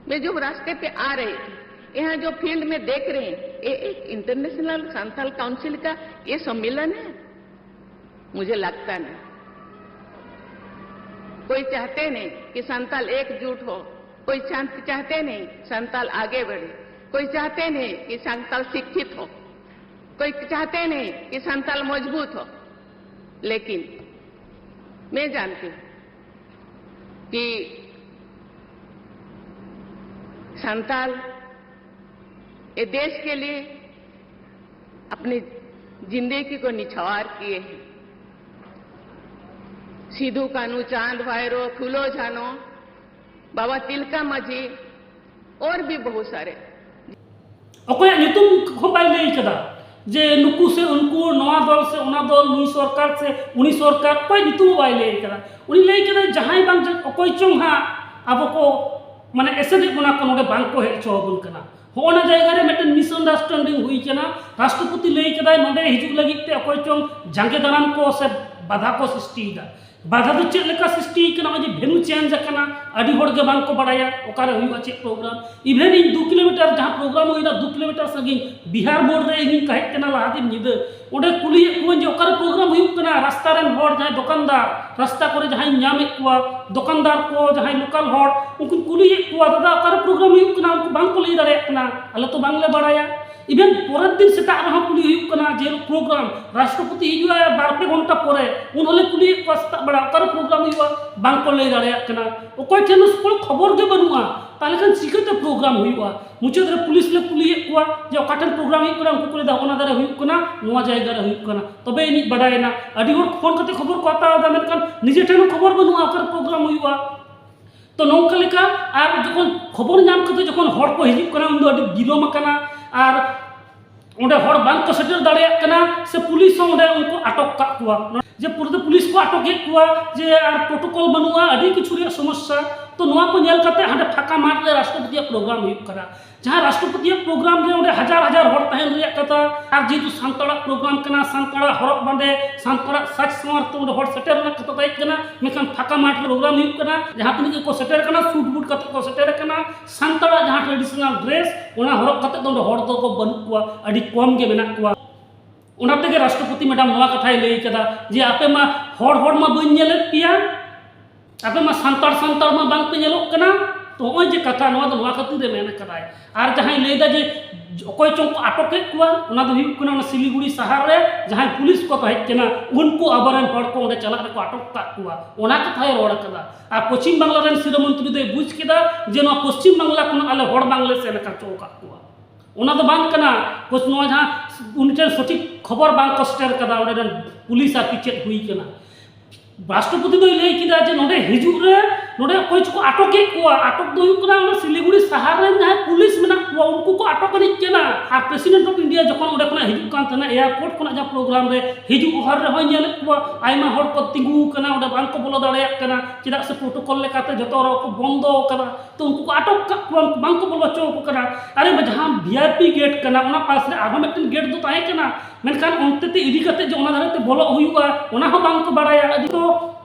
मैं जो रास्ते पे आ रही थी, यहाँ जो फील्ड में देख रही हूँ, ये एक इंटरनेशनल संथाल काउंसिल का ये सम्मेलन है? मुझे लगता नहीं। कोई चाहते नहीं कि संथाल एकजुट हो, कोई चाह-, चाहते नहीं संथाल आगे बढ़े, कोई चाहते नहीं कि संथाल शिक्षित हो, कोई चाहते नहीं कि संथाल मजबूत हो। लेकिन मैं जानती हूँ कि संथाल ये देश के लिए अपनी जिंदगी को निछावर किए हैं। सिद्धू कानू, चांद भैरो, फूलो झानो, बाबा तिलका माझी और भी बहुत सारे। ᱚᱠᱚᱭᱟᱜ ᱧᱩᱛᱩᱢ ᱦᱚᱸ ᱵᱟᱭ ᱞᱟᱹᱭ ᱠᱟᱫᱟ ᱡᱮ ᱱᱩᱠᱩ ᱥᱮ ᱩᱱᱠᱩ, ᱱᱚᱣᱟ ᱫᱚᱞ ᱥᱮ ᱚᱱᱟ ᱫᱚᱞ, ᱱᱩᱭ ᱥᱚᱨᱠᱟᱨ ᱥᱮ ᱩᱱᱤ ᱥᱚᱨᱠᱟᱨ, ᱚᱠᱚᱭ ᱧᱩᱛᱩᱢ ᱦᱚᱸ ᱵᱟᱭ ᱞᱟᱹᱭ ᱠᱟᱫᱟ᱾ ᱩᱱᱤ ᱞᱟᱹᱭ ᱠᱟᱫᱟᱭ ᱡᱟᱦᱟᱸᱭ ᱵᱟᱝ ᱚᱠᱚᱭ ᱪᱚᱝ ᱦᱟᱸᱜ ᱟᱵᱚ ᱠᱚ ᱢᱟᱱᱮ ᱮᱥᱮᱫᱮᱫ ᱵᱚᱱᱟ ᱠᱚ, ᱱᱚᱰᱮ ᱵᱟᱝ ᱠᱚ ᱦᱮᱡ ᱦᱚᱪᱚ ᱟᱵᱚᱱ ᱠᱟᱱᱟ᱾ ᱦᱚᱸᱜᱼᱚ ᱱᱟ ᱡᱟᱭᱜᱟ ᱨᱮ ᱢᱤᱫᱴᱮᱱ ᱢᱤᱥᱟᱱᱰᱟᱨᱥᱴᱮᱱᱰᱤᱝ ᱦᱩᱭ ᱠᱟᱱᱟ᱾ ᱨᱟᱥᱴᱨᱚᱯᱚᱛᱤ ᱞᱟᱹᱭ ᱠᱟᱫᱟᱭ ᱱᱚᱰᱮ ᱦᱤᱡᱩᱜ ᱞᱟᱹᱜᱤᱫ ᱛᱮ ᱚᱠᱚᱭ ᱪᱚᱝ ᱡᱟᱸᱜᱮ ᱫᱟᱨᱟᱢ ᱠᱚ ᱥᱮ ᱵᱟᱫᱷᱟ ᱠᱚ ᱥᱨᱤᱥᱴᱤᱭᱮᱫᱟ᱾ ᱵᱟᱫᱷᱟ ᱫᱚ ᱪᱮᱫ ᱞᱮᱠᱟ ᱥᱨᱤᱥᱴᱤ ᱠᱟᱱᱟ? ᱱᱚᱜᱼᱚᱭ ᱡᱮ ᱵᱷᱮᱱᱩ ᱪᱮᱧᱡᱽ ᱟᱠᱟᱱᱟ, ᱟᱹᱰᱤ ᱦᱚᱲ ᱜᱮ ᱵᱟᱝ ᱠᱚ ᱵᱟᱲᱟᱭᱟ ᱚᱠᱟᱨᱮ ᱦᱩᱭᱩᱜᱼᱟ ᱪᱮᱫ ᱯᱨᱳᱜᱨᱟᱢ᱾ ᱤᱵᱷᱮᱱ ᱤᱧ ᱫᱩ ᱠᱤᱞᱳᱢᱤᱴᱟᱨ ᱡᱟᱦᱟᱸ ᱯᱨᱳᱜᱨᱟᱢ ᱦᱩᱭᱱᱟ ᱫᱩ ᱠᱤᱞᱳᱢᱤᱴᱟᱨ ᱥᱟᱺᱜᱤᱧ ᱵᱤᱦᱟᱨ ᱢᱳᱲ ᱨᱮ ᱤᱧᱤᱧ ᱛᱟᱦᱮᱸ ᱠᱟᱱᱟ ᱞᱟᱦᱟ ᱫᱤᱱ ᱧᱤᱫᱟᱹ, ᱚᱸᱰᱮ ᱠᱩᱞᱤᱭᱮᱫ ᱠᱚᱣᱟᱧ ᱡᱮ ᱚᱠᱟᱨᱮ ᱯᱨᱳᱜᱨᱟᱢ ᱦᱩᱭᱩᱜ ᱠᱟᱱᱟ᱾ ᱨᱟᱥᱛᱟ ᱨᱮᱱ ᱦᱚᱲ ᱡᱟᱦᱟᱸᱭ ᱫᱚᱠᱟᱱᱫᱟᱨ, ᱨᱟᱥᱛᱟ ᱠᱚᱨᱮ ᱡᱟᱦᱟᱸᱭ ᱧᱟᱢᱮᱫ ᱠᱚᱣᱟ ᱫᱚᱠᱟᱱᱫᱟᱨ ᱠᱚ, ᱡᱟᱦᱟᱸᱭ ᱞᱳᱠᱟᱞ ᱦᱚᱲ, ᱩᱱᱠᱩᱧ ᱠᱩᱞᱤᱭᱮᱫ ᱠᱚᱣᱟ, ᱫᱟᱫᱟ ᱚᱠᱟᱨᱮ ᱯᱨᱳᱜᱨᱟᱢ ᱦᱩᱭᱩᱜ ᱠᱟᱱᱟ? ᱩᱱᱠᱩ ᱵᱟᱝ ᱠᱚ ᱞᱟᱹᱭ ᱫᱟᱲᱮᱭᱟᱜ ᱠᱟᱱᱟ, ᱟᱞᱮ ᱛᱚ ᱵᱟᱝᱞᱮ ᱵᱟᱲᱟᱭᱟ᱾ ᱤᱵᱷᱮᱱ ᱯᱚᱨᱮᱨ ᱫᱤᱱ ᱥᱮᱛᱟᱜ ᱨᱮᱦᱚᱸ ᱠᱩᱞᱤ ᱦᱩᱭᱩᱜ ᱠᱟᱱᱟ ᱡᱮ ᱦᱤᱞᱳᱜ ᱯᱨᱳᱜᱨᱟᱢ, ᱨᱟᱥᱴᱨᱚᱯᱚᱛᱤ ᱦᱤᱡᱩᱜᱼᱟ ᱵᱟᱨ ᱯᱮ ᱜᱷᱚᱱᱴᱟ ᱯᱚᱨᱮ, ᱩᱱ ᱦᱚᱸᱞᱮ ᱠᱩᱞᱤᱭᱮᱫ ᱠᱚᱣᱟ ᱥᱮᱛᱟᱜ ᱵᱮᱲᱟ ᱚᱠᱟᱨᱮ ᱯᱨᱳᱜᱨᱟᱢ ᱦᱩᱭᱩᱜᱼᱟ, ᱵᱟᱝ ᱠᱚ ᱞᱟᱹᱭ ᱫᱟᱲᱮᱭᱟᱜ ᱠᱟᱱᱟ᱾ ᱚᱠᱚᱭ ᱴᱷᱮᱱ ᱦᱚᱸ ᱠᱳᱱᱳ ᱠᱷᱚᱵᱚᱨ ᱜᱮ ᱵᱟᱹᱱᱩᱜᱼᱟ, ᱛᱟᱦᱚᱞᱮ ᱠᱷᱟᱱ ᱪᱤᱠᱟᱹᱛᱮ ᱯᱨᱳᱜᱨᱟᱢ ᱦᱩᱭᱩᱜᱼᱟ? ᱢᱩᱪᱟᱹᱫ ᱨᱮ ᱯᱩᱞᱤᱥ ᱞᱮ ᱠᱩᱞᱤᱭᱮᱫ ᱠᱚᱣᱟ ᱡᱮ ᱚᱠᱟ ᱴᱷᱮᱱ ᱯᱨᱳᱜᱨᱟᱢ ᱦᱩᱭᱩᱜ ᱠᱟᱱᱟ, ᱩᱱᱠᱩ ᱠᱚ ᱞᱟᱹᱭᱫᱟ ᱚᱱᱟ ᱫᱷᱟᱨᱮ ᱦᱩᱭᱩᱜ ᱠᱟᱱᱟ, ᱱᱚᱣᱟ ᱡᱟᱭᱜᱟ ᱨᱮ ᱦᱩᱭᱩᱜ ᱠᱟᱱᱟ, ᱛᱚᱵᱮ ᱟᱹᱱᱤᱡ ᱵᱟᱰᱟᱭᱮᱱᱟ᱾ ᱟᱹᱰᱤ ᱦᱚᱲ ᱯᱷᱳᱱ ᱠᱟᱛᱮ ᱠᱷᱚᱵᱚᱨ ᱠᱚ ᱦᱟᱛᱟᱣ ᱮᱫᱟ, ᱢᱮᱱᱠᱷᱟᱱ ᱱᱤᱡᱮ ᱴᱷᱮᱱ ᱦᱚᱸ ᱠᱷᱚᱵᱚᱨ ᱵᱟᱹᱱᱩᱜᱼᱟ ᱚᱠᱟᱨᱮ ᱯᱨᱳᱜᱨᱟᱢ ᱦᱩᱭᱩᱜᱼᱟ᱾ ᱛᱚ ᱱᱚᱝᱠᱟ ᱞᱮᱠᱟ ᱟᱨ ᱡᱚᱠᱷᱚᱱ ᱠᱷᱚᱵᱚᱨ ᱧᱟᱢ ᱠᱟᱛᱮ ᱡᱚᱠᱷᱚᱱ ᱦᱚᱲ ᱠᱚ ᱦᱤᱡᱩᱜ ᱠᱟᱱᱟ, ᱩᱱᱫᱚ ᱟᱹᱰᱤ ᱵᱤᱞᱚᱢ ᱟᱠᱟᱱᱟ ᱟᱨ ᱚᱸᱰᱮ ᱦᱚᱲ ᱵᱟᱝ ᱠᱚ ᱥᱮᱴᱮᱨ ᱫᱟᱲᱮᱭᱟᱜ ᱠᱟᱱᱟ, ᱥᱮ ᱯᱩᱞᱤᱥ ᱦᱚᱸ ᱚᱸᱰᱮ ᱩᱱᱠᱩ ᱟᱴᱚᱠ ᱠᱟᱜ ᱠᱚᱣᱟ᱾ ᱡᱮ ᱯᱩᱨᱟᱹ ᱯᱩᱞᱤᱥ ᱠᱚ ᱟᱴᱚᱠᱮᱫ ᱠᱚᱣᱟ, ᱡᱮ ᱟᱨ ᱯᱨᱳᱴᱳᱠᱚᱞ ᱵᱟᱹᱱᱩᱜᱼᱟ, ᱟᱹᱰᱤ ᱠᱤᱪᱷᱩ ᱨᱮᱭᱟᱜ ᱥᱚᱢᱚᱥᱥᱟ᱾ ᱛᱚ ᱱᱚᱣᱟ ᱠᱚ ᱧᱮᱞ ᱠᱟᱛᱮ ᱦᱟᱸᱰᱮ ᱯᱷᱟᱸᱠᱟ ᱢᱟᱴᱷ ᱨᱮ ᱨᱟᱥᱴᱨᱚᱯᱚᱛᱤᱭᱟᱜ ᱯᱨᱳᱜᱨᱟᱢ ᱦᱩᱭᱩᱜ ᱠᱟᱱᱟ᱾ ᱡᱟᱦᱟᱸ ᱨᱟᱥᱴᱨᱚᱯᱚᱛᱤᱭᱟᱜ ᱯᱨᱳᱜᱨᱟᱢ ᱨᱮ ᱚᱸᱰᱮ ᱦᱟᱡᱟᱨ ᱦᱟᱡᱟᱨ ᱦᱚᱲ ᱛᱟᱦᱮᱱ ᱨᱮᱭᱟᱜ ᱠᱟᱛᱷᱟ, ᱟᱨ ᱡᱮᱦᱮᱛᱩ ᱥᱟᱱᱛᱟᱲᱟᱜ ᱯᱨᱳᱜᱨᱟᱢ ᱠᱟᱱᱟ, ᱥᱟᱱᱛᱟᱲᱟᱜ ᱦᱚᱨᱚᱜ ᱵᱟᱸᱫᱮ, ᱥᱟᱱᱛᱟᱲᱟᱜ ᱥᱟᱡᱽ ᱥᱟᱶᱟᱨ ᱛᱮ ᱚᱸᱰᱮ ᱦᱚᱲ ᱥᱮᱴᱮᱨ ᱨᱮᱱᱟᱜ ᱠᱟᱛᱷᱟ ᱛᱟᱦᱮᱸ ᱠᱟᱱᱟ, ᱢᱮᱱᱠᱷᱟᱱ ᱯᱷᱟᱸᱠᱟ ᱢᱟᱴᱷ ᱨᱮ ᱯᱨᱳᱜᱨᱟᱢ ᱦᱩᱭᱩᱜ ᱠᱟᱱᱟ᱾ ᱡᱟᱦᱟᱸ ᱛᱤᱱᱟᱹᱜ ᱜᱮᱠᱚ ᱥᱮᱴᱮᱨ ᱠᱟᱱᱟ, ᱥᱩᱴ ᱵᱩᱴ ᱠᱟᱛᱮ ᱠᱚ ᱥᱮᱴᱮᱨ ᱠᱟᱱᱟ, ᱥᱟᱱᱛᱟᱲᱟᱜ ᱡᱟᱦᱟᱸ ᱴᱨᱮᱰᱤᱥᱚᱱᱟᱞ ᱰᱨᱮᱥ, ᱚᱱᱟ ᱦᱚᱨᱚᱜ ᱠᱟᱛᱮ ᱫᱚ ᱚᱸᱰᱮ ᱦᱚᱲ ᱫᱚᱠᱚ ᱵᱟᱹᱱᱩᱜ ᱠᱚᱣᱟ, ᱟᱹᱰᱤ ᱠᱚᱢ ᱜᱮ ᱢᱮᱱᱟᱜ ᱠᱚᱣᱟ᱾ ᱚᱱᱟ ᱛᱮᱜᱮ ᱨᱟᱥᱴᱨᱚᱯᱚᱛᱤ ᱢᱮᱰᱟᱢ ᱱᱚᱣᱟ ᱠᱟᱛᱷᱟᱭ ᱞᱟᱹᱭ ᱠᱟᱫᱟ ᱡᱮ ᱟᱯᱮ ᱢᱟ ᱦᱚᱲ ᱦᱚᱲ ᱢᱟ ᱵᱟᱹᱧ ᱧᱮᱞᱮᱫ ᱯᱮᱭᱟ, ᱟᱯᱮ ᱢᱟ ᱥᱟᱱᱛᱟᱲ ᱥᱟᱱᱛᱟᱲ ᱢᱟ ᱵᱟᱝ ᱯᱮ ᱧᱮᱞᱚᱜ ᱠᱟᱱᱟ᱾ ᱛᱚ ᱱᱚᱜᱼᱚᱭ ᱡᱮ ᱠᱟᱛᱷᱟ, ᱱᱚᱣᱟ ᱫᱚ ᱱᱚᱣᱟ ᱠᱷᱟᱹᱛᱤᱨ ᱮ ᱢᱮᱱ ᱠᱟᱫᱟᱭ᱾ ᱟᱨ ᱡᱟᱦᱟᱸᱭ ᱞᱟᱹᱭᱫᱟ ᱡᱮ ᱚᱠᱚᱭ ᱪᱚᱝ ᱠᱚ ᱟᱴᱚᱠᱮᱫ ᱠᱚᱣᱟ, ᱚᱱᱟ ᱫᱚ ᱦᱩᱭᱩᱜ ᱠᱟᱱᱟ ᱚᱱᱟ ᱥᱤᱞᱤᱜᱩᱲᱤ ᱥᱟᱦᱟᱨ ᱨᱮ ᱡᱟᱦᱟᱸᱭ ᱯᱩᱞᱤᱥ ᱠᱚ ᱛᱟᱦᱮᱸ ᱠᱟᱱᱟ, ᱩᱱᱠᱩ ᱟᱵᱚᱨᱮᱱ ᱦᱚᱲ ᱠᱚ ᱚᱸᱰᱮ ᱪᱟᱞᱟᱜ ᱨᱮᱠᱚ ᱟᱴᱚᱠ ᱠᱟᱜ ᱠᱚᱣᱟ, ᱚᱱᱟ ᱠᱟᱛᱷᱟᱭ ᱨᱚᱲ ᱠᱟᱫᱟ᱾ ᱟᱨ ᱯᱚᱪᱷᱤᱢ ᱵᱟᱝᱞᱟ ᱨᱮᱱ ᱥᱤᱨᱟᱹ ᱢᱚᱱᱛᱨᱤ ᱫᱚᱭ ᱵᱩᱡᱽ ᱠᱮᱫᱟ ᱡᱮ ᱱᱚᱣᱟ ᱯᱚᱪᱷᱤᱢ ᱵᱟᱝᱞᱟ ᱠᱷᱚᱱ ᱟᱞᱮ ᱦᱚᱲ ᱵᱟᱝᱞᱮ ᱥᱮᱱ ᱟᱠᱟᱫ ᱦᱚᱪᱚ ᱟᱠᱟᱫ ᱠᱚᱣᱟ᱾ ᱚᱱᱟ ᱫᱚ ᱵᱟᱝ ᱠᱟᱱᱟ, ᱠᱳᱪ, ᱱᱚᱣᱟ ᱡᱟᱦᱟᱸ ᱩᱱᱤ ᱴᱷᱮᱱ ᱥᱚᱴᱷᱤᱠ ᱠᱷᱚᱵᱚᱨ ᱵᱟᱝ ᱠᱚ ᱥᱮᱴᱮᱨ ᱠᱟᱫᱟ ᱚᱸᱰᱮ ᱨᱮᱱ ᱯᱩᱞᱤᱥ ᱟᱨᱠᱤ ᱪᱮᱫ ᱦᱩᱭ ᱠᱟᱱᱟ᱾ ᱨᱟᱥᱴᱨᱚᱯᱚᱛᱤ ᱫᱚᱭ ᱞᱟᱹᱭ ᱠᱮᱫᱟ ᱡᱮ ᱱᱚᱰᱮ ᱦᱤᱡᱩᱜ ᱨᱮ ᱱᱚᱰᱮ ᱚᱠᱚᱭ ᱪᱚᱠᱚ ᱟᱴᱚᱠᱮᱫ ᱠᱚᱣᱟ, ᱟᱴᱚᱠ ᱫᱚ ᱦᱩᱭᱩᱜ ᱠᱟᱱᱟ ᱚᱱᱟ ᱥᱤᱞᱤᱜᱩᱲᱤ ᱥᱟᱦᱟᱨ ᱨᱮᱱ ᱡᱟᱦᱟᱸᱭ ᱯᱩᱞᱤᱥ ᱢᱮᱱᱟᱜ ᱠᱚᱣᱟ ᱩᱱᱠᱩ ᱠᱚ ᱟᱴᱚᱠ ᱟᱹᱱᱤᱡ ᱠᱟᱱᱟ᱾ ᱟᱨ President of India ᱡᱚᱠᱷᱚᱱ ᱚᱸᱰᱮ ᱠᱷᱚᱱᱟᱜ ᱦᱤᱡᱩᱜ ᱠᱟᱱ ᱛᱟᱦᱮᱱᱟ ᱮᱭᱟᱨᱯᱳᱨᱴ ᱠᱷᱚᱱᱟᱜ ᱡᱟᱦᱟᱸ ᱯᱨᱳᱜᱨᱟᱢ ᱨᱮ ᱦᱤᱡᱩᱜ ᱦᱚᱨ ᱨᱮᱦᱚᱸᱭ ᱧᱮᱞᱮᱫ ᱠᱚᱣᱟ ᱟᱭᱢᱟ ᱦᱚᱲ ᱠᱚ ᱛᱤᱸᱜᱩ ᱟᱠᱟᱱᱟ, ᱚᱸᱰᱮ ᱵᱟᱝ ᱠᱚ ᱵᱚᱞᱚ ᱫᱟᱲᱮᱭᱟᱜ ᱠᱟᱱᱟ, ᱪᱮᱫᱟᱜ ᱥᱮ ᱯᱨᱳᱴᱳᱠᱚᱞ ᱞᱮᱠᱟᱛᱮ ᱡᱚᱛᱚ ᱦᱚᱲ ᱠᱚ ᱵᱚᱱᱫᱚ ᱟᱠᱟᱫᱟ᱾ ᱛᱚ ᱩᱱᱠᱩ ᱠᱚ ᱟᱴᱚᱠ ᱠᱟᱜ ᱠᱚᱣᱟ, ᱩᱱᱠᱩ ᱵᱟᱝ ᱠᱚ ᱵᱚᱞᱚ ᱦᱚᱪᱚ ᱟᱠᱚ ᱠᱟᱱᱟ᱾ ᱟᱨᱮ ᱵᱟ, ᱡᱟᱦᱟᱸ ᱵᱷᱤ ᱟᱭ ᱯᱤ ᱜᱮᱴ ᱠᱟᱱᱟ ᱚᱱᱟ ᱯᱟᱥ ᱨᱮ ᱟᱨᱦᱚᱸ ᱢᱤᱫᱴᱮᱱ ᱜᱮᱴ ᱫᱚ ᱛᱟᱦᱮᱸ ᱠᱟᱱᱟ, ᱢᱮᱱᱠᱷᱟᱱ ᱚᱱᱛᱮ ᱛᱮ ᱤᱫᱤ ᱠᱟᱛᱮ ᱡᱮ ᱚᱱᱟ ᱫᱷᱟᱨᱮ ᱛᱮ ᱵᱚᱞᱚᱜ ᱦᱩᱭᱩᱜᱼᱟ ᱚᱱᱟ ᱦᱚᱸ ᱵᱟᱝ ᱠᱚ ᱵᱟᱲᱟᱭᱟ᱾ ᱟᱹᱰᱤ ᱛᱚ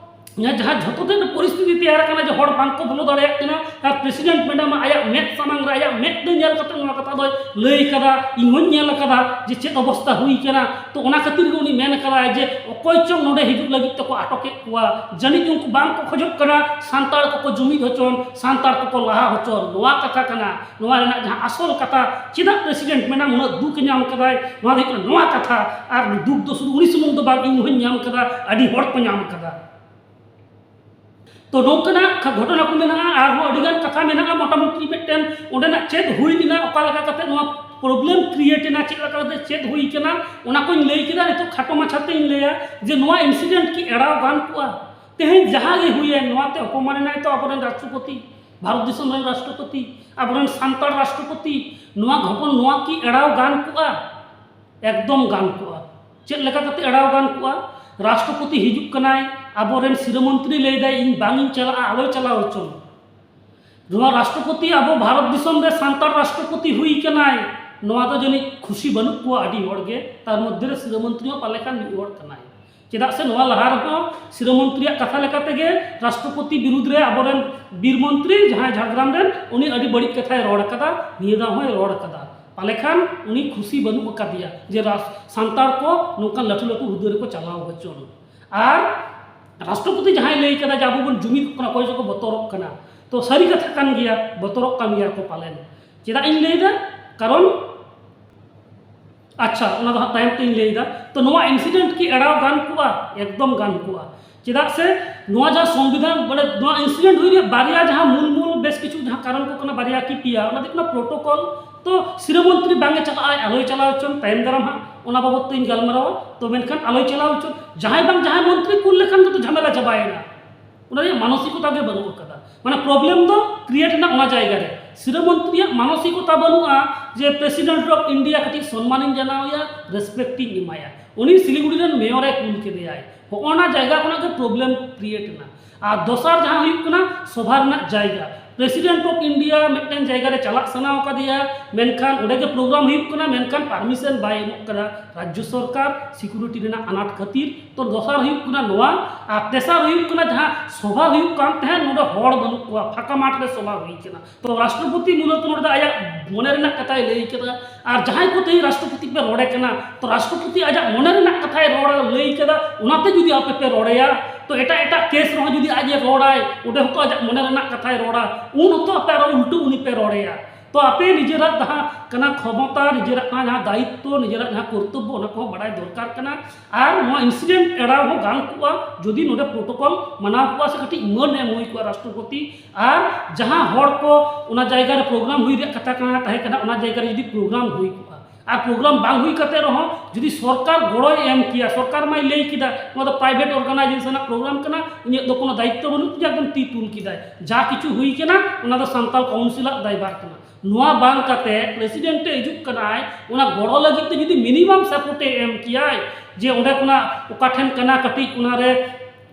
ᱡᱟᱦᱟᱸ ᱡᱷᱚᱛᱚ ᱛᱮ ᱯᱚᱨᱤᱥᱛᱷᱤᱛᱤ ᱛᱮᱭᱟᱨ ᱟᱠᱟᱱᱟ ᱡᱮ ᱦᱚᱲ ᱵᱟᱝ ᱠᱚ ᱵᱚᱞᱚ ᱫᱟᱲᱮᱭᱟᱜ ᱠᱟᱱᱟ, ᱟᱨ President Madam ᱟᱭᱟᱜ ᱢᱮᱫ ᱥᱟᱢᱟᱝ ᱨᱮ ᱟᱭᱟᱜ ᱢᱮᱫ ᱛᱮ ᱧᱮᱞ ᱠᱟᱛᱮ ᱱᱚᱣᱟ ᱠᱟᱛᱷᱟ ᱫᱚᱭ ᱞᱟᱹᱭ ᱠᱟᱫᱟ, ᱤᱧ ᱦᱚᱸᱧ ᱧᱮᱞ ᱟᱠᱟᱫᱟ ᱡᱮ ᱪᱮᱫ ᱚᱵᱚᱥᱛᱟ ᱦᱩᱭ ᱠᱟᱱᱟ᱾ ᱛᱚ ᱚᱱᱟ ᱠᱷᱟᱹᱛᱤᱨ ᱜᱮ ᱩᱱᱤ ᱢᱮᱱ ᱠᱟᱫᱟᱭ ᱡᱮ ᱚᱠᱚᱭ ᱪᱚᱝ ᱱᱚᱰᱮ ᱦᱤᱡᱩᱜ ᱞᱟᱹᱜᱤᱫ ᱛᱮᱠᱚ ᱟᱴᱚᱠᱮᱫ ᱠᱚᱣᱟ, ᱡᱟᱹᱱᱤᱡ ᱩᱱᱠᱩ ᱵᱟᱝ ᱠᱚ ᱠᱷᱚᱡᱚᱜ ᱠᱟᱱᱟ ᱥᱟᱱᱛᱟᱲ ᱠᱚᱠᱚ ᱡᱩᱢᱤᱫ ᱦᱚᱪᱚᱱ, ᱥᱟᱱᱛᱟᱲ ᱠᱚᱠᱚ ᱞᱟᱦᱟ ᱦᱚᱪᱚᱱ, ᱱᱚᱣᱟ ᱠᱟᱛᱷᱟ ᱠᱟᱱᱟ᱾ ᱱᱚᱣᱟ ᱨᱮᱱᱟᱜ ᱡᱟᱦᱟᱸ ᱟᱥᱚᱞ ᱠᱟᱛᱷᱟ, ᱪᱮᱫᱟᱜ President Madam ᱩᱱᱟᱹᱜ ᱫᱩᱠ ᱮ ᱧᱟᱢ ᱠᱟᱫᱟᱭ, ᱱᱚᱣᱟ ᱫᱚ ᱦᱩᱭᱩᱜ ᱠᱟᱱᱟ ᱱᱚᱣᱟ ᱠᱟᱛᱷᱟ᱾ ᱟᱨ ᱫᱩᱠ ᱫᱚ ᱥᱩᱫᱷᱩ ᱩᱱᱤ ᱥᱩᱢᱩᱝ ᱫᱚ ᱵᱟᱝ, ᱤᱧ ᱦᱚᱸᱧ ᱧᱟᱢ ᱠᱟᱫᱟ, ᱟᱹᱰᱤ ᱦᱚᱲ ᱠᱚ ᱧᱟᱢ ᱠᱟᱫᱟ᱾ ᱛᱚ ᱱᱚᱝᱠᱟᱱᱟᱜ ᱠᱷᱟ-, ᱜᱷᱚᱴᱚᱱᱟ ᱠᱚ ᱢᱮᱱᱟᱜᱼᱟ, ᱟᱨᱦᱚᱸ ᱟᱹᱰᱤᱜᱟᱱ ᱠᱟᱛᱷᱟ ᱢᱮᱱᱟᱜᱼᱟ᱾ ᱢᱚᱴᱟᱢᱩᱴᱤ ᱢᱤᱫᱴᱮᱱ ᱚᱸᱰᱮᱱᱟᱜ ᱪᱮᱫ ᱦᱩᱭ ᱞᱮᱱᱟ, ᱚᱠᱟ ᱞᱮᱠᱟ ᱠᱟᱛᱮ ᱱᱚᱣᱟ problem create ᱮᱱᱟ, ᱪᱮᱫ ᱞᱮᱠᱟ ᱠᱟᱛᱮ ᱪᱮᱫ ᱦᱩᱭ ᱠᱟᱱᱟ, ᱚᱱᱟ ᱠᱚᱧ ᱞᱟᱹᱭ ᱠᱮᱫᱟ᱾ ᱱᱤᱛᱚᱜ ᱠᱷᱟᱴᱚ ᱢᱟᱪᱷᱟ ᱛᱮᱧ ᱞᱟᱹᱭᱟ ᱡᱮ ᱱᱚᱣᱟ incident ᱠᱤ ᱮᱲᱟᱣ ᱜᱟᱱ ᱠᱚᱜᱼᱟ? ᱛᱮᱦᱮᱧ ᱡᱟᱦᱟᱸ ᱜᱮ ᱦᱩᱭᱮᱱ, ᱱᱚᱣᱟ ᱛᱮ ᱚᱯᱚᱢᱟᱱ ᱮᱱᱟᱭ ᱛᱚ ᱟᱵᱚᱨᱮᱱ ᱨᱟᱥᱴᱨᱚᱯᱚᱛᱤ, ᱵᱷᱟᱨᱚᱛ ᱫᱤᱥᱚᱢ ᱨᱮᱱ ᱨᱟᱥᱴᱨᱚᱯᱚᱛᱤ, ᱟᱵᱚᱨᱮᱱ ᱥᱟᱱᱛᱟᱲ ᱨᱟᱥᱴᱨᱚᱯᱚᱛᱤ᱾ ᱱᱚᱣᱟ ᱜᱷᱚᱴᱚᱱ, ᱱᱚᱣᱟ ᱠᱤ ᱮᱲᱟᱣ ᱜᱟᱱ ᱠᱚᱜᱼᱟ? ᱮᱠᱫᱚᱢ ᱜᱟᱱ ᱠᱚᱜᱼᱟ᱾ ᱪᱮᱫ ᱞᱮᱠᱟ ᱠᱟᱛᱮ ᱮᱲᱟᱣ ᱜᱟᱱ ᱠᱚᱜᱼᱟ? ᱨᱟᱥᱴᱨᱚᱯᱚᱛᱤ ᱦᱤᱡᱩᱜ ᱠᱟᱱᱟᱭ, ᱟᱵᱚᱨᱮᱱ ᱥᱤᱨᱟᱹ ᱢᱚᱱᱛᱨᱤ ᱞᱟᱹᱭ ᱫᱟᱭ, "ᱤᱧ ᱵᱟᱝ ᱤᱧ ᱪᱟᱞᱟᱜᱼᱟ, ᱟᱞᱚᱭ ᱪᱟᱞᱟᱣ ᱦᱚᱪᱚᱱ᱾" ᱱᱚᱣᱟ ᱨᱟᱥᱴᱨᱚᱯᱚᱛᱤ ᱟᱵᱚ ᱵᱷᱟᱨᱚᱛ ᱫᱤᱥᱚᱢ ᱨᱮ ᱥᱟᱱᱛᱟᱲ ᱨᱟᱥᱴᱨᱚᱯᱚᱛᱤ ᱦᱩᱭ ᱠᱟᱱᱟᱭ, ᱱᱚᱣᱟ ᱫᱚ ᱡᱟᱹᱱᱤᱡ ᱠᱷᱩᱥᱤ ᱵᱟᱹᱱᱩᱜ ᱠᱚᱣᱟ ᱟᱹᱰᱤ ᱦᱚᱲ ᱜᱮ, ᱛᱟᱨ ᱢᱚᱫᱽᱫᱷᱮ ᱨᱮ ᱥᱤᱨᱟᱹ ᱢᱚᱱᱛᱨᱤ ᱦᱚᱸ ᱯᱟᱞᱮ ᱠᱷᱟᱱ ᱢᱤᱫ ᱦᱚᱲ ᱠᱟᱱᱟᱭ᱾ ᱪᱮᱫᱟᱜ ᱥᱮ ᱱᱚᱣᱟ ᱞᱟᱦᱟ ᱨᱮᱦᱚᱸ ᱥᱤᱨᱟᱹ ᱢᱚᱱᱛᱨᱤᱭᱟᱜ ᱠᱟᱛᱷᱟ ᱞᱮᱠᱟ ᱛᱮᱜᱮ ᱨᱟᱥᱴᱨᱚᱯᱚᱛᱤ ᱵᱤᱨᱩᱫᱽ ᱨᱮ ᱟᱵᱚᱨᱮᱱ ᱵᱤᱨ ᱢᱚᱱᱛᱨᱤ ᱡᱟᱦᱟᱸᱭ ᱡᱷᱟᱲᱜᱨᱟᱢ ᱨᱮᱱ, ᱩᱱᱤ ᱟᱹᱰᱤ ᱵᱟᱹᱲᱤᱡ ᱠᱟᱛᱷᱟᱭ ᱨᱚᱲ ᱠᱟᱫᱟ, ᱱᱤᱭᱟᱹ ᱫᱷᱟᱣ ᱦᱚᱸᱭ ᱨᱚᱲ ᱠᱟᱫᱟ᱾ ᱯᱟᱞᱮ ᱠᱷᱟᱱ ᱩᱱᱤ ᱠᱷᱩᱥᱤ ᱵᱟᱹᱱᱩᱜ ᱟᱠᱟᱫᱮᱭᱟ ᱡᱮ ᱨᱟᱥ-, ᱥᱟᱱᱛᱟᱲ ᱠᱚ ᱱᱚᱝᱠᱟᱱ ᱞᱟᱹᱴᱩ ᱞᱟᱹᱴᱩ ᱦᱩᱫᱟᱹ ᱨᱮᱠᱚ ᱪᱟᱞᱟᱣ ᱦᱚᱪᱚᱱ᱾ ᱟᱨ ᱨᱟᱥᱴᱨᱚᱯᱚᱛᱤ ᱡᱟᱦᱟᱸᱭ ᱞᱟᱹᱭ ᱠᱟᱫᱟ ᱡᱮ ᱟᱵᱚ ᱵᱚᱱ ᱡᱩᱢᱤᱫᱚᱜ ᱠᱟᱱᱟ, ᱚᱠᱚᱭ ᱪᱚᱠᱚ ᱵᱚᱛᱚᱨᱚᱜ ᱠᱟᱱᱟ, ᱛᱚ ᱥᱟᱹᱨᱤ ᱠᱟᱛᱷᱟ ᱠᱟᱱ ᱜᱮᱭᱟ, ᱵᱚᱛᱚᱨᱚᱜ ᱠᱟᱱ ᱜᱮᱭᱟ ᱠᱚ ᱯᱟᱞᱮᱱ᱾ ᱪᱮᱫᱟᱜ ᱤᱧ ᱞᱟᱹᱭᱫᱟ? ᱠᱟᱨᱚᱱ ᱟᱪᱪᱷᱟ, ᱚᱱᱟ ᱫᱚ ᱦᱟᱸᱜ ᱛᱟᱭᱚᱢ ᱛᱮᱧ ᱞᱟᱹᱭ ᱮᱫᱟ᱾ ᱛᱚ, ᱱᱚᱣᱟ ᱤᱱᱥᱤᱰᱮᱱᱴ ᱠᱤ ᱮᱲᱟᱣ ᱜᱟᱱ ᱠᱚᱜᱼᱟ? ᱮᱠᱫᱚᱢ ᱜᱟᱱ ᱠᱚᱜᱼᱟ᱾ ᱪᱮᱫᱟᱜ ᱥᱮ ᱱᱚᱣᱟ ᱡᱟᱦᱟᱸ ᱥᱚᱝᱵᱤᱫᱷᱟᱱ, ᱢᱟᱱᱮ, ᱱᱚᱣᱟ ᱤᱱᱥᱤᱰᱮᱱᱴ ᱦᱩᱭ ᱨᱮᱭᱟᱜ ᱵᱟᱨᱭᱟ ᱡᱟᱦᱟᱸ ᱢᱩᱞ ᱢᱩᱞ ᱵᱮᱥ ᱠᱤᱪᱷᱩ ᱡᱟᱦᱟᱸ ᱠᱟᱨᱚᱱ ᱠᱚ ᱠᱟᱱᱟ, ᱵᱟᱨᱭᱟ ᱠᱤ ᱯᱮᱭᱟ, ᱚᱱᱟ ᱫᱚ ᱦᱩᱭᱩᱜ ᱠᱟᱱᱟ ᱯᱨᱳᱴᱳᱠᱚᱞ᱾ ᱛᱚ, ᱥᱤᱨᱟᱹ ᱢᱚᱱᱛᱨᱤ ᱵᱟᱝ ᱮ ᱪᱟᱞᱟᱜᱼᱟᱭ, ᱟᱞᱚᱭ ᱪᱟᱞᱟᱣ ᱦᱚᱪᱚᱱ, ᱛᱟᱭᱚᱢ ᱫᱟᱨᱟᱢ ᱦᱟᱸᱜ ᱚᱱᱟ ᱵᱟᱵᱚᱫ ᱛᱮᱧ ᱜᱟᱞᱢᱟᱨᱟᱣᱟ᱾ ᱛᱚ, ᱢᱮᱱᱠᱷᱟᱱ ᱟᱞᱚᱭ ᱪᱟᱞᱟᱣ ᱦᱚᱪᱚᱱ, ᱡᱟᱦᱟᱸᱭ ᱵᱟᱝ ᱡᱟᱦᱟᱸᱭ ᱢᱚᱱᱛᱨᱤ ᱠᱩᱞ ᱞᱮᱠᱷᱟᱱ ᱜᱮᱛᱚ ᱡᱷᱟᱢᱮᱞᱟ ᱪᱟᱵᱟᱭᱮᱱᱟ᱾ ᱚᱱᱟ ᱨᱮᱭᱟᱜ ᱢᱟᱱᱚᱥᱤᱠᱚᱛᱟ ᱜᱮ ᱵᱟᱹᱱᱩᱜ ᱟᱠᱟᱫᱟ᱾ ᱢᱟᱱᱮ, ᱯᱨᱚᱵᱞᱮᱢ ᱫᱚ ᱠᱨᱤᱭᱮᱴ ᱮᱱᱟ ᱚᱱᱟ ᱡᱟᱭᱜᱟ ᱨᱮ᱾ ᱥᱤᱨᱟᱹ ᱢᱚᱱᱛᱨᱤᱭᱟᱜ ᱢᱟᱱᱚᱥᱤᱠᱚᱛᱟ ᱵᱟᱹᱱᱩᱜᱼᱟ ᱡᱮ President of India ᱠᱟᱹᱴᱤᱡ ᱥᱚᱱᱢᱟᱱᱤᱧ ᱡᱟᱱᱟᱣ ᱮᱭᱟ, ᱨᱮᱥᱯᱮᱠᱴ ᱤᱧ ᱮᱢᱟᱭᱟ᱾ ᱩᱱᱤ ᱥᱤᱞᱤᱜᱩᱲᱤ ᱨᱮᱱ ᱢᱮᱭᱚᱨᱮ ᱠᱩᱞ ᱠᱮᱫᱮᱭᱟᱭ᱾ ᱦᱚᱸᱜᱼᱚ ᱱᱟ ᱡᱟᱭᱜᱟ ᱠᱷᱚᱱᱟᱜ ᱜᱮ ᱯᱨᱚᱵᱞᱮᱢ ᱠᱨᱤᱭᱮᱴ ᱮᱱᱟ᱾ ᱟᱨ ᱫᱚᱥᱟᱨ ᱡᱟᱦᱟᱸ ᱦᱩᱭᱩᱜ ᱠᱟᱱᱟ ᱥᱚᱵᱷᱟ ᱨᱮᱱᱟᱜ ᱡᱟᱭᱜᱟ᱾ President of India ᱢᱤᱫᱴᱮᱱ ᱡᱟᱭᱜᱟ ᱨᱮ ᱪᱟᱞᱟᱜ ᱥᱟᱱᱟ ᱟᱠᱟᱫᱮᱭᱟ, ᱢᱮᱱᱠᱷᱟᱱ ᱚᱸᱰᱮ ᱜᱮ ᱯᱨᱳᱜᱨᱟᱢ ᱦᱩᱭᱩᱜ ᱠᱟᱱᱟ, ᱢᱮᱱᱠᱷᱟᱱ ᱯᱟᱨᱢᱤᱥᱚᱱ ᱵᱟᱭ ᱮᱢᱚᱜ ᱠᱟᱱᱟ ᱨᱟᱡᱽᱡᱚ ᱥᱚᱨᱠᱟᱨ, ᱥᱤᱠᱩᱨᱤᱴᱤ ᱨᱮᱱᱟᱜ ᱟᱱᱟᱴ ᱠᱷᱟᱹᱛᱤᱨ᱾ ᱛᱚ, ᱫᱚᱥᱟᱨ ᱦᱩᱭᱩᱜ ᱠᱟᱱᱟ ᱱᱚᱣᱟ, ᱟᱨ ᱛᱮᱥᱟᱨ ᱦᱩᱭᱩᱜ ᱠᱟᱱᱟ ᱡᱟᱦᱟᱸ ᱥᱚᱵᱷᱟ ᱦᱩᱭᱩᱜ ᱠᱟᱱ ᱛᱟᱦᱮᱸᱫ, ᱱᱚᱰᱮ ᱦᱚᱲ ᱵᱟᱹᱱᱩᱜ ᱠᱚᱣᱟ, ᱯᱷᱟᱸᱠᱟ ᱢᱟᱴᱷ ᱨᱮ ᱥᱚᱵᱷᱟ ᱦᱩᱭ ᱠᱟᱱᱟ᱾ ᱛᱚ, ᱨᱟᱥᱴᱨᱚᱯᱚᱛᱤ ᱢᱩᱞᱚᱛ ᱱᱚᱰᱮ ᱫᱚ ᱟᱭᱟᱜ ᱢᱚᱱᱮ ᱨᱮᱱᱟᱜ ᱠᱟᱛᱷᱟᱭ ᱞᱟᱹᱭ ᱠᱮᱫᱟ᱾ ᱟᱨ ᱡᱟᱦᱟᱸᱭ ᱠᱚ ᱛᱮᱦᱮᱧ ᱨᱟᱥᱴᱨᱚᱯᱚᱛᱤ ᱯᱮ ᱨᱚᱲᱮ ᱠᱟᱱᱟ, ᱛᱚ, ᱨᱟᱥᱴᱨᱚᱯᱚᱛᱤ ᱟᱡᱟᱜ ᱢᱚᱱᱮ ᱨᱮᱱᱟᱜ ᱠᱟᱛᱷᱟᱭ ᱨᱚᱲ ᱞᱟᱹᱭ ᱠᱮᱫᱟ, ᱚᱱᱟᱛᱮ ᱡᱩᱫᱤ ᱟᱯᱮ ᱯᱮ ᱨᱚᱲᱮᱭᱟ, ᱛᱚ, ᱮᱴᱟᱜ ᱮᱴᱟᱜ ᱠᱮᱥ ᱨᱮᱦᱚᱸ ᱡᱩᱫᱤ ᱟᱡ ᱮ ᱨᱚᱲᱟᱭ, ᱚᱸᱰᱮ ᱦᱚᱸᱛᱚ ᱟᱡᱟᱜ ᱢᱚᱱᱮ ᱨᱮᱱᱟᱜ ᱠᱟᱛᱷᱟᱭ ᱨᱚᱲᱟ, ᱩᱱ ᱦᱚᱸᱛᱚ ᱟᱯᱮ ᱟᱨᱚ ᱩᱞᱴᱟᱹ ᱩᱱᱤ ᱯᱮ ᱨᱚᱲᱮᱭᱟ᱾ ᱛᱚ, ᱟᱯᱮ ᱱᱤᱡᱮᱨᱟᱜ ᱡᱟᱦᱟᱸ ᱠᱟᱱᱟ ᱠᱷᱚᱢᱚᱛᱟ, ᱱᱤᱡᱮᱨᱟᱜ ᱠᱟᱱᱟ ᱡᱟᱦᱟᱸ ᱫᱟᱭᱤᱛᱛᱚ, ᱱᱤᱡᱮᱨᱟᱜ ᱡᱟᱦᱟᱸ ᱠᱚᱨᱛᱚᱵᱵᱚ, ᱚᱱᱟ ᱠᱚᱦᱚᱸ ᱵᱟᱰᱟᱭ ᱫᱚᱨᱠᱟᱨ ᱠᱟᱱᱟ᱾ ᱟᱨ ᱱᱚᱣᱟ ᱤᱱᱥᱤᱰᱮᱱᱴ ᱮᱲᱟᱣ ᱦᱚᱸ ᱜᱟᱱ ᱠᱚᱜᱼᱟ ᱡᱩᱫᱤ ᱱᱚᱰᱮ ᱯᱨᱳᱴᱳᱠᱚᱞ ᱢᱟᱱᱟᱣ ᱠᱚᱜᱼᱟ ᱥᱮ ᱠᱟᱹᱴᱤᱡ ᱢᱟᱹᱱ ᱮᱢ ᱦᱩᱭ ᱠᱚᱜᱼᱟ ᱨᱟᱥᱴᱨᱚᱯᱚᱛᱤ᱾ ᱟᱨ ᱡᱟᱦᱟᱸ ᱦᱚᱲ ᱠᱚ ᱚᱱᱟ ᱡᱟᱭᱜᱟ ᱨᱮ ᱯᱨᱳᱜᱨᱟᱢ ᱦᱩᱭ ᱨᱮᱭᱟᱜ ᱠᱟᱛᱷᱟ ᱠᱟᱱᱟ, ᱛᱟᱦᱮᱸ ᱠᱟᱱᱟ, ᱚᱱᱟ ᱡᱟᱭᱜᱟ ᱨᱮ ᱡᱩᱫᱤ ᱯᱨᱳᱜᱨᱟᱢ ᱦᱩᱭ ᱠᱚᱜᱼᱟ, ᱟᱨ ᱯᱨᱳᱜᱨᱟᱢ ᱵᱟᱝ ᱦᱩᱭ ᱠᱟᱛᱮ ᱨᱮᱦᱚᱸ ᱡᱩᱫᱤ ᱥᱚᱨᱠᱟᱨ ᱜᱚᱲᱚᱭ ᱮᱢ ᱠᱮᱭᱟ, ᱥᱚᱨᱠᱟᱨ ᱢᱟᱭ ᱞᱟᱹᱭ ᱠᱮᱫᱟ ᱱᱚᱣᱟ ᱫᱚ ᱯᱨᱟᱭᱵᱷᱮᱴ ᱚᱨᱜᱟᱱᱟᱭᱡᱮᱥᱚᱱ ᱟᱜ ᱯᱨᱳᱜᱨᱟᱢ ᱠᱟᱱᱟ, ᱤᱧᱟᱹᱜ ᱫᱚ ᱠᱳᱱᱳ ᱫᱟᱭᱤᱛᱛᱚ ᱵᱟᱹᱱᱩᱜ ᱛᱤᱧᱟ, ᱮᱠᱫᱚᱢ ᱛᱤ ᱛᱩᱞ ᱠᱮᱫᱟᱭ, ᱡᱟ ᱠᱤᱪᱷᱩ ᱦᱩᱭ ᱠᱟᱱᱟ ᱚᱱᱟ ᱫᱚ ᱥᱟᱱᱛᱟᱞ ᱠᱟᱣᱩᱱᱥᱤᱞ ᱟᱜ ᱫᱟᱭᱵᱷᱟᱨ ᱠᱟᱱᱟ᱾ ᱱᱚᱣᱟ ᱵᱟᱝ ᱠᱟᱛᱮ ᱯᱨᱮᱥᱤᱰᱮᱱᱴ ᱮ ᱦᱤᱡᱩᱜ ᱠᱟᱱᱟᱭ, ᱚᱱᱟ ᱜᱚᱲᱚ ᱞᱟᱹᱜᱤᱫ ᱛᱮ ᱡᱩᱫᱤ ᱢᱤᱱᱤᱢᱟᱢ ᱥᱟᱯᱳᱨᱴ ᱮ ᱮᱢ ᱠᱮᱭᱟᱭ, ᱡᱮ ᱚᱸᱰᱮ ᱠᱷᱚᱱᱟᱜ ᱚᱠᱟ ᱴᱷᱮᱱ ᱠᱟᱱᱟ ᱠᱟᱹᱴᱤᱡ ᱚᱱᱟᱨᱮ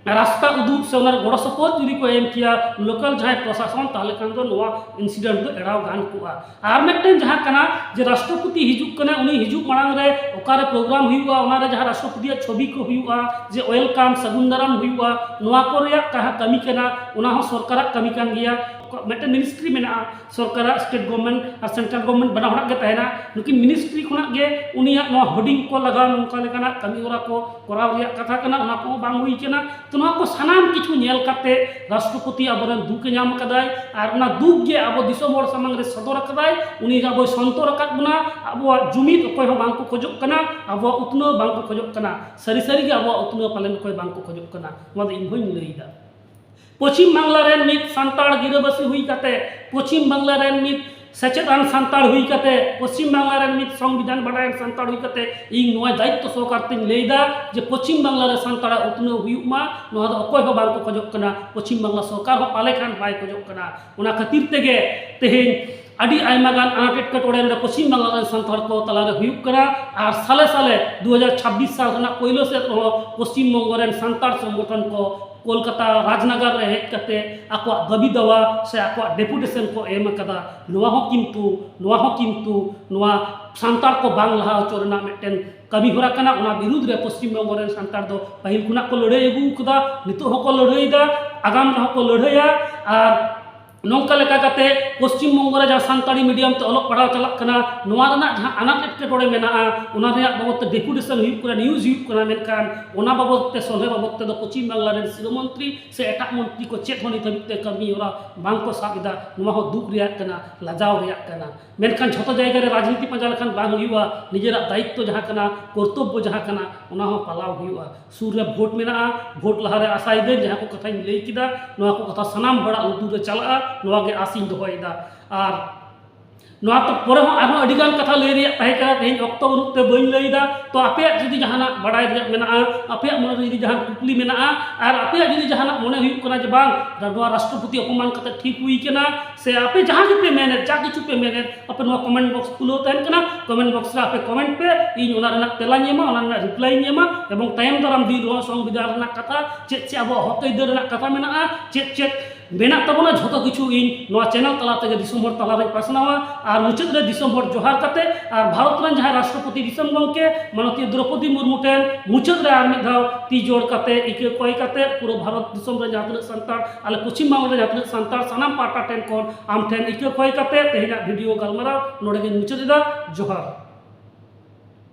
ᱨᱟᱥᱛᱟ ᱩᱫᱩᱜ ᱥᱮ ᱚᱱᱟᱨᱮ ᱜᱚᱲᱚ ᱥᱚᱯᱚᱦᱚᱫ ᱡᱩᱫᱤ ᱠᱚ ᱮᱢ ᱠᱮᱭᱟ ᱞᱳᱠᱟᱞ ᱡᱟᱦᱟᱸᱭ ᱯᱨᱚᱥᱟᱥᱚᱱ, ᱛᱟᱦᱚᱞᱮ ᱠᱷᱟᱱ ᱫᱚ ᱱᱚᱣᱟ ᱤᱱᱥᱤᱰᱮᱱᱴ ᱫᱚ ᱮᱲᱟᱣ ᱜᱟᱱ ᱠᱚᱜᱼᱟ᱾ ᱟᱨ ᱢᱤᱫᱴᱮᱱ ᱡᱟᱦᱟᱸ ᱠᱟᱱᱟ ᱡᱮ ᱨᱟᱥᱴᱨᱚᱯᱚᱛᱤ ᱦᱤᱡᱩᱜ ᱠᱟᱱᱟ, ᱩᱱᱤ ᱦᱤᱡᱩᱜ ᱢᱟᱲᱟᱝ ᱨᱮ ᱚᱠᱟᱨᱮ ᱯᱨᱳᱜᱨᱟᱢ ᱦᱩᱭᱩᱜᱼᱟ, ᱚᱱᱟᱨᱮ ᱡᱟᱦᱟᱸ ᱨᱟᱥᱴᱨᱚᱯᱚᱛᱤᱭᱟᱜ ᱪᱷᱚᱵᱤ ᱠᱚ ᱦᱩᱭᱩᱜᱼᱟ, ᱡᱮ ᱳᱭᱮᱞᱠᱟᱢ, ᱥᱟᱹᱜᱩᱱ ᱫᱟᱨᱟᱢ ᱦᱩᱭᱩᱜᱼᱟ, ᱱᱚᱣᱟ ᱠᱚ ᱨᱮᱭᱟᱜ ᱡᱟᱦᱟᱸ ᱠᱟᱹᱢᱤ ᱠᱟᱱᱟ, ᱚᱱᱟ ᱦᱚᱸ ᱥᱚᱨᱠᱟᱨᱟᱜ ᱠᱟᱹᱢᱤ ᱠᱟᱱ ᱜᱮᱭᱟ᱾ ᱢᱤᱫᱴᱮᱱ ᱢᱤᱱᱤᱥᱴᱨᱤ ᱢᱮᱱᱟᱜᱼᱟ, ᱥᱚᱨᱠᱟᱨᱟᱜ, ᱥᱴᱮᱴ ᱜᱚᱵᱷᱚᱨᱱᱢᱮᱱᱴ ᱟᱨ ᱥᱮᱱᱴᱨᱟᱞ ᱜᱚᱵᱷᱚᱨᱱᱢᱮᱱᱴ ᱵᱟᱱᱟ ᱦᱚᱲᱟᱜ ᱜᱮ ᱛᱟᱦᱮᱱᱟ᱾ ᱱᱩᱠᱤᱱ ᱢᱤᱱᱤᱥᱴᱨᱤ ᱠᱷᱚᱱᱟᱜ ᱜᱮ ᱩᱱᱤᱭᱟᱜ ᱱᱚᱣᱟ ᱦᱳᱨᱰᱤᱝ ᱠᱚ ᱞᱟᱜᱟᱣ, ᱱᱚᱝᱠᱟ ᱞᱮᱠᱟᱱᱟᱜ ᱠᱟᱹᱢᱤ ᱦᱚᱨᱟ ᱠᱚ ᱠᱚᱨᱟᱣ ᱨᱮᱭᱟᱜ ᱠᱟᱛᱷᱟ ᱠᱟᱱᱟ, ᱚᱱᱟ ᱠᱚᱦᱚᱸ ᱵᱟᱝ ᱦᱩᱭ ᱠᱟᱱᱟ᱾ ᱛᱚ, ᱱᱚᱣᱟ ᱠᱚ ᱥᱟᱱᱟᱢ ᱠᱤᱪᱷᱩ ᱧᱮᱞ ᱠᱟᱛᱮ ᱨᱟᱥᱴᱨᱚᱯᱚᱛᱤ ᱟᱵᱚᱨᱮᱱ ᱫᱩᱠ ᱮ ᱧᱟᱢ ᱠᱟᱫᱟᱭ, ᱟᱨ ᱚᱱᱟ ᱫᱩᱠ ᱜᱮ ᱟᱵᱚ ᱫᱤᱥᱚᱢ ᱦᱚᱲ ᱥᱟᱢᱟᱝ ᱨᱮ ᱥᱚᱫᱚᱨ ᱟᱠᱟᱫᱟᱭ᱾ ᱩᱱᱤ ᱟᱵᱚᱭ ᱥᱚᱱᱛᱚᱨ ᱟᱠᱟᱫ ᱵᱚᱱᱟ, ᱟᱵᱚᱣᱟᱜ ᱡᱩᱢᱤᱫ ᱚᱠᱚᱭ ᱦᱚᱸ ᱵᱟᱝ ᱠᱚ ᱠᱷᱚᱡᱚᱜ ᱠᱟᱱᱟ, ᱟᱵᱚᱣᱟᱜ ᱩᱛᱱᱟᱹᱣ ᱵᱟᱝ ᱠᱚ ᱠᱷᱚᱡᱚᱜ ᱠᱟᱱᱟ᱾ ᱥᱟᱹᱨᱤ ᱥᱟᱹᱨᱤ ᱜᱮ ᱟᱵᱚᱣᱟᱜ ᱩᱛᱱᱟᱹᱣ ᱯᱟᱞᱮᱱ ᱚᱠᱚᱭ ᱵᱟᱝ ᱠᱚ ᱠᱷᱚᱡᱚᱜ ᱠᱟᱱᱟ, ᱱᱚᱣᱟ ᱫᱚ ᱤᱧ ᱦᱚᱸᱧ ᱞᱟᱹᱭ ᱮᱫᱟ᱾ ᱯᱚᱪᱷᱤᱢ ᱵᱟᱝᱞᱟ ᱨᱮᱱ ᱢᱤᱫ ᱥᱟᱱᱛᱟᱲ ᱜᱤᱨᱟᱹᱵᱟᱹᱥᱤ ᱦᱩᱭ ᱠᱟᱛᱮ, ᱯᱚᱪᱷᱤᱢ ᱵᱟᱝᱞᱟ ᱨᱮᱱ ᱢᱤᱫ ᱥᱮᱪᱮᱫ ᱟᱱ ᱥᱟᱱᱛᱟᱲ ᱦᱩᱭ ᱠᱟᱛᱮ, ᱯᱚᱪᱷᱤᱢ ᱵᱟᱝᱞᱟ ᱨᱮᱱ ᱢᱤᱫ ᱥᱚᱝᱵᱤᱫᱷᱟᱱ ᱵᱟᱰᱟᱭᱟᱱ ᱥᱟᱱᱛᱟᱲ ᱦᱩᱭ ᱠᱟᱛᱮ, ᱤᱧ ᱱᱚᱣᱟ ᱫᱟᱭᱤᱛᱛᱚ ᱥᱚᱦᱚᱠᱟᱨ ᱛᱮᱧ ᱞᱟᱹᱭ ᱮᱫᱟ ᱡᱮ ᱯᱚᱪᱷᱤᱢ ᱵᱟᱝᱞᱟ ᱨᱮ ᱥᱟᱱᱛᱟᱲᱟᱜ ᱩᱛᱱᱟᱹᱣ ᱦᱩᱭᱩᱜ ᱢᱟ, ᱱᱚᱣᱟ ᱫᱚ ᱚᱠᱚᱭ ᱦᱚᱸ ᱵᱟᱝ ᱠᱚ ᱠᱷᱚᱡᱚᱜ ᱠᱟᱱᱟ᱾ ᱯᱚᱪᱷᱤᱢ ᱵᱟᱝᱞᱟ ᱥᱚᱨᱠᱟᱨ ᱦᱚᱸ ᱯᱟᱞᱮ ᱠᱷᱟᱱ ᱵᱟᱭ ᱠᱷᱚᱡᱚᱜ ᱠᱟᱱᱟ᱾ ᱚᱱᱟ ᱠᱷᱟᱹᱛᱤᱨ ᱛᱮᱜᱮ ᱛᱮᱦᱮᱧ ᱟᱹᱰᱤ ᱟᱭᱢᱟ ᱜᱟᱱ ᱟᱱᱟᱴ ᱮᱴᱠᱮᱴᱚᱬᱮ ᱨᱮ ᱯᱚᱪᱷᱤᱢ ᱵᱟᱝᱞᱟ ᱨᱮᱱ ᱥᱟᱱᱛᱟᱲ ᱠᱚ ᱛᱟᱞᱟᱨᱮ ᱦᱩᱭᱩᱜ ᱠᱟᱱᱟ᱾ ᱟᱨ ᱥᱟᱞᱮ ᱥᱟᱞᱮ ᱫᱩ ᱦᱟᱡᱟᱨ ᱪᱷᱟᱵᱵᱤᱥ ᱥᱟᱞ ᱨᱮᱱᱟᱜ ᱯᱳᱭᱞᱳ ᱥᱮᱫ ᱨᱮᱦᱚᱸ ᱯᱚᱪᱷᱤᱢ ᱵᱚᱝᱜᱚ ᱨᱮᱱ ᱥᱟᱱᱛᱟᱲ ᱥᱚᱝᱜᱚᱴᱷᱚᱱ ᱠᱚ ᱠᱳᱞᱠᱟᱛᱟ ᱨᱟᱡᱽᱱᱟᱜᱟᱨ ᱨᱮ ᱦᱮᱡ ᱠᱟᱛᱮ ᱟᱠᱚᱣᱟᱜ ᱫᱟᱹᱵᱤ ᱫᱟᱣᱟ ᱥᱮ ᱟᱠᱚᱣᱟᱜ ᱰᱮᱯᱩᱴᱮᱥᱚᱱ ᱠᱚ ᱮᱢ ᱟᱠᱟᱫᱟ᱾ ᱱᱚᱣᱟ ᱦᱚᱸ ᱠᱤᱱᱛᱩ, ᱱᱚᱣᱟ ᱦᱚᱸ ᱠᱤᱱᱛᱩ ᱱᱚᱣᱟ ᱥᱟᱱᱛᱟᱲ ᱠᱚ ᱵᱟᱝ ᱞᱟᱦᱟ ᱦᱚᱪᱚ ᱨᱮᱱᱟᱜ ᱢᱤᱫᱴᱮᱱ ᱠᱟᱹᱢᱤ ᱦᱚᱨᱟ ᱠᱟᱱᱟ᱾ ᱚᱱᱟ ᱵᱤᱨᱩᱫᱽ ᱨᱮ ᱯᱚᱪᱷᱤᱢ ᱵᱚᱝᱜᱚ ᱨᱮᱱ ᱥᱟᱱᱛᱟᱲ ᱫᱚ ᱯᱟᱹᱦᱤᱞ ᱠᱷᱚᱱᱟᱜ ᱠᱚ ᱞᱟᱹᱲᱦᱟᱹᱭ ᱟᱹᱜᱩ ᱟᱠᱟᱫᱟ, ᱱᱤᱛᱚᱜ ᱦᱚᱸᱠᱚ ᱞᱟᱹᱲᱦᱟᱹᱭᱮᱫᱟ, ᱟᱜᱟᱢ ᱨᱮᱦᱚᱸ ᱠᱚ ᱞᱟᱹᱲᱦᱟᱹᱭᱟ᱾ ᱟᱨ ᱱᱚᱝᱠᱟ ᱞᱮᱠᱟ ᱠᱟᱛᱮ ᱯᱚᱪᱷᱤᱢ ᱵᱚᱝᱜᱚ ᱨᱮ ᱡᱟᱦᱟᱸ ᱥᱟᱱᱛᱟᱲᱤ ᱢᱤᱰᱤᱭᱟᱢ ᱛᱮ ᱚᱞᱚᱜ ᱯᱟᱲᱦᱟᱣ ᱪᱟᱞᱟᱜ ᱠᱟᱱᱟ, ᱱᱚᱣᱟ ᱨᱮᱱᱟᱜ ᱡᱟᱦᱟᱸ ᱟᱱᱟᱴ ᱮᱴᱠᱮᱴᱚᱬᱮ ᱢᱮᱱᱟᱜᱼᱟ, ᱚᱱᱟ ᱨᱮᱭᱟᱜ ᱵᱟᱵᱚᱫ ᱛᱮ ᱰᱮᱯᱩᱴᱮᱥᱚᱱ ᱦᱩᱭᱩᱜ ᱠᱟᱱᱟ, ᱱᱤᱭᱩᱡᱽ ᱦᱩᱭᱩᱜ ᱠᱟᱱᱟ, ᱢᱮᱱᱠᱷᱟᱱ ᱚᱱᱟ ᱵᱟᱵᱚᱫ ᱛᱮ ᱥᱚᱞᱦᱮ ᱵᱟᱵᱚᱫ ᱛᱮᱫᱚ ᱯᱚᱪᱷᱤᱢ ᱵᱟᱝᱞᱟ ᱨᱮᱱ ᱥᱤᱨᱟᱹ ᱢᱚᱱᱛᱨᱤ ᱥᱮ ᱮᱴᱟᱜ ᱢᱚᱱᱛᱨᱤ ᱠᱚ ᱪᱮᱫ ᱦᱚᱸ ᱱᱤᱛ ᱦᱟᱹᱵᱤᱡ ᱛᱮ ᱠᱟᱹᱢᱤ ᱦᱚᱨᱟ ᱵᱟᱝ ᱠᱚ ᱥᱟᱵ ᱮᱫᱟ᱾ ᱱᱚᱣᱟ ᱦᱚᱸ ᱫᱩᱠ ᱨᱮᱭᱟᱜ ᱠᱟᱱᱟ, ᱞᱟᱡᱟᱣ ᱨᱮᱭᱟᱜ ᱠᱟᱱᱟ᱾ ᱢᱮᱱᱠᱷᱟᱱ ᱡᱷᱚᱛᱚ ᱡᱟᱭᱜᱟ ᱨᱮ ᱨᱟᱡᱽᱱᱤᱛᱤ ᱯᱟᱸᱡᱟ ᱞᱮᱠᱷᱟᱱ ᱵᱟᱝ ᱦᱩᱭᱩᱜᱼᱟ᱾ ᱱᱤᱡᱮᱨᱟᱜ ᱫᱟᱭᱤᱛᱛᱚ ᱡᱟᱦᱟᱸ ᱠᱟᱱᱟ, ᱠᱚᱨᱛᱚᱵᱵᱚ ᱡᱟᱦᱟᱸ ᱠᱟᱱᱟ, ᱚᱱᱟ ᱦᱚᱸ ᱯᱟᱞᱟᱣ ᱦᱩᱭᱩᱜᱼᱟ᱾ ᱥᱩᱨ ᱨᱮ ᱵᱷᱳᱴ ᱢᱮᱱᱟᱜᱼᱟ, ᱵᱷᱳᱴ ᱞᱟᱦᱟᱨᱮ ᱟᱥᱟᱭᱮᱫᱟᱹᱧ ᱡᱟᱦᱟᱸ ᱠᱚ ᱠᱟᱛᱷᱟᱧ ᱞᱟᱹᱭ ᱠᱮᱫᱟ, ᱱᱚᱣᱟ ᱠᱚ ᱠᱟᱛᱷᱟ ᱥᱟᱱᱟᱢ ᱦᱚᱲᱟᱜ ᱞᱩᱛᱩᱨ ᱨᱮ ᱪᱟᱞᱟᱜᱼᱟ, ᱱᱚᱣᱟ ᱜᱮ ᱟᱥᱤᱧ ᱫᱚᱦᱚᱭᱮᱫᱟ᱾ ᱟᱨ ᱱᱚᱣᱟ ᱠᱚ ᱯᱚᱨᱮ ᱦᱚᱸ ᱟᱨᱦᱚᱸ ᱟᱹᱰᱤ ᱜᱟᱱ ᱠᱟᱛᱷᱟ ᱞᱟᱹᱭ ᱨᱮᱭᱟᱜ ᱛᱟᱦᱮᱸ ᱠᱟᱱᱟ, ᱛᱮᱦᱮᱧ ᱚᱠᱛᱚ ᱵᱟᱹᱱᱩᱜ ᱛᱮ ᱵᱟᱹᱧ ᱞᱟᱹᱭ ᱮᱫᱟ᱾ ᱛᱚ, ᱟᱯᱮᱭᱟᱜ ᱡᱩᱫᱤ ᱡᱟᱦᱟᱱᱟᱜ ᱵᱟᱲᱟᱭ ᱨᱮᱭᱟᱜ ᱢᱮᱱᱟᱜᱼᱟ, ᱟᱯᱮᱭᱟᱜ ᱢᱚᱱᱮ ᱨᱮ ᱡᱩᱫᱤ ᱡᱟᱦᱟᱱ ᱠᱩᱠᱞᱤ ᱢᱮᱱᱟᱜᱼᱟ, ᱟᱨ ᱟᱯᱮᱭᱟᱜ ᱡᱩᱫᱤ ᱡᱟᱦᱟᱱᱟᱜ ᱢᱚᱱᱮ ᱦᱩᱭᱩᱜ ᱠᱟᱱᱟ ᱡᱮ ᱵᱟᱝ, ᱱᱚᱣᱟ ᱨᱟᱥᱴᱨᱚᱯᱚᱛᱤ ᱚᱯᱚᱢᱟᱱ ᱠᱟᱛᱮ ᱴᱷᱤᱠ ᱦᱩᱭ ᱠᱟᱱᱟ, ᱥᱮ ᱟᱯᱮ ᱡᱟᱦᱟᱸ ᱜᱮᱯᱮ ᱢᱮᱱᱮᱫ, ᱡᱟ ᱠᱤᱪᱷᱩ ᱯᱮ ᱢᱮᱱᱮᱫ, ᱟᱯᱮ ᱱᱚᱣᱟ ᱠᱚᱢᱮᱱᱴ ᱵᱚᱠᱥ ᱠᱷᱩᱞᱟᱹᱣ ᱛᱟᱦᱮᱱ ᱠᱟᱱᱟ, ᱠᱚᱢᱮᱱᱴ ᱵᱚᱠᱥ ᱨᱮ ᱟᱯᱮ ᱠᱚᱢᱮᱱᱴ ᱯᱮ, ᱤᱧ ᱚᱱᱟ ᱨᱮᱱᱟᱜ ᱛᱮᱞᱟᱧ ᱮᱢᱟ, ᱚᱱᱟ ᱨᱮᱱᱟᱜ ᱨᱤᱯᱞᱟᱭᱤᱧ ᱮᱢᱟ, ᱮᱵᱚᱝ ᱛᱟᱭᱚᱢ ᱫᱟᱨᱟᱢ ᱫᱤᱱ ᱨᱮᱦᱚᱸ ᱥᱚᱝᱵᱤᱫᱷᱟᱱ ᱨᱮᱱᱟᱜ ᱠᱟᱛᱷᱟ, ᱪᱮᱫ ᱪᱮᱫ ᱟᱵᱚᱣᱟᱜ ᱦᱚᱠ ᱟᱹᱭᱫᱟᱹᱨ ᱨᱮᱱᱟᱜ ᱠᱟᱛᱷᱟ ᱢᱮᱱᱟᱜᱼᱟ, ᱪᱮᱫ ᱪᱮᱫ ᱢᱮᱱᱟᱜ ᱛᱟᱵᱚᱱᱟ, ᱡᱷᱚᱛᱚ ᱠᱤᱪᱷᱩ ᱤᱧ ᱱᱚᱣᱟ ᱪᱮᱱᱮᱞ ᱛᱟᱞᱟ ᱛᱮᱜᱮ ᱫᱤᱥᱚᱢ ᱦᱚᱲ ᱛᱟᱞᱟᱨᱮᱧ ᱯᱟᱥᱱᱟᱣᱟ᱾ ᱟᱨ ᱢᱩᱪᱟᱹᱫ ᱨᱮ ᱫᱤᱥᱚᱢ ᱦᱚᱲ ᱡᱚᱦᱟᱨ ᱠᱟᱛᱮ ᱟᱨ ᱵᱷᱟᱨᱚᱛ ᱨᱮᱱ ᱡᱟᱦᱟᱸᱭ ᱨᱟᱥᱴᱨᱚᱯᱚᱛᱤ ᱫᱤᱥᱚᱢ ᱜᱚᱢᱠᱮ ᱢᱟᱱᱚᱛᱤᱭᱟᱹ ᱫᱨᱚᱯᱚᱫᱤ ᱢᱩᱨᱢᱩ ᱴᱷᱮᱱ ᱢᱩᱪᱟᱹᱫ ᱨᱮ ᱟᱨ ᱢᱤᱫ ᱫᱷᱟᱣ ᱛᱤ ᱡᱳᱲ ᱠᱟᱛᱮ ᱤᱠᱟᱹ ᱠᱚᱭ ᱠᱟᱛᱮ ᱯᱩᱨᱟᱹ ᱵᱷᱟᱨᱚᱛ ᱫᱤᱥᱚᱢ ᱨᱮ ᱡᱟᱦᱟᱸ ᱛᱤᱱᱟᱹᱜ ᱥᱟᱱᱛᱟᱲ, ᱟᱞᱮ ᱯᱚᱪᱷᱤᱢ ᱵᱟᱝᱞᱟ ᱨᱮ ᱡᱟᱦᱟᱸ ᱛᱤᱱᱟᱹᱜ ᱥᱟᱱᱛᱟᱲ, ᱥᱟᱱᱟᱢ ᱯᱟᱦᱴᱟ ᱴᱷᱮᱱ ᱠᱷᱚᱱ ᱟᱢ ᱴᱷᱮᱱ ᱤᱠᱟᱹ ᱠᱚᱭ ᱠᱟᱛᱮ ᱛᱮᱦᱮᱧᱟᱜ ᱵᱷᱤᱰᱤᱭᱳ ᱜᱟᱞᱢᱟᱨᱟᱣ ᱱᱚᱰᱮ ᱜᱮᱧ ᱢᱩᱪᱟᱹᱫ ᱮᱫᱟ᱾ ᱡᱚᱦᱟᱨ᱾